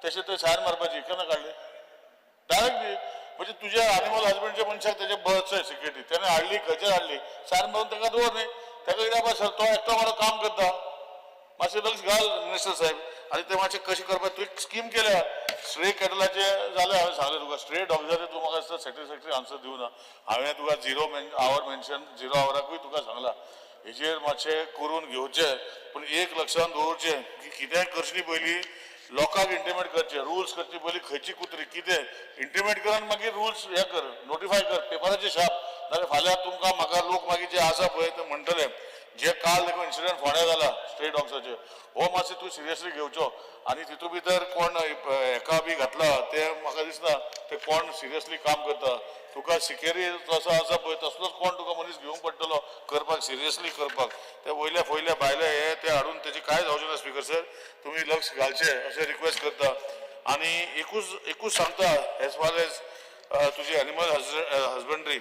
तशें थंय सायन मारपाची. केन्ना काडली डायरेक्ट दी, म्हणजे तुज्या एनिमल हजबंडच्या मनशाक तेजे बसय सिक्युरिटी, तेणें हाडली खंयच्यान हाडली सायन मारून ताका दवर न्ही. ताका कित्याक सर तो एकटो बरो काम करता, मातशें लक्ष घाल मिनिस्टर साहेब. आनी ते मातशें कशें करपाक तुवें स्कीम केल्या स्ट्रे कॅटलाचें जालें, हांवें सांगलें तुका स्ट्रे डॉग्साचें तूं म्हाका दिसता सॅटिस्फॅक्टरी आन्सर दिवना. हांवें तुका 0 our mention 0 आवराकूय तुका सांगलां, हेजेर मातशें करून घेवचें. पूण एक लक्षान दवरचें की कितेंय करचे पयलीं लोकांक इंटिमेट करचें, रुल्स करचे पयलीं खंयची कुत्री कितें इंटिमेट कर आनी मागीर रुल्स हें कर, नोटिफाय कर पेपराचेर छाप. नाजाल्यार फाल्यां तुमकां म्हाका लोक मागीर जे आसा पळय ते म्हणटले जे काल देखून इन्सिडंट फोंड्या जाला स्ट्रे डॉग्साचेर, हो मातशें तूं सिरियसली घेवचो. आनी तितू भितर कोण हेका बी घातला तें म्हाका दिसना ते कोण सिरियसली काम करता. तुका सिकेरी जसो आसा पळय तसलोच कोण तुका मनीस घेवंक पडटलो करपाक, सिरियसली करपाक. ते वयल्या फयल्या भायले हे ते हाडून तेजे कांय जावचें ना. स्पिकर सर तुमी लक्ष घालचें अशें रिक्वेस्ट करता. आनी एकूच सांगता एज फार एज तुजी एनिमल हजबंड्री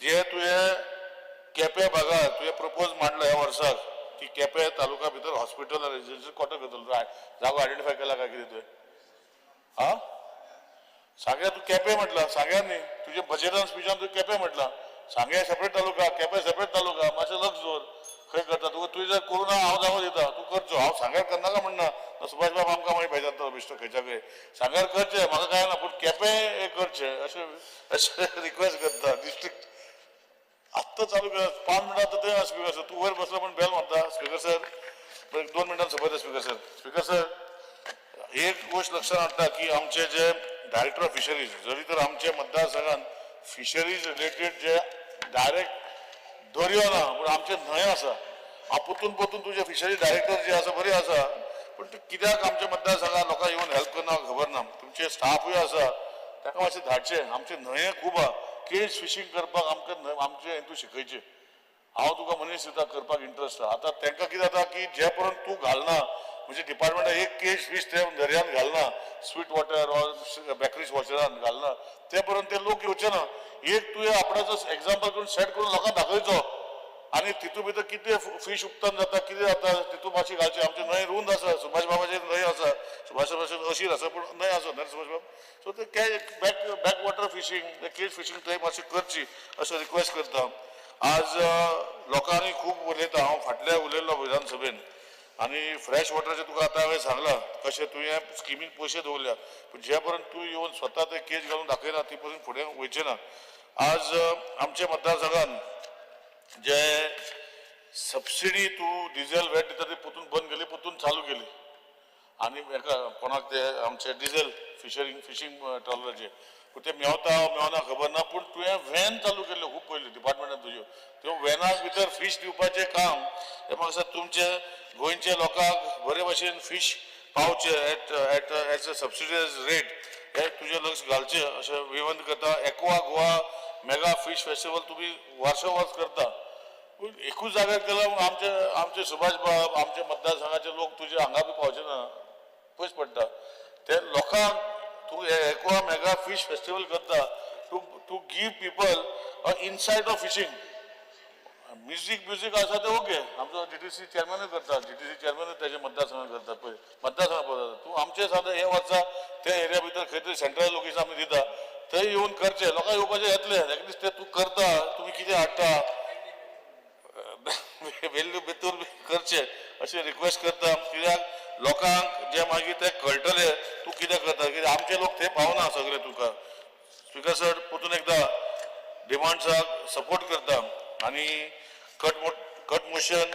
जे तुवें केपें भागार तुवें प्रपोज मांडलो ह्या वर्साक की केपें तालुका भितर हॉस्पिटल रेजिडेन्शियल क्वॉर्टर करतलो, जागो आयडेंटिफाय केला काय कितें तुवें? आं सांग्या तूं केपें म्हटलां, सांग्या न्ही, तुजें बजेटान स्पिचान तुवें केपें म्हटलां. सांग्या सेपरेट तालुका, केपें सेपरेट तालुका, मातशें लक्ष दवर खंय करता तुका. तुवें जर करूं ना हांव जागो दिता, तूं करचो. हांव सांग्यार करनाका म्हणना, सुभाष बाब आमकां मागीर बेजारतलो बेश्टो खंयच्या खंय. सांग्यार करचें म्हाका कांय ना, पूण केपें हें करचें अशें अशें रिक्वेस्ट करता. डिस्ट्रिक्ट आत्तां चालू केला 5 मिनटां आतां थंय स्पिकर सर, तूं वयर बसलो म्हूण बेल मारता. स्पिकर सर 2 मिनटां सोंपयता. स्पिकर सर, स्पिकर सर एक गोश्ट लक्षात हाडटा की आमचे जे डायरेक्टर ऑफ फिशरीज, जरी तर आमचे मतदारसंघान फिशरीज रिलेटेड जे डायरेक्ट दर्यो ना, पूण आमचे न्हंय आसा. हांव परतून परतून तुजे फिशरीज डायरेक्टर जे आसा बरी आसा, पूण ते कित्याक आमच्या मतदारसंघान लोकांक येवन हेल्प करना खबर ना. तुमचे स्टाफूय आसा ताका मातशें धाडचें. आमचे न्हंये खूब आहा, केज फिशींग करपाक आमकां आमचे हितून शिकयचें. हांव तुका मनीस दिता करपाक इंट्रस्ट आहा. आतां तांकां कितें जाता की जे पर्यंत तूं घालना, म्हणजे डिपार्टमेंटान एक केज फीश ते दर्यांत घालना, स्वीट वॉटर ऑर बेकरीज वॉटरान घालना, ते पर्यंत ते लोक येवचे ना. एक तुवें आपणाचो एग्जाम्पल करून सेट करून लोकांक दाखयचो आनी तितून भितर कितें फीश उत्पन्न जाता कितें जाता तितून मातशी घालची. आमची न्हंय रूंद आसा, सुभाष बाबाची न्हंय आसा, सुभाष बाबाची अशीर आसा, पूण न्हंय आसा न्हय सुभाष बाब. सो ते backwater fishing, cage fishing थंय मातशी करची अशें रिक्वेस्ट करता. आज लोकांनी खूब उलयता, हांव फाटल्या उलयल्लो विधानसभेन आनी फ्रेश वॉटराचें तुका आतां हांवें सांगलां कशें तुवें स्किमीन पयशे दवरल्या, पूण जे पर्यंत तूं येवन स्वता ते केज घालून दाखयना ती पर्यंत फुडें वयचें ना. आज आमच्या मतदारसंघान जे सबसिडी तूं डिझेल वेट दिता ती परतून बंद केली, परतून चालू केली. आनी हेका कोणाक ते आमचे डिझेल फिशींग ट्रॉलराचे, पूण ते मेवता मेवना खबर ना, पूण तुवें व्हॅन चालू केल्ल्यो खूब पयलीं डिपार्टमेंटान तुज्यो, त्यो व्हॅनाक भितर फीश दिवपाचें काम हें म्हाका दिसता तुमचे गोंयचे लोकांक बरे भाशेन फीश पावचे at at as a subsidise rate, हें तुजें लक्ष घालचें अशें विनंती करता. Aqua Goa mega fish festival तुमी वर्स वर्स करता, पूण एकूच जाग्यार केला म्हूण आमचे आमचे सुभाष बाब आमचे मतदारसंघाचे लोक तुजे हांगा बी पावचे ना, पयस पडटा. ते लोकांक तूं एक्वा मेगा फीश फेस्टिवल करता to give people a insight of fishing. Music आसा ते ओके, आमचो जीटीसी चेअरमॅनूय करता, जीटीसी चेअरमॅनूय तेजे मतदारसंघात करता पळय, मतदारसंघात पळयता. तूं आमचे सादें हे वर्सा ते एरिया भितर खंय तरी सेंट्रल लोकेशन आमी दिता थंय येवन करचें, लोकांक येवपाचें येतलें. एटलिस्ट ते तूं करता, तुमी कितें हाडटा वेल्यू भितर करचें अशें रिक्वेस्ट करता. कित्याक लोकांक जे मागीर ते कळटले तूं कितें करता, कित्याक आमचे लोक थंय पावना सगळे तुका. स्पिकर सर परतून एकदां डिमांड्साक सपोर्ट करता आनी कट मोशन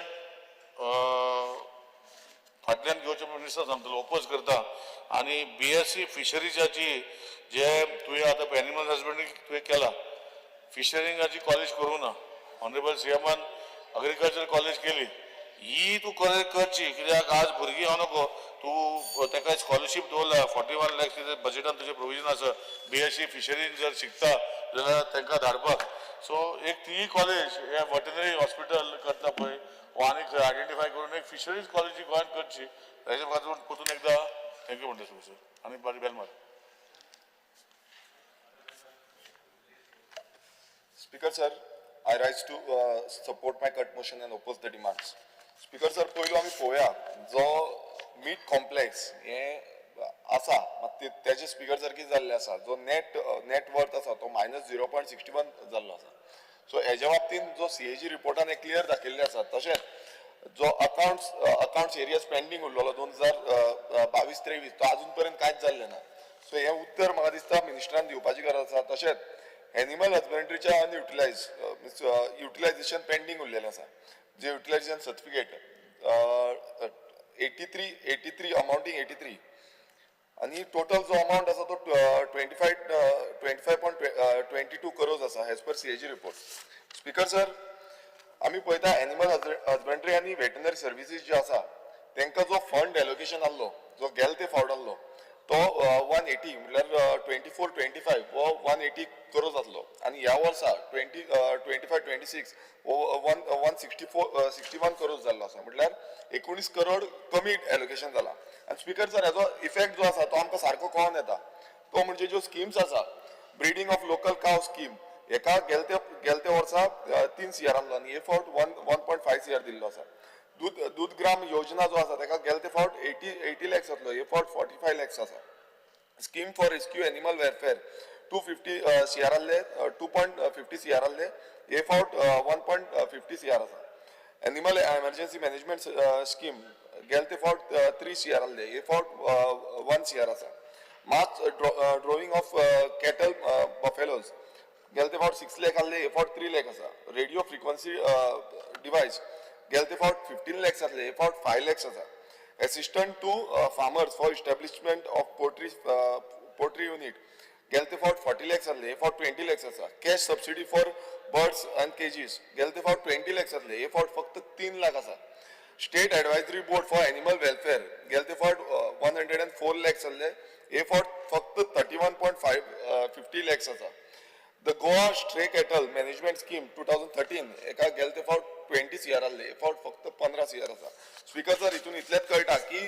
फाटल्यान घेवचें मिनिस्टर सांगतलो ओपोज करता. आनी बीएससी फिशरीजाची जे तुवें आतां एनिमल हजबंडरी तुवें केला, फिशरिंगाची कॉलेज करूं ना. ऑनरेबल सीएमान अग्रिकल्चर कॉलेज केली, ही तूं कॉलेज करची कित्याक आज भुरगीं हांव नको तूं ताका स्कॉलरशीप दवरला 41 लॅक्स कितें बजेटान तुजें प्रोविजन आसा. बीएससी फिशरीन जर शिकता जाल्यार तांकां धाडपाक. सो एक ती कॉलेज हे वेटनरी हॉस्पिटल करता पळय वा आनी खंय आयडेंटिफाय करून एक फिशरीज कॉलेजी गोंयांत करची. ताच्या खातीर परतून एकदां thank you म्हणटा सर आनी बरें बेल मार. Speaker sir, I rise to support my cut motion and oppose the demands. Speaker sir, पयलू आमी पळोवया जो मीट कॉम्प्लेक्स हे आसा मात तेजे स्पीकर सर कितें जाल्लें आसा, जो नेट नेट वर्थ आसा तो -0.61 जाल्लो आसा. सो हेज्या बाबतीन जो सीएजी रिपोर्टान हें क्लियर दाखयल्लें आसा. तशेंच जो अकाउंट्स एरिया पेंडींग उरलेलो 2022-23 तो आजून पर्यंत कांयच जाल्लें ना. सो हें उत्तर म्हाका दिसता मिनिस्टरान दिवपाची गरज आसा. तशेंच एनिमल हजबंड्रीच्या अनयुटिलायज मिन्स युटिलायजेशन पेंडींग उरलेलें आसा. जे युटिलायजेशन सर्टिफिकेट 83 अमाउंटींग 83 आनी टोटल जो अमाउंट आसा तो 25.22 करोज आसा as per CAG report. Speaker sir, आमी पळयता एनिमल हजबंड्री आनी वेटनरी सर्विसीस ज्यो आसा तांकां जो फंड एलोकेशन आहलो जो गेल ते फावट आहलो तो 180 म्हळ्यार 24-25 हो 180 करोज आसलो आनी ह्या वर्सा 2025-26 हो 164 61 करोज जाल्लो आसा, म्हटल्यार 19 करोड कमी एलोकेशन जाला. आनी स्पीकर सर, हेजो इफेक्ट जो आसा तो आमकां सारको कळोन येता. तो म्हणजे ज्यो स्किम्स आसा, breeding of local cow scheme हेका गेलते वर्सा 3 CR आहलो आनी हे फावट 1.5 CR दिल्लो आसा. दूध ग्राम योजना जो आसा ताका गेलते फावट 80 लॅक्स आसलो, हे फावट 45 लॅक्स आसा. Scheme for rescue animal welfare 250 CR आहले, 2.50 CR आहले, हे फावट 1.50 CR आसा. एनिमल एमर्जन्सी मॅनेजमेंट स्कीम गेलते फावट 3 CR आहले, हे फावट 1 CR आसा. Mass droving of cattle buffaloes गेलते फावट 6 लॅक आहले, हे फावट 3 लॅक आसा. रेडिओ फ्रिक्वन्सी डिवायस गेलते फावट 15 लॅक्स आहले, हे फावट 5 लॅक्स आसा. Assistant to farmers for establishment of poultry unit गेलते फावट 40 लॅक्स आहले, हे फावट 20 लॅक्स आसा. Cash subsidy for birds and cages गेलते फावट 20 लॅक्स आहले, हे फावट फक्त 3 लाख आसा. State advisory board for animal welfare गेलते फावट 104 लॅक्स आहले, हे फावट फक्त 31.5 50 लॅक्स आसा. The Goa stray cattle management scheme 2013 एका गेलते फावट 20 CR आहले, हे फावट फक्त 15 CR आसा. स्पीकर सर, हितून इतलेंच कळटा की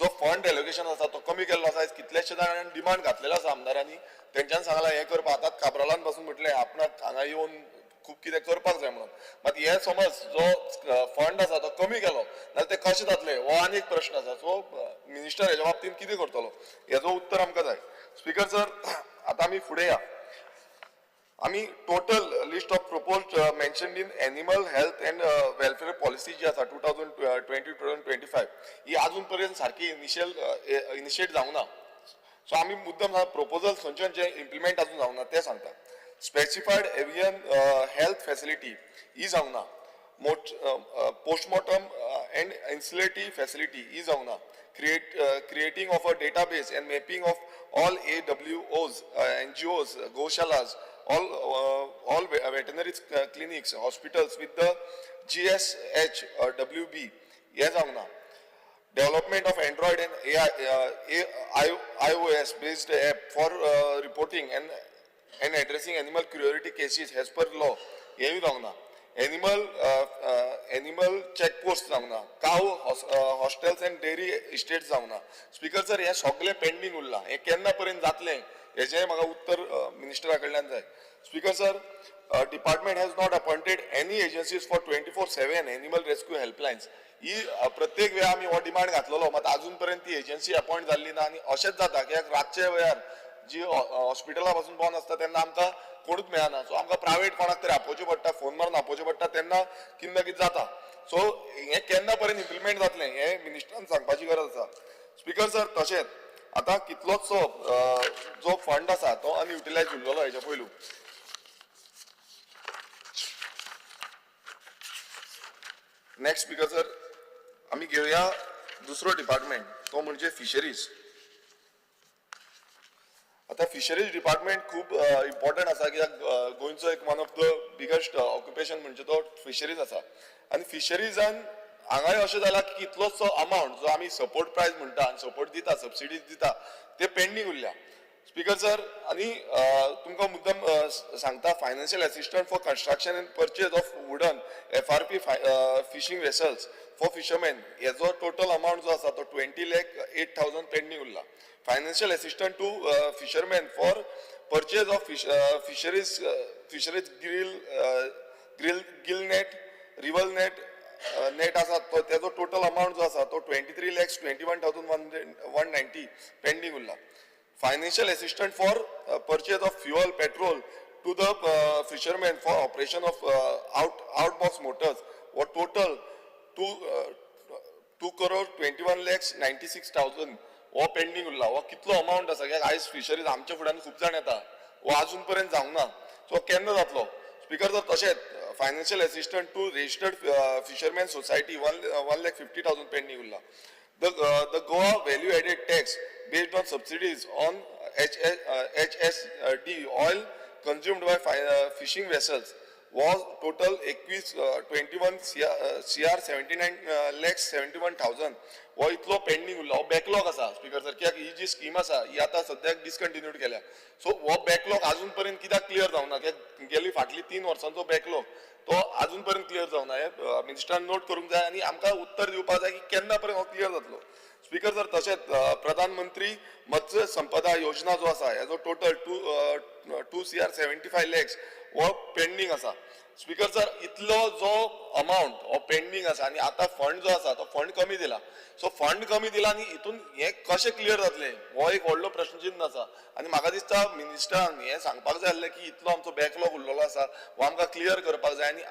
जो फंड एलोकेशन आसा तो कमी केल्लो आसा. कितलेशे जाणांनी डिमांड घातलेलो आसा आमदारांनी, तेंच्यान सांगलां हें करपा. आतां काब्रालान पासून म्हटलें आपणाक हांगा येवन खूब कितें करपाक जाय म्हणून. मात हे समज जो फंड आसा तो कमी केलो जाल्यार ते कशें जातले हो आनी एक प्रश्न आसा. सो मिनिस्टर हेज्या बाबतींत कितें करतलो हेजो उत्तर आमकां जाय. स्पीकर सर, आतां आमी फुडें या. आमी total list of propose mentioned in animal health and welfare policy जी आसा 2020 2025 ही अजून पर्यंत सारकी इनिशिएट जावंक ना. सो आमी मुद्दम प्रपोजल खंयचे खंयचे इम्प्लिमेंट अजून जावंक ना ते सांगता. स्पेसिफायड एवियन हेल्थ फॅसिलिटी ही जावंक ना. पोस्टमॉर्टम अँड इन्सिलरी फॅसिलिटी ही जावंक ना. Creating of a database and mapping of all AWOs, NGOs, goshalas, all veterinary clinics, hospitals with the GSH WB हे जावंक ना. Development of Android and AI, iOS based app for reporting and addressing animal cruelty cases as per law हेय जावंक ना. Animal check post जावंक ना. Cow hostels and dairy estate जावंक ना. स्पीकर सर, हें सगळें पेंडींग उरलां. हें केन्ना पर्यंत जातलें हेजें म्हाका उत्तर मिनिस्टरा कडल्यान जाय. Speaker sir, department has not appointed any agencies for 24/7 animal rescue helplines. ही प्रत्येक वेळा आमी हो डिमांड घातलेलो, मात अजून पर्यंत ती एजन्सी अपॉयंट जाल्ली ना. आनी अशेंच जाता कित्याक रातच्या वेळार जी हॉस्पिटला पासून बंद आसता तेन्ना आमकां कोणूच मेळना. सो आमकां प्रायवेट कोणाक तरी आपोवचें पडटा, फोन मारून आपोवचें पडटा, तेन्ना कितें ना कितें जाता. सो हें केन्ना पर्यंत इम्प्लिमेंट जातलें हें मिनिस्टरान सांगपाची गरज आसा. स्पीकर सर, तशेंच आतां कितलोचसो जो फंड आसा तो अनयुटिलायज उरलेलो हेच्या पयलू. नेक्स्ट स्पीकर सर, आमी घेवया दुसरो डिपार्टमेंट तो म्हणजे फिशरीज. आतां फिशरीज डिपार्टमेंट खूब इम्पॉर्टंट आसा, कित्याक गोंयचो एक one of the biggest occupation म्हणजे तो फिशरीज आसा. आनी फिशरीजान हांगाय अशें जालां की कितलोसो अमावंट जो आमी सपोर्ट प्रायस म्हणटा आनी सपोर्ट दिता, सबसिडीज दिता, ते पेंडींग उरल्या स्पीकर सर. आनी तुमकां मुद्दम सांगता, financial assistant for construction and purchase of wooden FRP fishing vessels for fishermen हेजो टोटल अमावंट जो आसा तो 20,08,000 पेंडींग उरला. Financial assistant to fishermen for purchase of fisheries grill gill net, rival net net आसा तो तेजो टोटल अमावंट जो आसा तो 23,21,190 पेंडींग उरला. Financial assistant for purchase of fuel petrol to the fishermen for operation of outbox motors हो total 2,21,96,000 हो pending उरला. हो कितलो अमावंट आसा, कित्याक आयज फिशरीज आमच्या फुड्यान खूब जाण येता, हो आजून पर्यंत जावंक ना. सो केन्ना जातलो स्पीकर सर? तशेंच financial assistant to registered fishermen society 1,50,000 pending उरला. The Goa value added tax based on subsidies on HSD oil consumed by fishing vessels was total 21 CR 79,71,000 हो इतलो पेंडींग उरला. हो बॅकलॉग आसा स्पीकर सर, कित्याक ही जी scheme आसा ही आतां सद्याक डिसकंटिन्यूड केल्या. सो हो बॅकलॉग आजून पर्यंत कित्याक क्लियर जावना, कित्याक गेली फाटली 3 वर्सांचो बॅकलॉग तो आजून पर्यंत क्लियर जावना. हें मिनिस्टरान नोट करूंक जाय आनी आमकां उत्तर दिवपाक जाय की केन्ना पर्यंत हो क्लियर जातलो स्पीकर सर. तशेंच प्रधानमंत्री मत्स्य संपदा योजना जो आसा हेजो टोटल 2 CR 75 lakhs हो पेंडींग आसा स्पीकर सर. इतलो जो अमावंट हो पेंडींग आसा आनी आतां फंड जो आसा तो फंड कमी दिला. सो फंड कमी दिला आनी हितून हें कशें क्लियर जातलें हो एक व्हडलो प्रश्नचिन्न आसा. आनी म्हाका दिसता मिनिस्टरान हें सांगपाक जाय आसलें की इतलो आमचो बॅकलॉग उरलेलो आसा हो आमकां क्लियर करपाक जाय आनी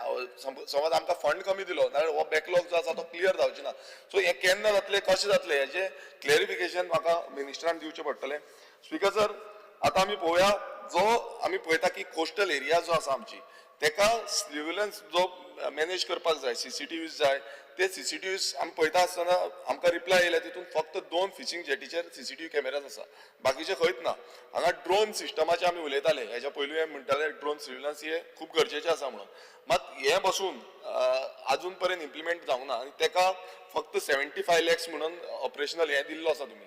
समज आमकां फंड कमी दिलो जाल्यार हो बॅकलॉग जो आसा तो क्लियर जावचो ना. सो हें केन्ना जातलें, कशें जातलें हेजें क्लॅरिफिकेशन म्हाका मिनिस्टरान दिवचें पडटलें स्पीकर सर. आतां आमी पळोवया, जो आमी पळयता की कोस्टल एरिया जो आसा आमची तेका सर्वेलन्स जो मॅनेज करपाक जाय, सीसीटीव्हीज जाय, ते सीसीटीव्हीज आमी पळयता आसतना आमकां रिप्लाय येयल्या तितून फक्त 2 फिशींग जेटीचेर सीसीटीव्ही कॅमेराज आसा, बाकीचे खंयच ना. हांगा ड्रोन सिस्टमाचे आमी उलयताले हेज्या पयलूय म्हणटाले ड्रोन सर्वेलन्स हे खूब गरजेचें आसा म्हणून, मात हें बसून आजून पर्यंत इम्प्लिमेंट जावंक ना आनी तेका फक्त 75 लॅक्स म्हणून ऑपरेशनल हें दिल्लो आसा तुमी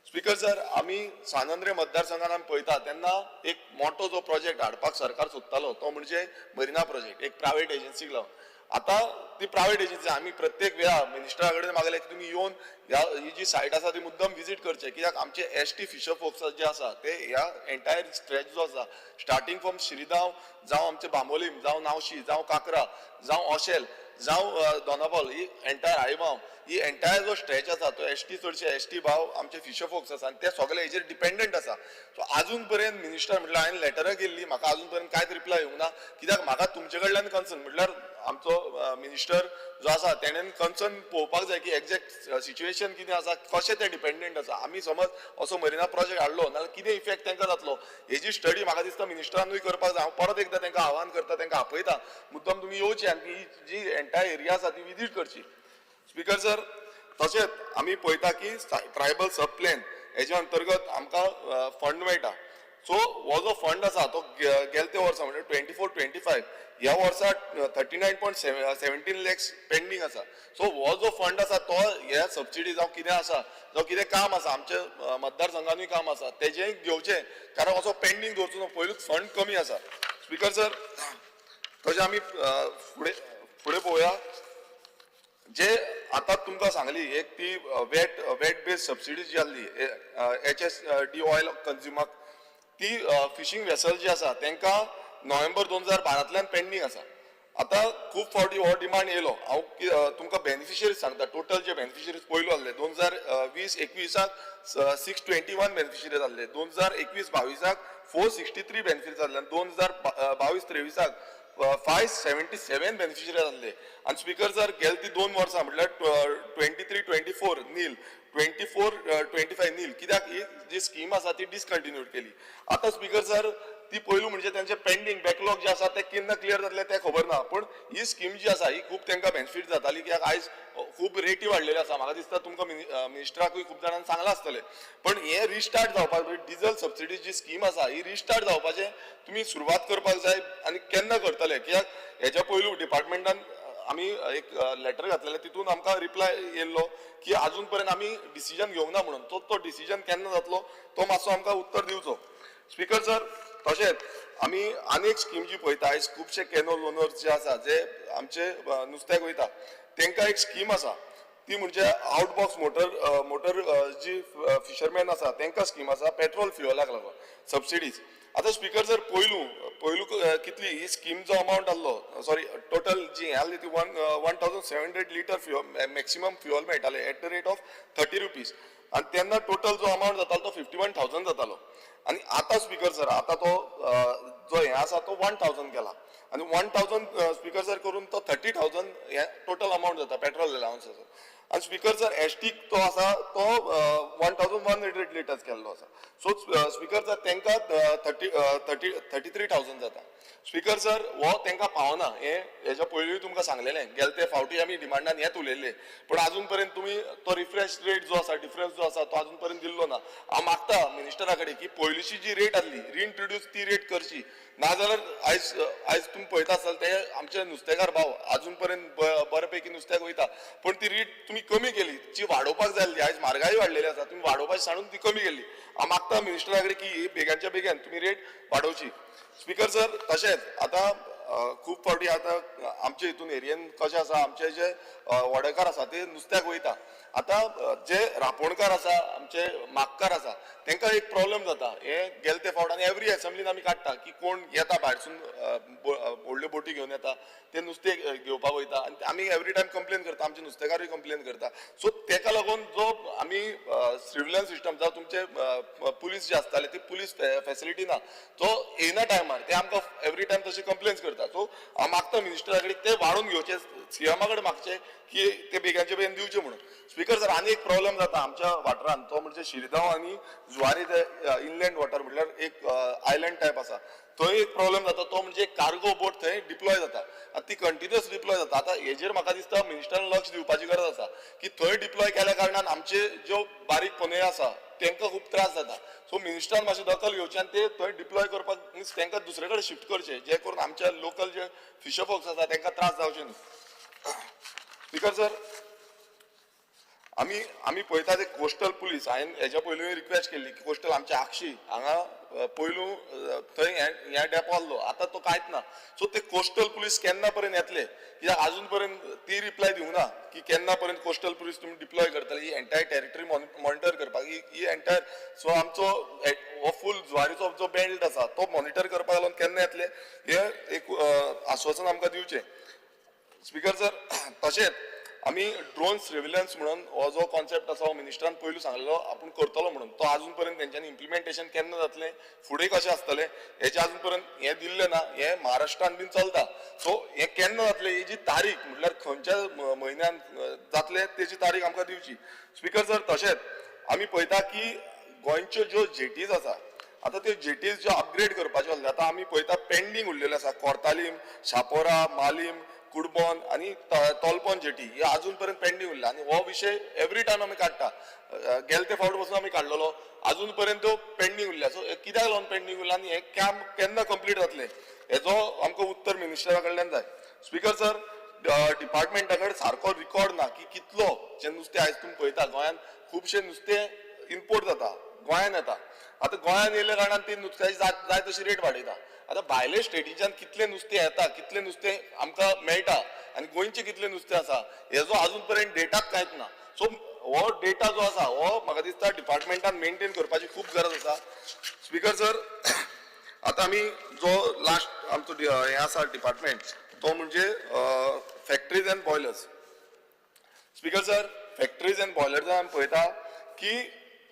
स्पीकर सर. आमी सांत आंद्रे मतदारसंघान आमी पळयता तेन्ना एक मोठो जो प्रोजेक्ट हाडपाक सरकार सोदतालो तो म्हणजे मरिना प्रोजेक्ट, एक प्रायवेट एजन्सीक लावन. आतां ती प्रायवेट एजन्सी आमी प्रत्येक वेळा मिनिस्टरा कडेन मागलें की तुमी येवन ह्या ही जी सायट आसा ती मुद्दम विजीट करचे, कित्याक आमचे एस टी फिशर फोक्स जे आसा ते ह्या एंटायर स्ट्रेच जो आसा स्टार्टींग फ्रॉम श्रीगांव जावं आमचे बांबोलीम जावं नावशी जावं काकरा जावं ओशेल जावं दोनापावल ही एंटायर आयबाव ही एंटायर जो स्ट्रेच आसा तो एस टी चडशे एस टी भाव आमचे फिशर फोक्स आसा आनी ते सगळे हेजेर डिपेंडंट आसा. सो आजून पर्यंत मिनिस्टर म्हटल्यार हांवें लेटरां केल्ली, म्हाका आजून पर्यंत कांयच रिप्लाय येवंक ना, कित्याक म्हाका तुमचे कडल्यान कन्सर्न म्हटल्यार आमचो मिनिस्टर जो आसा तेणेन कन्सर्न पळोवपाक जाय की एग्जॅक्ट सिच्युएशन कितें आसा, कशें तें डिपेंडंट आसा. आमी समज असो मरिना प्रोजेक्ट हाडलो नाजाल्यार कितें इफेक्ट तांकां जातलो हेजी स्टडी म्हाका दिसता मिनिस्टरानूय करपाक जाय. हांव परत एकदां तांकां आव्हान करता, तांकां आपयता मुद्दम तुमी येवचे आनी ही जी एंटायर एरिया आसा ती विजीट करची स्पीकर सर. तशेंच आमी पळयता की ट्रायबल सब प्लॅन हेच्या अंतर्गत आमकां फंड मेळटा. सो हो जो फंड आसा तो गेल्या वर्सा म्हणजे 24-25 ह्या वर्सा 39.17 लॅक्स पेंडींग आसा. सो हो जो फंड आसा तो ह्या सबसिडी जावं कितें आसा जावं कितें काम आसा आमच्या मतदारसंघानूय काम आसा तेजें घेवचें, कारण असो पेंडींग दवरचो न्हू, पयलूच फंड कमी आसा स्पीकर सर. तशें आमी फुडें फुडें पळोवया, जे आतां तुमकां सांगली एक ती वेट बेस्ड सबसिडी जी आसली एचएसडी ऑयल कंज्युमाक ती फिशींग वेसल जी आसा तांकां नोव्हेंबर 2012 पेंडींग आसा. आतां खूब फावटी हो डिमांड येयलो. हांव तुमकां बेनिफिशरीज सांगता, टोटल जे बेनिफिशरीज पयलो आहले 2020-21 621 बेनिफिशरीज आहले, 2021-22 463 बेनिफिशरीज आहले, 2022-23 577 बेनिफिशरीज आहले. आनी स्पीकर सर गेले ती 2 वर्सां म्हटल्यार 23-24 नील, 24-25 नील, कित्याक ही जी स्कीम आसा ती डिसकंटिन्यूड केली. आतां स्पीकर सर ती पयलू म्हणजे तेंचे पेंडींग बॅकलॉग जे आसा ते केन्ना क्लियर जातले तें खबर ना, पूण ही स्कीम जी आसा ही खूब तांकां बेनिफीट जाताली, कित्याक आयज खूब रेटी वाडलेल्यो आसा. म्हाका दिसता तुमकां मिनिस्टराकूय खूब जाणांनी सांगलां आसतलें, पण हें रिस्टार्ट जावपाक डिजल सबसिडी जी स्कीम आसा ही रिस्टार्ट जावपाचें तुमी सुरवात करपाक जाय आनी केन्ना करतले? कित्याक हेच्या पयलू डिपार्टमेंटान आमी एक लेटर घातलेलें, तितून आमकां रिप्लाय येयल्लो की आजून पर्यंत आमी डिसिजन घेवंक ना म्हणून. तो डिसिजन केन्ना जातलो तो मातसो आमकां उत्तर दिवचो. स्पीकर सर, तशेंच आमी आनी एक स्कीम जी पळयता, आयज खुबशे कॅनल ओनर्स जे आसा जे आमचे नुस्त्याक वयता तेंकां एक स्कीम आसा, ती म्हणजे आउटबॉक्स मोटर मोटर जी फिशरमॅन आसा तेंकां स्कीम आसा पेट्रोल फ्युअलाक लागून सबसिडीज. आतां स्पीकर सर, पयलू कितली ही स्कीम जो अमावंट आहलो, सॉरी टोटल जी हें आहली ती 1700 litre fuel maximum fuel मेळटालें at the rate of 30 rupees, आनी तेन्ना टोटल जो अमावंट जातालो तो 51,000 जातालो. आनी आतां स्पीकर सर, आतां तो जो हें आसा तो 1,000 केला आनी 1,000 स्पीकर सर करून तो 30,000 हें टोटल अमावंट जाता पेट्रोल अलावन्साचो. आनी स्पीकर सर, एस टीक तो आसा तो 1,100 लिटर्स केल्लो आसा. सो स्पीकर सर, तेंकां थर्टी थर्टी 33,000 जाता. स्पीकर सर, हो तेंकां पावना हें हेच्या पयलीं तुमकां सांगलेलें, गेले ते फावटी आमी डिमांडान हेंच उलयल्लें, पूण आजून पर्यंत तुमी तो रिफ्रेश रेट जो आसा, डिफरन्स जो आसा तो आजून पर्यंत दिल्लो ना. हांव मागता मिनिस्टरा कडेन की पयलींची जी रेट आसली रिइंट्रोड्यूस ती रेट करची, नाजाल्यार आयज आयज तुमी पळयता आसतले ते आमचे नुस्तेकार भाव आजून पर्यंत बरे पैकी नुस्त्याक वयता, पूण ती रेट तुमी कमी केली जी वाडोवपाक जाय आसली. आयज म्हारगाय वाडलेली आसा, तुमी वाडोवपाची सांडून ती कमी केली. हांव मागता मिनिस्टरा कडेन की ही बेगानच्या बेगीन तुमी रेट वाडोवची. स्पीकर सर, तशेंच आतां खूब फावटी आतां आमचे हितून एरियेन कशें आसा, आमचे जे वडेकार आसा ते नुस्त्याक वयता. आतां जे रांपोणकार आसा, आमचे मागकार आसा, तेंकां एक प्रॉब्लम जाता. हे गेले ते फावट आनी एवरी एसेंब्लीन आमी काडटा की कोण येता भायरसून व्हडल्यो बोटी घेवन येता, ते नुस्तें घेवपाक वयता आनी आमी एवरी टायम कंप्लेन करता, आमचे नुस्तेकारूय कंप्लेन करता. सो तेका लागून जो आमी सर्विलन्स सिस्टम जावं तुमचे पुलीस जे आसताले ती पुलीस फेसिलिटी ना, तो येयना टायमार, ते आमकां एवरी टायम तशे कंप्लेन्स करता. सो हांव मागता मिनिस्टरा कडेन ते वाडोवन घेवचे, सीएमा कडेन मागचे की ते बेगानचे बेगीन दिवचे म्हणून. स्पीकर सर, आनी एक प्रॉब्लम जाता आमच्या वाठारान, तो म्हणजे शिरगांव आनी जुवारी ते इनलँड वॉटर म्हटल्यार एक आयलँड टायप आसा, थंय एक प्रॉब्लम जाता, तो म्हणजे कार्गो बोट थंय डिप्लॉय जाता आनी ती कंटिन्युअस डिप्लॉय जाता. आतां हेजेर म्हाका दिसता मिनिस्टरान लक्ष दिवपाची गरज आसा की थंय डिप्लॉय केल्या कारणान आमचे ज्यो बारीक पनयो आसा तेंकां खूब त्रास जाता. सो मिनिस्टरान मातशी दखल घेवची आनी ते थंय डिप्लॉय करपाक मिन्स तेंकां दुसरे कडेन शिफ्ट करचे, जे करून आमच्या लोकल जे फिशर फोक्स आसा तेंकां त्रास जावचे न्हू. स्पीकर सर, आमी आमी पळयता ते कोस्टल पुलीस, हांवें हेच्या पयलूय रिक्वेस्ट केल्ली की कोस्टल आमच्या आक्षी हांगा पयलू थंय हे डेपो आहलो, आतां तो कांयच ना. सो ते कोस्टल पुलीस केन्ना पर्यंत येतले, कित्याक आजून पर्यंत ती रिप्लाय दिवंक ना की केन्ना पर्यंत कोस्टल पुलीस तुमी डिप्लॉय करतले ही एंटायर टेरिटरी मॉनिटर करपाक, ही एंटायर सो आमचो हो फूल जुवारीचो जो बेल्ट आसा तो मॉनिटर करपाक लागून केन्ना येतले हे एक आश्वासन आमकां दिवचें. स्पीकर सर, तशेंच आमी ड्रोन सर्विलन्स म्हणून हो जो कॉन्सेप्ट आसा हो मिनिस्टरान पयलू सांगलेलो आपूण करतलो म्हणून, तो आजून पर्यंत तेंच्यांनी इम्प्लिमेंटेशन केन्ना जातलें, फुडें कशें आसतलें हेचें आजून पर्यंत हें दिल्लें ना. हें महाराष्ट्रान बीन चलता, सो हें केन्ना जातलें हेजी तारीख म्हटल्यार खंयच्या म्हयन्यान जातलें तेजी तारीख आमकां दिवची. स्पीकर सर, तशेंच आमी पळयता की गोंयच्यो ज्यो जेटीज आसा, आतां त्यो जेटीज ज्यो अपग्रेड करपाच्यो आसल्यो, आतां आमी पळयता पेंडींग उरलेल्यो आसा कोर्तालीम, शापोरा, मालीम, कुडबोन आनी तोलपोन जेटी हे अजून पर्यंत पेंडींग उरल्या. आनी हो विशय एवरी टायम आमी काडटा, गेले ते फावट पसून आमी काडलेलो, अजून पर्यंत त्यो पेंडींग उरल्या. सो कित्याक लागून पेंडींग उरला आनी हें काम केन्ना कंप्लीट जातलें हेजो आमकां उत्तर मिनिस्टरा कडल्यान जाय. स्पीकर सर, डिपार्टमेंटा कडेन सारको रिकॉर्ड ना की कितलो जें नुस्तें आयज तुमी पळयता गोंयांत खुबशें नुस्तें इम्पोर्ट जाता, गोंयांत येता. आतां गोंयांत येयल्या कारणान ती नुस्त्याची जाय तशी रेट वाडयता. आतां भायले स्टेटीच्यान कितलें नुस्तें येता, कितलें नुस्तें आमकां मेळटा आनी गोंयचें कितलें नुस्तें आसा हेजो आजून पर्यंत डेटाच कांयच ना. सो हो डेटा जो आसा हो म्हाका दिसता डिपार्टमेंटान मेंटेन करपाची खूब गरज आसा. स्पीकर सर, आतां आमी जो लास्ट आमचो हें आसा डिपार्टमेंट तो म्हणजे factories and boilers. Speaker sir, factories and boilers आमी पळयता की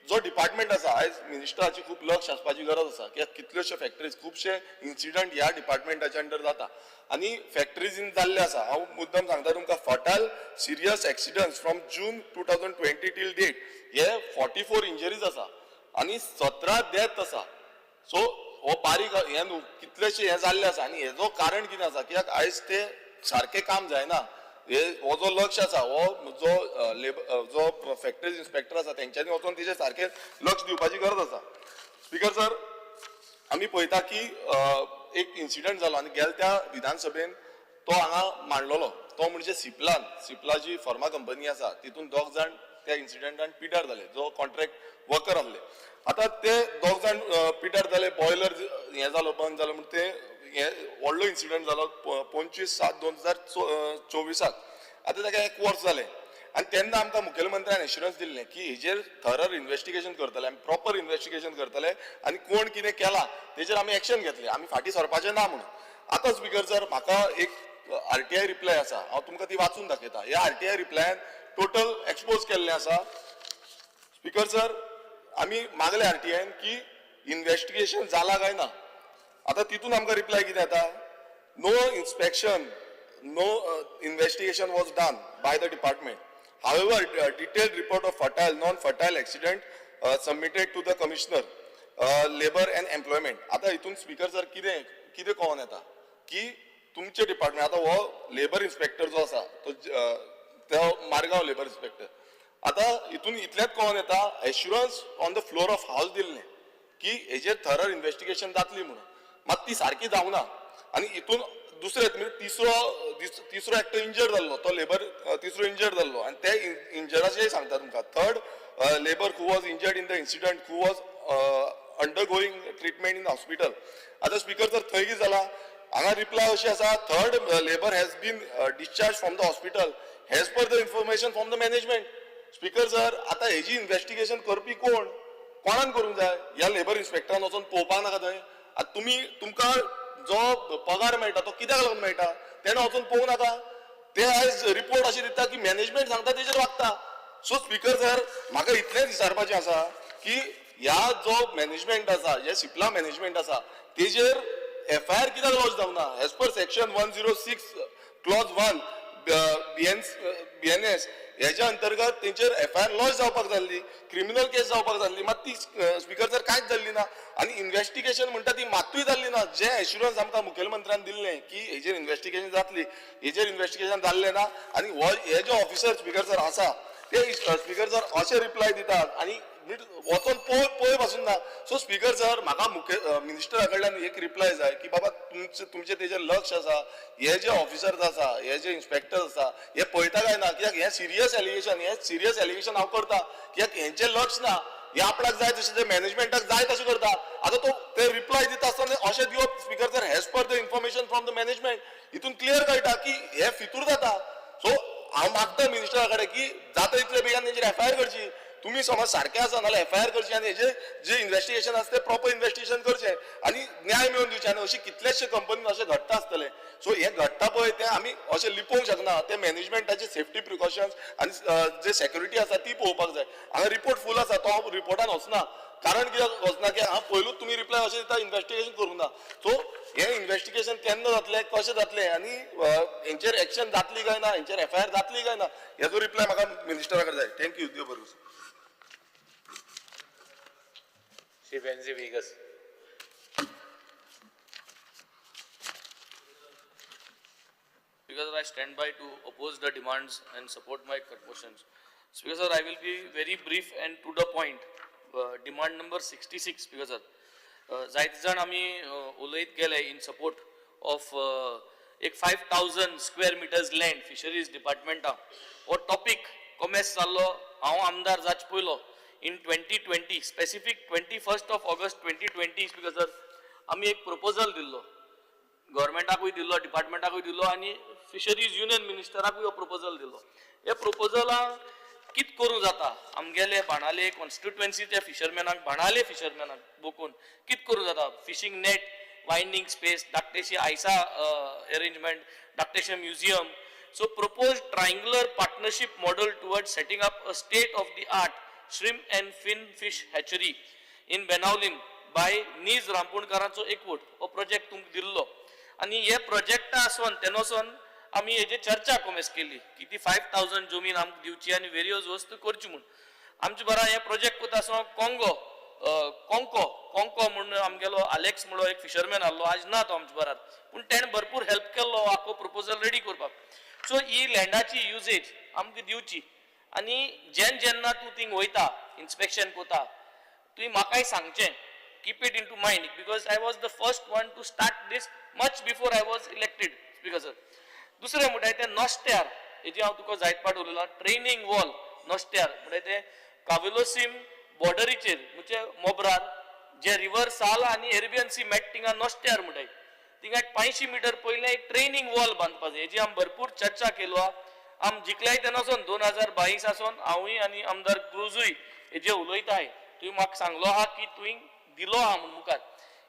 जो डिपार्टमेंट आसा, आयज मिनिस्टराची खूब लक्ष आसपाची गरज आसा कित्याक कितल्योश्यो फॅक्टरीज, खुबशे इन्सिडंट ह्या डिपार्टमेंटाच्या अंडर जाता आनी फॅक्टरीजीन जाल्ले आसा. हांव मुद्दम सांगता तुमकां, fatal serious accidents from June 2020 till date हे 44 इंजरीज आसा आनी 17 डेथ आसा. सो हो बारीक हें न्हू, कितलेशे हें जाल्लें आसा आनी हेजो कारण कितें आसा, कित्याक आयज ते सारकें काम जायना. हे हो जो लक्ष आसा, हो जो लेबर जो फॅक्टरीज इन्स्पेक्टर आसा तेंच्यांनी वचोन तेजेर सारकें लक्ष दिवपाची गरज आसा. स्पीकर सर, आमी पळयता की एक इन्सिडंट जालो आनी गेल्या त्या विधानसभेन तो हांगा मांडलेलो, तो म्हणजे सिप्लान, सिप्ला जी फर्मा कंपनी आसा तितून 2 जाण त्या इन्सिडंटान पिड्यार जाले, जो कॉन्ट्रॅक्ट वर्कर आसले. आतां ते 2 जाण पिड्यार जाले, बॉयलर हें जालो बंद जालो म्हण ते हे व्हडलो इन्सिडंट जालो 25/7/2024. आतां ताका 1 वर्स जालें आनी तेन्ना आमकां मुखेलमंत्र्यान एश्युरन्स दिल्लें की हेजेर थरर इन्वेस्टिगेशन करतले आमी, प्रॉपर इन्वेस्टिगेशन करतले आनी कोण कितें केलां तेजेर आमी एक्शन घेतले, आमी फाटीं सरपाचें ना म्हणून. आतां स्पीकर सर, म्हाका एक RTI reply आसा, हांव तुमकां ती वाचून दाखयता. ह्या RTI रिप्लायान टोटल एक्सपोज केल्लें आसा. स्पीकर सर, आमी मागले RTIन की इन्वेस्टिगेशन जालां काय ना. आतां तितून आमकां रिप्लाय कितें येता, no inspection, no investigation was done by the department. However, detailed report of fatal, non-fatal accident submitted to the commissioner, labor and employment. आता हितून स्पीकर सर कितें कितें कळोन येता की तुमचे डिपार्टमेंट, आतां हो लेबर इन्स्पेक्टर जो आसा तो तो मारगांव लेबर इन्स्पेक्टर, आतां हितून इतलेंच कळोन येता assurance on the floor of house दिल्लें की हेजेर थरर इन्वेस्टिगेशन जातली म्हणून, मात ती सारकी जावना. आनी हितून दुसरें म्हणजे तिसरो एकटो इंजर्ड जाल्लो, तो लेबर तिसरो इंजर्ड जाल्लो आनी ते इंजर्डाचें सांगता तुमकां. Third labour who was injured in the incident who was undergoing treatment in hospital. आतां स्पीकर सर, थंय कितें जाला, हांगा रिप्लाय अशी आसा, third labour has been discharge from the hospital as per the information from the management. Speaker sir, आतां हेजी investigation करपी कोण, कोणान करूंक जाय? ह्या लेबर इन्स्पेक्टरान वचोन पळोवपाक नाका थंय? आतां तुमी तुमकां जो पगार मेळटा तो कित्याक लागून मेळटा तेणें वचून पळोवंक नाका? ते आयज रिपोर्ट अशें दिता की मॅनेजमेंट सांगता तेजेर वागता. सो स्पीकर सर, म्हाका इतलेंच विचारपाचें आसा की ह्या जो मॅनेजमेंट आसा, जे सिप्ला मॅनेजमेंट आसा तेजेर FIR कित्याक लॉज जावना? As per section 106 clause 1 BNS हेच्या अंतर्गत तेंचेर FIR lodge जावपाक जाल्ली, क्रिमिनल केस जावपाक जाल्ली, मात ती स्पीकर सर कांयच जाल्ली ना. आनी इन्वेस्टिगेशन म्हणटा ती मातूय जाल्ली ना. जे एश्युरन्स आमकां मुखेलमंत्र्यान दिल्लें की हेजेर इन्वेस्टिगेशन जातली, हेजेर इन्वेस्टिगेशन जाल्लें ना. आनी हो हे जे ऑफिसर स्पीकर सर आसा ते स्पीकर सर अशे रिप्लाय दितात आनी वचोन पळय पासून ना. सो स्पीकर सर, म्हाका मुख्य मिनिस्टरा कडल्यान एक रिप्लाय जाय की बाबा तुमचें तेजेर लक्ष आसा, हे जे ऑफिसर्स आसा, हे जे इन्स्पेक्टर्स आसा, हे पळयता काय ना? कित्याक हें सिरियस एलिगेशन, हें सिरियस एलिगेशन हांव करता कित्याक हेंचें लक्ष ना, हे आपणाक जाय तशें ते मॅनेजमेंटाक जाय तशें करता. आतां तो ते रिप्लाय दिता आसतना अशें दिवप speaker sir, as per the information from the management, हितून क्लियर कळटा की हे फितूर जाता. सो हांव मागता मिनिस्टरा कडेन की जाता तितले बेगीन तेंचेर FIR करची. तुमी समज सारकें आसा नाल्यार FIR करची आनी हेजेर जे इन्वेस्टिगेशन आसा तें प्रॉपर इन्वेस्टिगेशन करचें आनी न्याय मेळोवन दिवचें. आनी अशें कितलेशे कंपनीन अशें घडटा आसतलें. सो हें घडटा पळय तें आमी अशें लिपोवंक शकना. तें मॅनेजमेंटाचे सेफ्टी प्रिकॉशन्स आनी जे सेक्युरिटी आसा ती पळोवपाक जाय. हांगा रिपोर्ट फूल आसा, तो हांव रिपोर्टान वचना, कारण कित्याक वचना की हांव पयलूच तुमी रिप्लाय अशें दिता इन्वेस्टिगेशन करूंक ना. सो हें इन्वेस्टिगेशन केन्ना जातलें, कशें जातलें आनी हेंचेर एक्शन जातली काय ना, हेंचेर FIR जातली काय ना, हेजो रिप्लाय म्हाका मिनिस्टरा कडेन जाय. Thank you, देव बरें करूं. Shri Venzy Viegas. Speaker sir, I stand by to oppose the demands and support my motions. Speaker sir, I will be very brief and to the point. Demand number 66, Speaker sir. जायते जाण आमी उलयत गेले in support of एक 5,000 square meters land fisheries डिपार्टमेंटा. हो topic कॉमेस जाल्लो हांव आमदार जाचे पयलो in 2020, specific 21st of August 2020. Speaker sir, आमी एक प्रपोजल दिल्लो, गव्हर्मेंटाकूय दिल्लो, डिपार्टमेंटाकूय दिल्लो आनी फिशरीज युनियन मिनिस्टराकूय हो प्रपोजल दिल्लो. हे प्रपोजलां कित करूं जाता आमगेले बाणाले कॉन्स्टिट्युएन्सीच्या फिशरमॅनाक, बाणाले फिशरमॅनाक बोकून कित करूं जाता? फिशींग नेट वायंडींग स्पेस, धाकटेशी आयसा अरेंजमेंट, धाकटेशें museum. So propose triangular partnership model toward setting up a state of the art shrimp and fin fish hatchery in Benaulim by नीज रामपूणकारांचो एकवट हो प्रोजेक्ट तुमकां दिल्लो. आनी हे प्रोजेक्टा आसोन तेनोसोन आमी हेजेर चर्चा कोमेस केली की ती 5,000 जमीन आमकां दिवची आनी वेरियस वस्तू करची म्हूण. आमचे बरा हे प्रोजेक्ट कोता आसतना कोंगो कोंको कोंको म्हूण आमगेलो आलेक्स म्हणलो एक फिशरमॅन आहलो, आज ना तो आमचे बरात, पूण तेणें भरपूर हेल्प केल्लो आख्खो प्रपोजल रेडी करपाक. सो ही लँडाची युजेज आमकां दिवची. आनी जेन्ना जेन्ना तूं थिंग वयता इन्स्पेक्शन कोता, तुवें म्हाकाय सांगचें, keep it into mind, because I was the first one to start this much before I was elected. Speaker sir, दुसरें म्हणटाय तें नोस्त्यार, हेजी हांव तुका जायत पाट उलयलां, ट्रेनींग वॉल नोस्त्यार म्हणटाय तें कावेलोसीम बॉर्डरीचेर, म्हणजे मोब्रार जे रिवर साल आनी एरेबियन सी मेट थिंगा नोस्त्यार म्हणटाय, थिंगा 500 मिटर पयलें एक ट्रेनींग वॉल बांदपा जाय. हेजी आमी भरपूर चर्चा केलो आहा. आम जिखल्याय तेन्ना वचोन 2022 आसोन हांवूय आनी आमदार क्रुजूय हेजे उलयताय. तुवें म्हाका सांगलो आहा की तुवें दिलो आहा म्हूण मुखार,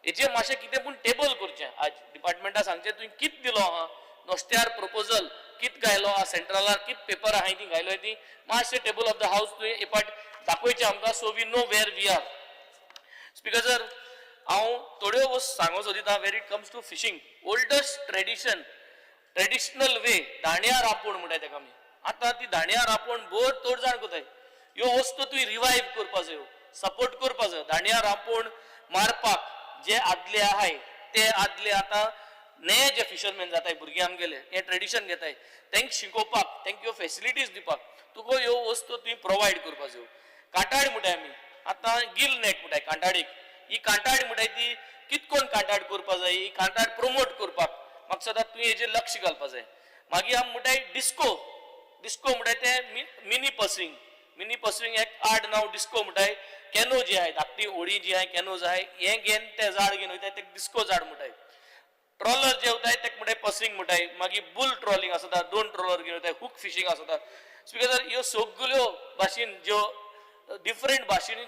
हेजे मातशें कितें पूण टेबल करचें. आज डिपार्टमेंटा सांगचें तुवें कित दिलो आहा नोस्त्यार प्रपोजल, कित घायलो आहा सेंट्रलार, कित पेपर आहाय ती घायलो ती मातशें टेबल ऑफ the house तुवें एक पाट दाखोवचें आमकां, so we know where we are. Speaker sir, हांव थोड्यो वस्तू सांगूंक सोदिता where it comes to fishing. Oldest tradition, traditional way, दांड्या रांपोण म्हणटाय तेका आमी. आतां ती दांड्या रांपोण भर चड जाण कोताय. ह्यो वस्तू तुवें रिवायव करपा जायो, सपोर्ट करपा जायो. दांड्या रांपोण मारपाक जे आदले आहाय ते आदले आतां नये जे फिशरमॅन जाताय, भुरगे आमगेले हें ट्रेडिशन घेताय, तेंक शिकोवपाक, तेंक ह्यो फेसिलिटीज दिवपाक तुका ह्यो वस्तू तुवें प्रोवायड करपा जायो. कांटाळ म्हणटाय आमी आतां, गिल नेट म्हणटाय कांटाळीक. ही कांटाळ म्हणटाय ती कितकोन कांटाळ करपा जाय, ही कांटाळ प्रमोट करपाक म्हाका सदां तुवें हेजेर लक्ष घालपा जाय. मागीर आमी म्हणटाय डिस्को. डिस्को म्हणटाय ते मिनी पसिंग. मिनी पसिंग एक आड नांव डिस्को म्हणटाय. कॅनो जी आहाय, धाकटी होडी जी आहाय, कॅनोज आहाय, हें घेवन ते जाळ घेवन वयताय, तेका डिस्को जाळ म्हणटाय. ट्रॉलर जे वताय तेका म्हणटाय पसिंग म्हणटाय. मागीर बुल ट्रॉलिंग आसता, दोन ट्रॉलर घेवन वताय, हूक फिशींग आसता. स्पीकर सर, ह्यो सगल्यो भाशेन ज्यो डिफरंट भाशेन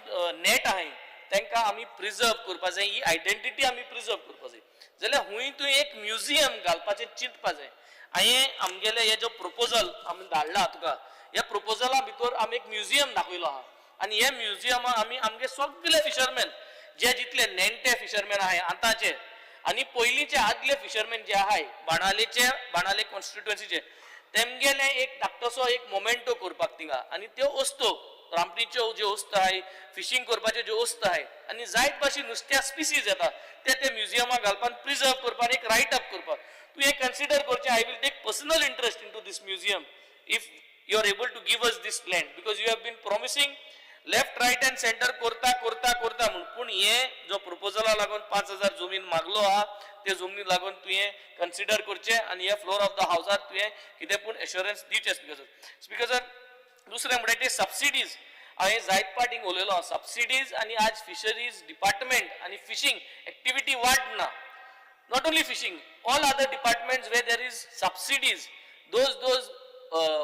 नेट आहाय तांकां आमी प्रिजर्व करपा जाय. ही आयडेंटिटी आमी प्रिजर्व करपा जाय. जाल्यार हुंय तूं एक म्युझियम घालपाचें चिंतपा जाय. हांवें आमगेले हे जो प्रपोजल आमी धाडला तुका, ह्या प्रपोजला भितर आमी एक म्युझियम दाखयलो आहा. आनी हे म्युझियमा आमी आमगे सगले फिशरमॅन जे जितले नेणटे फिशरमॅन आहाय आतांचे आनी पयलींचे आदले फिशरमॅन जे आहाय बाणालेचे, बाणाले कॉन्स्टिट्युएन्सीचे, तेमगेले एक धाकटोसो एक मोमेंटो करपाक थिंगा. आनी त्यो वस्तू, रांपणीच्यो ज्यो वस्तू आहाय, फिशींग करपाच्यो ज्यो वस्तू आहाय आनी जायत भाशेन नुस्त्या स्पिसीज येता ते ते म्युझियमाक घालपाक, प्रिजर्व करपाक, एक रायट अप करपाक तूं हें कन्सिडर करचें. I will take personal interest into this museum if you are able to give us this land, because you have been promising left, right and center, करता करता करता म्हूण. पूण हे जो प्रपोजला लागून 5000 जमीन मागलो आहा, ते जमनी लागून तुवें कन्सिडर करचें आनी हे फ्लोर ऑफ the हावजार तुवें कितें पूण एश्योरन्स दिवचें. स्पीकर सर, स्पीकर सर, दुसरें म्हणल्यार ते सबसिडीज. हांवें जायत पाटींग उलयलो सबसिडीज. आनी आज फिशरीज डिपार्टमेंट आनी फिशींग एक्टिविटी वाडना. Not only fishing, all other departments where there is subsidies, those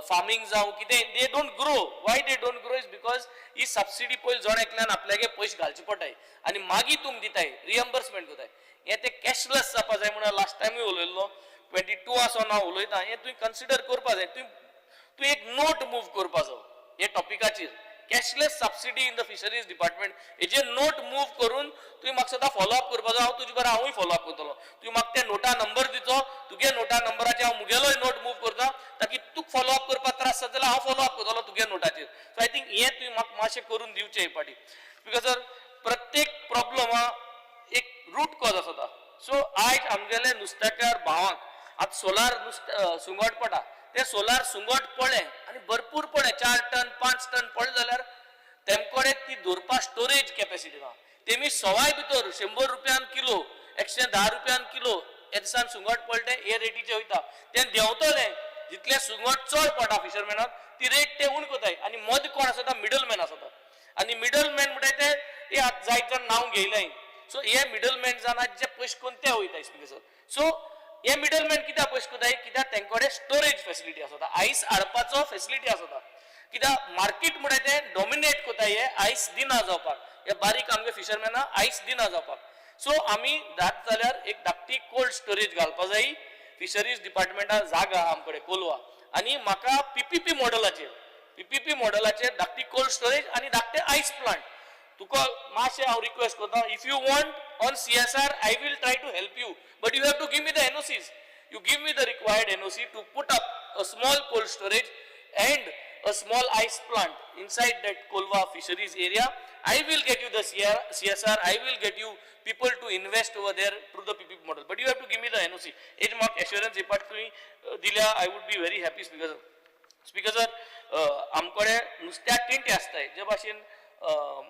farming जावं कितें, they don't grow. Why they don't grow is because he subsidy पयलीं जण एकल्यान आपल्यागे पयशे घालचे पडटाय आनी मागीर तुमी दिताय, रिएम्बर्समेंट करताय. हें तें कॅशलेस जावपा जाय म्हणून लास्ट टायमूय उलयल्लो. 22 आसोन हांव उलयतां. हें तुवें कन्सिडर करपा जाय. तुवें तूं एक नोट मूव करपा जाय हे टॉपिकाचेर, cashless subsidy in the fisheries department. हेजेर नोट मूव करून तुवें म्हाका सदां फॉलो अप करपा जाय. हांव तुजे बरोबर हांवूय फॉलो अप करतलो. तुवें म्हाका त्या नोटा नंबर दिचो, तुगे नोटा नंबराचेर हांव मुगेलोय नोट मूव करता, ताकी तुका फॉलो अप करपाक त्रास जाता जाल्यार हांव फॉलो अप करतलो तुगे नोटाचेर. सो I think हें तुवें म्हाका मातशें करून दिवचें हे पाटी. Because sir, प्रत्येक प्रॉब्लमा एक रूट कॉज आसता. सो आयज आमगेले नुस्तेकार भावांक आतां सोलार नुस्तें सुंगट पडटा, ते सोलार सुंगट पडलें आनी भरपूर पडलें, 4 टन 5 टन पडलें जाल्यार तेमकोडे ती दवरपा स्टोरेज कॅपेसिटी ना. तेमी सवाय भितर 100 रुपयान किलो, 110 रुपयान किलो हे दिसान सुंगट पडलें, हे रेटीचे वयता. तें देंवतलें, जितलें सुंगट चड पडटा फिशरमॅनाक ती रेट ते उण कोताय. आनी मदीं कोण आसता? मिडलमॅन आसता. आनी मिडलमॅन म्हणटाय ते हे आतां जायत जाण नांव घेयलें. सो हे मिडलमॅन जाण जे पयशे करून ते वयता. स्पीकर सर, सो हे मिडलमॅन कित्याक पयशे कोताय? कित्याक तेंकोडे स्टोरेज फेसिलिटी आसता, आयस हाडपाचो फेसिलिटी आसता. कित्याक मार्केट म्हणटा ते डॉमिनेट कोताय, हे आयस दिना जावपाक, हे बारीक आमगे फिशरमॅना आयस दिना जावपाक. सो आमी जात जाल्यार एक धाकटी कोल्ड स्टोरेज घालपा जाय. फिशरीज डिपार्टमेंटा जागा आहा आमकडे कोलवा. आनी म्हाका पीपीपी मॉडलाचेर, पीपीपी मॉडलाचेर धाकटी कोल्ड स्टोरेज आनी धाकटे आयस प्लांट तुका मातशें हांव रिक्वेस्ट करता. If you want on CSR, I will try to help you, but you have to give me the NOCs. You give me the required NOC to put up a small cold storage and a small ice plant inside that Colva fisheries area. I will get you the CSR, I will get you people to invest over there through the PPP model. But you have to give me the NOC. Age mark assurance report तुवें दिल्या, I would be very happy, Speaker sir. Speaker sir, आमकडे नुस्त्याक टिंटे आसताय, जे भाशेन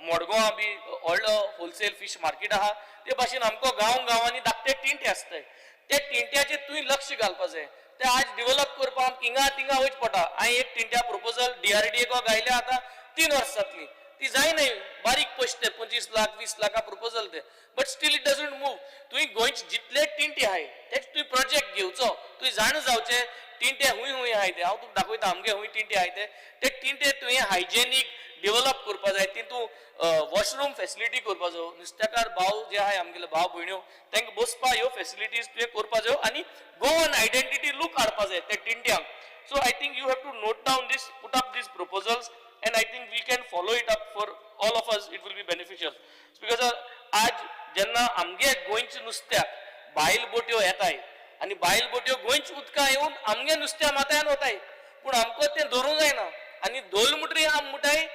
मडगांवां बी व्हडलो wholesale fish market आहा, ते भाशेन आमकां गांव गांवांनी धाकटे टिंटे आसताय. ते टिंट्याचेर तुवें लक्ष घालपा जाय. ते आज डिवेलप करपाक आमकां हिंगा थिंगा वयच पडटा. हांवें एक टिंट्या प्रपोजल डीआरडीए गायल्या, आतां 3 वर्सां जातलीं, ती जायनाय. बारीक पयशे ते, 25 लाख 20 लाखां प्रपोजल ते, but still it doesn't move. तुवें गोंयचे जितले टिंटे आहाय तेच तुवें प्रोजेक्ट घेवचो, तुवें जाणा जावचें टिंटे हुंय हुंय आहाय ते. हांव तुका दाखयता आमगे हुंय टिंटे आहाय ते. ते टिंटे तुवें हायजेनीक डेव्हलप करपा जाय. तितून वॉशरूम फेसिलिटी करपा जायो. नुस्तेकार भाव जे आहाय आमगेले भाव भयण्यो, तांकां बसपा ह्यो फेसिलिटीज तुवें करपा जायो आनी गोवन आयडेंटिटी लूक हाडपा जाय त्या टिंट्यांक. So I think you have to note down this, put up these proposals, and I think we can follow it up. For all of us it will be beneficial. Because आज जेन्ना आमगे गोंयच्या नुस्त्याक बायल बोट्यो येताय आनी बायल बोट्यो गोंयच्या उदकां येवन आमगे नुस्त्या माथ्यान वताय, पूण आमकां तें धरूंक जायना. आनी धोल म्हणटरी आम म्हणटाय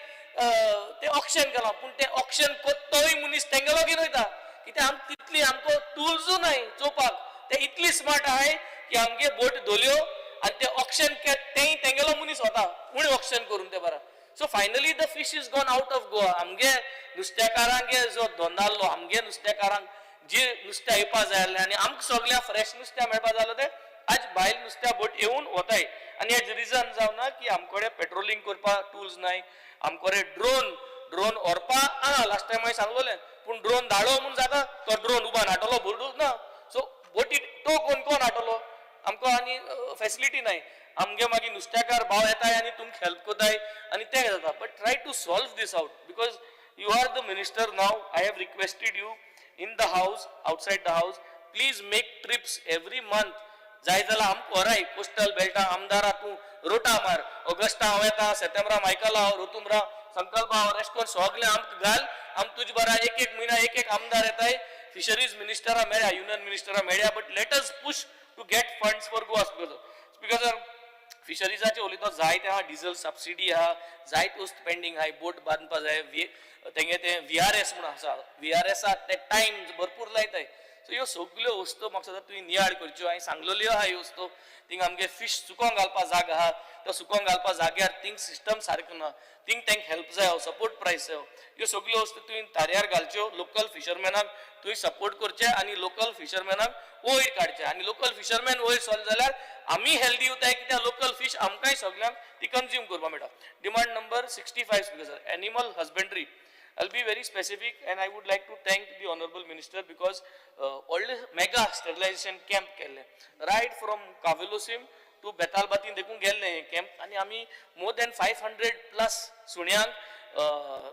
तें ऑक्शन केलां, पूण तें ऑक्शन तोय मनीस तेंगेलो घेवन वयता. कित्याक आम तितली आमकां टुल्सूय नाय चोवपाक. ते इतली स्मार्ट आहाय की आमगे बोट धोल्यो आनी ते ऑक्शन तेंय तेंगेलो मनीस वता उणें ऑक्शन करून ते बरा. So finally the fish is gone out of Goa. आमगे नुस्तेकारांगे जो धंदो आहलो, आमगे नुस्तेकारांक जे नुस्तें येवपा जाय आहलें आनी आमकां सगळ्यांक फ्रेश नुस्तें मेळपा जाय आसलें, तें आज भायल नुस्त्या बोट येवन वताय. आनी हेज रिजन जावन की आमकडे पेट्रोलिंग करपाक टुल्स नाय, आमकडे ड्रोन ड्रोन व्हरपा आहा, लास्ट टायम हांवें सांगलोलें, पूण ड्रोन धाडो म्हूण जाता, तो ड्रोन उबा हाडटलो बोर्डूच ना. सो बोटी तो कोण कोण हाडटलो, आमकां आनी फेसिलिटी नाय. आमगे मागीर नुस्तेकार भाव येताय आनी तुमकां हेल्प करताय आनी तें जाता. But try to solve this out because you are the minister now. I have requested you in the house, outside the house, please make trips every month. जाय जाल्यार आमकां व्हराय कोस्टल बेल्टा आमदारा, तूं रोटा मार. ऑगस्टा हांव येता, सेप्टेंबरा मायकल हांव, रोतुमरा संकल्प हांव, रेस्ट कोन सगळें आमकां घाल. आम तुजे बरा एक एक म्हयन्या एक एक आमदार येताय, फिशरीज मिनिस्टरा मेळ्या, युनियन मिनिस्टरा मेळ्या, but let us push to get funds for Goa. Speaker sir, फिशरीजाचे उलयता, जायते आहा, डिझल सबसिडी आहा, जायत वस्त पेंडींग आहाय. बोट बांदपा जाय, तेंगे तें VRS म्हणून आसा, VRSाक ते टायम भरपूर लायताय. सो ह्यो सगल्यो वस्तू म्हाका दिसता तुवें नियाळ करच्यो. हांवें सांगलेल्यो आहा ह्यो वस्तू. थिंग आमगे फिश सुकोंक घालपा जागा आहा, तो सुकोंक घालपा जाग्यार थिंग सिस्टम सारको ना, थिंग तांकां हेल्प जायो, सपोर्ट प्रायस जायो. ह्यो सगल्यो वस्तू तुवें तारयार घालच्यो. लोकल फिशरमॅनाक तुवें सपोर्ट करचें आनी लोकल फिशरमॅनाक वयर काडचें. आनी लोकल फिशरमॅन वयर सरले जाल्यार आमी हेल्दी उरताय, कित्याक लोकल फीश आमकांय सगल्यांक ती कंज्यूम करपाक मेळटा. Demand number 65, Speaker sir, animal husbandry. I'll be very specific and I would like to thank the Honorable Minister because व्हडले mega sterilization camp केल्ले right from Cavelossim to Betalbatim देखून गेल्ले हे कॅम्प आनी आमी more than 500 plus सुण्यांक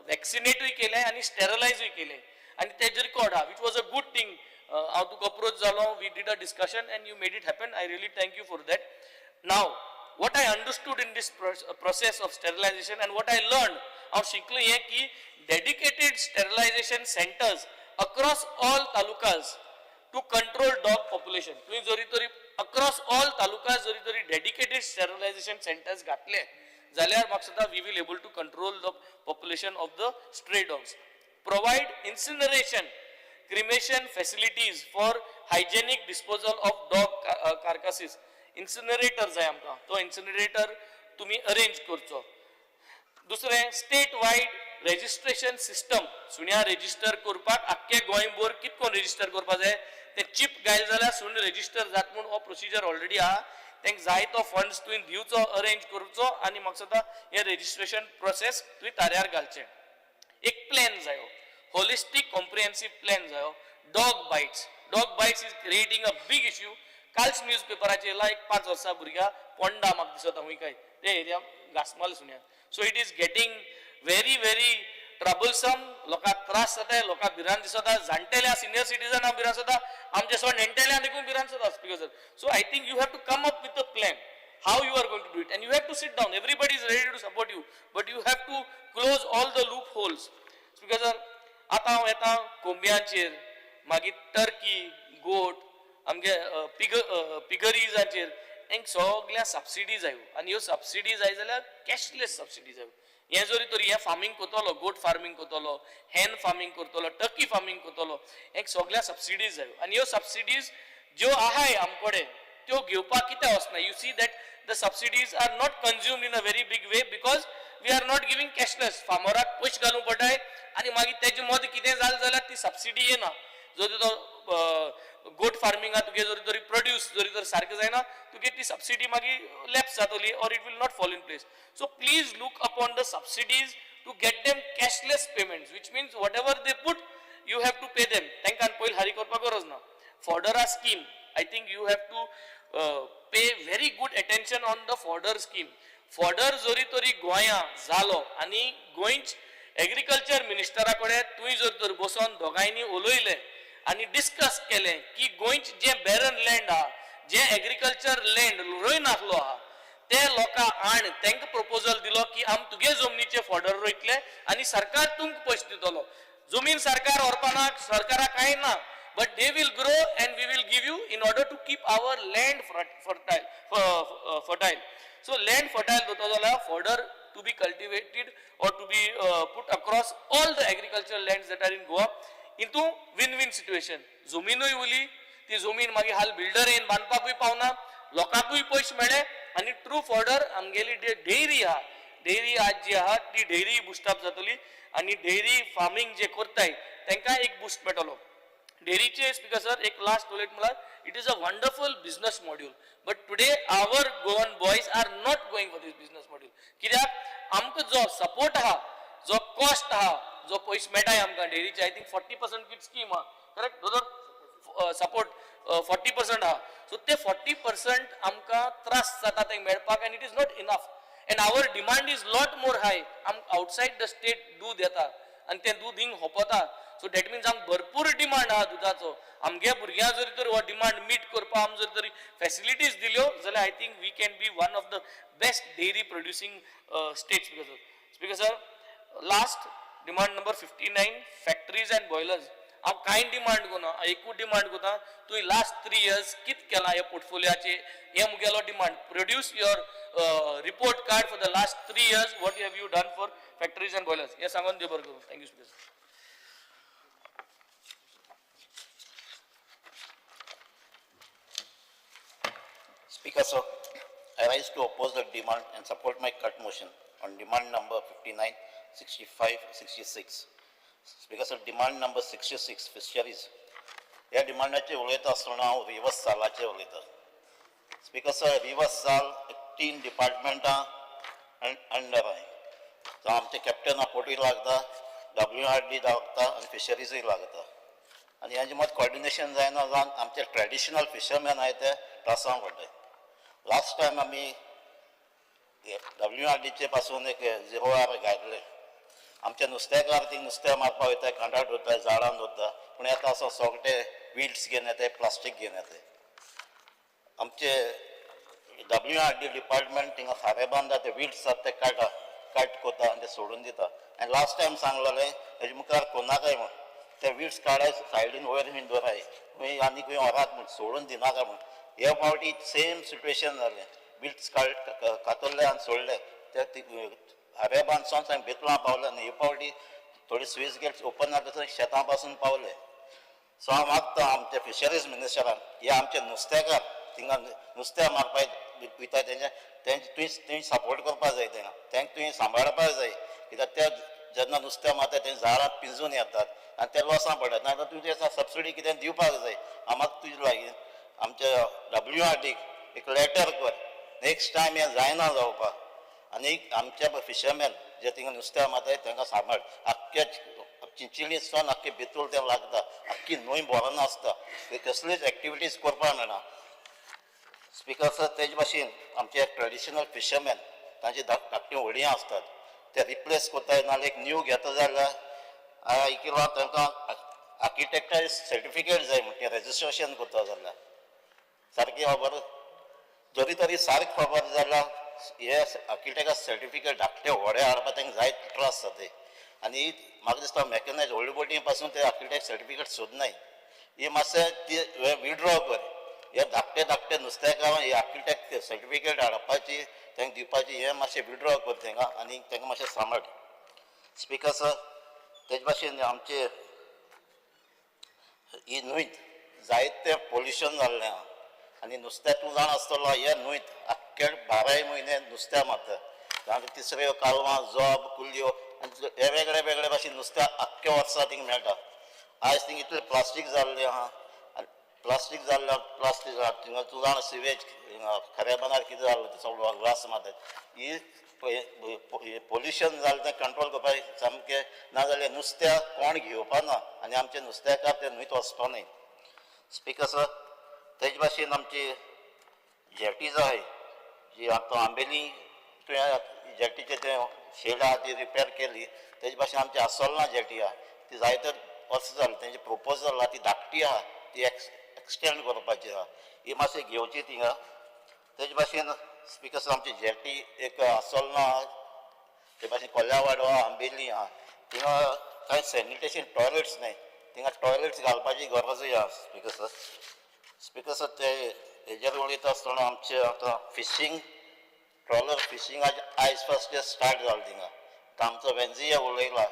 वॅक्सिनेटूय केले आनी स्टेरलायजूय केले आनी तेजे रिकॉर्ड आहा, which was a good thing. हांव तुका अप्रोच जालो, we did a discussion and you made it happen. I really thank you for that. Now, what I understood in this process of sterilization and what I learned, हांव शिकलो हें की dedicated sterilization centers across all talukas to control dog population. तुवें जरी तरी across all talukas जरी तरी dedicated sterilization centers घातले जाल्यार म्हाका दिसता we will able to control the population of the stray dogs. Provide incineration, cremation facilities for hygienic disposal of dog carcasses. Incinerator जाय आमकां, तो इन्सिनरेटर तुमी अरेंज करचो. दुसरें, स्टेट वायड रेजिस्ट्रेशन सिस्टम. सुण्या रेजिस्टर करपाक आख्खे गोंयभर कितको रेजिस्टर करपा जाय, ते चिप घायले जाल्यार सुण रेजिस्टर जात म्हूण हो प्रोसिजर ऑलरेडी आहा. तांकां जाय तो फंड्स तुवें दिवचो, अरेंज करचो आनी म्हाका दिसता हें रेजिस्ट्रेशन प्रोसेस तुवें ताऱ्यार घालचें. एक प्लॅन जायो, होलिस्टीक कॉम्प्रिहेन्सीव प्लॅन जायो. Dog bites, dog bites is creating a big issue. कालच न्यूज पेपराचेर येयला, एक 5 वर्सां भुरग्या पोंडा म्हाका दिसता हुंय काय ते एरिया घास मारले सुण्याक. So it is getting very very troublesome. लोकांक त्रास जाताय, लोकांक भिरांत दिसता, जाणटेल्या सिनियर सिटीजनाक भिरांत दिसता, आमचे सो नेणटेल्यांक देखून भिरांत दिसता. Speaker sir, so I think you have to come up with a plan how you are going to do it, and you have to sit down. Everybody is ready to support you, but you have to close all the loopholes. Speaker sir, आतां हांव येता कोंबयांचेर, मागीर Turkey, गोट, आमगे पिगरीजाचेर. हेंक सगळ्या subsidy जायो आनी ह्यो subsidy जाय जाल्यार कॅशलेस सबसिडी जायो. हें जरी तर हें फार्मींग करतलो, गोट फार्मींग करतलो, हेन फार्मींग करतलो, टर्की फार्मींग करतलो, हेंक सगळ्या सबसिडीज जायो. आनी ह्यो सबसिडीज ज्यो आहाय आमकडे त्यो घेवपाक कित्याक वचना. You see that the subsidies are not consumed in a very big way because we are not giving cashless. फार्मराक पयशे घालूंक पडटाय आनी मागीर तेजे मदीं कितें जालें जाल्यार ती सबसिडी येना. जर तो गोट फार्मिंगा तुगे जरी तरी प्रोड्यूस जरी तर सारकें जायना, तुगे ती सबसिडी मागीर लॅप्स जातली or it will not fall in place. So please look upon the subsidies to get them cashless payments, which means whatever they put you have to pay them. तांकां पयलीं हारी करपाक गरज ना. Fodder scheme, I think you have to pay very good attention on the fodder scheme. Fodder जरी तरी गोंया जालो आनी गोंयच एग्रीकल्चर मिनिस्टरा कडेन तुवें जर तर बसोन दोगांयनी उलयलें आनी डिस्कस केलें की गोंयच जें बॅरन लँड आहा, जें एग्रीकल्चर लँड रोय नासलो आहा, ते लोकां आण तांकां प्रपोजल दिलो की आम तुगे जमनीचे फॉडर रोयतले आनी सरकार तुमकां पयशे दितलो. जमीन सरकार व्हरपाना, सरकाराक कांय ना, but they will grow and we will give you in order to keep our land fertile. So land fertile दवरता जाल्यार fodder to be cultivated or to be put across all the agricultural lands that are in Goa into win-win situation. जमीनूय उरली, ती जमीन मागीर हाल builder येवन बांदपाकूय पावना, लोकांकूय पयशे मेळ्ळे आनी ट्रू फॉडर आमगेली डेयरी आहा, डेयरी आज जी आहा ती डेयरी बुस्टअप जातली आनी डेयरी फार्मींग जे करताय तांकां एक बुस्ट मेळटलो. डेअरीचे स्पीकर सर एक लास्ट उलयत म्हळ्यार it is a wonderful business module, but today our Goan boys are not going for this business module. कित्याक आमकां जो सपोर्ट आहा, जो कॉस्ट आहा, जो पयशे मेळटाय आमकां डेअरीचे, I think 40% kit scheme आहा, करेक्ट दोतोर? सपोर्ट 40% आहा. सो ते 40% आमकां त्रास जाता ते मेळपाक आनी it is not enough and our demand is lot more high. आमकां आउटसायड the state दूद येता आनी तें दूद हिंग होपता. सो that means आमकां भरपूर डिमांड आहा दुदाचो. आमगे भुरग्यां जरी तर हो डिमांड मीट करपाक आम जर तरी फॅसिलिटीज दिल्यो जाल्यार I think we can be one of the best dairy producing states. Speaker sir, last demand number 59, factories and boilers. हांव कांय डिमांड करना, एकूच डिमांड करता, तुवें लास्ट 3 इयर्स कित केलां ह्या पोर्टफोलियोचे, हें मुगेलो demand. Produce your report card for the last 3 years, what have you done for factories and boilers, हें सांगून देव बरें करूं. Thank you speaker sir. Speaker sir, I rise to oppose the demand and support my cut motion on demand number 59, 65, 66. Speaker sir, demand number 66, fisheries. ह्या डिमांडाचेर उलयता आसतना हांव reverse सालाचेर उलयता. स्पीकर सर, रिवर्स साल 3 डिपार्टमेंटां अंडर आहाय. जावं आमचे कॅप्टन पोर्टूय लागता, WRD लागता आनी फिशरीजूय लागता. आनी हेंचे मत कॉर्डिनेशन जायना जावन आमचे ट्रेडिशनल फिशरमॅन आहाय ते त्रासां पडटाय. लास्ट टायम आमी WRDचे पासून एक 0 आर घातले. आमचे नुस्तेकार ती नुस्तें मारपाक वयता, कांडार दवरता, जाळान दवरता, पूण येता असो सगळे विल्स घेवन येताय, प्लास्टीक घेवन येताय. आमचे WRD department थिंगा खारें बांदता, ते विल्स आसात ते काडटा, कट करता आनी ते सोडून दिता. आनी लास्ट टायम सांगलेलें हेजे मुखार कोन्नाकाय म्हूण, ते विल्स काडाय सायडीन वयर बीन दवराय, खंय आनी खंय व्हरात म्हूण, सोडून दिनाका म्हूण. हे फावटी सेम सिट्युएशन जालें. विल्स कातरले आनी सोडले, ते हारे बांदसून सामकें बेतलां पावले आनी हे फावटी थोडी स्वीस गेट्स ओपन जाता थंय शेतां पासून पावले. सो हांव मागता आमच्या फिशरीज मिनिस्टरान, हे आमचे नुस्तेकार थिंगा नुस्तें मारपाक वयता तेंचे तेंचे तुवें सपोर्ट करपाक जाय, तेंकां तेंकां तुवें सांबाळपाक जाय. कित्याक ते जेन्ना नुस्तें मारता तें जाळां पिंजून येतात आनी ते लॉसां पडटात. नाजाल्यार तुवें सबसिडी कितें दिवपाक जाय. हांव मागता तुजे लागीं आमच्या WRDक एक लेटर कर, नेक्स्ट टायम हें जायना जावपाक. आनी आमच्या फिशरमॅन जे थिंगा नुस्तें मारताय तांकां सांबाळ. आख्खे चिंचिलीसान आख्खे बेतूल तें लागता, आख्खी न्हंय भरोन आसता, कसलीच एक्टिविटीज करपाक मेळना. स्पीकर सर, तेजे भाशेन आमचे ट्रेडिशनल फिशरमॅन तांची धाकटी व्हडीं आसतात, ते रिप्लेस करताय नाजाल्यार एक न्यू घेता जाल्यार हांवें आयकिलां तांकां आर्किटेक्टा सर्टिफिकेट जाय म्हण तें रजिस्ट्रेशन करता जाल्यार सारकी खबर जरी तरी सारकी खबर जाल्यार हे आर्किटेक्टा सर्टिफिकेट धाकटे व्हडे हाडपाक तांकां जायते त्रास जाताय. आनी म्हाका दिसता मॅकनायज व्हडले बोटी पासून ते आर्किटेक्ट सर्टिफिकेट सोदनाय. ही मातशें ती विड्रॉ कर, हे धाकटे धाकटे नुस्तेकारांक हे आर्किटेक्ट सर्टिफिकेट हाडपाची तांकां दिवपाची हें मातशें विड्रॉ कर तांकां आनी तांकां मातशें सांबाळ. स्पिकर सर, तेजे भाशेन आमचे ही न्हंयत जायतें पोल्युशन जाल्लें आहा आनी नुस्त्या तूं जाण आसतलो हे न्हंयत आख्खे बाराय म्हयने नुस्त्या मारता. तिसऱ्यो कालवां, जोब, कुल्ल्यो आनी हे वेगळे वेगळे भाशेन नुस्त्या आख्खे वर्सा थिंग मेळटा. आयज थिंग इतलें प्लास्टीक जाल्लें आहा, प्लास्टीक जाल्लें, प्लास्टीक थिंगा तूं जाणा सिवेज खरेपणार कितें जाल्लें तें सगळो ग्लास मारतात. ही पोल्युशन जालें तें कंट्रोल करपाक सामकें, नाजाल्यार नुस्त्या कोण घेवपा ना आनी आमचे नुस्तेकार ते न्हंयत वचपा न्हय. स्पिकर सर, तेजे भाशेन आमची जेटीज आहाय जी आतां आंबेली तुवें जेटीचें तें शेड आहा ती रिपेर केली. तेजे भाशेन आमची आसोलना जेटी आहा ती जायते वर्सां जाली, तेंचे प्रोपोजल आहा ती धाकटी आहा ती एक्सटेंड करपाची आहा, ही मातशी घेवची थिंगा. तेजे भाशेन स्पिकर सर, आमची जेटी एक आसोलना आहा, ते भाशेन कोल्यावाडो आहा, आंबेली आहा, थिंगा कांय सॅनिटेशन टॉयलेट्स न्हय, थिंगा टॉयलेट्स घालपाची गरजूय आहा. स्पिकर सर, स्पिकर सर, ते हेजेर उलयता आसतना आमचे आतां फिशींग ट्रॉलर फिशींग आयज फर्स्ट स्टार्ट जालें थिंगा. आतां आमचो वेंजिया उलयला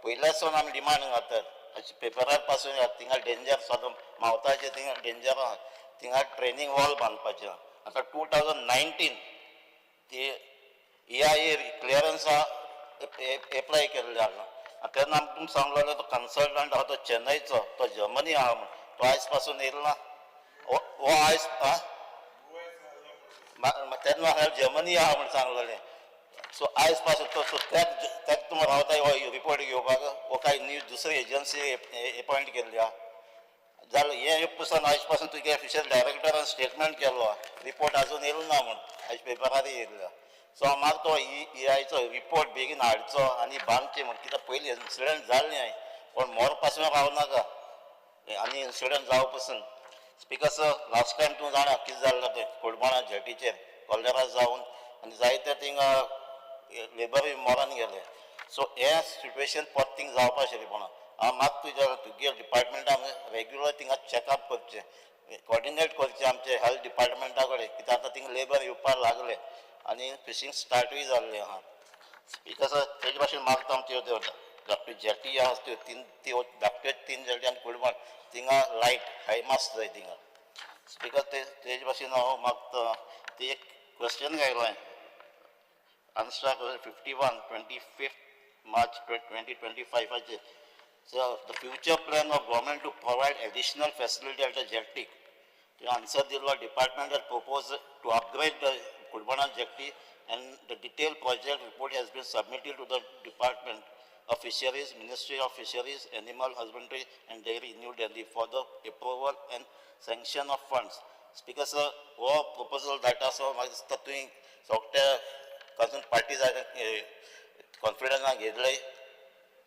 पयल्या सावन आमी डिमांड घालतात, अशें पेपरार पासून थिंगा डेंजर सदां मावताचें थिंगा डेंजर आहा, थिंगा ट्रेनींग वॉल बांदपाचें आहा. आतां 2019 ती EIA क्लियरन्सा एप्लाय केल्लें आहा. तेन्ना आमकां तुमी सांगलेलें तो कन्सल्टंट आहा तो चेन्नईचो, तो जर्मनी आहा म्हण, तो आयज पासून येयलो ना. हो आयज आं तेन्ना जर्मनी आहा म्हण सांगलेलें. सो आयज पासून तो सो त्याच तुमी रावता हो रिपोर्ट घेवपाक, हो कांय न्यू दुसरी एजन्सी एपॉयंट केल्ली आहा जालें. हें पसून आयज पासून तुगे ऑफिशियल डायरेक्टरान स्टेटमेंट केल्लो आहा, रिपोर्ट आजून येयलो ना म्हूण आयज पेपरार येयल्लो आहा. सो हांव मागतो EIचो रिपोर्ट बेगीन हाडचो आनी बांदचें म्हण, कित्याक पयलीं इन्सिडंट जाल्लें हांवें, पूण मोर पासून रावनाका आनी इन्सिडंट जावं पसून. स्पिकर सर, लास्ट टायम तूं जाणा कितें जाल्लें तें कोडबोणा जेटीचेर कॉलेरा जावन आनी जायते थिंगा लेबरूय मरोन गेले. सो हें सिट्युएशन परत थिंग जावपा आशिल्लें. पूण हांव मात तुज्या तुगे डिपार्टमेंटान रेगुलर थिंगा चॅकअप करचें, कॉर्डिनेट करचें आमचे हेल्थ डिपार्टमेंटा कडेन, कित्याक आतां थिंगा लेबर येवपाक लागले आनी फिशींग स्टार्टूय जाल्लें आहा. स्पिकर सर, तेजे भाशेन मागता आमच्यो त्यो धाकट्यो जेटी आहा त्यो तीन, त्यो धाकट्यो तीन जेटी आनी कुडमाण थिंगा लायट हाय मास्ट जाय थिंगा. स्पिकर तेजे भाशेन हांव मागता ती एक question घायलां answer 51 25 March 2025. So the future plan of government to provide additional facility at the jetty. The answer the department has proposed to upgrade the Cordbona jetty and the detailed project report has been submitted to the Department of Fisheries, Ministry of Fisheries, Animal Husbandry and Dairy, New Delhi for the approval and sanction of funds. Speaker sir, हो proposal धाडटा आसो म्हाका दिसता तुवें सगळ्या तातूंत party कॉन्फिडन्सान घेतले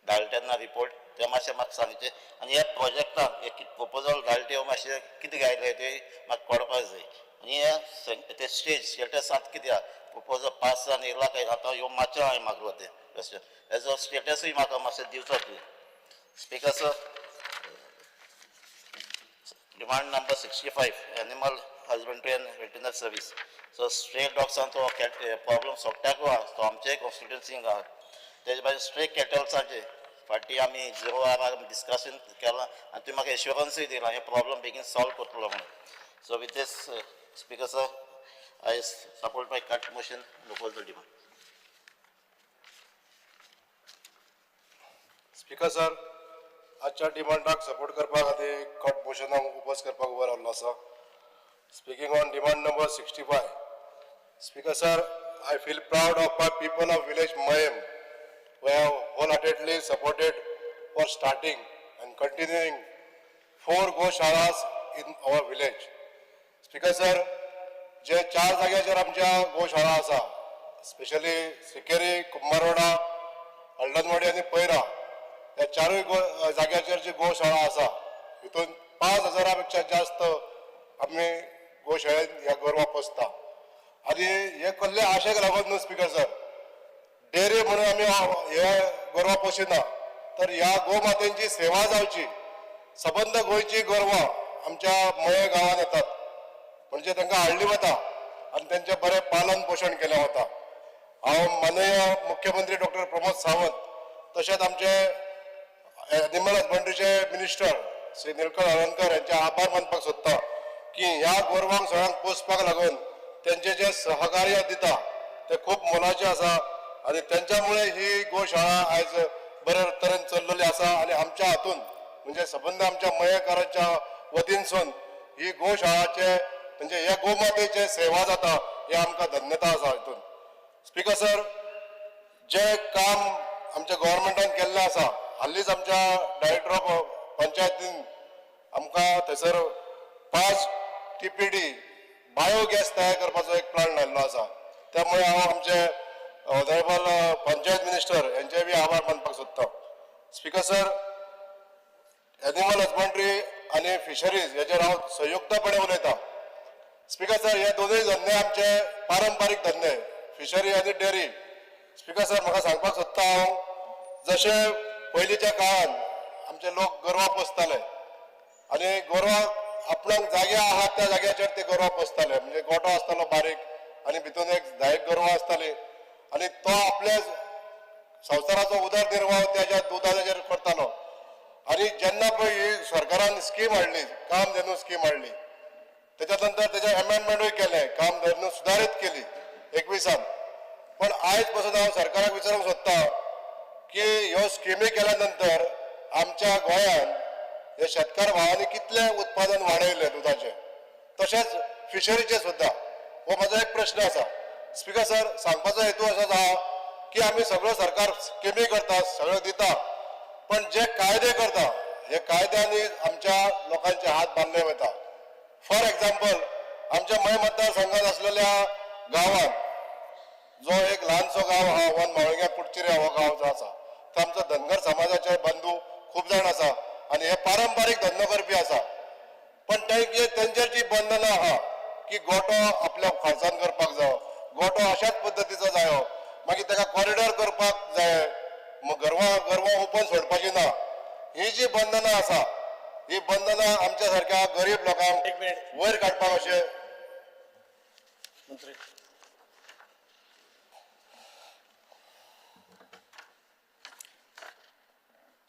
धाडले तेन्ना रिपोर्ट ते मातशें म्हाका सांगचें आनी ह्या प्रोजेक्टाक एक प्रोपोजल धाडले ते मातशें कितें घायलें तें म्हाका कळपाक जाय. आनी हे ते स्टेज स्टेटसांत कितें आहा प्रोपोजल पास जावन येयला काय आतां ह्यो मातशें हांवें मागलो तें क्वेश्चन हेजो स्टेटसूय म्हाका मातशें दिवचो तुवें. Speaker sir, demand number 65, animal husbandry and veterinary service. So stray डॉग्सांचो problem सगळ्याकू आहा, तो आमचे कॉन्स्टिट्युन्सींक आहा. तेजे भायर स्ट्रे कॅटल्साचे फाटीं आमी 0 आर डिस्कशन केलां आनी तुवें म्हाका एश्युरन्सूय दिला हे प्रॉब्लम बेगीन सॉल्व करतलो म्हणून. So with this speaker sir, I support my cut motion and oppose the demand. Speaker sir, आजच्या डिमांडाक सपोर्ट करपा खातीर कट मोशनाक ओपोज करपाक उबो रावल्लो आसा. Speaking on demand number 65, speaker sir, I feel proud of my people of village Mayem who have wholeheartedly supported for starting and continuing 4 goshalas in our village. Speaker sir, जे 4 जाग्याचेर आमच्या गोशाळा आसा, specially Sikeri, Kumbharwada, हळदनवाडी आनी para, ह्या 4 जाग्याचेर जी गोशाळा आसा हितून 5,000 पेक्षा जास्त आमी गोशाळेन ह्या गोरवां पोसता. आनी हे कसले आशेक लागून न्हू स्पीकर सर, डेअरी म्हणून आमी हे गोरवां पोशिना, तर ह्या गोमातेंची सेवा जावची. सबंद गोंयची गोरवां आमच्या मये गांवांत येतात. म्हणजे तांकां हाडली वता आनी तेंचें बरें पालन पोशण केलें वता. हांव माननीय मुख्यमंत्री डॉक्टर प्रमोद सावंत तशेंच आमचे एनिमल हजबंड्रीचे मिनिस्टर श्री निलकंठ हळर्णकर यांचे आभार मानपाक सोदता की ह्या गोरवांक सगळ्यांक पोसपाक लागून तेंचे जे सहकार्य दिता ते खूब मोलाचें आसा आनी तेंच्यामुळे ही गोशाळा आयज बऱ्या तरेन चल्लेली आसा आनी आमच्या हातून म्हणजे सबंद आमच्या मयेकारांच्या वतीनसून ही गोशाळाचे म्हणजे ह्या गोमातेचे सेवा जाता हे आमकां धन्यता आसा हितून. स्पीकर सर, जे काम आमच्या गव्हर्मेंटान केल्लें आसा, हालींच आमच्या डायरेक्टर ऑफ पंचायतीन आमकां थंयसर 5 TPD biogas तयार करपाचो एक प्लांट लायल्लो आसा. त्यामुळे हांव आमचे ऑनरेबल पंचायत मिनिस्टर यांचे बी आभार मानपाक सोदता. स्पीकर सर, एनिमल हजबंड्री आनी फिशरीज हेजेर हांव संयुक्तपणे उलयतां. स्पीकर सर, हे दोनूय धंदे आमचे पारंपारीक धंदे, फिशरी आनी डेअरी. स्पीकर सर, म्हाका सांगपाक सोदता हांव, जशें पयलींच्या काळान आमचे लोक गोरवां पोसताले आनी गोरवां आपणाक जागे आहात त्या जाग्याचेर ते गोरवां पोसताले. म्हणजे गोठो आसतालो बारीक आनी भितून एक 10 गोरवां आसताली आनी तो आपल्या संवसाराचो उदरनिर्वाह त्याच्या दुदाचेर करतालो. आनी जेन्ना पळय ही सरकारान स्कीम हाडली, कामधेनू स्कीम हाडली, तेच्या नंतर तेजें एमेंडमेंटूय केलें, कामधेनू सुदारीत केली 21. पण आयज पसून हांव सरकाराक विचारूंक सोदता की ह्यो स्किमी केल्या नंतर आमच्या गोंयान हे शेतकार भावांनी कितलें उत्पादन वाडयलें दुदाचें, तशेंच फिशरीचें सुद्दां. हो म्हाजो एक प्रश्न आसा. स्पीकर सर, सांगपाचो हेतू असो आसा की आमी सगळो सरकार स्किमी करता, सगळें दिता, पण जे कायदे करता हे कायद्यांनी आमच्या लोकांचे हात बांदले वता. फॉर एक्झाम्पल, आमच्या मय मतदारसंघात आसलेल्या गांवांत जो एक ल्हानसो गांव आहा, वन मावळग्या कुडचिरे हो गांव जो आसा, तो आमचो धनगर समाजाचे बंधू खूब जाण आसा आनी हे पारंपारीक धंदो करपी आसा. पण तेंचेर जी बंधनां आहा की गोठो आपल्या खर्चान करपाक जायो, गोठो अशाच पद्दतीचो जायो, मागीर ताका कॉरिडॉर करपाक जाय, गोरवां ओपन सोडपाची ना, ही जी बंधनां आसा ही बंधनां आमच्या सारक्या गरीब लोकांक वयर काडपाक अशें. मंत्री.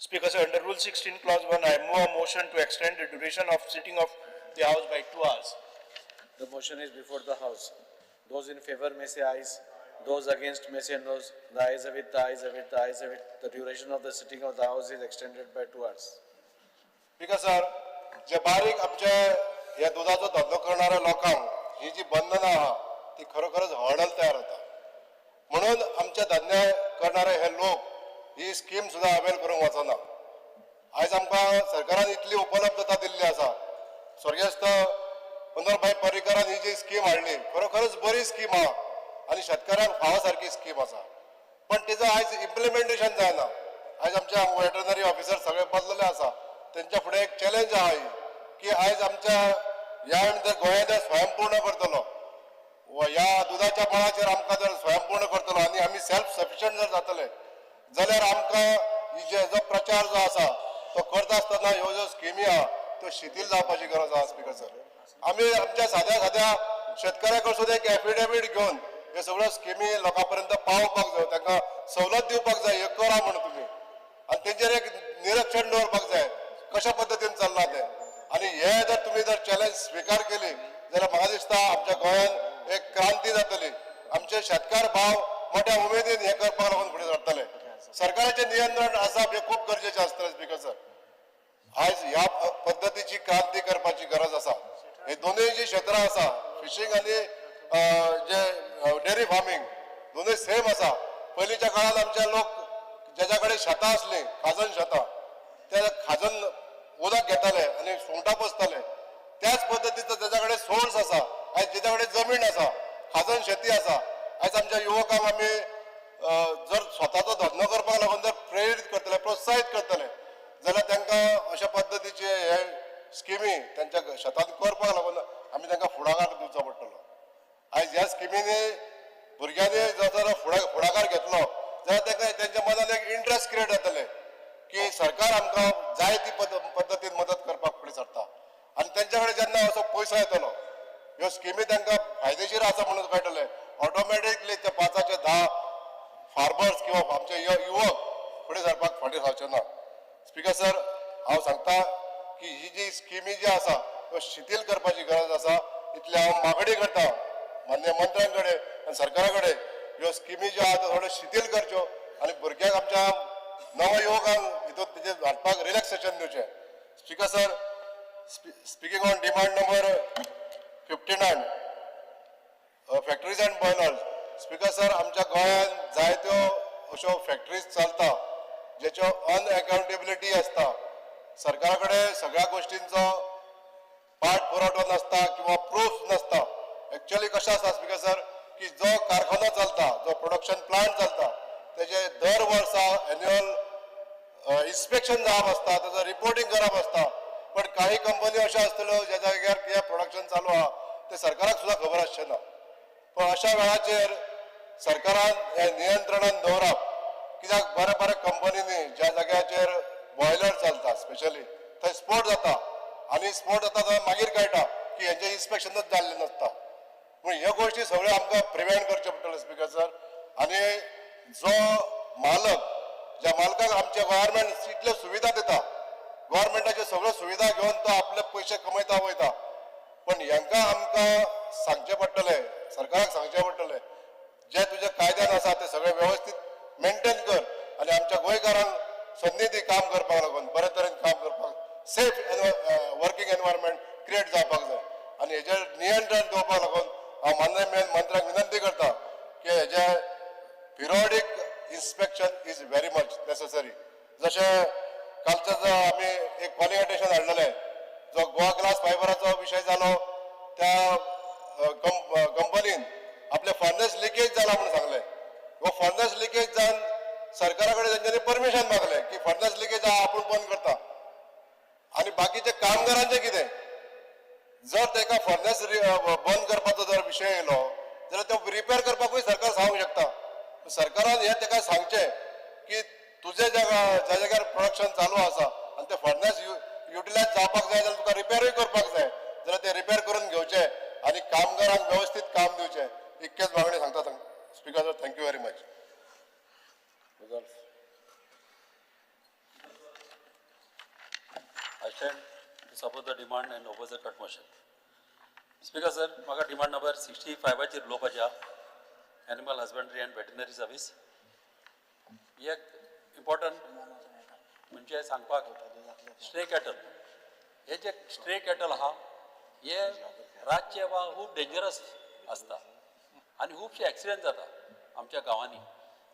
Speaker sir, under Rule 16, Clause 1, I move a motion to extend the duration of sitting of the House by 2 hours. The motion is before the House. Those in favor may say ayes. Those against may say noes. The ayes have it, the ayes have it, the ayes have it. The duration of the sitting of the House is extended by 2 hours. Speaker sir, जे बारीक आमचे हे दुदाचो धंदो करणाऱ्या लोकांक ही जी बंधनां आहा ती खरोखरच हर्डल तयार जाता. म्हणून आमचे धंदे करणारे हे लोक ही स्कीम सुद्दां अवेल करूंक वचना. आयज आमकां सरकारान इतली उपलब्धता दिल्ली आसा. स्वर्गेस्त मनोहरभाई पर्रीकरान ही जी स्कीम हाडली खरोखरच बरी स्कीम आहा आनी शेतकारांक फावो सारकी स्कीम आसा, पण तिजो आयज इम्प्लिमेंटेशन जायना. आयज आमच्या वेटरनरी ऑफिसर सगळे बदलले आसा, तेंच्या फुडें एक चॅलेंज आहा ही की आयज आमच्या ह्या जर गोंयांत जर स्वयंपूर्ण करतलो, ह्या दुदाच्या मळाचेर आमकां जर स्वयंपूर्ण करतलो आनी आमी सेल्फ सफिशंट जर जातले जाल्यार आमकां ही जे जो प्रचार जो आसा तो करता आसतना ह्यो ज्यो स्किमी आहा त्यो शिथील जावपाची गरज आहा. स्पीकर सर, आमी आमच्या साद्या साद्या शेतकऱ्या कडसून एक एफिडेवीट घेवन हे सगळ्यो स्किमी लोकां पर्यंत पावोवपाक जाय, तांकां सवलत दिवपाक जाय, हे करा म्हण तुमी, आनी तेंचेर एक निरीक्षण दवरपाक जाय कशा पद्दतीन चल्लां तें. आनी हे जर तुमी जर चॅलेंज स्विकार केली जाल्यार म्हाका दिसता आमच्या गोंयांत एक क्रांती जातली. आमचे शेतकार भाव मोठ्या उमेदीन हे करपाक लागून फुडें सरतले. सरकाराचें नियंत्रण आसप हें खूब गरजेचें आसतलें. स्पीकर सर, आयज ह्या पद्दतीची क्रांती करपाची गरज आसा. हे दोनूय जी क्षेत्रां आसा, फिशींग आनी जे डेअरी फार्मींग, दोनूय सेम आसा. पयलींच्या काळांत आमचे लोक जेच्या कडेन शेतां आसलीं, खाजन शेतां, ते खाजन उदक घेताले आनी सुंगटां पोसताले. त्याच पद्दतीचो जेच्या कडेन सोर्स आसा, आयज जेच्या कडेन जमीन आसा, खाजन शेती आसा, आयज आमच्या युवकांक आमी जर स्वताचो धंदो करपाक लागून जर प्रेरीत करतले, प्रोत्साहीत करतले जाल्यार तांकां अशा पद्दतीचे हे स्किमी तांच्या शेतांत करपाक लागून आमी तांकां फुडाकार दिवचो पडटलो. आयज ह्या स्किमींनी भुरग्यांनी जर जर फुडाकार घेतलो जाल्यार तांकां तेंच्या मनान एक इंट्रस्ट क्रिएट जातलें की सरकार आमकां जाय ती पद्दतीन मदत करपाक फुडें सरता. आनी तेंच्या कडेन जेन्ना असो पयसो येतलो, ह्यो स्किमी तांकां फायदेशीर आसा म्हणून कळटलें. ऑटोमॅटिकली ते 5 10 फार्मर्स किंवा आमचे युवक फुडें सरपाक फाटीं रावचे ना. स्पीकर सर, हांव सांगता की ही जी स्किमी जी आसा त्यो शिथील करपाची गरज आसा. इतले हांव मागणी करता मान्य मंत्र्यां कडेन आनी सरकारा कडेन, ह्यो स्किमी ज्यो आहा त्यो थोड्यो शिथील करच्यो आनी भुरग्यांक आमच्या नव युवकांक हितून तेजेर हाडपाक रिलॅक्सेशन दिवचें. Speaker sir, speaking on demand number 59, factories and boilers. Speaker sir, आमच्या गोंयांत जायत्यो अश्यो फॅक्टरीज चलता ज्याच्यो अनएकाउंटेबिलिटी आसता. सरकारा कडेन सगळ्या गोश्टींचो पाठ पुरवठो नासता किंवा प्रूफ नासता. एक्चुअली कशें आसता स्पीकर सर की जो कारखानो चलता, जो प्रोडक्शन प्लांट चलता, तेजे दर वर्सा एन्युअल इन्स्पेक्शन जावप आसता, तेजो रिपोर्टींग करप आसता. पण काही कंपनी अश्यो आसतल्यो ज्या जाग्यार कितें प्रोडक्शन चालू आहा तें सरकाराक सुद्दां खबर आसचें ना. पण अशा वेळाचेर सरकारान हें नियंत्रणान दवरप, कित्याक बऱ्या बऱ्या कंपनींनी ज्या जाग्याचेर बॉयलर चलता स्पेशली थंय स्फोट जाता आनी स्फोट जाता जाल्यार मागीर कळटा की हेंचें इन्स्पेक्शनूच जाल्लें नासता. पूण ह्यो गोश्टी सगळ्यो आमकां प्रिवेंट करच्यो पडटल्यो स्पीकर सर. आनी जो मालक, ज्या मालकाक आमचे गव्हर्मेंट इतल्यो सुविधा दिता, गव्हर्मेंटाच्यो सगळ्यो सुविधा घेवन तो आपले पयशे कमयता वयता, पण हेंकां आमकां सांगचें पडटलें, सरकाराक सांगचें पडटलें जे तुज्या कायद्यान आसा ते सगळें वेवस्थीत मेंटेन कर आनी आमच्या गोंयकारांक संदी दी काम करपाक लागून, बरे तरेन काम करपाक, सेफ वर्किंग एनवायरमेंट क्रिएट जावपाक जाय. आनी हेजेर नियंत्रण दवरपाक लागून हांव माननीय मंत्र्यांक विनंती करता की हेजे periodic inspection is very much necessary. जशें कालचें आमी एक कॉलिंग अटेन्शन हाडलेलें, जो गोवा ग्लास फायबराचो विशय जालो, त्या कंपनीन आपले फर्नस लिकेज जाला म्हणून सांगलें. हो फर्नस लिकेज जावन सरकारा कडेन तेंच्यांनी परमिशन मागलें की फर्नस लिकेज आहा आपूण बंद करता. आनी बाकीचे कामगारांचें कितें, जर ताका फर्नस बंद करपाचो जर विशय येयलो जाल्यार तो रिपेर करपाकूय सरकार सांगूंक शकता. सरकारान हें ताका सांगचें की तुजें ज्या जाग्यार प्रोडक्शन चालू आसा आनी तें फर्नस युटिलायज जावपाक जाय जाल्यार तुका रिपेरूय करपाक जाय, जाल्यार तें रिपेर करून घेवचें आनी कामगारांक वेवस्थीत काम दिवचें. इतकेच मागणी सांगता speaker sir. Thank you very much. I stand to support the demand and oppose the cut motion. Speaker sir, म्हाका डिमांड नंबर 65 उलोवपाचें आहा, animal husbandry and veterinary service. एक इम्पॉर्टंट म्हणजे सांगपाक, स्ट्रे कॅटल, हे जे स्ट्रे कॅटल आहा हे रातचे वा खूब डेंजरस आसता आनी खुबशे एक्सिडेंट जाता आमच्या गांवांनी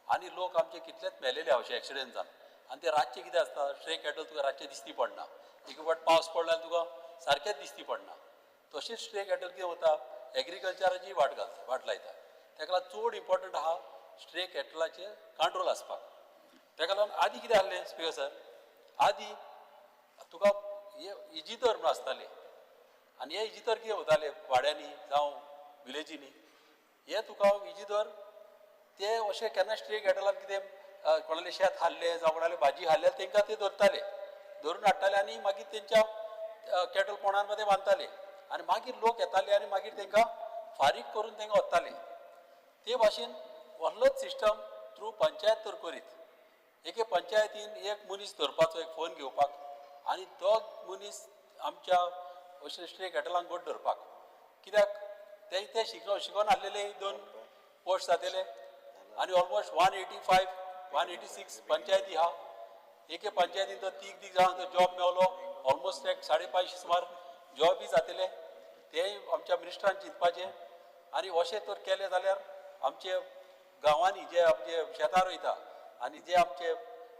आनी लोक आमचे कितलेच मेलेले अशे एक्सिडेंट जावन. आनी ते रातचे कितें आसता, स्ट्रे कॅटल तुका रातचे दिसती पडना, एक फावट पावस पडलो जाल्यार तुका सारकेंच दिसती पडना. तशेंच स्ट्रे कॅटल कितें वता एग्रीकल्चराची वाट घालता, वाट लायता. ताका लागून चड इम्पॉर्टंट आहा स्ट्रे कॅटलाचेर कंट्रोल आसपाक. ताका लागून आदी कितें आहलें स्पीकर सर, आदी तुका हे इजितर म्हणून आसताले आनी हे इजितर कितें वताले वाड्यांनी जावं विलेजींनी, हे तुका इजितर ते अशें केन्ना स्ट्रे कॅटलान कितें कोणालें शेत हाडलें जावं कोणाले भाजी हाडले तांकां ते धरताले, धरून हाडटाले आनी मागीर तेंच्या कॅटल पोणांमध्ये बांदताले आनी मागीर लोक येताले आनी मागीर तांकां फारीक करून तांकां वताले. ते भाशेन व्हडलोच सिस्टम थ्रू पंचायत तर करीत एके पंचायतीन एक मनीस धरपाचो, एक फोन घेवपाक आनी दोग मनीस आमच्या अशे स्ट्रे कॅटलांक गोड धरपाक, कित्याक ते ते शिकोन आहलेले 2 पोस्ट जातले आनी ऑलमोस्ट 185 186 पंचायती आहा. एके पंचायतीन तर 3 जाणांक जॉब मेवलो, ऑलमोस्ट एक 550 सुमार जॉबी जातले. तेय आमच्या मिनिस्टरान चिंतपाचें आनी अशें तर केलें जाल्यार आमचे गांवांनी जे आमचे शेतार वयता आनी जे आमचे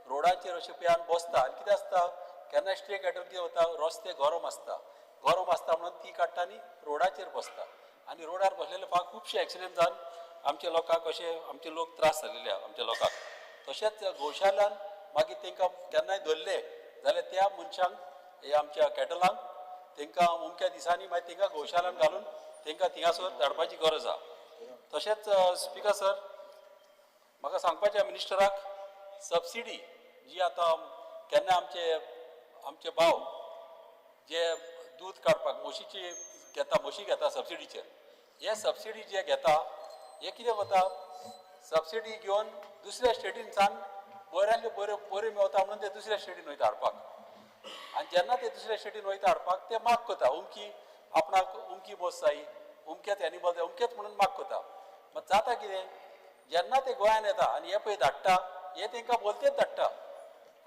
रोडाचेर अशें पळय बसता आनी कितें आसता केन्ना स्ट्रे कॅटल कितें वता, रस्ते गरम आसता, गरम आसता म्हणून ती काडटा आनी रोडाचेर बसता आनी रोडार बसलेले फावट खुबशे एक्सिडेंट जावन आमच्या लोकांक अशे आमचे लोक त्रास जाल्लेले आहा आमच्या लोकांक. तशेंच गोशालान मागीर तांकां केन्नाय धरले जाल्यार त्या मनशांक हे आमच्या कॅटलांक तांकां अमक्या दिसांनी मागीर तांकां गोशालान घालून तांकां थिंगासर धाडपाची गरज आहा. तशेंच स्पिकर सर, म्हाका सांगपाचें मिनिस्टराक सबसिडी जी आतां केन्ना आमचे आमचे भाव जे दूद काडपाक म्हशीची घेता, म्हशी घेता सबसिडीचेर. हे सबसिडी जे घेता हे कितें वता, सबसिडी घेवन दुसऱ्या स्टेटीनसान बऱ्यांतल्यो बऱ्यो बऱ्यो मेवता म्हणून ते दुसऱ्या स्टेटीन वयता हाडपाक. आनी जेन्ना ते दुसऱ्या स्टेटीन वयता हाडपाक ते माग करता, उमकी आपणाक उमकी म्हस जाय, उमकेच एनिमल जाय, उमकेच म्हणून माग करता. मात जाता कितें, जेन्ना ते गोंयान येता आनी हे पळय धाडटा, हे तांकां बोलतेच धाडटा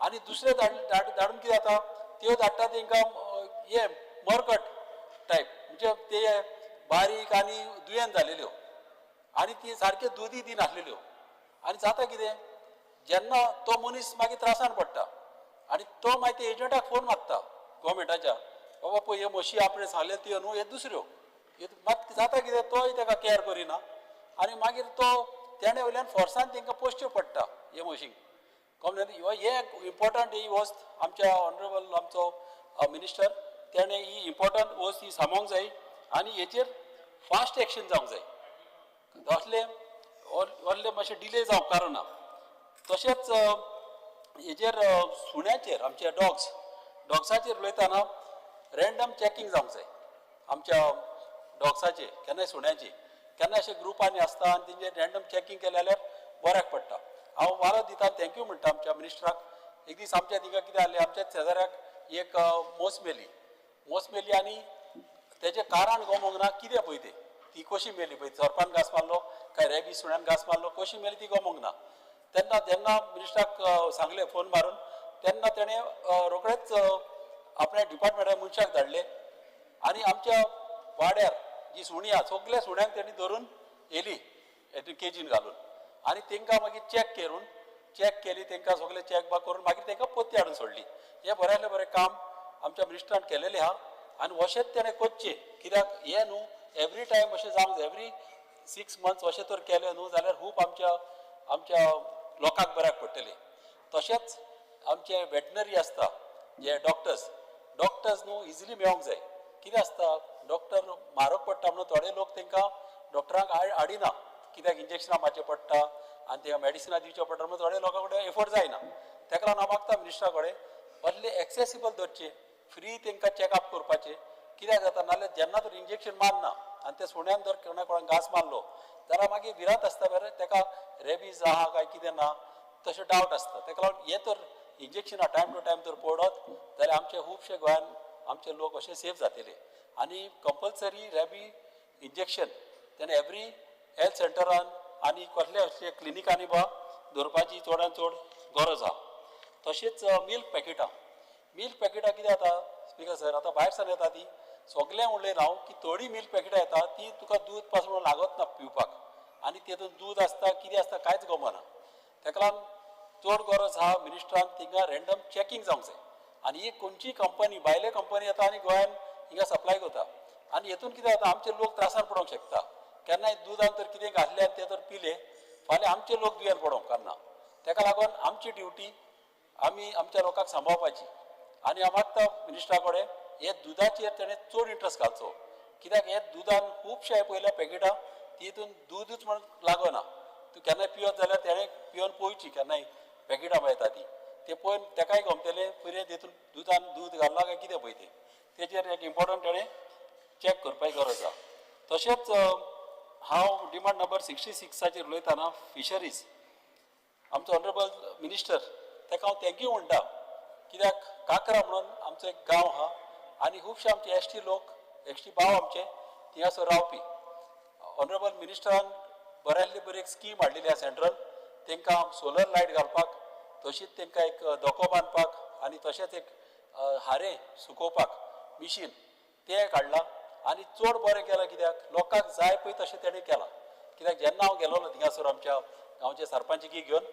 आनी दुसरे धाडून कितें जाता, त्यो धाडटा तांकां हे मरकट टायप, म्हणजे ते बारीक आनी दुयेंत जालेल्यो आनी ती सारक्यो दुदी दिनासलेल्यो. आनी जाता कितें, जेन्ना तो मनीस मागीर त्रासान पडटा आनी तो मागीर ते एजंटाक फोन मारता गोवमेंटाच्या, बाबा पळय हे म्हशी आपणें सांगले त्यो न्हू, हे दुसऱ्यो. मात जाता कितें, तोय ताका कॅर करिना आनी मागीर तो तेणे वयल्यान फोर्सान तांकां पोसच्यो पडटा हे म्हशींक. कॉमन हे इम्पॉर्टंट ही वस्त आमच्या ऑनरेबल आमचो मिनिस्टर तेणें ही इम्पॉर्टंट वस्त ही सांबाळूंक जाय आनी हेचेर फास्ट एक्शन जावंक जाय. असले असले मातशें डिले जावंक कारण ना. तशेंच हेजेर सुण्याचेर, आमच्या डॉग्साचेर उलयतना रँडम चॅकिंग जावंक जाय आमच्या डॉग्साचे, केन्नाय सुण्याचे, केन्ना अशे ग्रुपांनी आसता आनी तेंचे रँडम चॅकिंग केलें जाल्यार बऱ्याक पडटा. हांव वारो दिता, thank you म्हणटा आमच्या मिनिस्टराक. एक दीस आमच्या थिंगा कितें जालें, आमच्या शेजाऱ्याक एक मोस मेली, मोस मेली आनी तेजें कारण गमोंक ना कितें पळय तें, ती कशी मेली पळय, सोरपान घास मारलो काय रेबी सुण्यान घास मारलो, कशी मेली ती गमोंक ना. तेन्ना जेन्ना मिनिस्टराक सांगलें फोन मारून, तेन्ना तेणें रोखडेच आपल्या डिपार्टमेंटा मनशाक धाडले आनी आमच्या वाड्यार जी सुणी आहा सगल्या सुण्यांक तेणी धरून येली केजीन घालून आनी तांकां मागीर चॅक करून, चॅक केली तांकां सगळें चॅक बा करून मागीर तांकां पोत्ती हाडून सोडली. हें बऱ्यांतलें बरें काम आमच्या मिनिस्टरान केलेलें आहा आनी अशेंच तेणें करचें, कित्याक हें न्हू एवरी टायम अशें जावंक जाय, एवरी 6 मंथ्स अशें तर केलें न्हू जाल्यार खूब आमच्या आमच्या लोकांक बऱ्याक पडटलें. तशेंच आमचे वेटनरी आसता जे डॉक्टर्स, डॉक्टर्स न्हू इजिली मेळोंक जाय. कितें आसता, डॉक्टर म्हारग पडटा म्हणून थोडे लोक तांकां डॉक्टरांक हाडिना, कित्याक इंजेक्शनां मारचें पडटा आनी तांकां मेडिसिनां दिवचें पडटा म्हणून थोडे लोकां कडेन एफोर्ड जायना. ताका लागून हांव मागता मिनिस्टरा कडेन बदले एक्सेसिबल दवरचे, फ्री तांकां चॅकअप करपाचें. कित्याक जाता, नाल्यार जेन्ना तर इंजेक्शन मारना आनी त्या सुण्यान जर कोणा कोणाक घास मारलो जाल्यार मागीर भिरांत आसता, बरें ताका रेबीज आहा काय कितें ना तशें डावट आसता. ताका लागून हें तर इंजेक्शनां टायम टू टायम जर पडत जाल्यार आमचे खुबशे गोंयान आमचे लोक अशे सेफ जातले. आनी कंपल्सरी रेबी इंजेक्शन तेन्ना एवरी हेल्थ सेंटरान आनी कसले अशे क्लिनिकांनी बा दवरपाची चडान चड गरज आहा. तशेंच मिल्क पॅकेटां, मिल्क पॅकेटां कितें जाता स्पिकर सर, आतां भायर सावन येता ती सगळें उलयना हांव की थोडी मिल्क पॅकेटां येता ती तुका दूद पासून लागत ना पिवपाक आनी तेतून दूद आसता कितें आसता कांयच गमना. ताका लागून चड गरज आहा मिनिस्टरान थिंगा रँडम चॅकिंग जावंक जाय. आनी ही खंयची कंपनी, भायले कंपनी येता आनी गोंयान हिंगा सप्लाय करता आनी हेतून कितें जाता, आमचे लोक त्रासान पडोंक शकता. केन्नाय दुदान तर कितें घातलें आनी तें तर पिले फाल्यां आमचे लोक दुयेंत पडोंक कारना. ताका लागून आमची ड्युटी आमी आमच्या लोकांक सांबाळपाची. आनी हांव मागता मिनिस्टरा कडेन हे दुदाचेर तेणें चड इंट्रस्ट घालचो, कित्याक हे दुदान खुबशे पयल्या पॅकेटां तितून दूदच म्हण लागना, तूं केन्नाय पियत जाल्यार तेणें पिवन पळोवची, केन्नाय पॅकेटां मेळटा ती ते पळोवन तेकाय गमतलें पयलें तितून दुदान दूद घाललां काय कितें पळय तें, तेजेर एक इम्पॉर्टंट तेणें चॅक करपाची गरज आहा. तशेंच हांव डिमांड नंबर 66 उलयतना फिशरीज आमचो ऑनरेबल मिनिस्टर ताका हांव thank you म्हणटा, कित्याक काकरा म्हणून आमचो एक गांव आहा आनी खुबशे आमचे एस टी लोक, एस टी भाव आमचे थिंगासर रावपी. ऑनरेबल मिनिस्टरान बऱ्यांतली बरी एक स्कीम हाडलेली आहा सेंट्रल, तांकां सोलर लायट घालपाक, तशीच तांकां एक धोको बांदपाक आनी तशेंच एक हारें सुकोवपाक मिशीन तें काडलां आनी चड बरें केलां, कित्याक लोकांक जाय पळय तशें तेणें केलां. कित्याक जेन्ना हांव गेलोलो थिंगासर आमच्या गांवचे सरपंचकी घेवन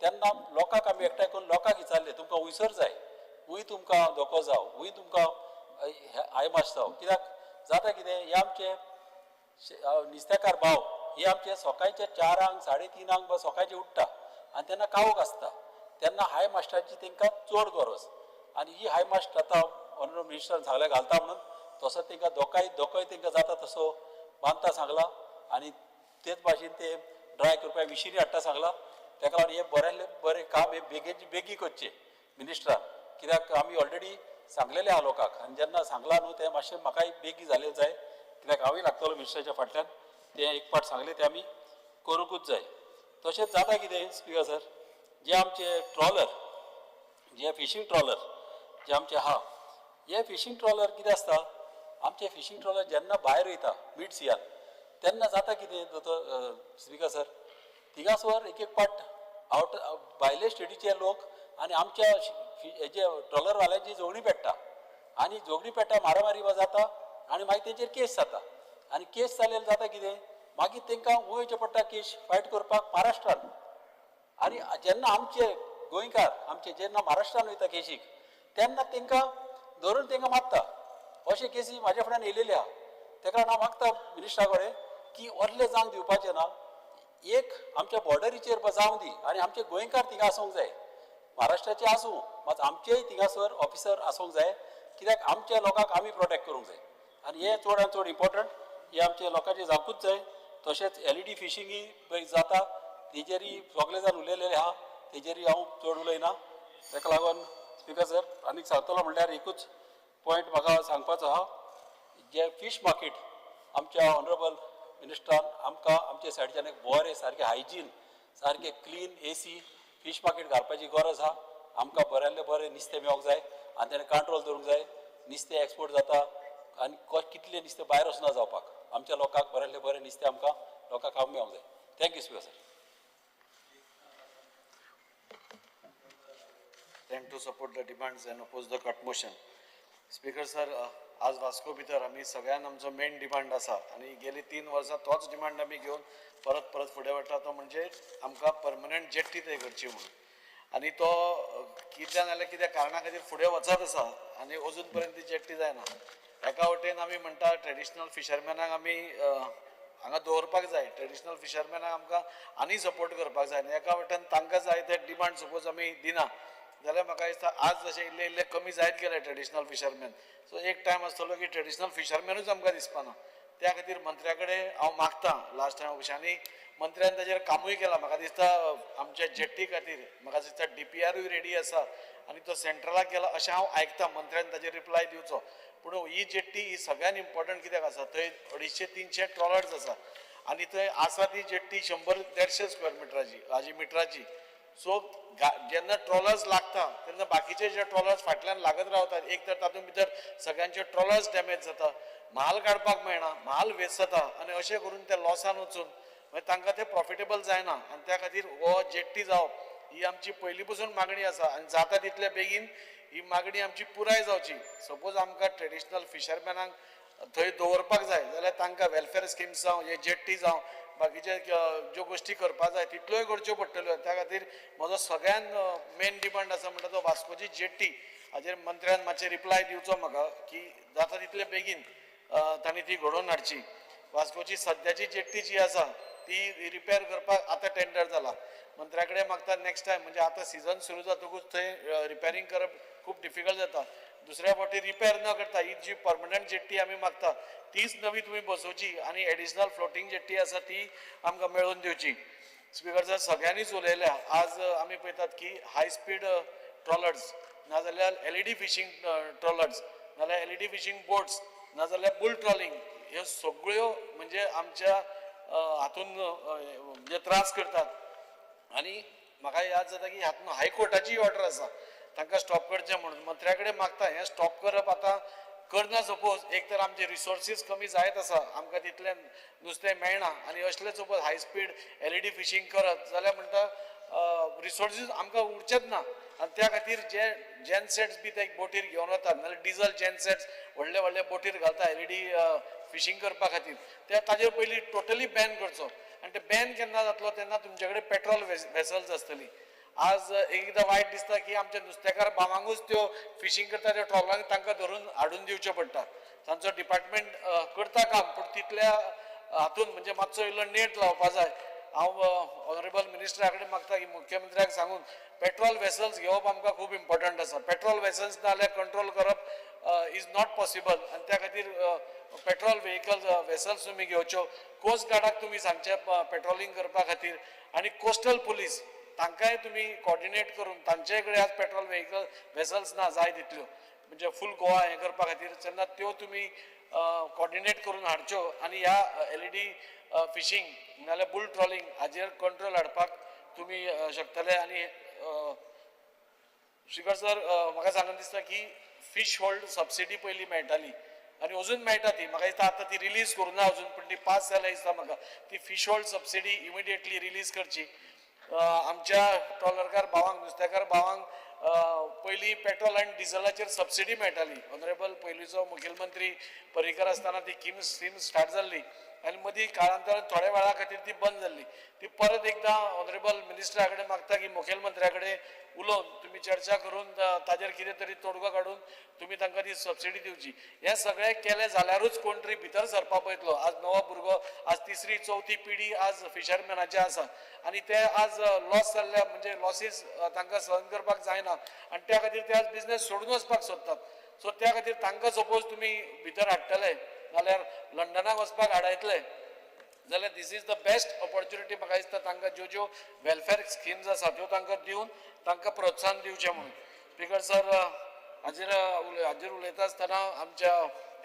तेन्ना लोकांक आमी एकठांय करून लोकांक विचारलें, तुमकां वयसर जाय, वय तुमकां धोको जावं, वय तुमकां हायमास जावं, कित्याक जाता कितें हे आमचे नुस्तेकार भाव हे आमचे सकाळचे 4 3:30 बा सकाळचे उठ्ठा आनी तेन्ना कावक आसता, तेन्ना हाय मास्टराची तांकां चड गरज. आनी ही हाय मास्ट आतां ऑनरेबल मिनिस्टरान सांगलें घालता म्हणून, तसो तांकां दोकाय तांकां जाता तसो बांदता सांगला आनी तेच भाशेन ते ड्राय करपाक मिशिनी हाडटा सांगला. ताका लागून हें बरें बरें काम हें बेगीन बेगीन करचें मिनिस्टरान, कित्याक आमी ऑलरेडी सांगलेलें आहा लोकांक आनी जेन्ना सांगलां न्हू तें मातशें म्हाकाय बेगीन जालें जाय. कित्याक हांवूय लागतलो मिनिस्टराच्या फाटल्यान, तें एक पाट सांगलें तें आमी करूंकूच जाय. तशेंच जाता कितें स्पिकर सर, जे आमचे ट्रॉलर, जे फिशींग ट्रॉलर जे आमचे आहा, हे फिशींग ट्रॉलर कितें आसता, आमचे फिशींग ट्रॉलर जेन्ना भायर वयता मीड सियान तेन्ना जाता कितें दोतोर स्पिकर सर, थिंगासर एक एक पाट आवट भायले स्टेटीचे लोक आनी आमच्या हेजे ट्रॉलरवाल्यांची झगडीं पेट्टा आनी झगडीं पेट्टा, मारामारी जाता आनी मागीर तेंचेर केस जाता आनी केस जाल्यार जाता कितें, मागीर तांकां वयचें पडटा केस फायट करपाक महाराष्ट्रान. आनी जेन्ना आमचे गोंयकार आमचे जेन्ना महाराष्ट्रान वयता केशीक तेन्ना तांकां धरून तांकां मारता. अशे केसी म्हाज्या फुड्यान येयलेली आहा. तेका लागून हांव मागता मिनिस्टरा कडेन की असले जावंक दिवपाचें ना. एक आमच्या बॉर्डरीचेर जावं दी आनी आमचे गोंयकार थिंगा आसूंक जाय, महाराष्ट्राचे आसूं मात आमचेय थिंगासर ऑफिसर आसूंक जाय, कित्याक आमच्या लोकांक आमी प्रोटेक्ट करूंक जाय. आनी हें चड आनी चड इम्पोर्टंट हें आमच्या लोकांचें जावंकूच जाय. तशेंच एलईडी फिशींगय पळय जाता, तेजेरय सगळे जाण उलयलेले आहा, तेजेरय हांव चड उलयना. तेका लागून स्पिकर सर आनीक सांगतलो म्हणल्यार एकूच पॉयंट म्हाका सांगपाचो आहा, जे फीश मार्केट आमच्या ऑनरेबल मिनिस्टरान आमकां आमच्या सायडच्यान एक बरें सारकें हायजीन सारकें क्लीन एसी फीश मार्केट घालपाची गरज आहा. आमकां बऱ्यांतलें बरें नुस्तें मेळोंक जाय आनी तेणें कंट्रोल दवरूंक जाय. नुस्तें एक्सपोर्ट जाता आनी कितलें नुस्तें भायर वचना जावपाक, आमच्या लोकांक बऱ्यांतलें बरें नुस्तें आमकां लोकांक खावंक मेळोंक जाय. Thank you speaker sir. Thank to support the demands and oppose the cut motion. Speaker sir, आज वास्को भितर आमी सगळ्यान आमचो मेन डिमांड आसा आनी गेली 3 वर्सां तोच डिमांड आमी घेवन परत परत फुडें वता, तो म्हणजे आमकां परमनंट जेट्टी थंय करची म्हणून. आनी तो कित्याक नाल्यार कित्या कारणा खातीर फुडें वचत आसा आनी अजून पर्यंत ती जेट्टी जायना. एका वटेन आमी म्हणटा ट्रेडिशनल फिशरमॅनाक आमी हांगा दवरपाक जाय, ट्रेडिशनल फिशरमॅनाक आमकां आनी सपोर्ट करपाक जाय, आनी एका वटेन तांकां जाय ते डिमांड सपोज आमी दिना जाल्यार म्हाका दिसता आज जशें इल्ले इल्ले कमी जायत गेले ट्रेडिशनल फिशरमॅन, सो एक टायम आसतलो की ट्रेडिशनल फिशरमॅनूच आमकां दिसपाना. त्या खातीर मंत्र्या कडेन हांव मागता लास्ट टायम कशें, आनी मंत्र्यान ताजेर कामूय केलां. म्हाका दिसता आमच्या जेट्टी खातीर म्हाका दिसता DPRूय रेडी आसा आनी तो सेंट्रलाक गेला अशें हांव आयकता, मंत्र्यान ताजेर रिप्लाय दिवचो. पूण ही जेट्टी ही सगळ्यान इम्पॉर्टंट कित्याक आसा, थंय 250-300 ट्रॉलर्स आसा आनी थंय आसा ती जेट्टी 100-150 स्क्वेअर मिटराची हाजी मिटराची. सो जेन्ना ट्रॉलर्स लागता तेन्ना बाकीचे जे ट्रॉलर्स फाटल्यान लागत रावतात, एक तर तातूंत भितर सगळ्यांचे ट्रॉलर्स डॅमेज जाता, म्हाल काडपाक मेळना, म्हाल वेस्ट जाता आनी अशें करून ते लॉसान वचून मागीर तांकां ते प्रॉफिटेबल जायना. आनी त्या खातीर हो जेट्टी जावप ही आमची पयलीं पसून मागणी आसा आनी जाता तितले बेगीन ही मागणी आमची पुराय जावची. सपोज आमकां ट्रेडिशनल फिशरमॅनांक थंय दवरपाक जाय जाल्यार तांकां वेलफेर स्किम्स जावं, हे जेट्टी जावं, बाकीचे ज्यो गोश्टी करपाक जाय तितल्योय करच्यो पडटल्यो. त्या खातीर म्हजो सगळ्यान मेन डिमांड आसा म्हणटा तो वास्कोची जेट्टी हाजेर मंत्र्यान मातशें रिप्लाय दिवचो म्हाका की जाता तितले बेगीन तांणी ती घडोवन हाडची. वास्कोची सद्याची जेट्टी जी आसा ती रिपेर करपाक आतां टेंडर जाला, मंत्र्या कडेन मागता नेक्स्ट टायम म्हणजे आतां सिजन सुरू जातकूच थंय रिपेरींग करप खूब डिफिकल्ट जाता. दुसऱ्या फावटी रिपेर न करता ही जी परमनंट जेट्टी आमी मागता तीच नवी तुमी बसोवची आनी एडिशनल फ्लोटींग जेट्टी आसा ती आमकां मेळोवन दिवची. स्पिकर सर, सगळ्यांनीच उलयल्या आज आमी पळयतात की हाय स्पीड ट्रॉलर्स नाजाल्यार एलईडी फिशींग ट्रॉलर्स नाजाल्यार एलईडी फिशींग बोट्स नाजाल्यार बुल ट्रॉलिंग ह्यो सगळ्यो म्हणजे आमच्या हातून म्हणजे त्रास करतात. आनी म्हाका याद जाता की हातून हायकोर्टाची ऑर्डर आसा तांकां स्टॉप करचें म्हणून. मंत्र्या कडेन मागता हें स्टॉप करप आतां करना. सपोज एक तर आमचे रिसोर्सीस कमी जायत आसा, आमकां तितलें नुस्तें मेळना आनी असलें suppose high speed LED fishing करत जाल्यार म्हणटा रिसोर्सीस आमकां उरचेच ना. आनी त्या खातीर जे जेनसेट्स बी ते बोटीर घेवन वतात नाजाल्यार डिजल जेनसेट्स व्हडले व्हडले बोटीर घालता एलईडी फिशींग करपा खातीर, ते ताजेर पयलीं टोटली बॅन करचो. आनी ते बॅन केन्ना जातलो तेन्ना तुमचे कडेन पेट्रोल वेसल्स आसतली. आज एकदां वायट दिसता की आमच्या नुस्तेकार भावांकूच त्यो फिशींग करता त्या ट्रॉलरांक तांकां धरून हाडून दिवच्यो पडटा. तांचो डिपार्टमेंट करता काम, पूण तितल्या हातून म्हणजे मातसो इल्लो नेट लावपा जाय. हांव ऑनरेबल मिनिस्टरा कडेन मागता की मुख्यमंत्र्याक सांगून पेट्रोल वेसल्स घेवप आमकां खूब इम्पॉर्टंट आसा. पेट्रोल वेसल्स ना जाल्यार कंट्रोल करप is not possible आनी त्या खातीर पेट्रोल व्हेकल्स वेसल्स तुमी घेवच्यो. कोस्ट गार्डाक तुमी सांगचें पेट्रोलिंग करपा खातीर आनी कोस्टल पुलीस तांकांय तुमी कॉर्डिनेट करून तांचे कडेन आज पेट्रोल व्हेकल वेसल्स ना जाय तितल्यो म्हणजे फूल गोवा हें करपा खातीर, तेन्ना त्यो तुमी कॉर्डिनेट करून हाडच्यो आनी ह्या एलईडी फिशींग नाजाल्यार बुल ट्रॉलिंग हाजेर कंट्रोल हाडपाक तुमी शकतले. आनी स्पीकर सर, म्हाका सांगून दिसता की फिश होल्ड सबसिडी पयलीं मेळटाली आनी अजून मेळटा ती, म्हाका दिसता आतां ती रिलीज करूं ना अजून, पूण ती पास जाल्या दिसता म्हाका. ती fish hold subsidy immediately release करची. आमच्या ट्रॉलरकार भावांक, नुस्तेकार भावांक पयलीं पेट्रोल आनी डिझलाचेर सबसिडी मेळटाली. ऑनरेबल पयलींचो मुखेलमंत्री पर्रीकर आसतना ती स्कीम स्टार्ट जाल्ली आनी मदीं काळांतरान थोड्या वेळा खातीर ती बंद जाल्ली. ती परत एकदां ऑनरेबल मिनिस्टरा कडेन मागता की मुखेलमंत्र्या कडेन उलोवन तुमी चर्चा करून ताजेर कितें तरी तोडगो काडून तुमी तांकां ती सबसिडी दिवची. हें सगळें केलें जाल्यारूच कोण तरी भितर सरपा पळयतलो. आज नवो भुरगो, आज तिसरी चवथी पिढी आज फिशरमॅनाची आसा आनी ते आज लॉस जाल्ल्या, म्हणजे लॉसीस तांकां सहन करपाक जायना आनी त्या खातीर ते आज बिजनेस सोडून वचपाक सोदतात. सो त्या खातीर तांकां सपोज तुमी भितर हाडटले जाल्यार लंडनाक वचपाक हाडायतले जाल्यार this is the best opportunity. म्हाका दिसता तांकां ज्यो ज्यो वेलफेअर स्किम्स आसा त्यो तांकां दिवन तांकां प्रोत्साहन दिवचें म्हणून. स्पीकर सर, हाजेर उलयता आसतना आमच्या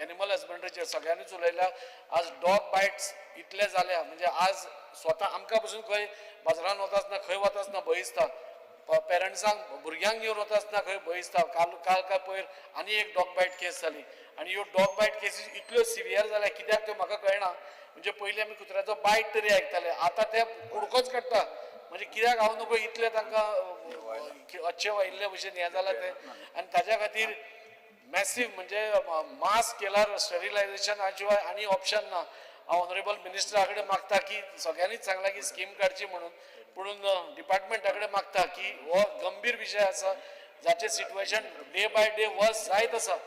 एनिमल हजबंड्रीचेर सगळ्यांनीच उलयल्या. आज डॉग बायट्स इतले जाल्या, म्हणजे आज स्वता आमकां पसून खंय बाजारान वता आसतना, खंय वता आसतना भंय दिसता. पेरंट्सांक भुरग्यांक घेवन वता आसतना खंय भंय दिसता. काल काल काय पयर आनी एक डॉग बायट केस जाली आनी ह्यो डॉग बायट केसीस इतल्यो सिवियर जाल्या कित्याक त्यो म्हाका कळना. म्हणजे पयलीं आमी कुत्र्याचो बायट तरी आयकताले, आतां ते कुडकोच काडटा. म्हणजे कित्याक हांव नको इतले तांकां अच्छे वायिल्ले भशेन हें जालां तें. आनी ताज्या खातीर मॅसीव म्हणजे मास स्केलार स्टरिलायझेशना शिवाय आनी ऑप्शन ना. हांव ऑनरेबल मिनिस्टरा कडेन मागता की सगळ्यांनीच सांगलां की स्कीम काडची म्हणून, पुणून डिपार्टमेंटा कडेन मागता की हो गंभीर विशय आसा जाचें situation day by day worse जायत आसा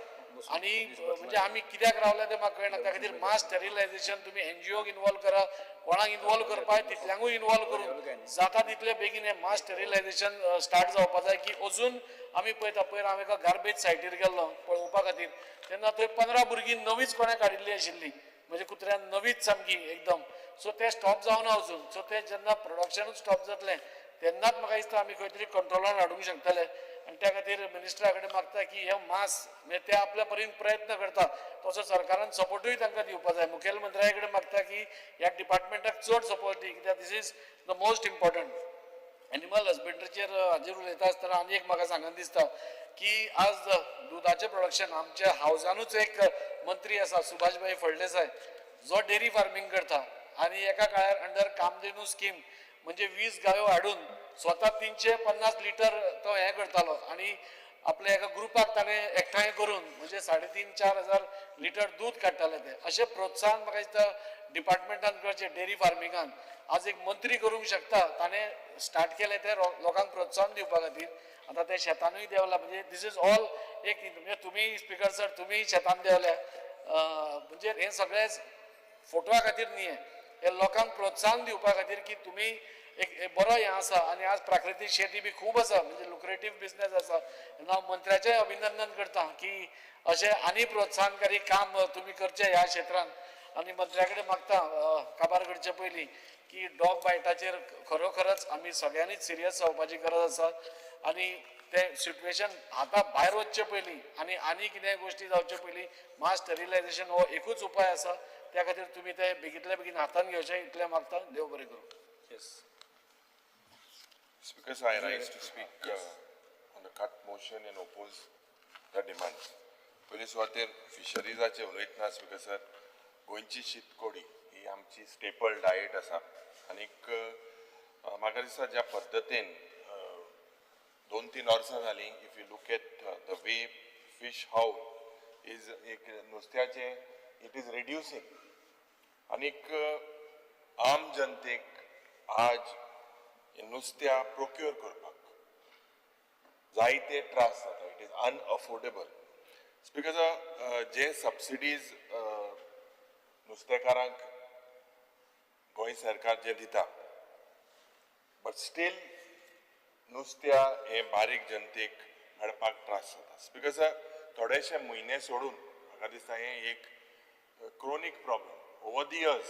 आनी म्हणजे आमी कित्याक रावल्या तें म्हाका कळना. त्या खातीर मास स्टरिलायझेशन तुमी एनजीओक इनवॉल्व करा, कोणाक इनवॉल्व करपाक तितल्यांकूय इनवॉल्व करून जाता तितले बेगीन हें मास स्टरिलायझेशन स्टार्ट जावपा जाय. की अजून आमी पळयता, पयर हांव एका गार्बेज सायटीर गेल्लो पळोवपा खातीर, तेन्ना थंय 15 भुरगीं नवीच कोणें काडिल्ली आशिल्ली, म्हणजे कुत्र्यान नवीच सामकी एकदम. सो तें स्टॉप जावना अजून. सो तें जेन्ना प्रोडक्शनूच स्टॉप जातलें तेन्नाच म्हाका दिसता आमी खंय तरी कंट्रोलान हाडूंक शकतले. आनी त्या खातीर मिनिस्टरा कडेन मागता की हे मास म्हणजे ते आपल्या परीन प्रयत्न करता तसो सरकारान सपोर्टूय तांकां दिवपा जाय. मुखेलमंत्र्या कडेन मागता की ह्या डिपार्टमेंटाक चड सपोर्ट दी, कित्याक this is the most important. Animal हजबंड्रीचेर हाजेर उलयता आसतना आनी एक म्हाका सांगन दिसता की आज दुदाचें प्रोडक्शन आमच्या हावजानूच एक मंत्री आसा सुभाष भाई फळदेसाय, जो डेअरी फार्मींग करता आनी एका काळार अंडर कामधेनू स्कीम म्हणजे 20 गायो हाडून स्वता 350 लिटर तो हें करतालो आनी आपल्या एका ग्रुपाक ताणें एकठांय करून म्हणजे 3,500-4 हजार लिटर दूद काडटाले ते. अशें प्रोत्साहन म्हाका दिसता डिपार्टमेंटान करचें डेअरी फार्मिंगान. आज एक मंत्री करूंक शकता, ताणें स्टार्ट केलें तें लोकांक प्रोत्साहन दिवपा खातीर. आतां ते शेतानूय देंवला, म्हणजे this is all एक, म्हणजे तुमी स्पीकर सर तुमी शेतान देंवल्या, म्हणजे हें सगळें फोटवा खातीर न्ही, हें लोकांक प्रोत्साहन दिवपा खातीर की तुमी एक बरो हें आसा. आनी आज प्राकृतीक शेती बी खूब आसा, म्हणजे लुक्रेटीव बिजनेस आसा. हांव मंत्र्याचें अभिनंदन करता की अशें आनी प्रोत्साहनकारी काम तुमी करचें ह्या क्षेत्रान. आनी मंत्र्या कडेन मागता काबार करचे पयलीं की डॉग बायटाचेर खरोखरच आमी सगळ्यांनीच सिरियस जावपाची गरज आसा आनी तें सिट्युएशन हाता भायर वचचे पयलीं आनी आनी कितें गोश्टी जावचे पयलीं मास स्टरिलायझेशन हो एकूच उपाय आसा. त्या खातीर तुमी ते बेगींतल्या बेगीन हातान घेवचें इतलें मागता. देव बरें करूं. Yes. Speaker, sir, I rise to speak on the cut motion and oppose the demand. पयले सुवातेर फिशरीजाचेर उलयतना स्पीकर सर, गोंयची शीतकोडी ही आमची स्टेपल डायट आसा आनीक म्हाका दिसता ज्या पद्दतीन 2-3 वर्सां जालीं, if you look at the way fish haul is एक नुस्त्याचें it is reducing आनीक आम जनतेक आज नुस्त्या प्रोक्योर करपाक जायते त्रास जाता. It is unaffordable. Speaker sir, जे सबसिडीज नुस्तेकारांक गोंय सरकार जे दिता, बट स्टील नुस्त्या हे बारीक जनतेक मेळपाक त्रास जाता. स्पीकर सर, थोडेशे म्हयने सोडून म्हाका दिसता हें एक chronic problem. Over the years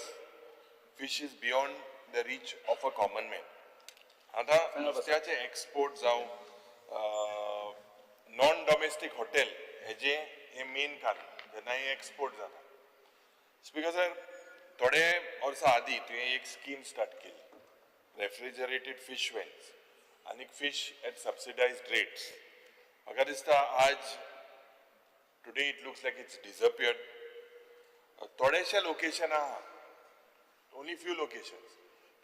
fish is beyond the reach of a common man. आतां नुस्त्याचे एक्सपोर्ट जावं नॉन डॉमेस्टीक हॉटेल हेजें हें मेन कारण जेन्ना हें एक्सपोर्ट जाता. स्पीकर सर, थोडे वर्सां आदीं तुवें एक स्कीम स्टार्ट केली, रेफ्रिजरेटेड फिश वेन्स आनी फिश एट सबसिडायज्ड रेट्स. म्हाका दिसता आज today it looks like it's disappeared. थोडेशे लोकेशन आहा, ओनली फ्यू लोकेशन्स,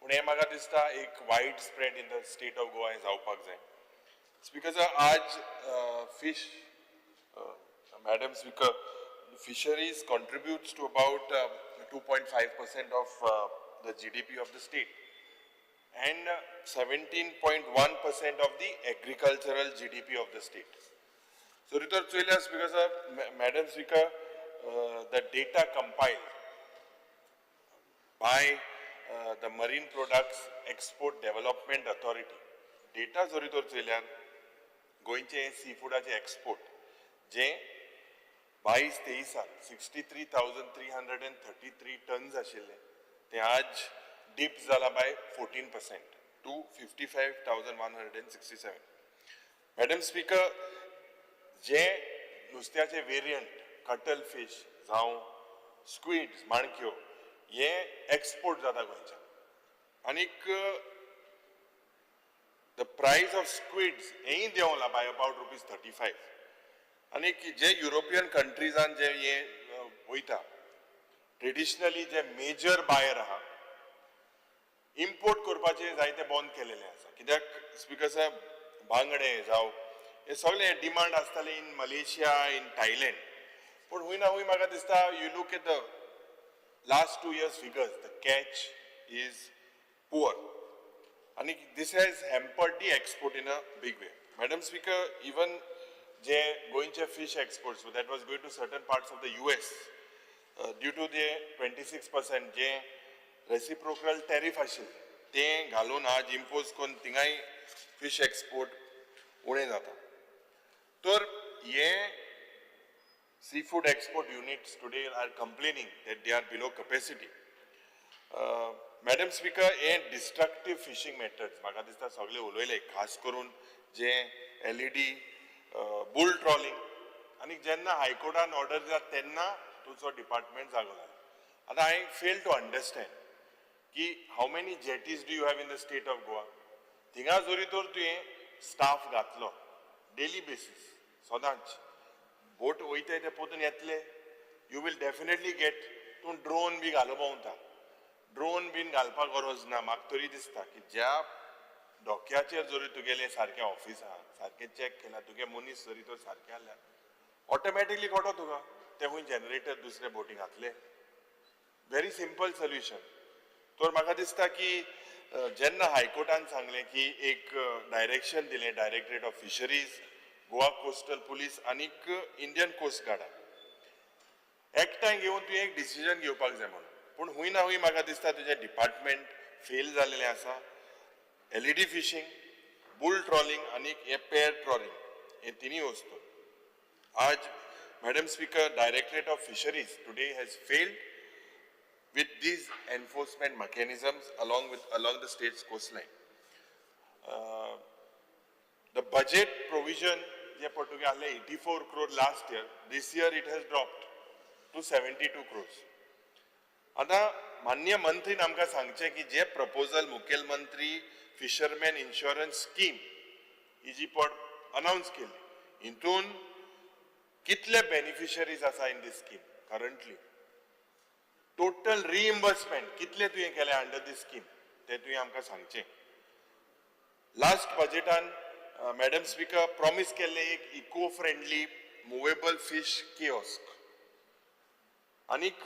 पूण हें म्हाका दिसता एक wide spread in the state of Goa हें जावपाक जाय. स्पीकर सर, आज fish, madam speaker, fisheries contributes to about 2.5% of the GDP of the state and 17.1% of the agricultural GDP of the state. So Ritor चोयल्यास, because of Madam Speaker, the data compiled by the Marine Products Export Development Authority, data जरी तर चोयल्यार गोंयचे C फुडाचे export जे 22-23 63,333 turns आशिल्ले, ते आज deep जाला by 14% to 55,167. Madam speaker, जे नुस्त्याचे variant cuttle fish जावं squids माणक्यो हे एक्सपोर्ट जाता गोंयच्यान, आनीक the price of squids हेंय देंवला बाय अबाउट ₹35. आनीक जे युरोपियन कंट्रीजान जे हे वयता ट्रेडिशनली जे मेजर बायर आहा, इम्पोर्ट करपाचे जायते बंद केलेले आसा. कित्याक स्पीकर साहेब, बांगडे जावं हे सगळे डिमांड आसताले इन मलेशिया, इन थायलंड, पूण हूंय ना हूंय म्हाका दिसता you look at the last 2 years figures, the catch is poor आनी this has hampered the export in a big way. Madam speaker, even जे गोंयचे fish exports that was going to certain parts of the US, due to the 26% J reciprocal tariff आशिल्लें तें घालून आज impose करून थिंगाय fish export उणें जाता. तर हे sea food export units today are complaining that they are below capacity. Madam speaker, हे डिस्ट्रक्टीव फिशींग मेथड्स म्हाका दिसता सगळे उलयले, खास करून जे LED bull trawling, आनी जेन्ना हायकोर्टान ऑर्डर दिता तेन्ना तुजो डिपार्टमेंट जागो जाला. आतां I fail to understand की how many jetties do you have in the state of Goa. थिंगा जरी तर तुवें स्टाफ घातलो डेली बेसीस, सदांच बोट वयताय ते पोतून येतले, you will definitely get. तूं ड्रोन बी घालूं भोंवता, ड्रोन बीन घालपाक गरज ना. म्हाका तरी दिसता की ज्या धोक्याचेर जरी तुगेलें सारकें ऑफिस आहा, सारकें चॅक केला, तुगे मनीस जरी तर सारकें आसल्यार ऑटोमॅटिकली कळटा तुका ते खंय जनरेटर दुसरे बोटी घातले. Very simple solution. तर म्हाका दिसता की जेन्ना हायकोर्टान सांगलें की एक डायरेक्शन दिलें directorate of fisheries, Goa coastal police आनीक इंडियन कोस्ट गार्डाक एकठांय घेवन तुवें एक डिसिजन घेवपाक जाय म्हणून, पूण हूंय ना हूंय म्हाका दिसता तुजें डिपार्टमेंट फेल जाल्लें आसा. LED fishing, bull trawling आनी हे पेर ट्रॉलिंग हे तिनूय वस्तू आज madam speaker, directorate of fisheries today has failed with these enforcement mechanisms along the state's coastline. The budget provision जे पडटुगे आहले 84 crore last year, this year it has dropped to 72 crores. आतां मान्य मंत्रीन आमकां सांगचें की जे प्रपोजल मुखेलमंत्री फिशरमॅन इन्शुरन्स स्कीम ही जी पड अनावन्स केली, हितून कितले बेनिफिशरीज आसा in this scheme currently, total reimbursement कितले तुवें केलें अंडर दीस स्कीम तें तुवें आमकां सांगचें. लास्ट बजेटान मॅडम स्पीकर प्रॉमीस केल्लें एक eco friendly movable fish kiosk, आनीक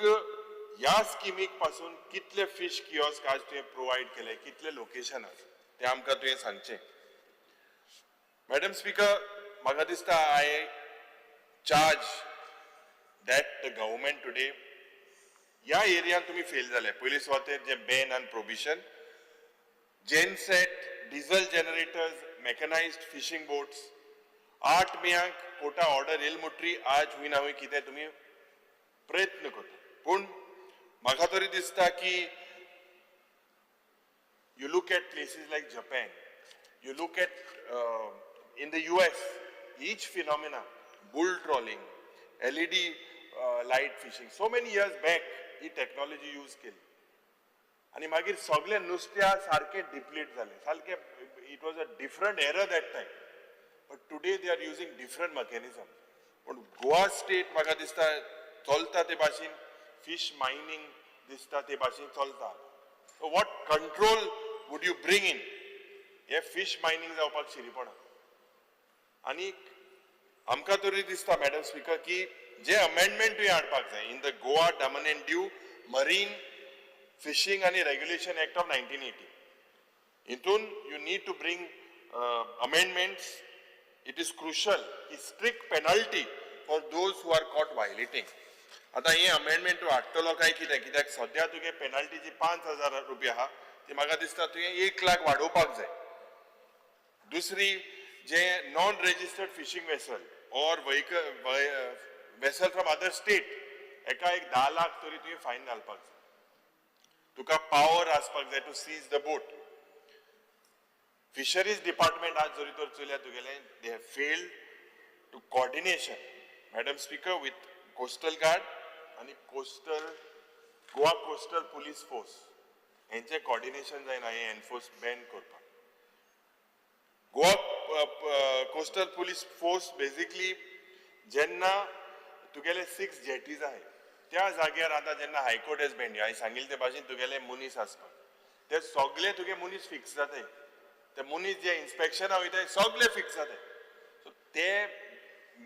ह्या स्किमीक पासून कितले फिश कियोस्क आज तुवें प्रोवायड केले, कितले लोकेशन आसा तें आमकां तुवें सांगचें. मॅडम स्पीकर, म्हाका दिसता I charge that the government today ह्या एरियान तुमी फेल जाले. पयली सुवातेर जे बॅन आनी prohibition, genset, diesel generators, mechanised fishing boats, 8 मेयाक Kota order येयल म्हणटरी आज हूंय ना हूंय कितें तुमी प्रयत्न करता, पूण म्हाका तरी दिसता की you look at places like Japan, you look at in the US, each phenomena, bull trawling, LED light fishing, so many years back he technology use केली आनी मागीर सगळे नुस्त्या सारकें डिप्लीट जालें सारकें. It was a different era that time, but today they are using different mechanism. पूण Goa state म्हाका दिसता चलता ते भाशेन, फिश मायनींग दिसता ते भाशेन चलता. So what control would you bring in? हे फिश मायनींग जावपाक शिरीपणा. आनी आमकां तरी दिसता, मॅडम स्पीकर, की जे अमेंडमेंटूय हाडपाक जाय in the Goa Daman and Diu Marine Fishing आनी Regulation Act of 1980. हितून you need to bring amendments. It is crucial की strict penalty for those who are caught violating. आतां हे अमेंडमेंट तूं हाडटलो काय कितें? कित्याक सद्या तुगे पेनल्टी जी 5,000 रुपया आहा, ती म्हाका दिसता तुवें 1 लाख वाडोवपाक जाय. दुसरी, जे non registered fishing vessel or vehicle vessel from other state, एका एक 10 लाख तरी तुवें फायन घालपाक जाय. तुका पावर आसपाक जाय to seize the boat. Fisheries department आज जरी तर चोयल्यार तुगेलें, they have failed to coordination, Madam Speaker, with coastal guard आनी coastal Goa Coastal Police Force. हेंचें कॉर्डिनेशन जायना हें एनफोर्स बॅन करपाक. Goa Coastal Police Force basically जेन्ना तुगेले सिक्स जेटीज आहाय त्या जाग्यार, आतां जेन्ना हायकोर्ट हेज बॅन, हांवें सांगिल्ले ते भाशेन तुगेले मनीस आसपाक, ते सगळे तुगे मनीस फिक्स जाताय. ते मनीस जे इन्स्पेक्शना वयताय, सगळे फिक्स जाताय. सो ते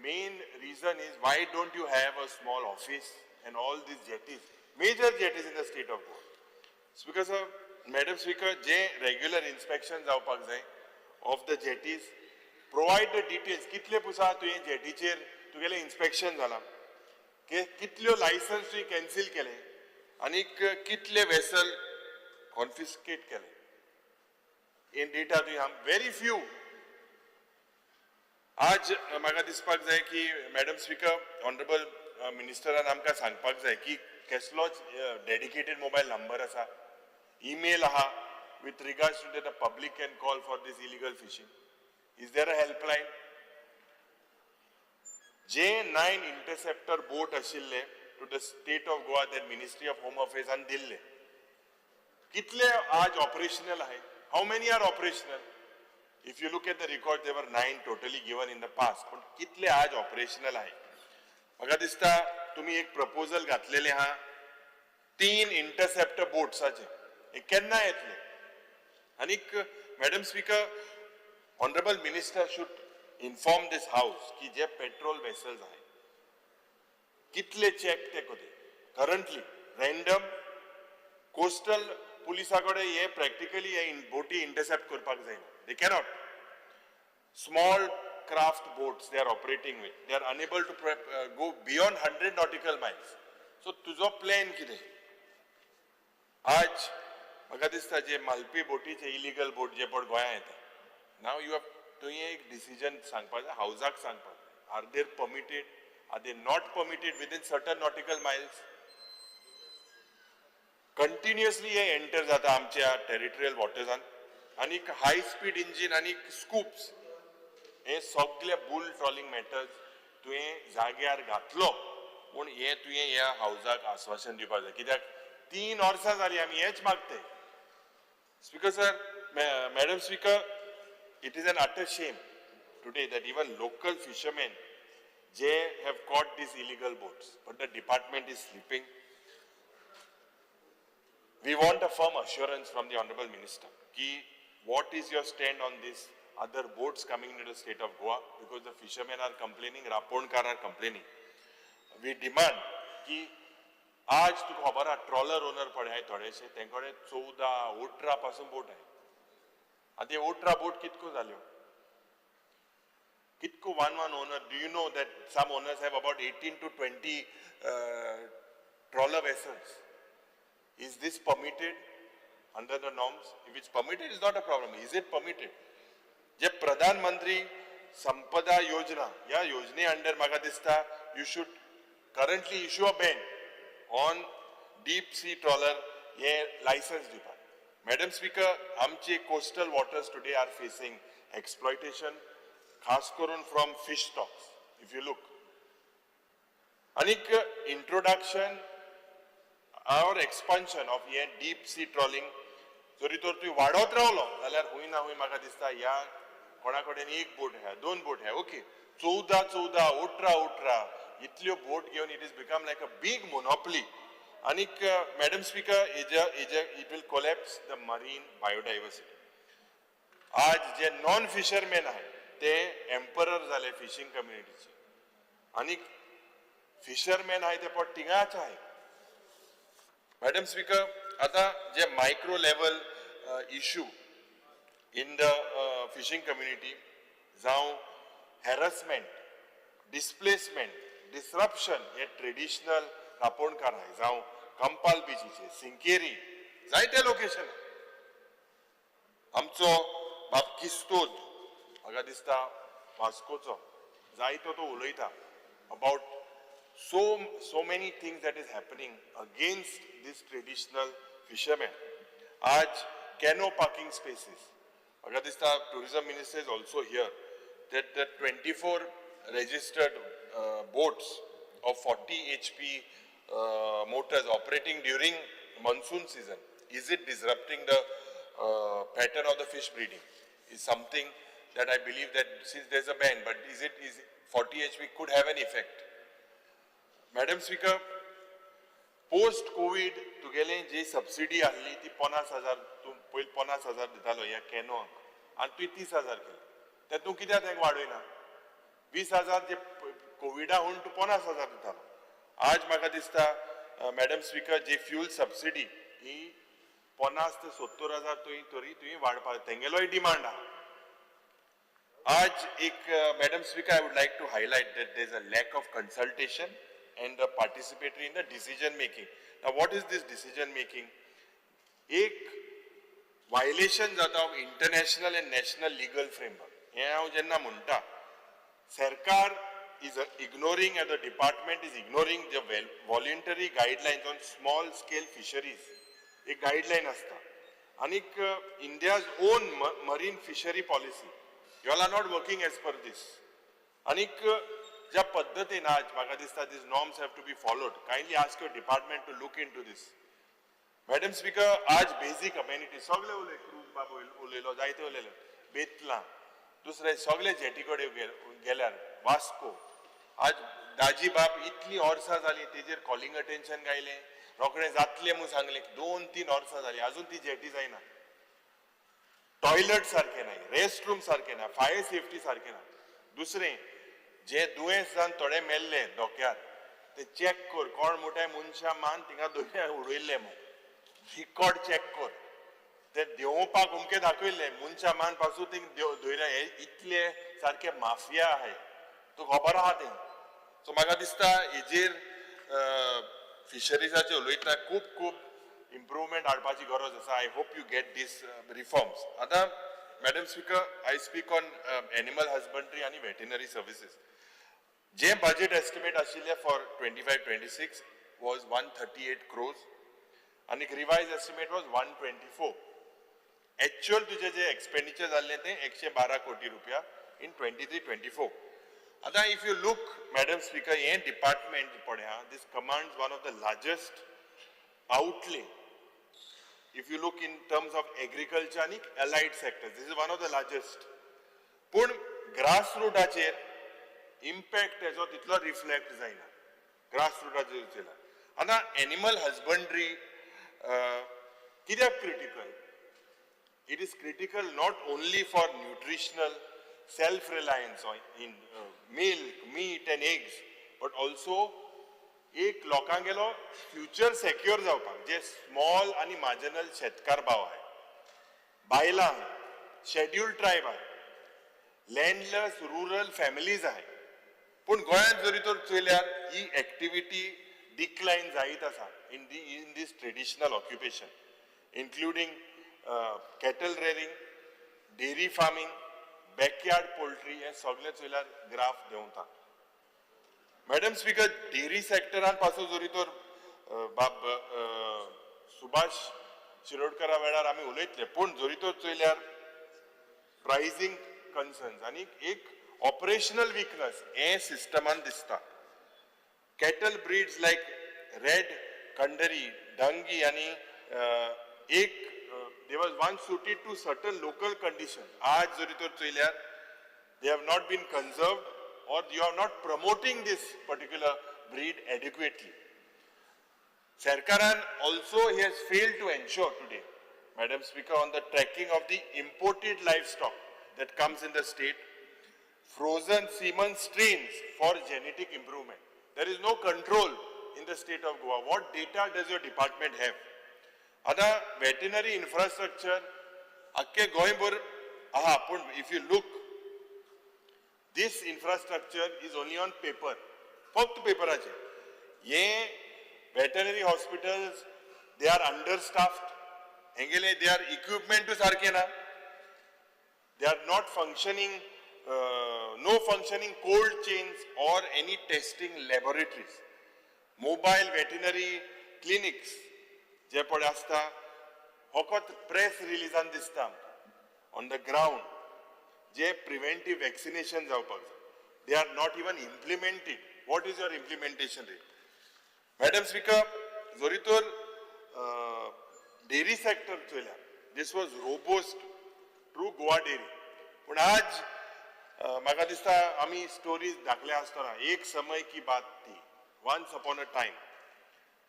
main reason is, why don't you have a small office and all these jetties, major jetties in the state of Goa? Speaker sir, Madam Speaker, J regular inspection जावपाक जाय of the jetties, provide the details, कितले पुसा तुवें जेटीचेर तुगेलें inspection जालां, कितल्यो licence तुवें cancel केले आनी कितले वेसल कॉन्फिस्केट केले, इन डेटा तुवें व्हेरी फ्यू. आज म्हाका दिसपाक जाय की, मॅडम स्पीकर, ऑनरेबल मिनिस्टरान आमकां सांगपाक जाय की कसलोच डेडिकेटेड मोबायल नंबर आसा, ईमेल आहा with regards to the public can call for this illegal fishing. Is there a helpline? J nine interceptor boat आशिल्ले to the state of Goa, that Ministry of Home अफेर्सान दिल्ले, कितले आज operational आहे? How many are operational? If you look at the record, there were nine totally given in the past, पण कितले आज operational आहे? म्हाका दिसता तुमी एक प्रपोजल घातलेले आहा तीन इंटरसेप्टर बोट्साचे, हे केन्ना येतले? आनीक Madam Speaker, honourable minister should inform this house की जे पेट्रोल वेसल्स आहे, कितले चेक ते कोते करंटली? रॅन्डम कोस्टल पुलिसा कडेन हे प्रॅक्टिकली हे बोटी इंटरसेप्ट करपाक जायना. They cannot. Small craft boats they are operating with, they are unable to go beyond 100 nautical miles. So तुजो प्लॅन कितें? आज म्हाका दिसता जे मालपी बोटीचे इलिगल बोट जे पळ गोंयांत येता, नाव you have, तुवें एक डिसिजन सांगपाक जाय, हावजाक सांगपाक जाय, are they permitted, are they not permitted within certain nautical miles? Continuously hey enter जाता आमच्या टेरिटरियल वॉटर्सान आनी हाय स्पीड इंजीन आनी स्कूप्स, हे सगळे बुल ट्रॉलिंग मॅटर्स तुवें जाग्यार घातलो पूण हे तुवें ह्या हावजाक आस्वासन दिवपाक जाय, कित्याक 3 वर्सां जालीं आमी हेच मागते. Speaker sir, Madam Speaker, it is an utter shame today that even local fishermen J have caught these illegal boats, but the department is sleeping. We want a firm assurance from the Honorable Minister ki what is your stand on this other boats coming into the state of Goa, because the fishermen are complaining, Raponkar are complaining. We demand की आज तुका खबर आहा, trawler owner पळय थोडेशे, तेंचे कडेन 14 18 पासून बोट आहे. आतां ते 18 बोट कितको जाल्यो? कितको one one owner? Do you know that some owners have about 18 to 20 trawler vessels? Is this permitted under the norms? If it's permitted, it's not a problem. Is it permitted? जे प्रधानमंत्री संपदा योजना, ह्या योजने अंडर म्हाका दिसता you should currently issue a ban on deep sea trawler hey licence दिवपाक. Madam speaker, आमचे coastal waters today are facing exploitation, खास करून from fish stocks, if you look. आनीक इंट्रोडक्शन Or expansion of हे deep sea trawling जरी तर तूं वाडत रावलो जाल्यार हुंय ना हुंय म्हाका दिसता ह्या कोणा कडेन एक बोट आहा, दोन बोट आहा, ओके, 14 14 18 18 इतल्यो बोट घेवन it is become like a big monopoly. आनीक मॅडम स्पीकर, हेज्या it will collapse the marine biodiversity. आज जे नॉन फिशरमॅन आहात ते एम्परर जाले फिशींग कम्युनिटीचे आनीक फिशरमॅन आहाय ते पोट थिंगाच आहाय. मॅडम स्पीकर, आतां जे micro level issue in the fishing community जावं हॅरसमेंट, डिस्प्लेसमेंट, डिसरप्शन हे ट्रेडिशनल रापोणकार आहाय, जावं कंपाल बिचीचे, सिंकेरी, जायते लोकेशन. आमचो बाब किस्तोद म्हाका दिसता वास्कोचो जायतो तो उलयता about so many things that is happening against this traditional fishermen. आज कॅनो पार्किंग स्पेसीस म्हाका दिसता tourism minister is also here, that the 24 registered boats of 40 HP motors operating during monsoon season, is it disrupting the pattern of the fish breeding? Is something that I believe that since there's a ban, but is 40 HP could have an effect. Madam Speaker, post COVID तुगेले जी subsidy आहली ती 50,000, तूं पयलीं 50,000 दितालो ह्या कॅनोआंक आनी तुवें 30,000 केले, ते तूं कित्याक तांकां वाडयना? 20,000 जे कोविडा हून तूं 50,000 दितालो. आज म्हाका दिसता मॅडम स्पीकर, जी फ्युल सबसिडी ही 50 ते 70,000 तुवें तरी तुवें वाडपाक, तेंगेलोय डिमांड आहा. आज एक madam speaker, I would like to highlight that there is a lack of consultation and participatory in the decision making. Now what is this decision making? एक वायलेशन जाता of international and national legal framework. हें हांव जेन्ना म्हणटा, सरकार is ignoring and the department is ignoring the voluntary guidelines on small scale fisheries. एक guideline आसता आनीक India's own marine fishery policy, you all are not working as per this. आनीक ज्या पद्दतीन आज म्हाका दिसता these norms have to be followed. Kindly ask your department to look into this. Madam speaker, आज बेजीक अमेनिटी सगळे उलय, cruise बाब उलयलो, जायते उलयले, बेतलां, दुसरे सगळे जेटी कडेन गेल्यार वास्को आज दाजी बाब इतली वर्सां जाली तेजेर कॉलिंग अटेन्शन गायलें, रोखडें जातलें म्हूण सांगलें, 2-3 वर्सां जालीं अजून ती जेटी जायना. टॉयलट सारकें ना, रेस्ट रूम सारकें ना, फायर सेफ्टी सारकें ना. दुसरें जे दुयेंस जावन थोडे मेल्ले धोक्यार ते चॅक कर, कोण मोठ्या मनशां मान थिंगा दर्या उडयल्ले म्हूण रिकॉर्ड चॅक कर, ते देंवोवपाक अमकें दाखयल्लें मनशां मान पासून थिंग दर्या, हे इतले सारके माफिया आहाय, तुका खबर आहा तें. सो म्हाका दिसता हेजेर फिशरीजाचेर उलयतना खूब खूब इम्प्रुवमेंट हाडपाची गरज आसा. I hope you get these reforms. आतां madam speaker, I speak on animal husbandry आनी वेटनरी सर्विसीस. जे बजेट एस्टिमेट आशिल्लें फॉर 25-26 वॉज 138 क्रोज आनी रिवायज एस्टिमेट वॉज 124. एक्चुअल तुजें जे एक्सपेंडिचर जाल्लें तें 112 कोटी रुपया इन 23-24. आतां if you look madam speaker, हें डिपार्टमेंट पळया, this commands one of the largest outlay. If you look in terms of agriculture आनी allied sector, this is one of the largest. पूण ग्रास रुटाचेर इम्पॅक्ट तेजो तितलो reflect जायना grass रुटाचेर चोयल्यार. आतां animal husbandry कित्याक critical? It is critical not only for nutritional self reliance in milk, meat and eggs, but also एक लोकांगेलो future secure जावपाक, जे small आनी marginal शेतकार भाव आहाय, बायलां आहाय, शेड्युल्ड ट्रायब आहाय, लँडलेस रुरल फॅमिलीज आहाय. पूण गोंयांत जरी तर चोयल्यार ही एक्टिविटी डिक्लायन जायत आसा in this traditional occupation, including cattle rearing, dairy farming, backyard poultry, हे सगळें चोयल्यार ग्राफ देंवता. मॅडम स्पीकर, डेअरी सेक्टरान पासून जरी तर बाब सुभाष शिरोडकरा वेळार आमी उलयतले, पूण जरी तर चोयल्यार प्रायझींग कन्सर्न्स आनी एक ऑपरेशनल विकनस हे सिस्टमान दिसता. Cattle breeds like red कंडरी, Dangi आनी एक they was one suited to certain local condition. आज जरी तर चोयल्यार they have not been conserved or you are not promoting this particular breed adequately. Sarkaran also he has failed to ensure today, Madam Speaker, on the tracking of the imported livestock that comes in the state, frozen semen strains for genetic improvement. There is no control in the state of Goa. What data does your department have? Other veterinary infrastructure, akke Goembur, aha, if you look, this infrastructure is only on paper. फक्त पेपराचेर. हे veterinary hospitals, they are understaffed. हेंगेले they are equipment सारकें ना. They are not functioning, no functioning cold chains or any testing laboratories. Mobile veterinary clinics जे पळय आसता फकत press रिलीजान दिसता आमकां. On the ground J preventive vaccination जावपाक जाय, they are not even implemented. What is your implementation rate? Madam Speaker, जरी तर dairy sector चोयल्यार this was robust true Goa dairy, पूण आज म्हाका दिसता आमी स्टोरीज दाखल्या आसतना एक समय की बात ती, once upon a time.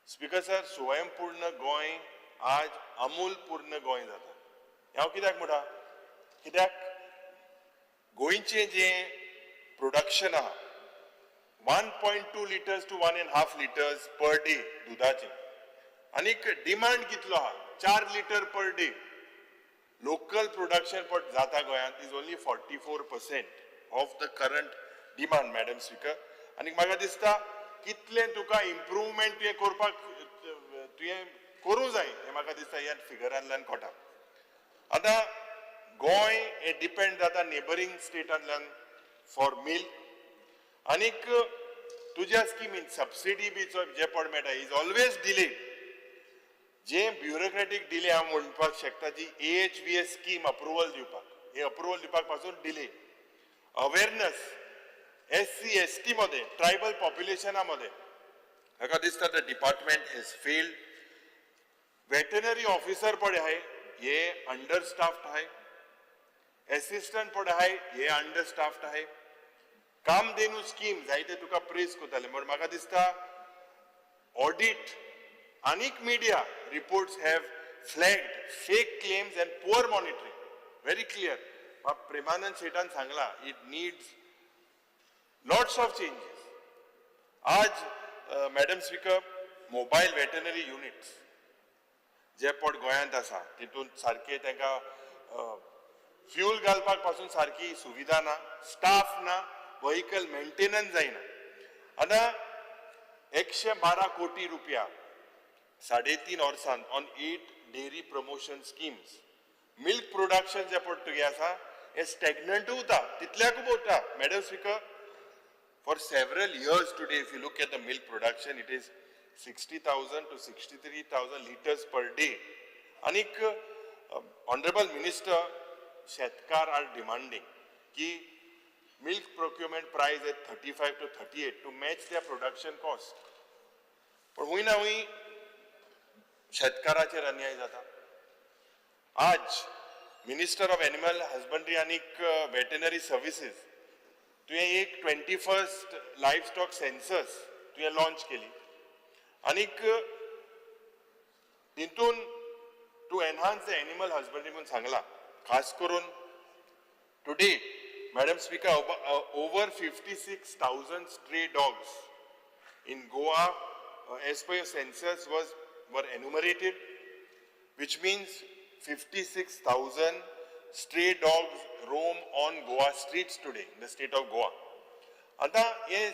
Speaker sir, स्वयंपूर्ण गोंय आज अमूल पूर्ण गोंय जाता. हांव कित्याक म्हणटा, कित्याक गोंयचें जें प्रोडक्शन आहा 1.2 litres to 1.5 litres per day दुधाचें, आनीक डिमांड कितलो आहा 4 litre per day. Local production पण जाता गोंयांत is only 44% of the current demand, madam speaker. आनीक म्हाका दिसता कितलें तुका इम्प्रूवमेंट तुवें करपाक तुवें करूं जाय हें म्हाका दिसता ह्या फिगरांतल्यान कळटा. आतां गोंय हें डिपेंड जाता नेबरींग स्टेटांतल्यान फॉर मिल्क, आनीक तुज्या स्किमीन सबसिडी बी जे पण मेळटा is always delayed. J bureaucratic delay हांव म्हणपाक शकता जी AHVS scheme approval दिवपाक, हे अप्रुवल दिवपाक पासून डिले. अवेरनस SC ST मध्ये ट्रायबल पॉप्युलेशना मध्ये म्हाका दिसता the department has failed. Veterinary officer पळय आहाय हे अंडर स्टाफ्ड आहाय, एसिस्टंट पळय आहाय हे अंडर स्टाफ्ड आहाय. कामधेनू स्कीम जायते तुका प्रेस करताले, पूण म्हाका दिसता ऑडिट आनीक media reports have flagged fake claims and poor monitoring. Very clear. Premanand शेटान सांगला it needs lots of changes. आज madam speaker, mobile veterinary units जे पट गोंयांत आसा तितून सारके तांकां फ्यूल घालपाक पासून सारकी सुविधा ना, स्टाफ ना, व्हयकल मेंटेनन्स जायना. आतां 112 कोटी रुपया 3.5 वर्सांत on 8 dairy promotion schemes. Milk production जे पट तुगे आसा हें स्टॅग्नंट उरता, तितल्याकूच उरता. Madam speaker, for several years today, if you look at the milk production, it is 60,000 to 63,000 litres per day. आनीक ऑनरेबल मिनिस्टर, शेतकार are demanding की milk procurement price at 35 to 38 to match their production cost. पण हुंय ना हुंय शेतकाराचेर अन्याय जाता. आज minister of animal husbandry आनीक veterinary services तुवें एक 21st live stock census तुवें लॉन्च केली, आनीक तितून to enhance the animal husbandry म्हणून सांगला. खास करून today madam speaker, over 56,000 stray dogs in Goa as per your census were enumerated, which means 56,000 stray dogs roam on Goa streets today in the state of Goa. आतां हे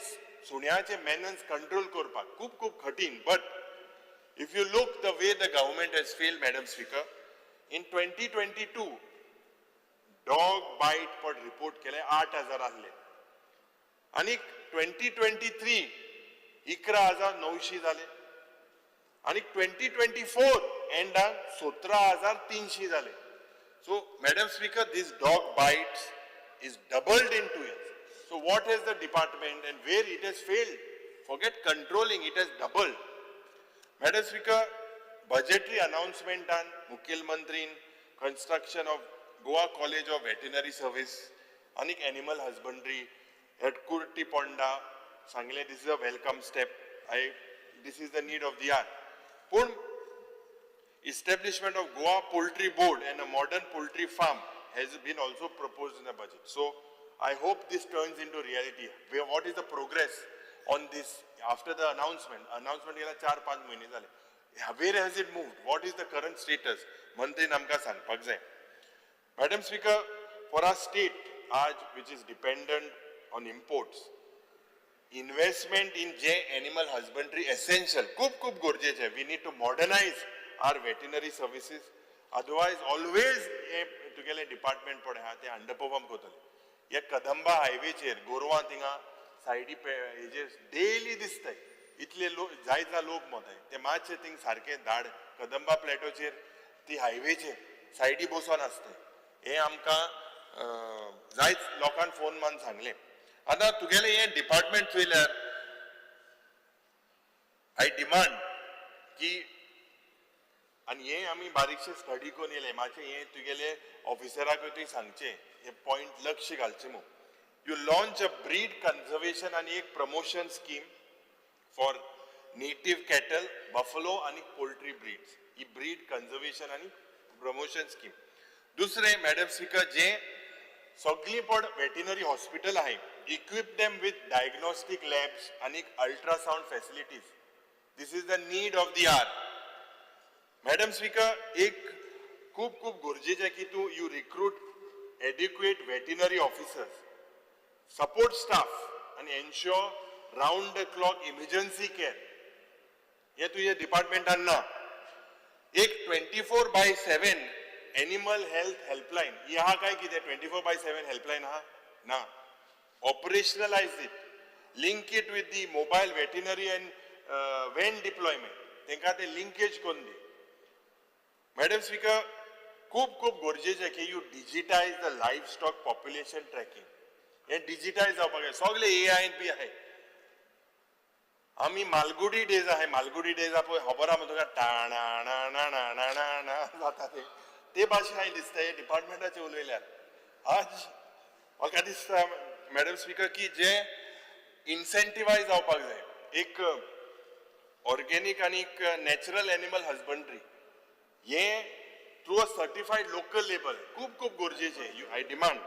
सुण्याचे मेनन्स control करपाक खूब खूब कठीण, but if you look the way the government has failed, madam speaker, in 2022 dog bite पण report केले 8,000 आहले, आनी 2023 11,900 जाले, आनी 2024 एंडाक 17,300 जाले. So madam speaker, this dog bites is doubled in 2 years. So what has the department and where it has failed? Forget controlling, it has doubled. Madam speaker, budgetary अनाउन्समेंटान मुखेलमंत्रीन construction of Goa College of Veterinary Service आनीक animal husbandry at Curti Ponda सांगलें. This is a welcome step. I this is the need of the hour. पूण establishment of Goa Poultry Board and a modern poultry farm has been also proposed in the budget. So I hope this turns into reality. What is the progress on this after the announcement? Announcement गेला 4-5 म्हयने जाले. Where has it moved? What is the current status? मंत्रीन आमकां सांगपाक जाय. Madam Speaker, for our state, आज which is dependent on imports, investment in J animal husbandry essential, खूब खूब गरजेचें. We need to modernize our veterinary services. Otherwise, always हे तुगेलें department पळय आहा ते अंडर परफॉर्म करतले. हे कदंबा हायवेचेर गोरवां थिंगा सायडी हेजेर डेली दिसताय. इतले लोक जायता लोक मताय ते मातशे थिंग सारकें धाड. कदंबा प्लेटोचेर ती हायवेचेर सायडी बसोन आसताय. हें आमकां जायत लोकांक फोन मारून सांगलें. आतां तुगेलें हें डिपार्टमेंट चोयल्यार I demand की आनी हें आमी बारीकशें स्टडी करून येयलें. मातशें हें तुगेले ऑफिसराकूय तुवें सांगचें, हे पॉयंट लक्ष घालचें म्हूण. You launch a breed conservation आनी एक promotion scheme for native cattle, buffalo आनी पोल्ट्री ब्रीड्स. ही ब्रीड कन्जर्वेशन आनी प्रमोशन स्कीम. दुसरें, मॅडम स्पीकर, जें सगळीं पण वेटिनरी हॉस्पिटल आहाय, equip them with diagnostic labs आनी ultrasound facilities. This is the need of the hour. Madam Speaker, एक खूब खूब गरजेचें की तूं you recruit adequate veterinary officers, support staff आनी ensure round the clock emergency care. हें तुज्या डिपार्टमेंटान ना. एक 24/7 animal health helpline ही आहा काय कितें? 24/7 हेल्पलायन आहा ना. Operationalize it, link it with the mobile veterinary and van deployment. तांकां ते लिंकेज करून दी. मॅडम स्पीकर, खूब खूब गरजेचें की you digitize the livestock population tracking. हें डिजिटायज जावपाक जाय. सगळे एआय बी आहाय. आमी मालगुडी डेज आहाय. मालगुडी डेज पळय, खबर आहा तुका, टाणा ना ना ना ना ना ना जाता ते ते भाशेन हांवें दिसता हे डिपार्टमेंटाचे उलयल्यार. आज म्हाका दिसता, मॅडम स्पीकर, की जे इन्सेंटिवायज जावपाक जाय एक ऑर्गेनीक आनी एक नॅचरल एनिमल हजबंड्री हे through a certified local label खूब खूब गरजेचें. I demand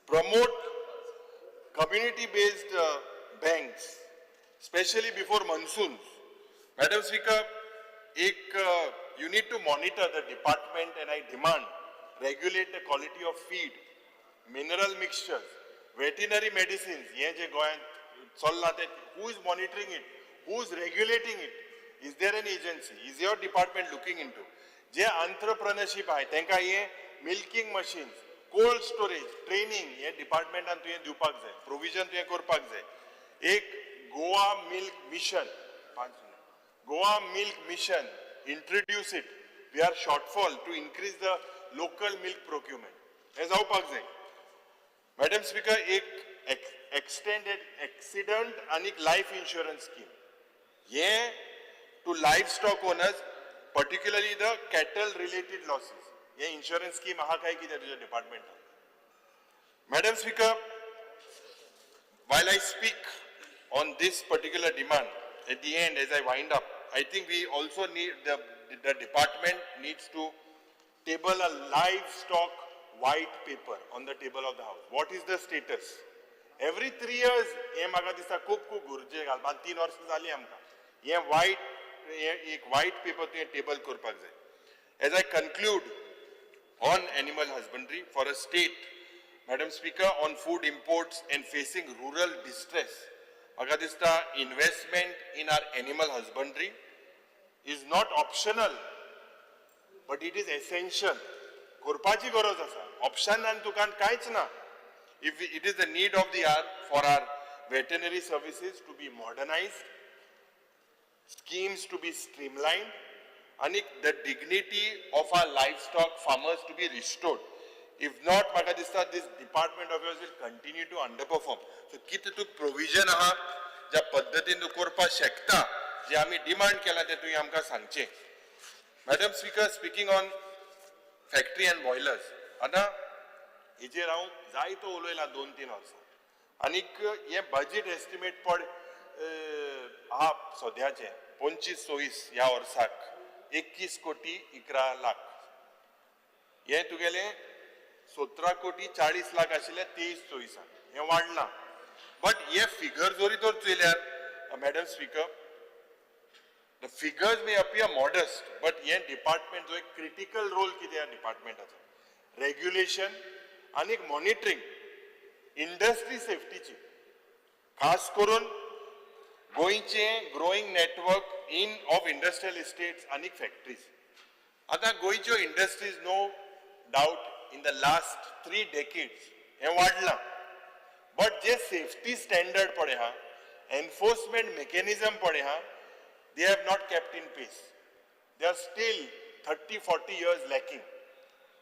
promote community based banks, specially before monsoon. Madam Speaker, एक you need to monitor the department and I demand regulate the quality of feed, mineral mixtures, veterinary medicines. हें जे गोंयांत चल्लां तें who is monitoring it? Who is regulating it? Is there an agency? Is your department looking into J entrepreneurship आहे तांकां हें milking machines, cold storage, training हे डिपार्टमेंटान तुवें दिवपाक जाय, प्रोविजन तुवें करपाक जाय. एक Goa milk mission, 5, Goa Milk Mission, introduce it. We are shortfall to increase the local milk procurement. हें जावपाक जाय. मॅडम स्पीकर, एक एक्सटेंडेड एक्सिडंट आनी लायफ इन्शुरन्स स्कीम हे to livestock owners, particularly the cattle related losses. हे insurance scheme आहा काय कितें तुज्या डिपार्टमेंटान? Madam Speaker, while I speak on this particular demand, at the end, as I wind up, I think we also need, the department needs to table a livestock white paper on the table of the house. What is the status? Every 3 years, हे म्हाका दिसता खूब खूब गरजे घालपाक. 3 वर्सां जालीं आमकां. हे वायट हे एक वायट पेपर तुवें टेबल करपाक जाय. As I conclude on animal husbandry for a state, Madam Speaker, on food imports and facing rural distress, म्हाका दिसता investment in our animal husbandry is not optional, but it is essential. करपाची गरज आसा. ऑप्शनान तुका कांयच ना. If it is the need of the hour for our veterinary services to be modernized, schemes to be streamlined, and the dignity of our livestock farmers to be restored. If not, म्हाका दिसता this department of yours will continue to underperform. So कितें तूं provision आहा ज्या पद्दतीन तूं करपाक शकता. जे आमी डिमांड केला ते तुवें आमकां सांगचें. Madam Speaker, speaking on factory and boilers, आतां हेजेर हांव जायतो उलयलां 2-3 वर्सां आनीक हें बजेट एस्टिमेट पड आहा सद्याचें 25-26 ह्या वर्साक 21 कोटी 11 लाख, हें तुगेलें 17 कोटी 40 लाख आशिल्लें 23-24 हें वाडलां. बट हे फिगर जरी तर चोयल्यार Madam Speaker, the figures may appear modest, but हे डिपार्टमेंट जो एक क्रिटिकल रोल कितें ह्या डिपार्टमेंटाचो रेग्युलेशन आनी मॉनिटरींग इंडस्ट्री सेफ्टीची, खास करून गोंयचे growing network in of industrial estates आनी फॅक्टरीज. आतां गोंयच्यो industries no doubt in the last 3 decades हें वाडलां, बट जे सेफ्टी स्टँडर्ड पळय आहा, एनफोर्समेंट मेकॅनिजम पळय आहा, they have not kept in pace. They are still 30-40 years lacking.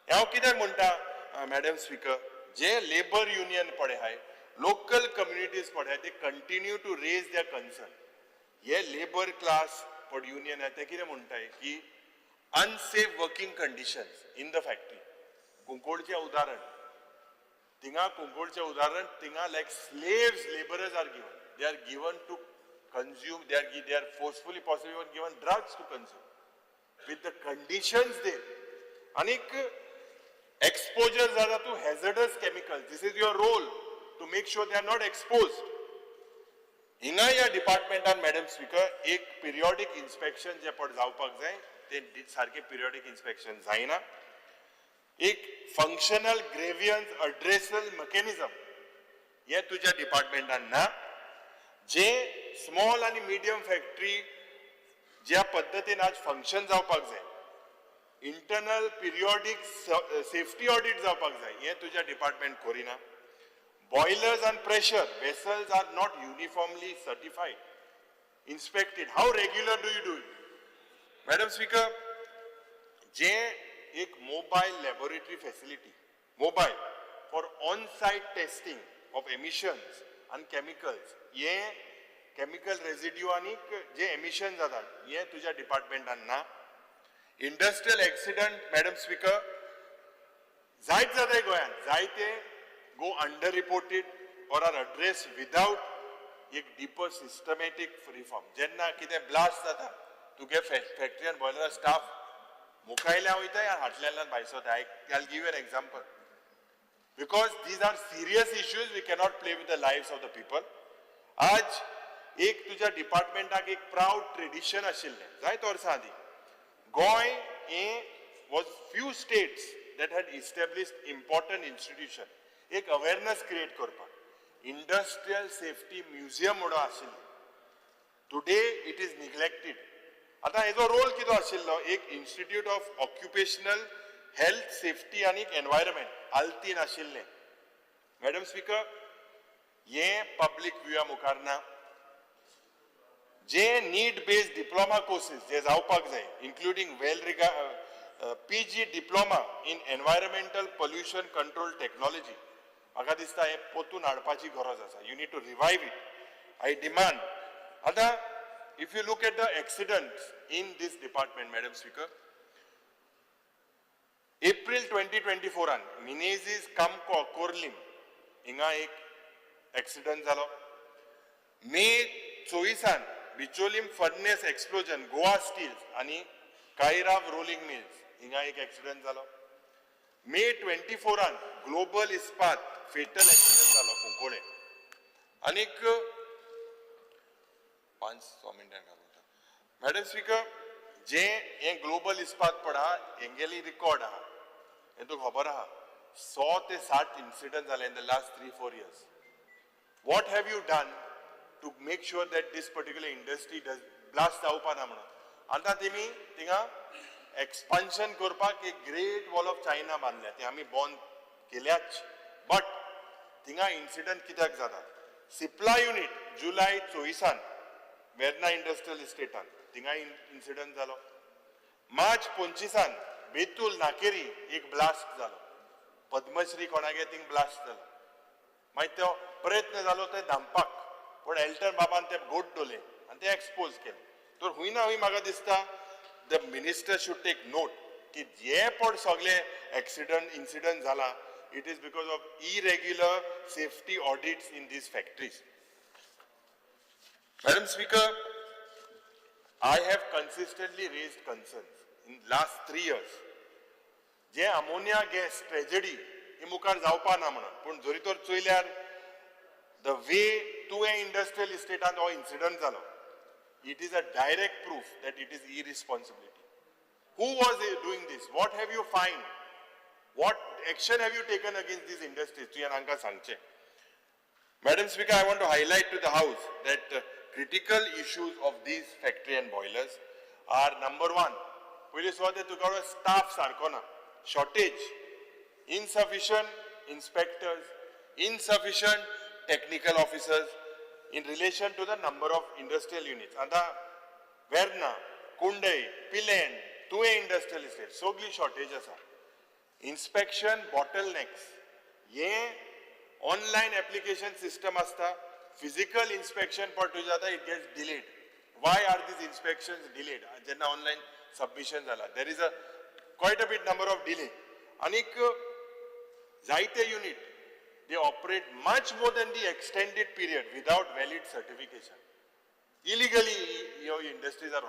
हांव कित्याक म्हणटा मॅडम स्पीकर, जे लेबर युनियन पळय आहाय, लोकल कम्युनिटीज पळय, ते continue to raise their concern. हे लेबर क्लास पड युनियन आहा ते कितें म्हणटाय की unsafe working conditions in the factory. कुंकोडचें उदाहरण थिंगा, कुंकोडचें उदाहरण थिंगा like slaves labourers are given, they are given to consume, they are forcefully possibly given drugs to consume with the conditions there. आनीक exposure जाता to hazardous chemicals. This is your role to make sure they are not exposed. हिंगा ह्या डिपार्टमेंटान madam speaker एक पिरियॉडीक inspection जे पड जावपाक जाय ते सारकें पिरियॉडीक इन्स्पेक्शन जायना. एक फंक्शनल ग्रेवियन्स अड्रेसल मेकॅनिजम हे तुज्या डिपार्टमेंटान ना. जे स्मॉल आनी मिडियम फॅक्टरी ज्या पद्दतीन आज फंक्शन जावपाक जाय, इंटरनल पिरियॉडीक सेफ्टी ऑडिट जावपाक जाय, हें तुज्या डिपार्टमेंट करिना. Boilers and pressure vessels are not uniformly certified, inspected. How regular do you do it? Madam Speaker, जे एक mobile laboratory facility, mobile for on site testing of emissions आनी chemicals, हे chemical residue आनी जे emission जातात हे तुज्या डिपार्टमेंटान ना. Industrial accident madam speaker जायत जाताय गोंयांत, जायते go under reported or are address without एक डिपर सिस्टमॅटीक रिफॉर्म. जेन्ना कितें ब्लास्ट जाता तुगे फॅक्टरी बॉयलर स्टाफ मुखायल्या वयता आनी हाटल्यान भायर सरता. I give an example because these are serious issues, we cannot play with the lives of the people. आज एक तुज्या डिपार्टमेंटाक एक प्रावड ट्रेडिशन आशिल्लें जायते वर्सां आदीं. गोंय हें was few states that had established important institution एक अवेरनस क्रिएट करपाक. इंडस्ट्रियल सेफ्टी म्युझियम म्हणून आशिल्लें. Today it is neglected. आतां हेजो रोल कितें आशिल्लो, एक institute of occupational health safety आनी एनवायरमेंट आल्तीन आशिल्लें. मॅडम स्पीकर, हें पब्लीक व्यूआ मुखार ना. जे नीड बेस्ड डिप्लोमा कोर्सेस जे जावपाक जाय, including well regard PG diploma in environmental pollution control technology, म्हाका दिसता हें पोतून हाडपाची गरज आसा. You need to revive it, I demand. आतां if you look at the accident in this department, Madam Speaker, April 2024 Menezes कामको कोर्लीम हिंगा एक एक्सिडंट जालो. May 24 Bicholim furnace explosion Goa Steels आनी कायराव रोलिंग मिल्स हिंगा एक एक्सिडंट जालो. मे 24 ग्लोबल इस्पात फेटल एक्सिडंट जालो कुंकोळे. आनीक 5-6 मिनटां घालता. मॅडम स्पीकर, जे हें ग्लोबल इस्पात पड आहा हेंगेली रिकॉर्ड आहा, हें तुका खबर आहा, 100 ते 60 इन्सिडंट जाले in the last 3-4 years. What have you done to make sure that this particular industry does blast जावपा ना म्हणून? आतां तेमी थिंगा एक्सपान्शन करपाक एक ग्रेट वॉल ऑफ चायना बांदल्या, ते आमी बंद केल्याच, बट थिंगा इन्सिडंट कित्याक जाता? सिप्ला युनीट जुलय 24 वेर्ना इंडस्ट्रियल इस्टेटान थिंगा इन्सिडंट जालो. मार्च 25 बेतूल नाकेरी एक ब्लास्ट जालो, पद्मश्री कोणागे थिंग ब्लास्ट जालो. मागीर तो प्रयत्न जालो ते धांपपाक, पूण एल्टन बाबान ते गोट दवरले आनी ते एक्सपोज केले. तर हुंय ना हुंय म्हाका दिसता the minister should take note की जे पण सगळे एक्सिडंट इन्सिडंट जाला, it is because of irregular safety audits in these factories. Madam Speaker, I have consistently raised concerns in last 3 years J ammonia gas tragedy ही मुखार जावपा ना म्हणून. पूण जरी तर चोयल्यार, the way तुवें इंडस्ट्रियल इस्टेटान हो इन्सिडंट जालो, it is a direct proof that it is irresponsibility. Who was doing this? What have you find? What action have you taken against these industries? तुवें हांकां सांगचें. Madam Speaker, I want to highlight to the House that critical issues of these factory and boilers are, number one, पयली सुवातेर तुका staff सारको ना, shortage, insufficient inspectors, insufficient technical officers in relation to the number of industrial units. आतां वेर्ना, कुंडय, पिलेन, तुवें industrial estate सगळी shortage आसा. Inspection bottle next, हे ऑनलायन एप्लिकेशन सिस्टम आसता, फिजिकल इन्स्पेक्शन पण तुजें जाता, it gets delayed. Why are these inspection delayed? जेन्ना ऑनलायन सबमिशन जाला, there is a quite a bit number of delay. आनीक जायते unit, they operate much more than the extended period without valid certification. Illegally ह्यो industries are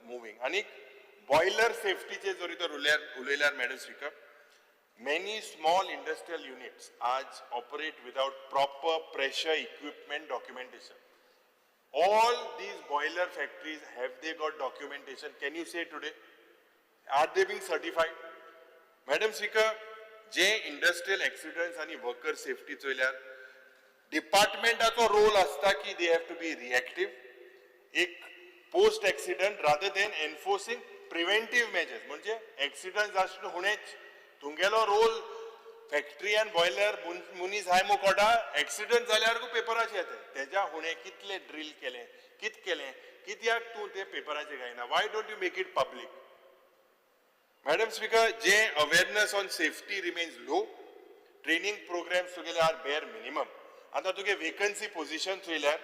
moving. आनीक boiler सेफ्टीचे जरी तर उलयल्यार, madam speaker, many small industrial units आज operate without proper pressure equipment documentation. All these boiler factories, have they got documentation? Can you say today? Are they being certified? Madam Speaker, J industrial accidents आणि worker safety चोयल्यार, डिपार्टमेंटाचो role आसता की they have to be reactive, एक post accident, rather than enforcing preventive measures. म्हणजे accident जावन हुणेच तुमगेलो role factory आनी boiler मनीस हाय मुकोटा, accident जाल्यार पेपराचेर येता. तेज्या हुणे कितले ड्रील केले, कित केलें, कित्याक तूं ते पेपराचेर घायना? Why don't you make it public? Madam Speaker, J awareness on safety remains low, training programs तुगेले are bare minimum. आतां तुगे वेकन्सी पोझिशन चोयल्यार,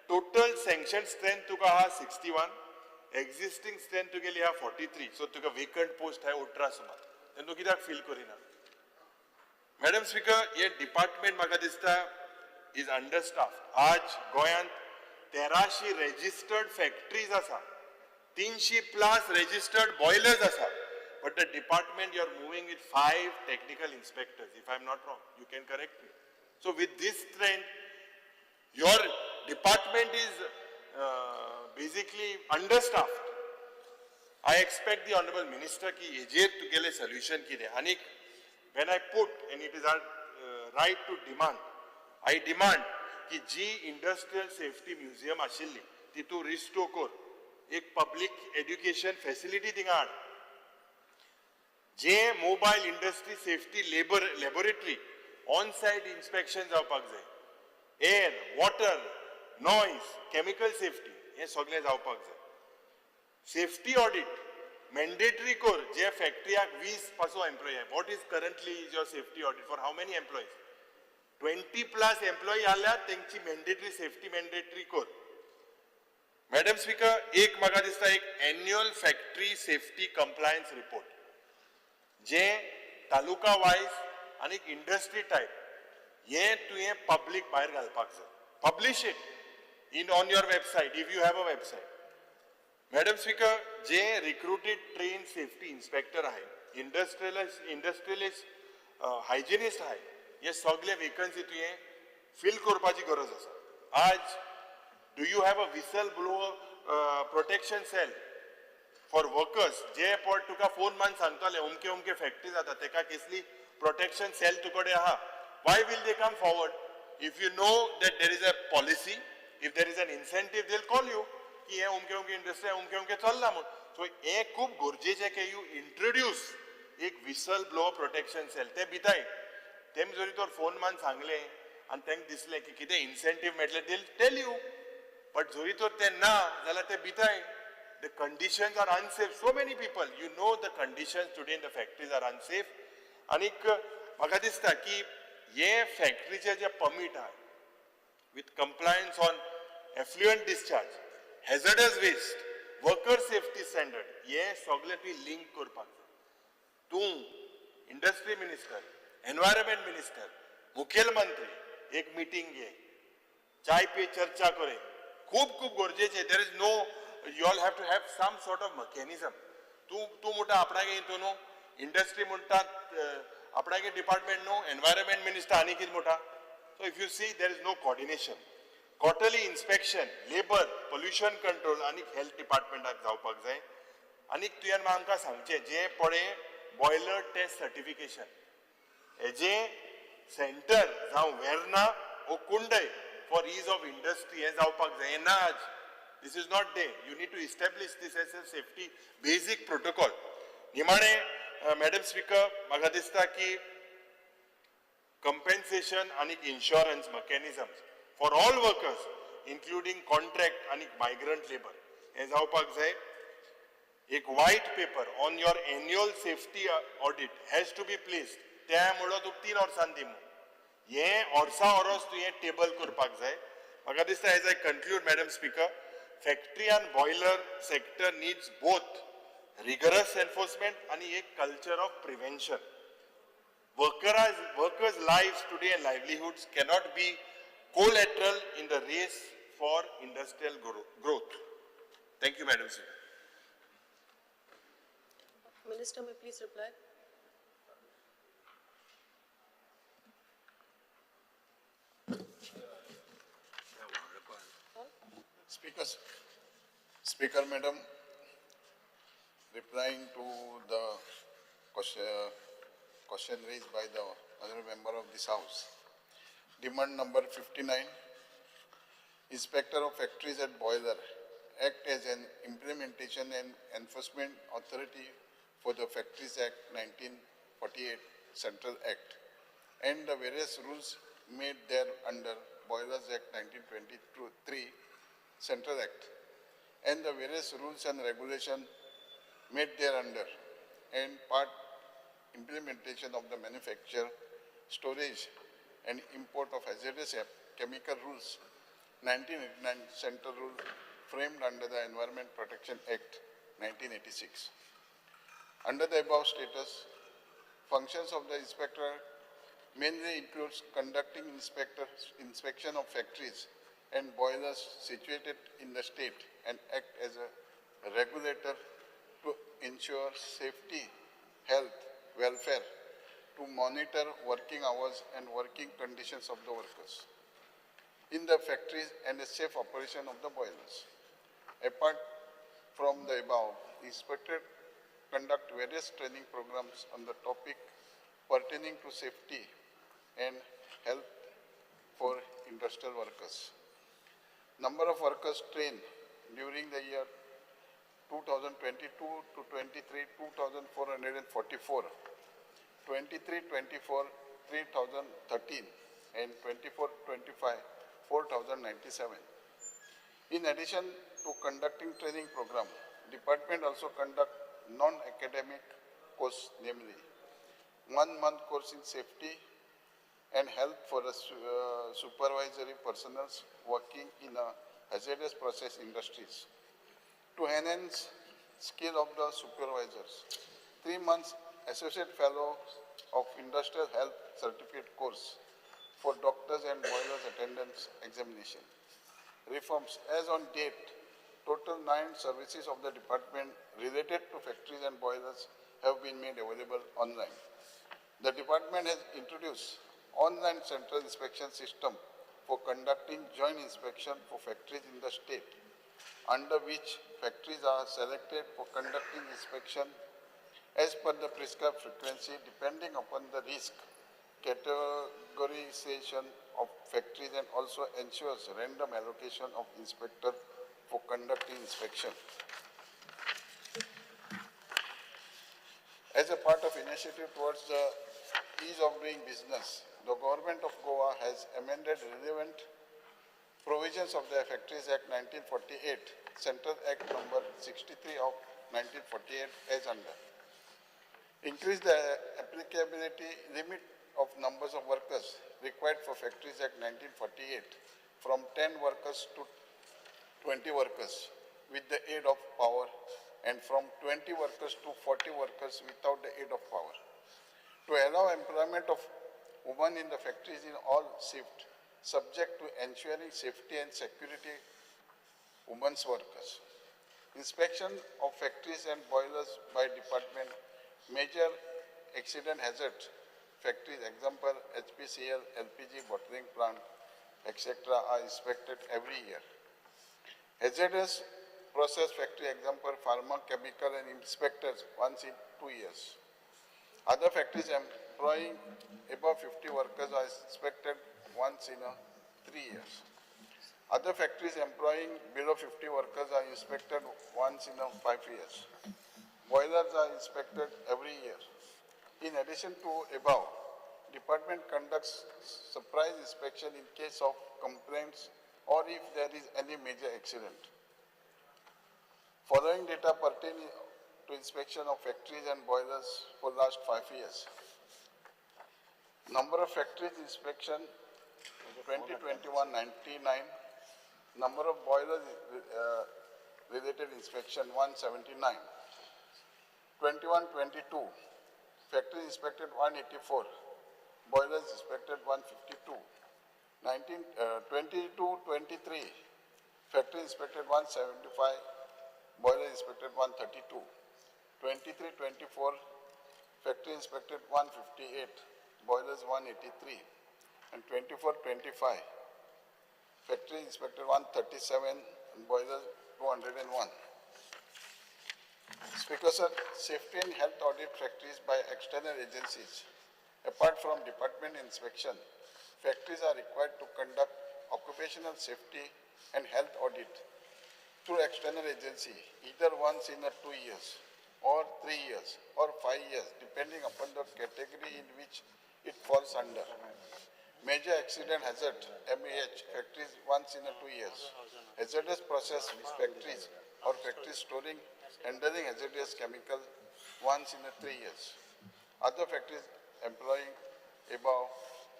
टोटल सँक्शन स्ट्रेंथ तुका आहा 61, एक्झिस्टींग स्ट्रेंथ तुगेली आहा 43. सो तुका वेकंट पोस्ट आहाय 18 सुमार. ते तूं कित्याक फील करिना? मॅडम स्पीकर, हे डिपार्टमेंट म्हाका दिसता is under staff. आज गोंयांत 1300 रेजिस्टर्ड फॅक्टरीज आसा, 300 प्लस रेजिस्टर्ड बॉयलर्स आसा, but the department, you are moving with five technical inspectors. If I am not wrong, you can correct me. So with this strength, your department is basically understaffed. I expect the honorable minister की हेजेर तुगेले solution कितें. आनीक when I put, and it is our right to demand, I demand की जी industrial safety museum आशिल्ली ती तूं रिस्टोर कर, एक पब्लीक एड्युकेशन फॅसिलिटी थिंगा हाड. जे mobile industry safety labour laboratory, on site inspection जावपाक जाय. Air, water, noise, chemical safety हें सगळें जावपाक जाय. सेफ्टी ऑडिट मॅन्डेटरी कर. जे फॅक्टरीयाक 20 पासून employee, what is currently is your safety audit for how many employees? 20 plus employee आल्यार तेंची मॅन्डेटरी सेफ्टी मॅन्डेटरी कर. मॅडम स्पीकर, एक म्हाका दिसता एक annual factory safety compliance report जे तालुका वायज आनी इंडस्ट्री टायप हे तुवें पब्लीक भायर घालपाक जाय. Publish it in on your website, if you have a website. Madam Speaker, J recruited train safety inspector आहे, इंडस्ट्रियलिस्ट हायजिनिस्ट आहे, हे सगळे वेकन्सी तुवें फील करपाची गरज आसा. आज do you have a whistle blower protection cell for workers? जे पळ तुका फोन मान सांगतले अमके अमके फॅक्टरी जाता, तेका कसली प्रोटेक्शन सेल तुकडे आहा? Why will they come forward? If you know that there is a policy, if there is an incentive, they call you की हे अमके अमके इंडस्ट्री अमके अमके चल्ला म्हूण. सो हें खूब गरजेचें की you introduce एक विसल ब्लोअर प्रोटेक्शन सेल. ते भिताय तेम जरी तर फोन मान सांगलें आनी तांकां दिसलें की कितें इन्सेंटीव मेळटलें, they tell you. But जरी तर ते ना जाल्यार ते भिताय. The conditions are unsafe. So many people, you know, the conditions today in the factories are unsafe. आनीक म्हाका दिसता की हे फॅक्टरीचे जे परमीट आहा with compliance on effluent discharge, hazardous waste. Worker safety standard हे सगळे तुवें लिंक करपाक जाय. तूं इंडस्ट्री मिनिस्टर, एनवायरमेंट मिनिस्टर, मुखेलमंत्री एक मिटींग घे, चाय पे चर्चा करे, खूब खूब गरजेचे. There is no, you all have to have some sort of mechanism. तूं तूं म्हणटा आपणागे हितून न्हू इंडस्ट्री म्हणटा, आपणागे डिपार्टमेंट न्हू, एनवायरमेंट मिनिस्टर आनी कितें म्हणटा. So if you see, there is no coordination. Quarterly inspection, labour, pollution control आनी हेल्थ डिपार्टमेंटाक जावपाक जाय. आनी तुवें आमकां सांगचें जें पळय बॉयलर टेस्ट सर्टिफिकेशन हेजें सेंटर जावं वेर्ना वो Kundai for ease of industry हें जावपाक जाय. हें ना आज, this is not there. You need to establish this as a safety basic protocol. निमाणें मॅडम स्पीकर, म्हाका दिसता की कंपेन्सेशन आनी insurance mechanisms for all workers including contract आनी मायग्रंट लेबर हें जावपाक जाय. एक white paper on your annual safety audit has to be placed. त्या म्हणलो तूं 3 वर्सां दी म्हूण, हें वर्सा वरस तुवें टेबल करपाक जाय. म्हाका दिसता as I conclude madam speaker, factory and boiler sector needs both rigorous enforcement आनी एक culture of prevention. Workers' lives today and livelihoods cannot be collateral in the race for industrial growth. Thank you, Madam Speaker. Minister may please reply. Speaker Madam, replying to the question raised by the other member of this house. Demand number 59, Inspector of Factories and Boiler act as an implementation and enforcement authority for the Factories Act 1948 Central Act and the various rules made there under Boilers Act 1923 Central Act and the various rules and regulations made there under and part implementation of the manufacture, storage and import of hazardous chemical rules 1989 Central Rule framed under the Environment Protection Act 1986. Under the above status, functions of the inspector mainly includes conducting inspection of factories and boilers situated in the state and act as a regulator to ensure safety, health, welfare, to monitor working hours and working conditions of the workers in the factories and the safe operation of the boilers. Apart from the above, the inspector conduct various training programs on the topic pertaining to safety and health for industrial workers. Number of workers trained during the year 2022 to 23, 2,444, 23-24, 3,013, and 24-25, 4,097. In addition to conducting training program, department also conduct non-academic course, namely 1 month course in safety and health for the supervisory personnel working in a hazardous process industries to enhance skill of the supervisors. 3 months associate fellow of industrial health certificate course for doctors and boilers attendance examination. Reforms as on date, total 9 services of the department related to factories and boilers have been made available online. The department has introduced online central inspection system for conducting joint inspection for factories in the state, under which factories are selected for conducting inspection as per the prescribed frequency depending upon the risk categorization of factories, and also ensures random allocation of inspector for conducting inspection. As a part of initiative towards the ease of doing business, the government of Goa has amended relevant provisions of the Factories Act 1948, Central Act number 63 of 1948 as under. Increase the applicability limit of numbers of workers required for Factories Act 1948 from 10 workers to 20 workers with the aid of power and from 20 workers to 40 workers without the aid of power. To allow employment of women in the factories in all shifts, subject to ensuring safety and security women's workers. Inspection of factories and boilers by department, major accident hazard factories, example HPCL, LPG bottling plant, etc. are inspected every year. Hazardous process factory, example pharma, chemical and inspectors once in 2 years. Other factories employing above 50 workers are inspected once in 3 years. Other factories employing below 50 workers are inspected once in 5 years. Boilers are inspected every year. In addition to above, department conducts surprise inspection in case of complaints or if there is any major accident. Following data pertaining to inspection of factories and boilers for last 5 years. Number of factories inspection 2021 99, number of boilers related inspection 179, 21-22, factories inspected 184, boilers inspected 152, 22-23, factory inspected 175, boiler inspected 132, 23-24, factory inspected 158, boilers 183, and 24-25, factory inspected 137 and boilers 201. Speaker sir, safety and health audit factories by external agencies. Apart from department inspection, factories are required to conduct occupational safety and health audit through external agency, either once in 2 years or 3 years or 5 years, depending upon the category in which it falls under. Major accident hazard, MAH, factories once in 2 years. Hazardous process factories or factories storing, handling hazardous chemicals once in 3 years. Other factories employing above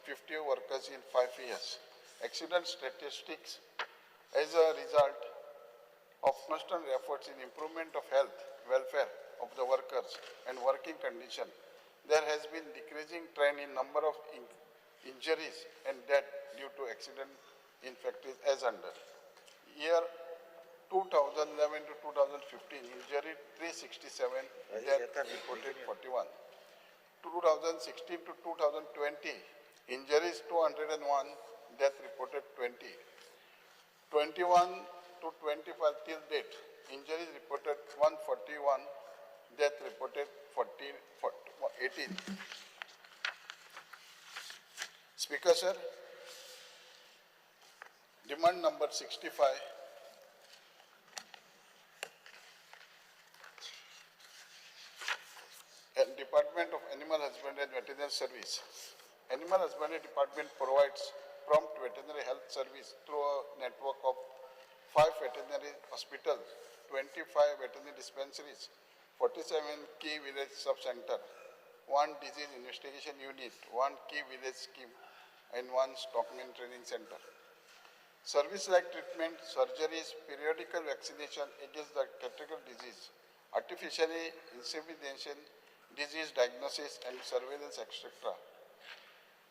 50 workers in 5 years. Accident statistics as a result of constant efforts in improvement of health, welfare of the workers and working condition, there has been decreasing trend in number of injuries and death due to accident in factories as under. Year 2011 to 2015, injury 367, death reported 41. 2016 to 2020, injuries 201, death reported 20. 21 to 25 till date, injuries reported 141, death reported 18. Speaker sir, demand number 65, and Department of Animal Husbandry and Veterinary Service. Animal Husbandry Department provides prompt veterinary health service through a network of 5 veterinary hospitals, 25 veterinary dispensaries, 47 key village sub-center, 1 disease investigation unit, 1 key village scheme, and 1 stockman training center. Service like treatment, surgeries, periodical vaccination against the critical disease, artificially insemination, disease diagnosis and surveillance, etc.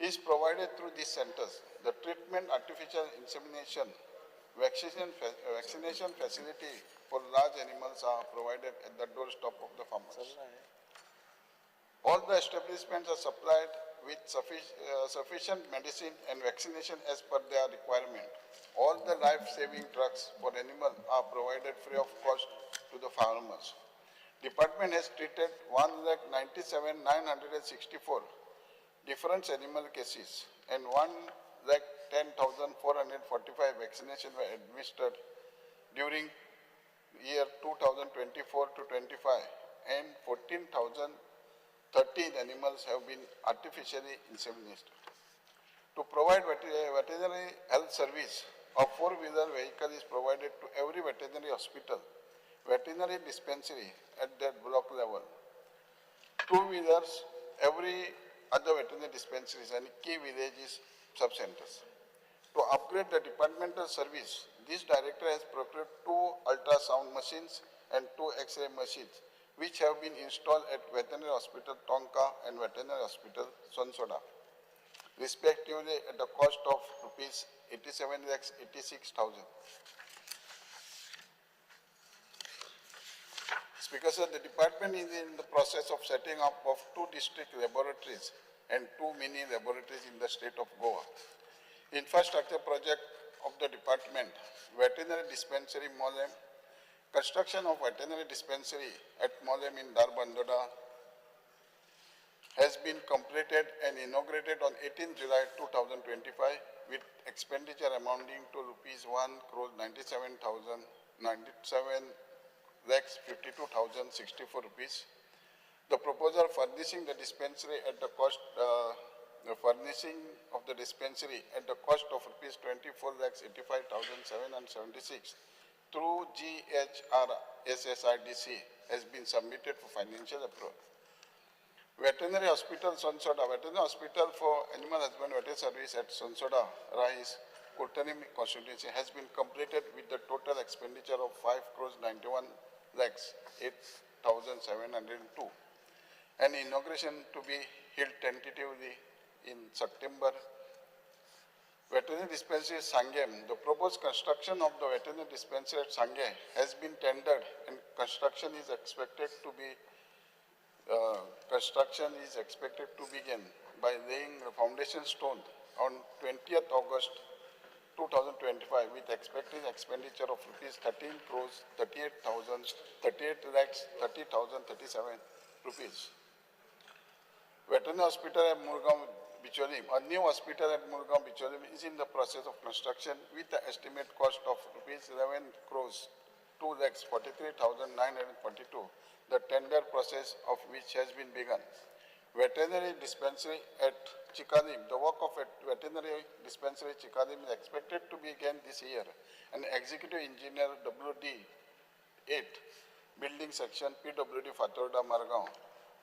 is provided through these centers. The treatment, artificial insemination, vaccination facility for large animals are provided at the doorstep of the farmers. All the establishments are supplied with sufficient medicine and vaccination as per their requirement. All the life-saving drugs for animals are provided free of cost to the farmers. Department has treated 1,97,964 different animal cases and 1,10,445 vaccinations were administered during year 2024 to 25, and 14,013 animals have been artificially inseminated. To provide veterinary health service, a four-wheeler vehicle is provided to every veterinary hospital, veterinary dispensary at that block level, two-wheelers, every other veterinary dispensaries and key villages sub-centers. To upgrade the departmental service, This director has procured 2 ultrasound machines and 2 X-ray machines, which have been installed at Veterinary Hospital Tonka and Veterinary Hospital Sonsoda, respectively at the cost of rupees 87,86,000. Speaker sir, the department is in the process of setting up of 2 district laboratories and 2 mini laboratories in the state of Goa. Infrastructure project of the department, veterinary dispensary Molem, construction of veterinary dispensary at Molem in Dharbandoda has been completed and inaugurated on 18 July 2025 with expenditure amounting to rupees 1,97,097,52,064 rupees. The proposal furnishing the dispensary at the cost of rupees 24,85,776 through GHRSSIDC has been submitted for financial approval. Veterinary Hospital Sonsoda, Veterinary Hospital for Animal Husbandry Veterinary Service at Sonsoda, Rais, Curtorim constituency has been completed with the total expenditure of 5,91,08,702 and inauguration to be held tentatively in September. Veterinary Dispensary Sangem, the proposed construction of the veterinary dispensary at Sangem has been tendered and construction is expected to begin by laying the foundation stone on 20th August 2025 with expected expenditure of rupees 13,38,038,30,037 rupees. Veterinary Hospital at Murgaon Bicholim, a new hospital at Murgaon Bicholim is in the process of construction with the estimate cost of rupees 11,02,43,942, the tender process of which has been begun. Veterinary dispensary at Chicalim, the work of veterinary dispensary Chicalim is expected to begin this year. And executive engineer WD 8, building section PWD Fatorda Margaon,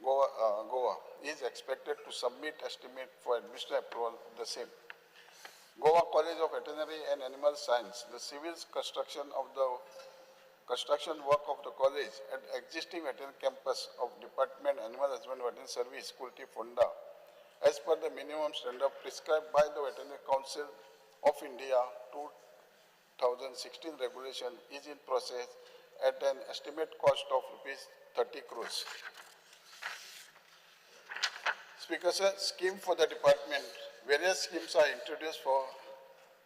Goa is expected to submit estimate for administrative approval of the same. Goa College of Veterinary and Animal Science, the civil construction work of the college at existing veterinary campus of Department Animal Husbandry Veterinary Service, Kurti Fonda, as per the minimum standard prescribed by the Veterinary Council of India 2016 regulation, is in process at an estimate cost of rupees 30 crores. Speaker sir, scheme for the department. Various schemes are introduced for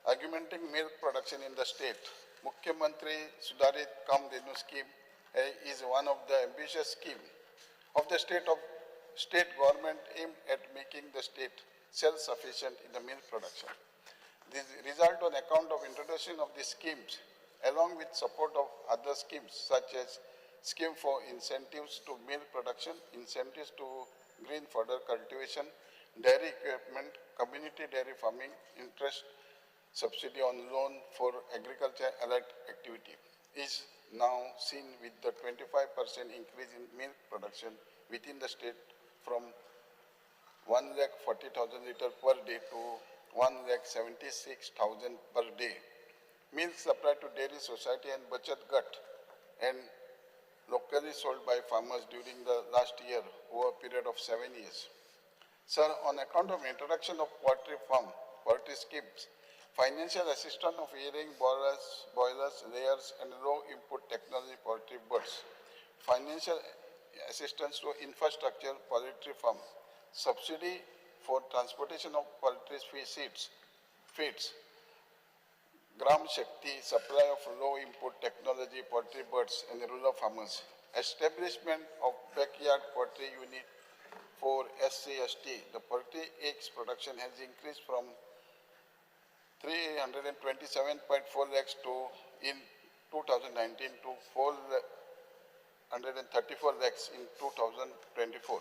augmenting milk production in the state. Mukhyamantri Sudharit Kamdhenu scheme is one of the ambitious scheme of the state government aimed at making the state self-sufficient in the milk production. This result on account of introduction of these schemes, along with support of other schemes such as scheme for incentives to milk production, incentives to green fodder cultivation, dairy equipment, community dairy farming, interest subsidy on loan for agriculture allied activity is now seen with the 25% increase in milk production within the state from 1,40,000 litre per day to 1,76,000 per day. Milk supplied to dairy society and bachat gat and locally sold by farmers during the last year over a period of 7 years. Sir, on account of introduction of poultry farm, poultry schemes, financial assistance of rearing boilers, layers, and low input technology poultry birds, financial assistance to infrastructure poultry farm, subsidy for transportation of poultry feeds, Gram Shakti, supply of low input technology poultry birds and rural farmers, establishment of backyard poultry unit for SCST. The poultry eggs production has increased from 327.4 lakhs to in 2019 to 434 lakhs in 2024.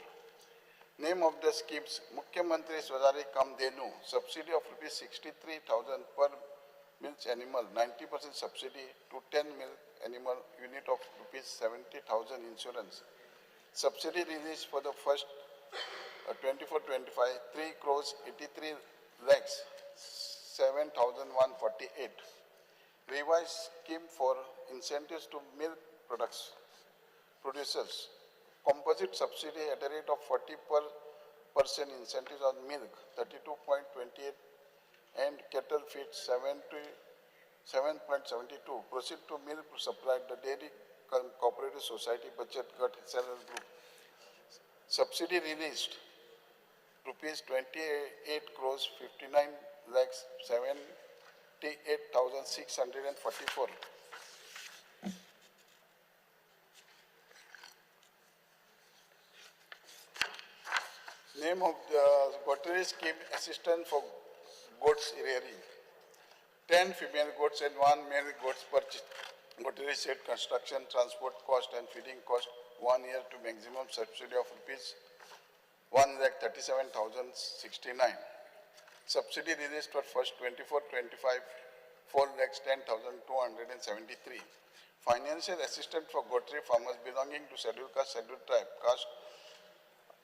Name of the schemes: Mukhyamantri Swadhari Kamdhenu, subsidy of rupees 63,000 per milk animal, 90% subsidy to 10 milk animal unit of rupees 70,000 insurance. Subsidy released for the first 24-25, 3 crores 83 lakhs 7,148. Revised scheme for incentives to milk producers. Composite subsidy at a rate of 40% incentives on milk, 32.28, and cattle feed 77.72. Proceed to milk supply the Dairy Cooperative Society Budget Gut Seller Group. Subsidy released rupees 28 crores 59 lakhs 78,644. Name of the Gottery scheme assistance for goats rearing. 10 female goats and 1 male goats purchase. Gottery set construction, transport cost and feeding cost 1 year to maximum subsidy of rupees 1,37,069. Subsidy released for first 24-25, 4,10,273. Financial assistance for goatry farmers belonging to scheduled caste, scheduled tribe, caste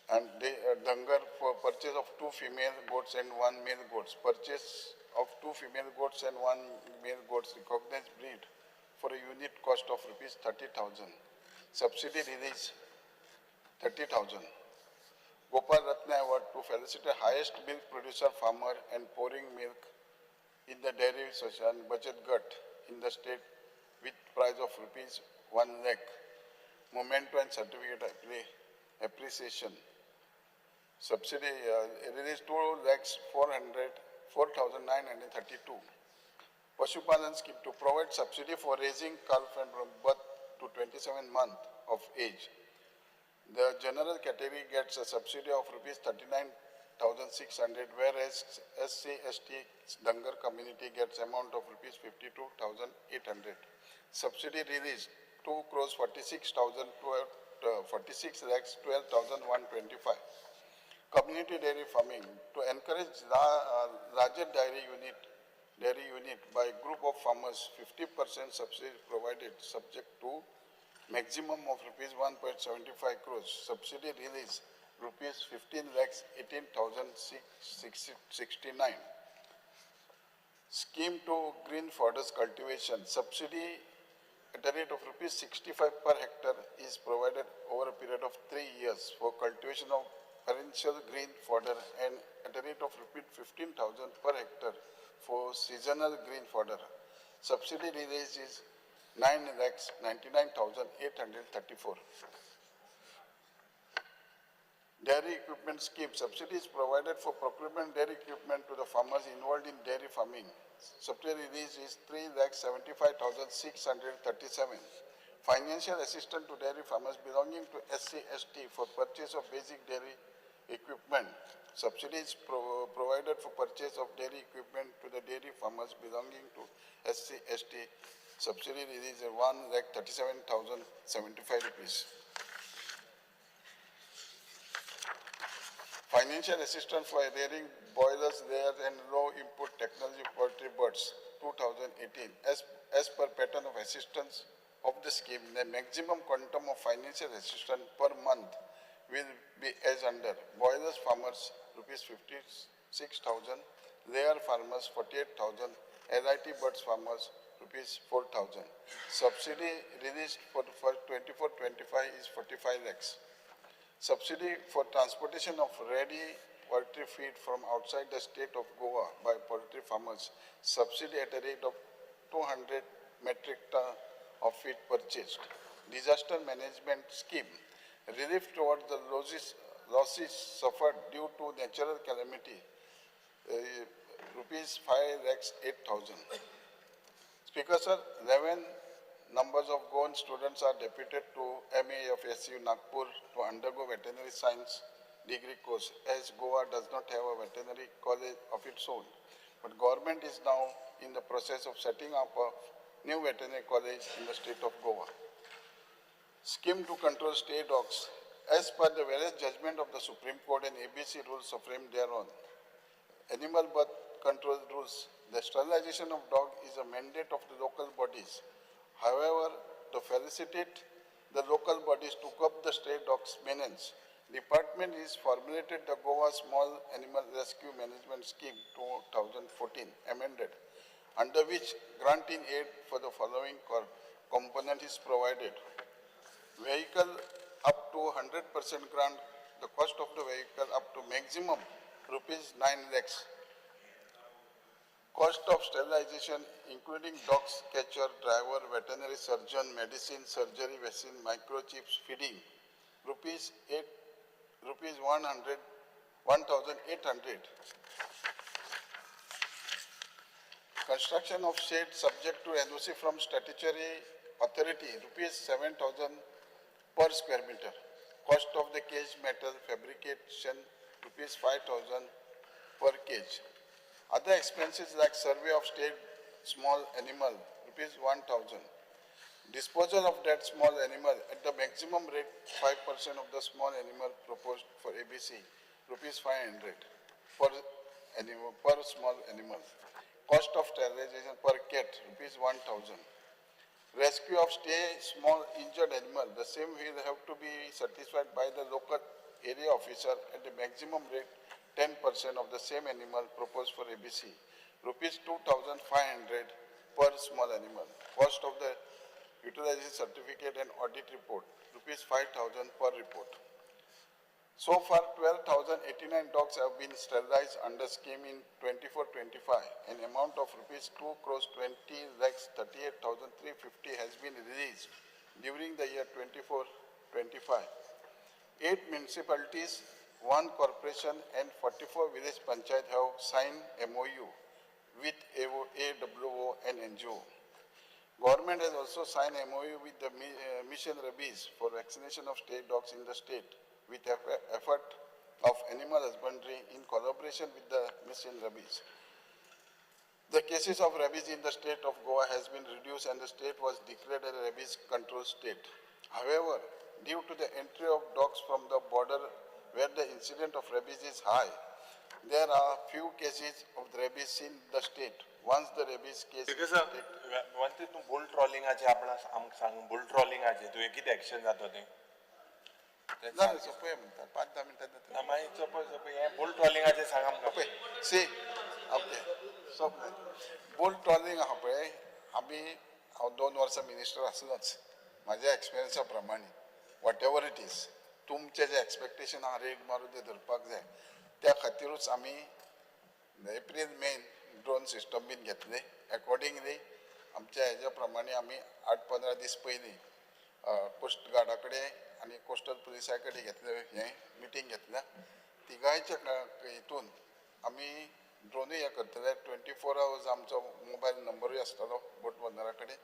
and Dangar for purchase of 2 female goats and 1 male goats. Purchase of 2 female goats and 1 male goats recognized breed for a unit cost of rupees 30,000. Subsidy release 30,000. Gopal Ratna Award to felicitate highest milk producer farmer and pouring milk in the dairy and budget gut in the state with price of rupees 1 lakh. Memento and certificate appreciation. Subsidy released 2,404,932. Pashupalan scheme to provide subsidy for raising calf and from birth to 27 months of age. The general category gets a subsidy of rupees 39,600, whereas SC, ST, Dangar community gets amount of rupees 52,800. Subsidy released 2,46,12,125. Community dairy farming to encourage larger dairy unit by group of farmers, 50% subsidy provided subject to maximum of rupees 1.75 crores. Subsidy release rupees 15,18,669. Scheme to green fodders cultivation. Subsidy at a rate of rupees 65 per hectare is provided over a period of 3 years for cultivation of perennial green fodder and at a rate of rupees 15,000 per hectare for seasonal green fodder. Subsidy release is 9,99,834. Dairy equipment scheme. Subsidies provided for procurement dairy equipment to the farmers involved in dairy farming. Subsidy release is 3,75,637. Financial assistance to dairy farmers belonging to SC, ST for purchase of basic dairy equipment. Subsidies provided for purchase of dairy equipment to the dairy farmers belonging to SC, ST. Subsidy release is 1,37,075 rupees. Financial assistance for rearing boilers, layers and low input technology poultry birds 2018. As per pattern of assistance of the scheme, the maximum quantum of financial assistance per month will be as under: boilers farmers rupees 56,000, layer farmers 48,000, LIT birds farmers rupees 4,000. Subsidy released for 24-25 is 45 lakhs. Subsidy for transportation of ready poultry feed from outside the state of Goa by poultry farmers. Subsidy at a rate of 200 metric ton of feed purchased. Disaster management scheme. Relief towards the losses suffered due to natural calamity, rupees 5,08,000. Speaker sir, 11 numbers of Goan students are deputed to MAFSU Nagpur to undergo veterinary science degree course, as Goa does not have a veterinary college of its own. But government is now in the process of setting up a new veterinary college in the state of Goa. Scheme to control stray dogs. As per the various judgment of the Supreme Court and ABC rules framed thereon, animal birth control rules, the sterilization of dog is a mandate of the local bodies. However, to felicitate the local bodies to curb the stray dogs menace, department is formulated the Goa Small Animal Rescue Management Scheme 2014 amended. under which grant in aid for the following component is provided. Vehicle up to 100% grant, the cost of the vehicle up to maximum rupees 9 lakhs. Cost of sterilization, including dogs, catcher, driver, veterinary surgeon, medicine, surgery, vaccine, microchips, feeding, rupees 1,800. Construction of shed subject to NOC from statutory authority, rupees 7,000 per square meter. Cost of the cage metal fabrication, rupees 5,000 per cage. Other expenses like survey of state small animal, rupees 1,000. Disposal of that small animal at the maximum rate, 5% of the small animal proposed for ABC, rupees 500 per animal, per small animal. Cost of sterilization per cat, rupees 1,000. Rescue of stray small injured animal, the same will have to be satisfied by the local area officer at the maximum rate, 10% of the same animal proposed for ABC, rupees 2,500 per small animal. Cost of the utilization certificate and audit report, rupees 5,000 per report. So far, 12,089 dogs have been sterilized under scheme in 24-25. An amount of rupees 2,20,38,350 has been released during the year 24-25. 8 municipalities, 1 corporation and 44 village panchayat have signed MOU with AWO and NGO. Government has also signed MOU with the Mission Rabies for vaccination of stray dogs in the state, with effort of animal husbandry in collaboration with the Mission Rabies. The cases of rabies in the state of Goa has been reduced and the state was declared a rabies control state. However, due to the entry of dogs from the border where the incident of rabies is high, there are few cases of the rabies in the state. Once the rabies case... Because one thing, bull trolling ache, apna am bull trolling ache, tu ekit action jato te. ना सोपे म्हणतात 5-10 मिनटात ना मागीर सोपे सोपे हे bull ट्रॉलिंगाचे सांग आमकां. सी ओके सोपे बुल ट्रॉलिंग आहा पळय, आमी हांव 2 वर्सां मिनिस्टर आसलोच, म्हाज्या एक्सपिरियन्सा प्रमाणे what ever it is तुमचें जें एक्सपेक्टेशन आहा रेट मारून तें धरपाक जाय, त्या खातीरूच आमी एप्रील मेन ड्रोन सिस्टम बीन घेतले. एकॉर्डिंगली आमच्या हेज्या प्रमाणे आमी 8-15 दीस पयलीं कोस्ट गार्डा कडेन आनी कोस्टल पुलिसा कडेन घेतले हें मिटींग घेतल्या. तिगांयच्या हितून आमी ड्रोनूय हें करतले. 24 आवर्स आमचो मोबायल नंबरूय आसतलो बोट बंदरा कडेन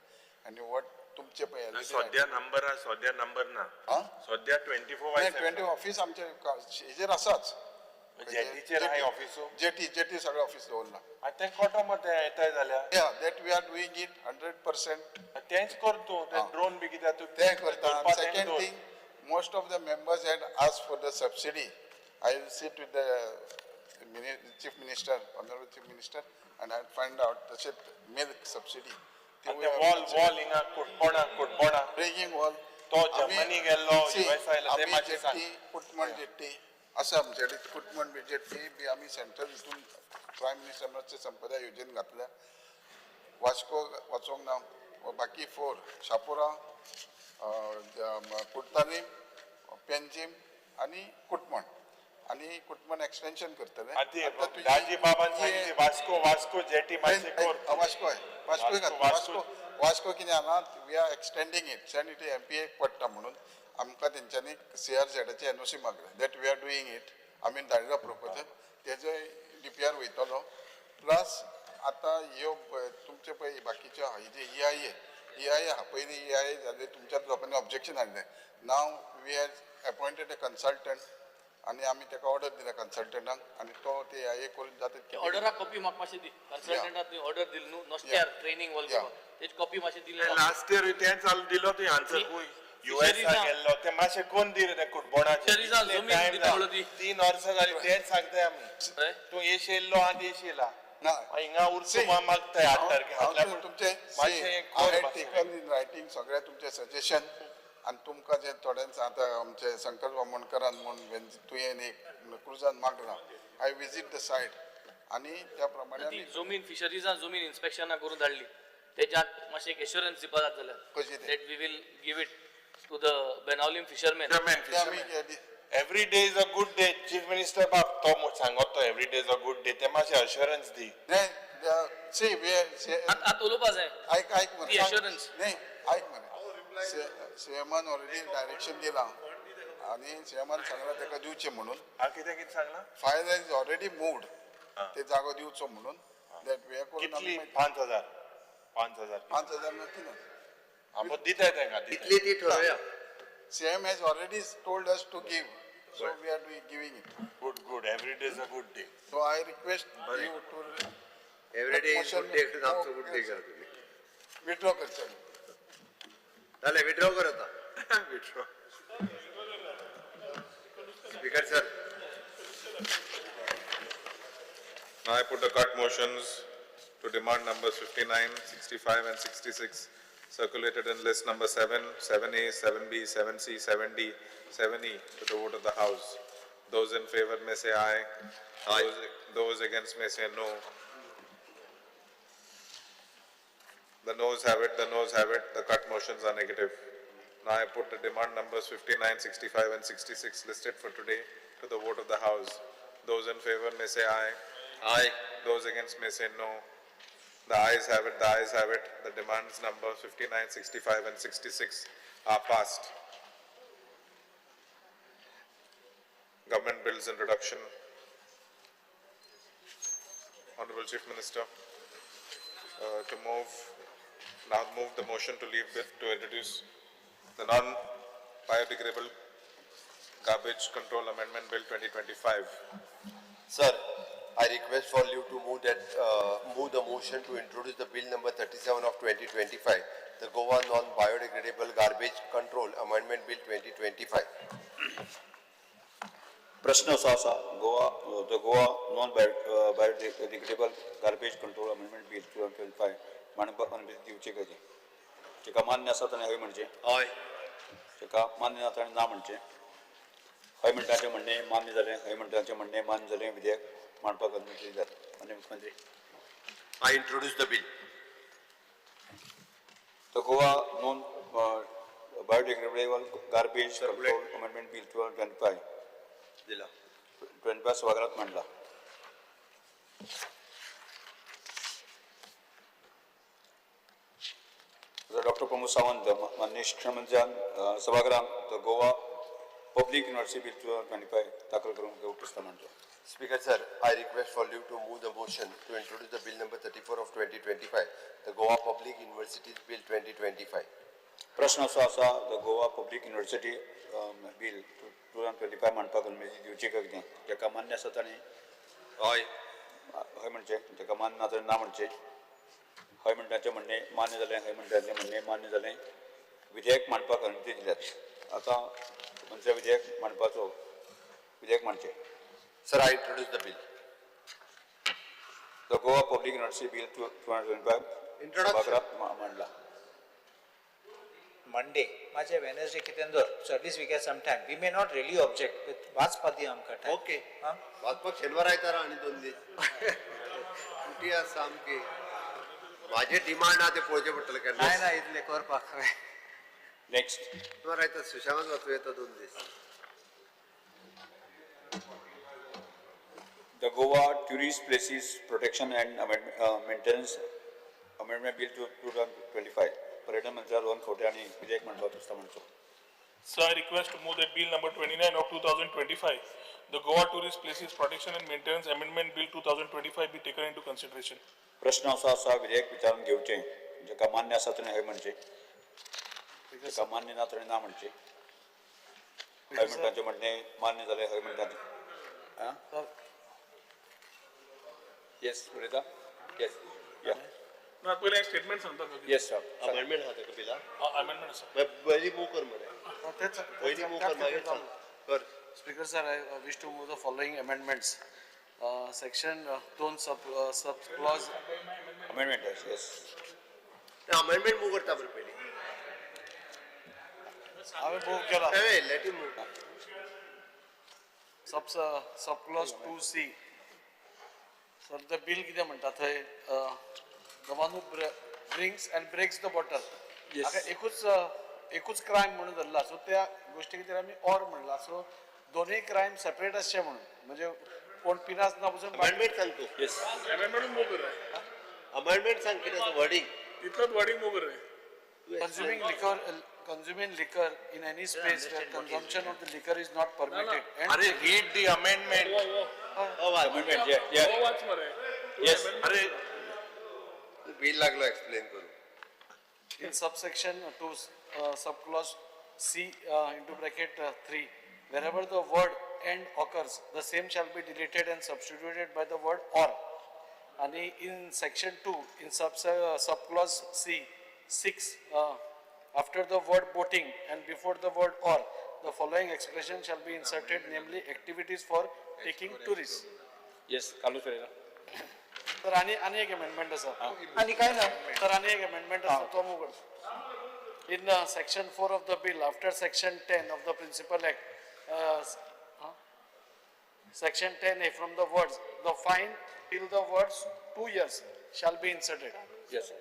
आनी वट तुमचे पळय सद्या नंबर आहा, सद्या नंबर ना, सद्या 24/7 ऑफीस आमचे हेजेर आसाच, जेटीचेर आहा ऑफिसू, जेटी जेटी सगळें ऑफीस दवरला. आनी तें कोटो मरे येताय जाल्यार या that we are doing it 100%. तेंच कर तूं, तें ड्रोन बी कित्याक तूं तें करता. Second thing, most of the members had asked for the subsidy. I will sit with the Chief Minister, Honorable Chief Minister, and I will find out the milk subsidy. Wall, wall hinga Cutbona, Cutbona. Breaking wall. तो Germany गेल्लो, US आयलो, ते मातशें सांग. कुटमण jetty आसा आमचे कडेन, कुटमण jetty बी आमी सेंट्रल हितून प्रायम मिनिस्टर मत्स्य संपदा योजनेन घातल्या. वास्को वचोंक ना, बाकी 4 शापोरा, कुडताली, पेंजीम आनी कुटमण, आनी कुटमण एक्सटेन्शन करतले. वास्को वास्को जेटी वास्को वास्को वास्को कितें जाणा, we are extending it send it M P एक पडटा म्हणून आमकां तेंच्यांनी CRZाचे NOC मागलें. That we are doing it. आमी धाडला प्रपोजल, तेजो DPR वयतलो. प्लस आतां ह्यो तुमचे पळय बाकीच्यो हेजे EIA EIA आहा, पयलीं EIA जालें, तुमच्याच लोकांनी ऑब्जेक्शन हाडलें. Now we has appointed a consultant आनी आमी ताका ऑर्डर दिल्या कन्सल्टंटाक आनी तो ते EIA करून जाता. ऑर्डराक कॉपी म्हाका मातशी दी, कन्सल्टंटाक तुवें ऑर्डर दिली न्हू नस्त्यार ट्रेनींग वॉल करपाक, तेजी कॉपी मातशी दिली. लास्ट इयर तें चालू दिलो तुवें आन्सर, खूंय US गेल्लो ते मातशें कोण दी रे तें कुटबोणाचें. 3 वर्सां जालीं तेंच सांगताय आमी, तूं एश येयल्लो आनी एश येयला ना, हिंगा उरचो मागताय 8 तारखे. तुमचे इन रायटींग सगळें तुमचें सजेशन आनी तुमकां जें थोड्यांच आतां आमचे संकल्प आमोणकरान म्हूण तुवें एक क्रुजान मागलां, I visit the site आनी त्या प्रमाणे ती जमीन फिशरीजान जमीन इन्स्पेक्शना करून धाडली तेज्यात मातशें एक एश्युरन्स दिवपा जात जाल्यार that we will give it to the Benaulim fishermen. Every day is a good day. Chief Minister बाब तो सांगत तो every day is a good day. ते मातशें अश्युरन्स दी. सी आतां उलोवपा जाय. आयक आयक मरे. ती assurance. न्ही आयक मरे, सीएमान ऑलरेडी डायरेक्शन दिलां आनी सीएमान सांगलां ताका दिवचें म्हणून. कितें कितें सांगलां? फायल is already moved, ते जागो दिवचो म्हणून. That way करून कितली? 5,000. 5,000. 5,000 ना 3,000. आं दिताय तांकां. कितली ती ठरोवया. CM has already told us to give, so we are giving it. Good, good. Every day is a good day. So I request you to every day is good day. आमचो good day करा तुम्ही. Withdraw करचें. जालें, withdraw कर आता. Withdraw. Speaker sir. Now I put the cut motions to demand numbers 59, 65 and 66 circulated in list number 7, 7A, 7B, 7C, 7D, 7E to the vote of the House. Those in favor may say aye. Aye. Those against may say no. The noes have it, the noes have it, the cut motions are negative. Now I put the demand numbers 59, 65 and 66 listed for today to the vote of the House. Those in favor may say aye. Aye. Those against may say no. The ayes have it, the ayes have it. The demands number 59, 65 and 66 are passed. Government bills introduction. Honorable Chief Minister, to move, now move the motion to leave bill to introduce the non-biodegradable Garbage Control Amendment Bill 2025. Sir, I request for leave to move that move the motion to introduce the bill number 37 of 2025, the Goa Non-Biodegradable Garbage Control Amendment Bill 2025. प्रश्न असो आसा, Goa the Goa non biodegradable garbage control amendment bill 2025 मांडपाक अनुमती दिवची काय? ताका मान्य आसा ताणें हय म्हणचें. हय. ताका मान्य ना ताणें ना म्हणचें. हय म्हणटाचें म्हणणें मान्य जालें, हय म्हणटाचें म्हणणें मान्य जालें, विधेयक मांडपाक अनुमती दिल्यात. माननीय मुख्यमंत्री. I introduce the bill. The Goa non biodegradable garbage control amendment bill 2025 दिला. 25 सभाघरात मांडला. डॉक्टर प्रमोद सावंत माननीय शिक्षण मंत्र्यान सभाघरात the Goa public university bill 2025 दाखल करूंक प्रस्ताव मांडलो. Speaker sir, I request for leave to move the motion to introduce the bill number 34 of 2025, the Goa Public Universities Bill 2025. प्रश्न असो आसा, the Goa public university bill 2025 मांडपाक अनुमती दिवची काय कितें? जाका मान्य आसा ताणें हय हय म्हणचें, जाका मान्य ना ताणें ना म्हणचें. हय म्हणटाचें म्हणणें मान्य जालें, हय म्हणटाचें म्हणणें मान्य जालें, विधेयक मांडपाक अनुमती दिल्यात. आतां मंत्र्या विधेयक मांडपाचो विधेयक मांडचें. Sir, I introduce the bill. The Goa public university bill 2025 सभाघरात मांडला. Monday, माझे Wednesday कितें दवर, so at least we get some time. We may not really object, but वाचपा दी आमकां time. Okay. वाचपाक शेनवार आयतारा आनी 2 दीस. सुटी आसा सामकी. माझे डिमांड आहा ते पळोवचें पडटलें केन्ना. ना ना इतलें करपाक. नेक्स्ट. शेनवार आयतार सुशेगाद वाचूं येता 2 दीस. The Goa Tourist Places Protection and Maintenance Amendment Bill 2025. पर्यटन मंत्री रोहन खंवटे आनी विधेयक मांडपाक प्रस्ताव मांडचो. Sir, I request to move that bill number 29 of 2025, the Goa Tourist Places Protection and Maintenance Amendment Bill 2025 be taken into consideration. प्रश्न असो आसा, विधेयक विचारून घेवचें, जाका मान्य आसा ताणें हय म्हणचें, जाका मान्य ना ताणें ना म्हणचें. हय म्हणटाचें म्हणणें मान्य जालें, हय म्हणटाचें. येस उलयता. येस या. ना पयलें एक स्टेटमेंट सांगता. Yes sir. Amendment आहा ताका बिला. अमेंडमेंट आसा. पयलीं मूव कर मरे. पयलीं मूव कर मागीर सांग. कर. Speaker sir, I wish to move the following amendments. Section 2 sub clause amendment. Yes. Amendment move करता बरं पयलीं. हांवें मूव केला. Let him move. Sub clause 2C. Sir the bill कितें म्हणटा थंय, the one who drinks and breaks the bottle. हाका एकूच एकूच क्रायम म्हणून धरला, सो त्या गोश्टी खातीर आमी ऑर म्हणला, सो दोनूय क्रायम सेपरेट आसचे म्हणून, म्हणजे कोण पिनासतना पसून. अमेंडमेंट सांग तूं. येस. अमेंडमेंट मूव कर रे. अमेंडमेंट सांग कितें आसा वर्डिंग. तितलोच वर्डिंग मूव कर रे. Consuming liquor in any space where consumption of the liquor is not permitted and अरे, read the amendment. Amendment, yeah. हो, वाच मरे. Yes. अरे. बिल लागलो एक्सप्लेन करू. In subsection 2, subclause C, into bracket 3, wherever the word "and" occurs, the same shall be deleted and substituted by the word "or". And in section 2, in subclause C 6, after the word "boating" and before the word "or", the following expression shall be inserted, namely "activities for taking tourists". Yes, Carlos Ferreira. तर आनी आनी एक amendment आसा. आनी काय ना. तर आनी एक अमेंडमेंट आसा, तो मूव करता. In section 4 of the bill, after section 10 of the principal act, section 10A, from the words "the fine" till the words "2 years" shall be inserted. Yes.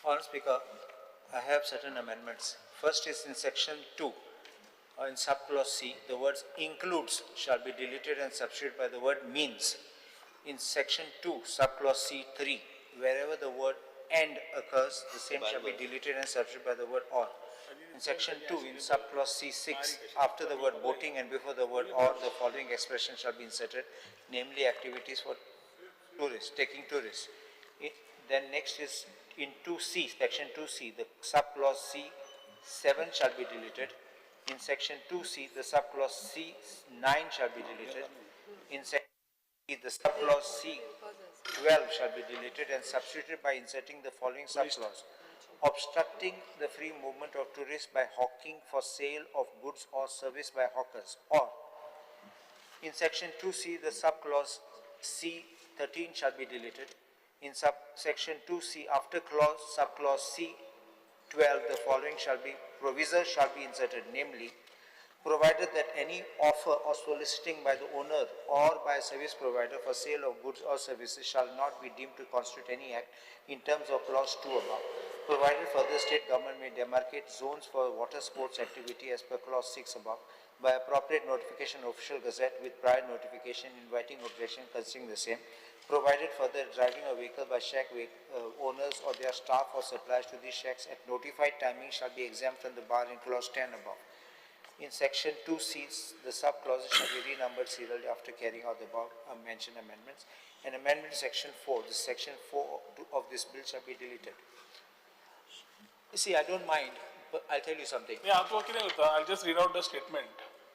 Honourable Speaker, I have certain amendments. First is in section 2, in subclause C, the words "includes" shall be deleted and substituted by the word "means". In section 2, subclause C3, wherever the word "and" occurs, the same shall be deleted and substituted by the word "or". In section 2, in subclause C6, after the word "boating" and before the word "or", the following expression shall be inserted, namely "activities for tourists, taking tourists". Then next is in 2C, section 2C, the subclause C7 shall be deleted. In section 2C, the subclause C9 shall be deleted. In section C, the subclause C12 shall be deleted and substituted by inserting the following subclause: obstructing the free movement of tourists by hawking for sale of goods or service by hawkers. Or in section 2C, the subclause C13 shall be deleted. In subsection 2C, after clause subclause C12, the following shall be provisos shall be inserted, namely, provided that any offer or soliciting by the owner or by a service provider for sale of goods or services shall not be deemed to constitute any act in terms of clause 2 above. Provided further, state government may demarcate zones for water sports activity as per clause 6 above by appropriate notification official gazette with prior notification inviting objection concerning the same. Provided further, driving a vehicle by shack owners or their staff or suppliers to these shacks at notified timing shall be exempt from the bar in clause 10 above. In section 2C, the sub-clauses shall be renumbered serially after carrying out the above mentioned amendments. And amendment section 4, the section 4 of this bill shall be deleted. You see, I don't mind, but I'll tell you something. Yeah, I'll just read out the statement.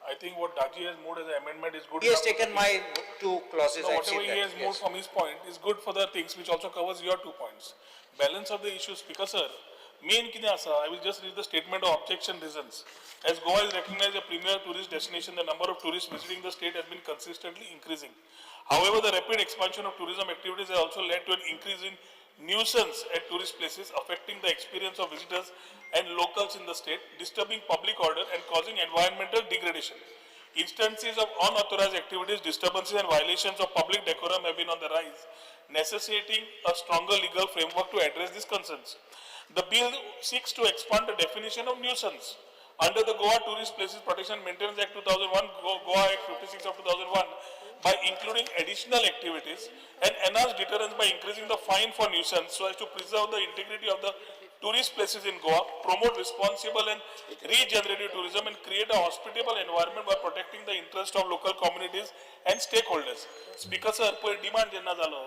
I think what Daji has moved as an amendment is good. He has taken my two clauses. No, I've whatever seen he that. has moved Yes. from his point is good for the things which also covers your 2 points. Balance of the issues, Speaker sir, main कितें आसा, I will just read the statement of objection reasons. As Goa is recognized as a premier tourist destination, the number of tourists visiting the state has been consistently increasing. However, the rapid expansion of tourism activities has also led to an increase in nuisance at tourist places, affecting the experience of visitors and locals in the state, disturbing public order and causing environmental degradation. Instances of unauthorized activities, disturbances and violations of public decorum have been on the rise, necessitating a stronger legal framework to address these concerns. The bill seeks to expand the definition of nuisance. Under the Goa Tourist Places Protection and Maintenance Act 2001, Goa Act 56 of 2001, by including additional activities and enhance deterrence by increasing the fine for nuisance so as to preserve the integrity of the tourist places in Goa, promote responsible and regenerative tourism and create a hospitable environment by protecting the interest of local communities and stakeholders. Speaker sir, पयर demand जेन्ना जालो,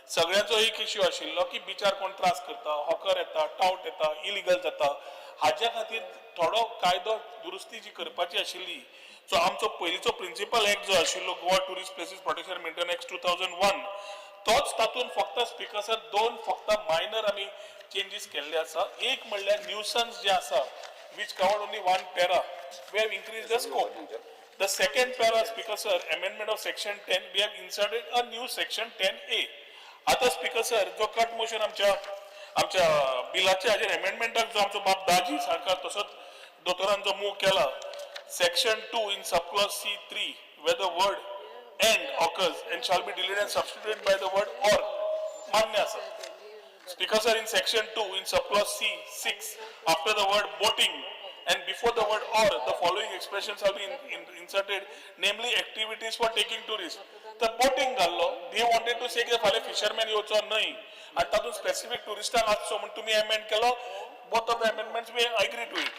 सगळ्यांचो एक issue आशिल्लो की बिचार कोण त्रास करता, हॉकर येता, टावट येता, इलिगल जाता, हाज्या खातीर थोडो कायदो दुरुस्ती जी करपाची आशिल्ली. सो आमचो पयलींचो प्रिंसिपल एक्ट जो आशिल्लो Goa tourist places protection maintenance act 2001, तोच तातूंत फक्त स्पीकर सर दोन फक्त मायनर आमी चेंजीस केल्ले आसा. एक म्हणल्यार न्यूसन्स जे आसा which covered only one para, we have increase the scope. The second para, speaker sir, amendment of section 10, we have inserted a new section 10A. आतां स्पीकर सर जो कट मोशन आमच्या आमच्या बिलाच्या हाजेर एमेंडमेंटाक जो आमचो बाब दाजी सारकार तसोच दोतोरान जो मूव केला, section 2 in subclause C3 where the word and occurs and shall be deleted and substituted by the word or. मान्य आसा. Speaker sir, in section 2, in subclause C 6, after the word boating and before the word or, the following expressions shall be inserted, namely activities for taking tourists. तर boating घाल्लो, they wanted to say की फाल्यां fisherman येवचो न्हय आनी तातूंत specific ट्युरिस्टांक आसचो म्हूण तुमी एमेंड केलो. Both of the amendments, we agree to it.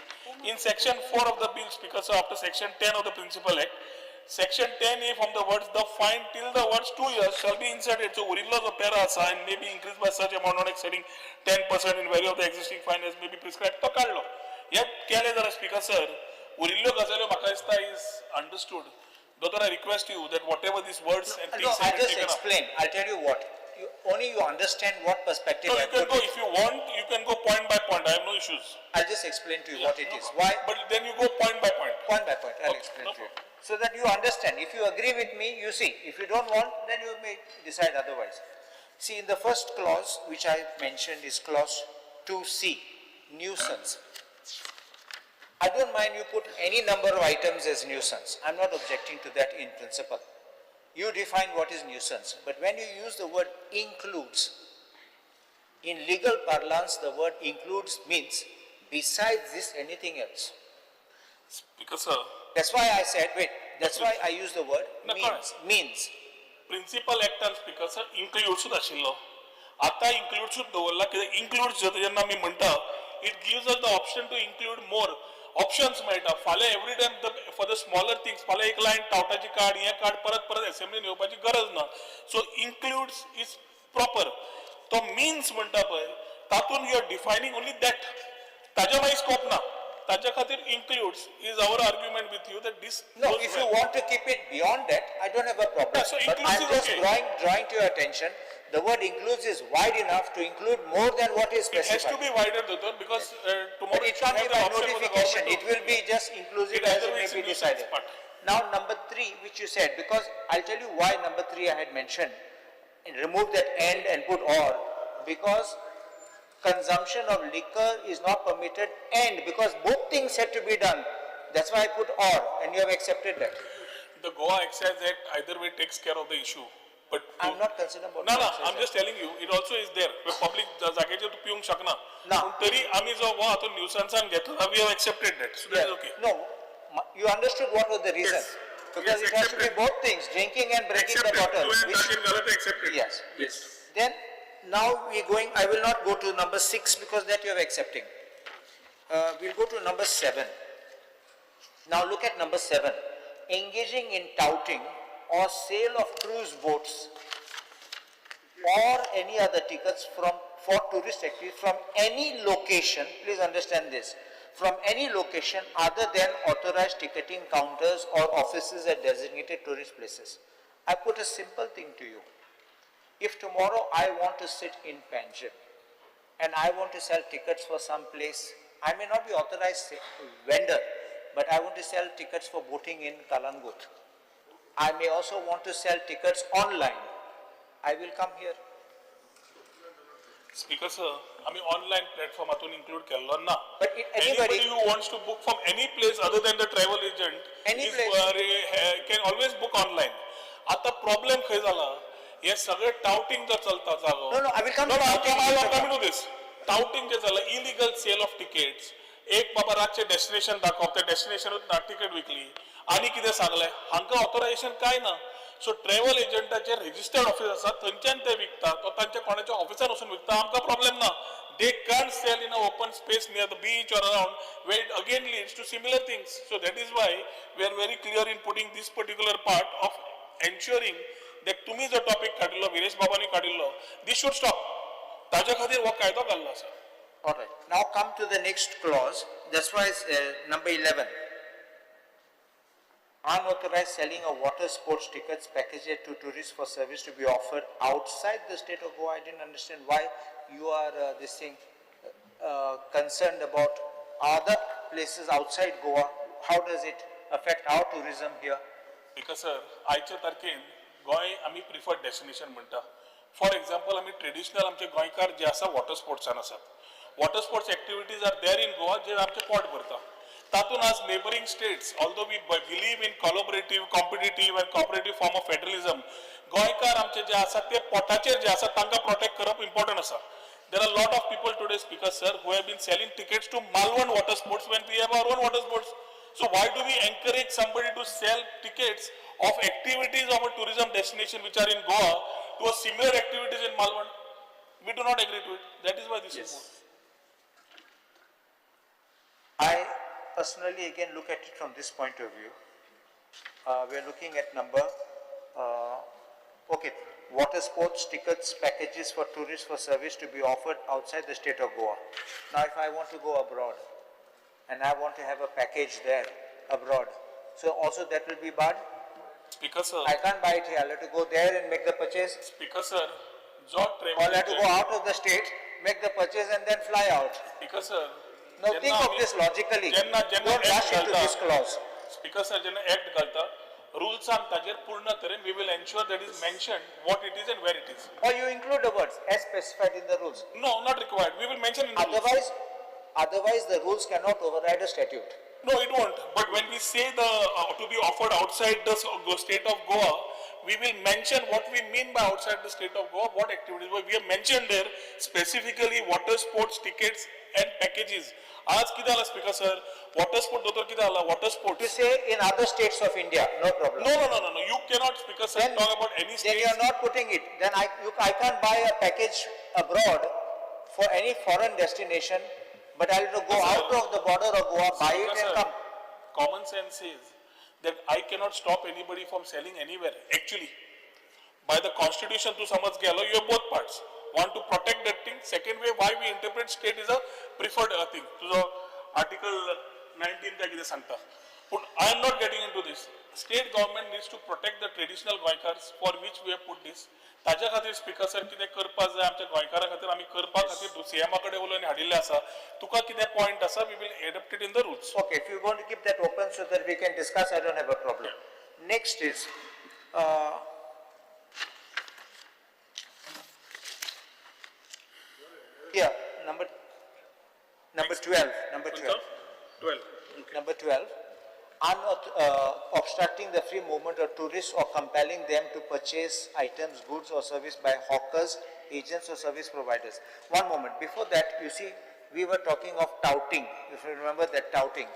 In section 4 of the bill, Speaker sir, after section 10 of the Principal Act, section 10A from the words the fine till the words 2 years shall be inserted. So उरिल्लो जो para आसा and may be increased by such amount not exceeding 10% in value of the existing fine as may be prescribed, तो काडलो. हे केलें जाल्यार speaker sir, उरिल्ल्यो गजाल्यो म्हाका दिसता is understood. दोतोर, I request you that whatever these words and No, things I'll have been just taken up. explain. I'll tell you what. Only you understand what perspective No, I you can put go, it. if you want, you can go point by point. I have no issues. I'll just explain to you what it is. Why? But then you go point by point. Point by point, I'll Okay, explain no to you. So that you understand. If you agree with me, you see. If you don't want, then you may decide otherwise. See, in the first clause, which I mentioned, is clause 2C, nuisance. I don't mind you put any number of items as nuisance. I'm not objecting to that in principle. You define what is nuisance. But when you use the word includes, in legal parlance, the word includes means besides this anything else. Speaker sir. That's why I said, wait, that's why I use the word No, means. correct. Means. Principal एक्टान speaker sir इन्क्लुड्सूच आशिल्लो. आतां इन्क्लुड्सूच दवरला कित्याक includes जेन्ना आमी म्हणटा, it gives us the option to include more options मेळटा. फाल्यां every time the for the smaller things, फाल्यां एक लायन टावटाची काड, हें काड, परत परत एसेंब्लीन येवपाची गरज ना. So includes is proper. तो मिन्स म्हणटा पळय, तातूंत you are defining only that, ताज्या मागीर स्कोप ना. ताज्या खातीर includes is our argument with you that this No, if you want to keep it beyond that, I don't have a problem. Yeah, so But includes I'm is just okay. drawing to your attention, the word includes is wide enough to include more than what is It has specified. to be wider, Doctor, because tomorrow But it can't be have the by option for the notification, government it will be just inclusive It as either it way may is be nuisance decided. part. Now, number 3, which you said, because I'll tell you why number 3 I had mentioned, and remove that and put or, because consumption of liquor is not permitted, and because both things had to be done, that's why I put or, and you have accepted that. The Goa Excise Act either way takes care of the issue. But I'm not concerned about No, the no, Excise I'm just telling you, it also is there. Public जाग्याचेर तूं पिवंक शकना. पूण तरी आमी जो हो आतां न्यूसन्सान घेतला, we have accepted that. So that is okay. No, you understood what was the reason. Yes. Because Yes, it has to be accepted. both things, drinking and breaking the Accepted. bottle. तुवें which ताचेर घाला तें accepted. Yes. Yes. Then now we're going, I will not go to number 6 because that you are accepting. We'll go to number 7. Now look at number 7. Engaging in touting or sale of cruise boats or any other tickets for tourist activities from any location, please understand this, from any location other than authorized ticketing counters or offices at designated tourist places. I put a simple thing to you. If tomorrow I want to sit in Panjim and I want to sell tickets for some place, I may not be authorized vendor, but I want to sell tickets for boating in Kalangut. I may also want to sell tickets online. I will come here. Speaker sir, आमी online platform हातून include केल्लो ना. But anybody who wants to book from any place other than the travel agent Any is, place. Can always book online. आता problem खंय जाला, हे सगळे touting जो चलता जागो. No, no, I will come No, to no, touting. I'll come to this. Touting जे जाला, illegal sale of tickets. एक बाबा रातचे डेस्टिनेशन दाखोवप, त्या डेस्टिनेशनूच ना टिकेट विकली आनी कितें सांगलें, हांकां ऑथोरायझेशन काय ना. सो ट्रॅव्हल एजंटाचे रजिस्टर्ड ऑफिस आसा, थंयच्यान ते विकता, तो तांच्या कोणाच्या ऑफिसान वचून विकता, आमकां प्रॉब्लेम ना. They can't sell in a open space near the beach or around, where it again leads to similar things. So that is why we are very clear in putting this particular part of ensuring that तुम्ही जो topic काडिल्लो, विरेश बाबांनी काडिल्लो, this should stop. ताज्या खातीर हो कायदो घाल्लो आसा. All right. Now come to the next clause. That's why it's, number 11. Unauthorized selling of water sports tickets packages to tourists for service to be offered outside the state of Goa. I didn't understand why you are this thing concerned about other places outside Goa. How does it affect our tourism here? Because sir, आयच्या तारखेन गोंय आमी preferred destination म्हणटा. For example, आमी traditional आमचे गोंयकार जे आसा water स्पोर्ट्सान आसात. Water sports activities are there in Goa, जे आमचें पोट भरता. तातूंत आज neighbouring states, although we believe in collaborative, competitive and cooperative form of federalism, गोंयकार आमचे जे आसा ते पोटाचेर जे आसा तांकां प्रोटेक्ट करप इम्पॉर्टंट आसा. There are lot of people today, Speaker sir, who have been selling tickets to Malvan water sports when we have our own water sports. So why do we encourage somebody to sell tickets of activities of a tourism destination which are in Goa to a similar activities in Malvan? We do not agree to it. That is why this is moved. I personally again look at it from this point of view. We are looking at number, okay, water sports tickets packages for tourists for service to be offered outside the state of Goa. Now if I want to go abroad and I want to have a package there abroad, so also that will be barred? Speaker sir. I can't buy it here. I'll have to go there and make the purchase. Speaker sir, जो travel I'll have to go out of the state, make the purchase and then fly out. Speaker sir, Now think of this logically. Don't rush into this clause. Speaker sir, जेन्ना act घालता रुल्सान ताजेर पूर्ण तरेन we will ensure that is mentioned what it is and where it is. Or you include the words as specified in the rules. No, not required. We will mention in the rules. Otherwise the rules cannot override a statute. No, it won't. But when we say the to be offered outside the state of Goa, we will mention what we mean by outside the state of Goa, what activities. We have mentioned there specifically water sports tickets and packages. आज कितें जाला speaker sir, water sport दोतोर कितें जाला, water sports. You say in other states of India, no problem. No, no, no, no, no. You cannot, Speaker sir, talk about any Then state. you are not putting it. Then I can't buy a package abroad for any foreign destination, but I'll have to go out of the border of Goa, buy it and Sir, come. Common sense is that I cannot stop anybody from selling anywhere. Actually, by the constitution to samaj gelo, you have both parts. One, to protect that thing. Second way, why we interpret state is a preferred thing. So Article 19 त्या कितें सांगता. But I am not getting into this. State government needs to protect the traditional Goenkars for which we have put this. ताज्या खातीर speaker sir कितें करपाक जाय आमच्या गोंयकारां खातीर आमी करपा खातीर सीएमा कडेन उलोवन हाडिल्लें आसा. तुका कितें पॉयंट आसा, we will adopt it in the rules. Okay, if you want to keep that open so that we can discuss, I don't have a problem. Next is, here, number 12, number 12. 12. Number 12, obstructing the free movement of tourists or compelling them to purchase items, goods or service by hawkers, agents or service providers. One moment, before that, you see, we were talking of touting, if you remember that touting.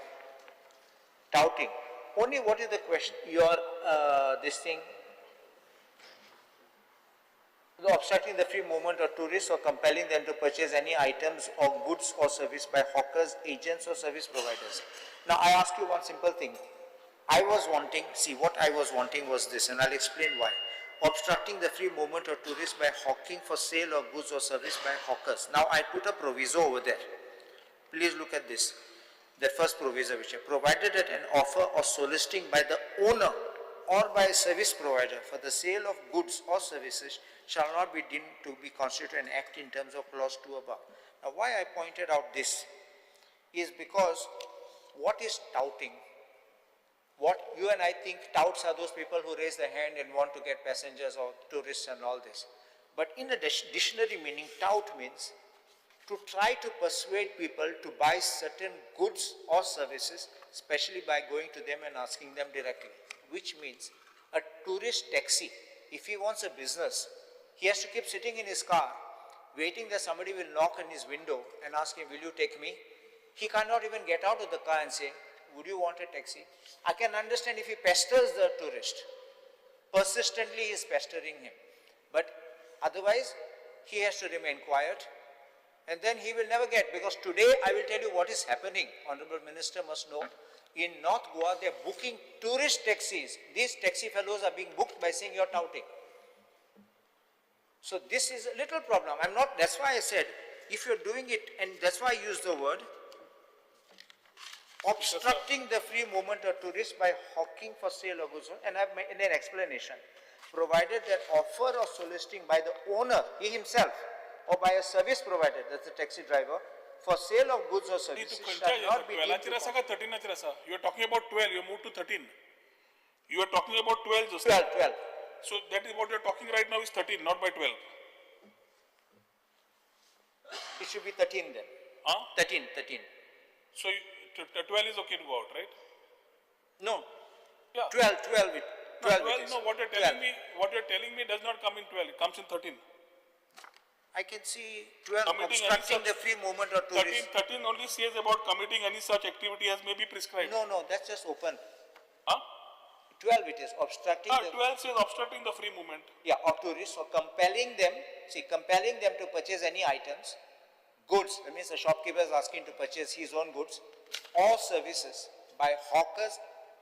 Touting. Only what is the question, your, this thing, obstructing the free movement of tourists or compelling them to purchase any items or goods or service by hawkers, agents or service providers. Now I ask you one simple thing. I was wanting, see what I was wanting was this, and I'll explain why. Obstructing the free movement of tourists by hawking for sale of goods or service by hawkers. Now I put a proviso over there. Please look at this. The first proviso, which I provided that an offer or soliciting by the owner or by a service provider for the sale of goods or services shall not be deemed to be constituted an act in terms of clause 2 above. Now why I pointed out this is because what is touting? What you and I think touts are those people who raise their hand and want to get passengers or tourists and all this. But in a dictionary meaning, tout means to try to persuade people to buy certain goods or services, especially by going to them and asking them directly, which means a tourist taxi, if he wants a business, he has to keep sitting in his car, waiting that somebody will knock on his window and ask him, will you take me? He cannot even get out of the car and say, would you want a taxi? I can understand if he pesters the tourist. Persistently he is pestering him. But otherwise, he has to remain quiet. And then he will never get, because today I will tell you what is happening. Honorable Minister must know. In North Goa, they are booking tourist taxis. These taxi fellows are being booked by saying you're touting. So this is a little problem. I'm not, that's why I said, if you're doing it, and that's why I use the word, obstructing the free movement of tourists by hawking for sale of goods, and I've made an explanation. Provided that offer or soliciting by the owner, he himself, or by a service provider, that's the taxi driver, for sale of goods or services shall not be deemed to You are talking about 12, you moved to 13. You are talking about 12. Just 12. So that is what you are talking right now is 13, not by 12. It should be 13 then. Huh? 13. So 12 is okay to go out, right? No. Yeah. 12, 12 it, 12 No, it is. No, what you're telling me, what you're telling me does not come in 12, it comes in 13. I can see 12 Committing any obstructing such- the free movement of tourists. 13 only says about committing any such activity as may be prescribed. No, no, that's just open. Huh? 12 it is, obstructing the... 12 says obstructing the free movement. Yeah, of tourists, or compelling them, see, compelling them to purchase any items, goods, that means the shopkeeper is asking to purchase his own goods, or services by hawkers,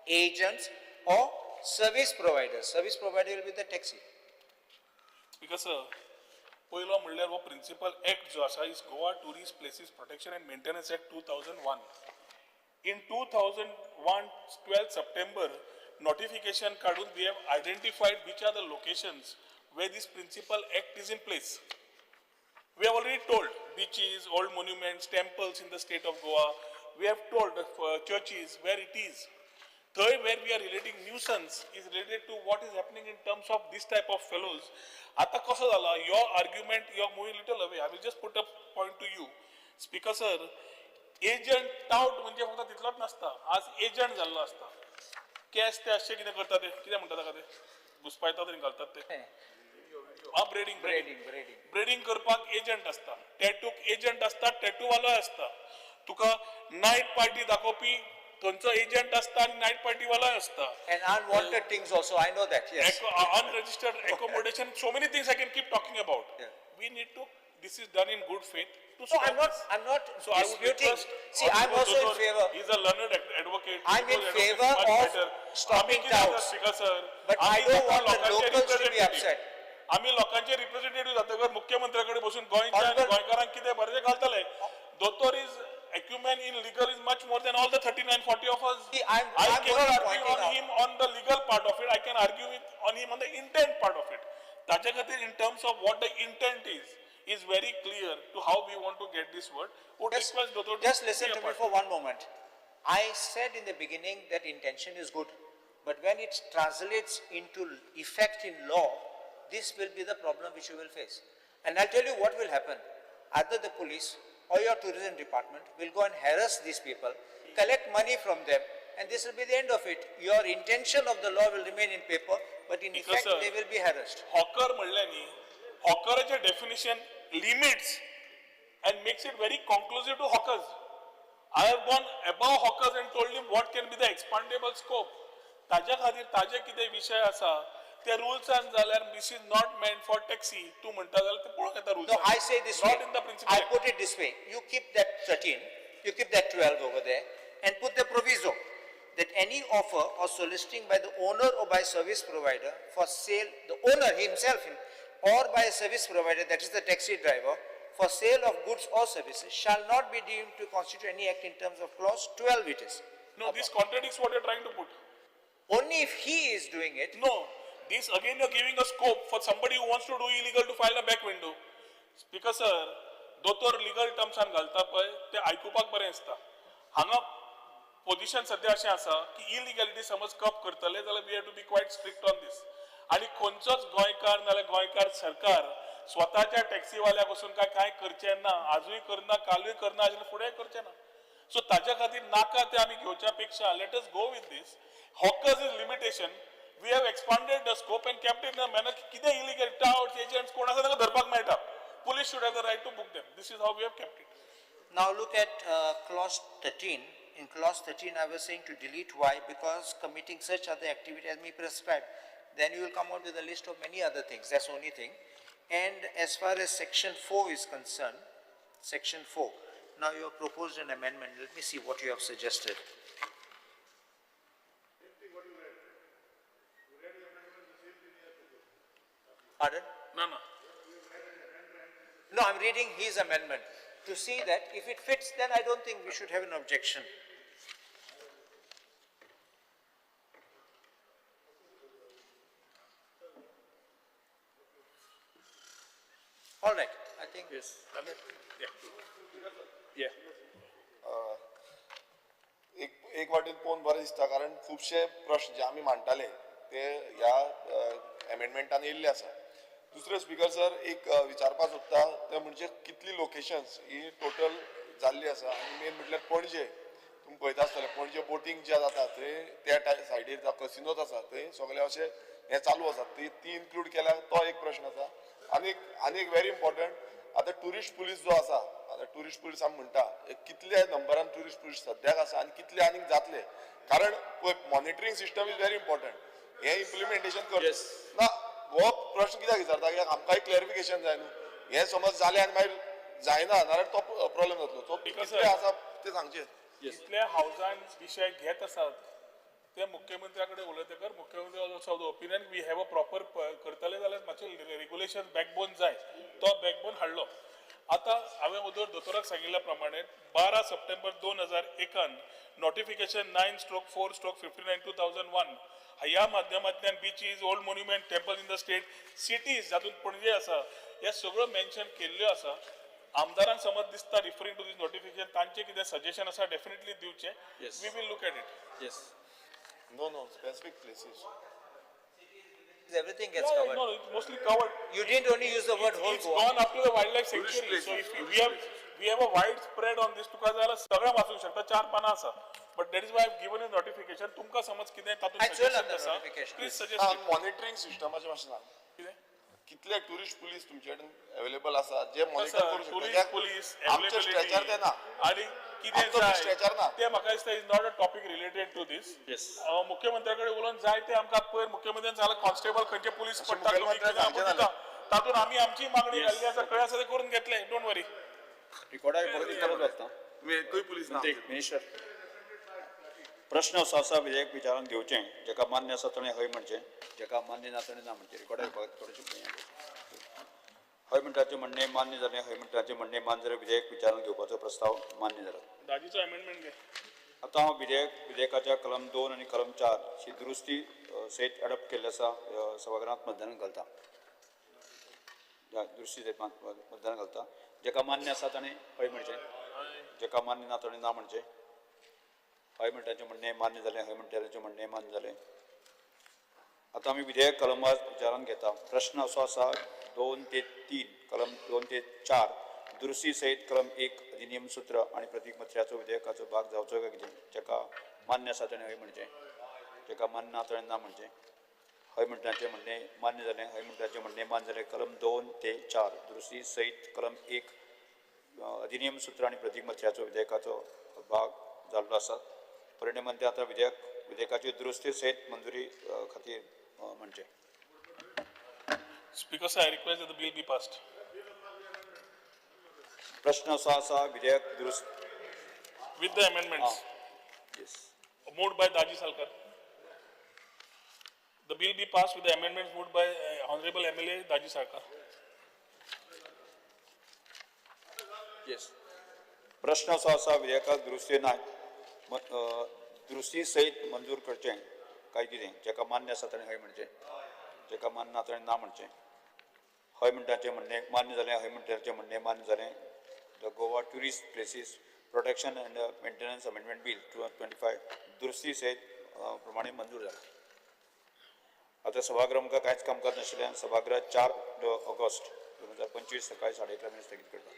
agents, or service providers. Service provider will be the taxi. Because sir, पयलो म्हणल्यार हो principal act जो आसा is Goa tourist places protection and maintenance act 2001. In 2001 12 September notification काडून we have identified which are the locations where this principal act is in place. We have already told beaches, old monuments, temples in the state of Goa. We have told churches where it is. Third, where we are relating nuisance is related to what is happening in terms of this type of fellows. Ata koso zala, your argument, you are moving little away. I will just put a point to you. Speaker sir, agent tout म्हणजे फक्त तितलोच नासता. आज agent जाल्लो आसता. Cash ते अशें कितें करता ते, कितें म्हणटा ताका ते, घुसपायतात आनी घालतात ते. Braiding, braiding, braiding. ब्रेडिंग करपाक एजंट आसता, टॅटूक एजंट आसता, टॅटू वालोय आसता. तुका नायट पार्टी दाखोवपी थंयचो एजंट आसता आनी नायट पार्टी वालोय आसता. And unwanted things also, I know that, yes. Unregistered accommodation, so many things I can keep talking about. Yeah. We need to, this is done in good faith. To No, I'm stop not, this. I'm not So I would disputing. request See, I'm also in Honorable favor. He's a learned advocate. I'm in He knows favor advocates much of better. stopping आमी कितें आसा, touts. Speaker sir, But I आमी don't want the लोकांचे locals to be representative. upset. आमी लोकांचे representative जातकर मुख्यमंत्र्या कडेन बसून गोंयच्या आनी Honorable- गोंयकारांक कितें बरें तें घालतले. दोतोर is acumen in legal is much more than all the 39, 40 of us. See, I I'm cannot only argue pointing on out. him on the legal part of it. I can argue with on him on the intent part of it. ताच्या खातीर in terms of what the intent is, is very clear to how we want to get this word. Would request Dr. Just listen be a to me part. for one moment. I said in the beginning that intention is good, but when it translates into effect in law, this will be the problem which you will face. And I'll tell you what will happen. Either the police or your tourism department will go and harass these people, collect money from them, and this will be the end of it. Your intention of the law will remain in paper, but in Because, effect, sir, they will be harassed. Hawker म्हणलें न्ही, hawkeraचें definition limits and makes it very conclusive to hawkers. I have gone above hawkers and told him what can be the expandable scope. ताज्या खातीर ताजे कितें विशय आसा ते रुल्सान जाल्यार this is not meant for taxi तूं म्हणटा जाल्यार ते पळोवंक येता No, रुल्सान. I say this way. Not in the principle. I put it this way. You keep that 13, you keep that 12 over there, and put the proviso that any offer or soliciting by the owner or by service provider for sale, the owner himself, or by a service provider, that is the taxi driver, for sale of goods or services shall not be deemed to constitute any act in terms of clause 12 it is. No, this contradicts what you're trying to put. Only if he is doing it. No, this again you're giving a scope for somebody who wants to do illegal to file a back window. Speaker sir, दोतोर legal terms आन घालता पळय ते आयकुपाक बरें दिसता. हांगा position सद्या अशें आसा की इलिगॅलिटी समज कप करतले जाल्यार we have to be quite strict on this. आनी खंयचोच गोंयकार नाल्यार गोंयकार सरकार स्वताच्या टॅक्सीवाल्या पसून काय कांय करचें ना, आजूय करना, कालूय करना, आनी फुडेंय करचें ना. सो ताच्या खातीर नाका ते आमी घेवच्या पेक्षा let us go with this. Hawkers is limitation. We have expanded the scope and kept in a manner की कितें इलिगल टावट्स एजंट्स कोण आसा तांकां धरपाक मेळटा. Police should have the right to book them. This is how we have kept it. Now look at clause 13. In clause 13, I was saying to delete why, because committing such other activity as may prescribed. Then you will come out with a list of many other things. That's the only thing. And as far as section 4 is concerned, section 4, now you have proposed an amendment. Let me see what you have suggested. Pardon? No, no. No, I'm reading his amendment to see that if it fits, then I don't think we should have an objection. All right, I think. Yes. Yeah. Yeah. एक वाटेन पळोवन बरें दिसता, कारण खुबशे प्रश्न जे आमी मांडटाले ते ह्या एमेंडमेंटान येयल्ले आसा. दुसरें स्पीकर सर एक विचारपाक सोदता तें म्हणजे कितली लोकेशन्स ही टोटल जाल्ली आसा आनी मेन म्हटल्यार पणजे तुमी पळयता आसतले पणजे बोटींग जे जाता थंय त्या सायडीर कसिनोच आसा थंय सगळे अशे हें चालू आसा, ती ती इन्क्लूड केल्यार तो एक प्रश्न आसा. आनी आनी एक व्हेरी इम्पॉर्टंट, आतां ट्युरिस्ट पुलीस जो आसा, आतां ट्युरिस्ट पुलीस आमी म्हणटा कितले नंबरान ट्युरिस्ट पुलीस सद्याक आसा आनी कितले आनीक जातले, कारण पळय monitoring system is very important. हें इम्प्लिमेंटेशन कर ना, हो प्रश्न कित्याक विचारता, कित्याक आमकांय क्लॅरिफिकेशन जाय न्हू. हें समज जालें आनी मागीर जायना नाल्यार तो प्रॉब्लेम जातलो. तो कितले आसा ते सांगचे. जितले हावजान विशय घेत आसात ते मुख्यमंत्र्या कडेन उलयतकर मुख्यमंत्री also of the opinion we have a proper करतले जाल्यार मातशें रेग्युलेशन बॅकबोन जाय, तो बॅकबोन हाडलो. आतां हांवें वदोर दोतोराक सांगिल्ल्या प्रमाणे 12 सप्टेंबर 2001 नोटिफिकेशन 9/4/59 2001 ह्या माध्यमांतल्यान beaches, old monument, temple in the state, cities जातूंत पणजे आसा, हे सगळ्यो मेन्शन केल्ल्यो आसा. आमदारांक समज दिसता रिफरींग टू these notification तांचे कितें सजेशन आसा डेफिनेटली दिवचें. We will look at it. Yes. No, no, specific places. Everything gets covered. No, it's mostly covered. You didn't only use the word whole It's Goa. gone up to the wildlife sanctuary. So if we have a wide spread on this, तुका जाल्यार सगळें वाचूंक शकता, 4 पानां आसा. But that is why I have given you notification. तुमकां समज कितें तातूंत suggestion आसा, please suggest it. Monitoring सिस्टमाचें मातशें सांग, कितले ट्युरिस्ट पुलीस तुमचे कडेन अवेलेबल आसा जे मॉनिटर करू शकता? टुरिस्ट पुलीस आमच्या स्ट्रेचर ते ना आनी कितें जाय स्ट्रेचर ना ते म्हाका दिसता is not a topic related to this. मुख्यमंत्र्या कडेन उलोवन जाय ते आमकां पयर मुख्यमंत्र्यान सांगलां कॉन्स्टेबल खंयचे पुलीस पडटा तातूंत आमी आमची मागणी घाल्ली आसा, खंय आसा ते करून घेतले, don't worry. रिकॉर्डाक परत विचारत वचता एकूय पुलीस ना. मिनिस्टर, प्रश्न असो आसा विधेयक विचारांत घेवचें, जेका मान्य आसा ताणें हय म्हणचें, जेका मान्य ना ताणें ना म्हणचें. रिकॉर्डाक थोडेशें हय म्हणटाचें म्हणणें मान्य जालें, हय म्हणटाचें म्हणणें मान्य जालें, विधेयक विचारांत घेवपाचो प्रस्ताव मान्य जाला. दाजीचो अमेंडमेंट घे. आतां हांव विधेयकाच्या कलम 2 आनी कलम 4 ही दुरुस्ती सयत अडॉप्ट केल्ली आसा, सभागृहांत मतदान घालता. दुरुस्ती सयत मतदान घालता. जेका मान्य आसा ताणें हय म्हणचें, जेका मान्य ना ताणें ना म्हणचें. हय म्हणटाचें म्हणणें मान्य जालें, हय म्हणटाचें म्हणणें मान्य जालें. आतां आमी विधेयक कलमां विचारांत घेता. प्रश्न असो आसा 2 ते 3 कलम 2 ते 4 दुरुस्ती सयत कलम 1 अधिनियम सूत्र आनी प्रतीकपत्राचो विधेयकाचो भाग जावचो काय कितें, जेका मान्य आसा ताणें हय म्हणचें, जेका मान्य ना ताणें ना म्हणचें. हय म्हणटाचें म्हणणें मान्य जालें, हय म्हणटाचें म्हणणें मान्य जालें. कलम 2 ते 4 दुरुस्ती सयत कलम 1 अधिनियम सूत्र आनी प्रतीकपत्राचो विधेयकाचो भाग जाल्लो आसा. परिणामान ते आतां विधेयकाची दुरुस्ती सयत मंजुरी खातीर म्हणचें. Speaker sir, I request that the bill be passed. प्रश्न असो आसा विधेयक दुरुस्त with the amendments. Yes. Moved by Daji Salkar. The bill be passed with the amendments moved by Honorable MLA Daji Salkar. Yes. प्रश्न असो आसा विधेयकाक दुरुस्ती ना दुरुस्ती सयत मंजूर करचें काय कितें, जेका मान्य आसा ताणें हय म्हणचें, जेका मान्य ना ताणें ना म्हणचें. हय म्हणटाचें म्हणणें मान्य जालें, हय म्हणटाचें म्हणणें मान्य जालें. The Goa tourist places protection and maintenance amendment bill 2025 दुरुस्ती सयत प्रमाणे मंजूर जाला. आतां सभागृह आमकां कांयच कामकाज नाशिल्ल्यान सभागृह 4 ऑगस्ट 2025 सकाळी 11:30 स्थगीत करता.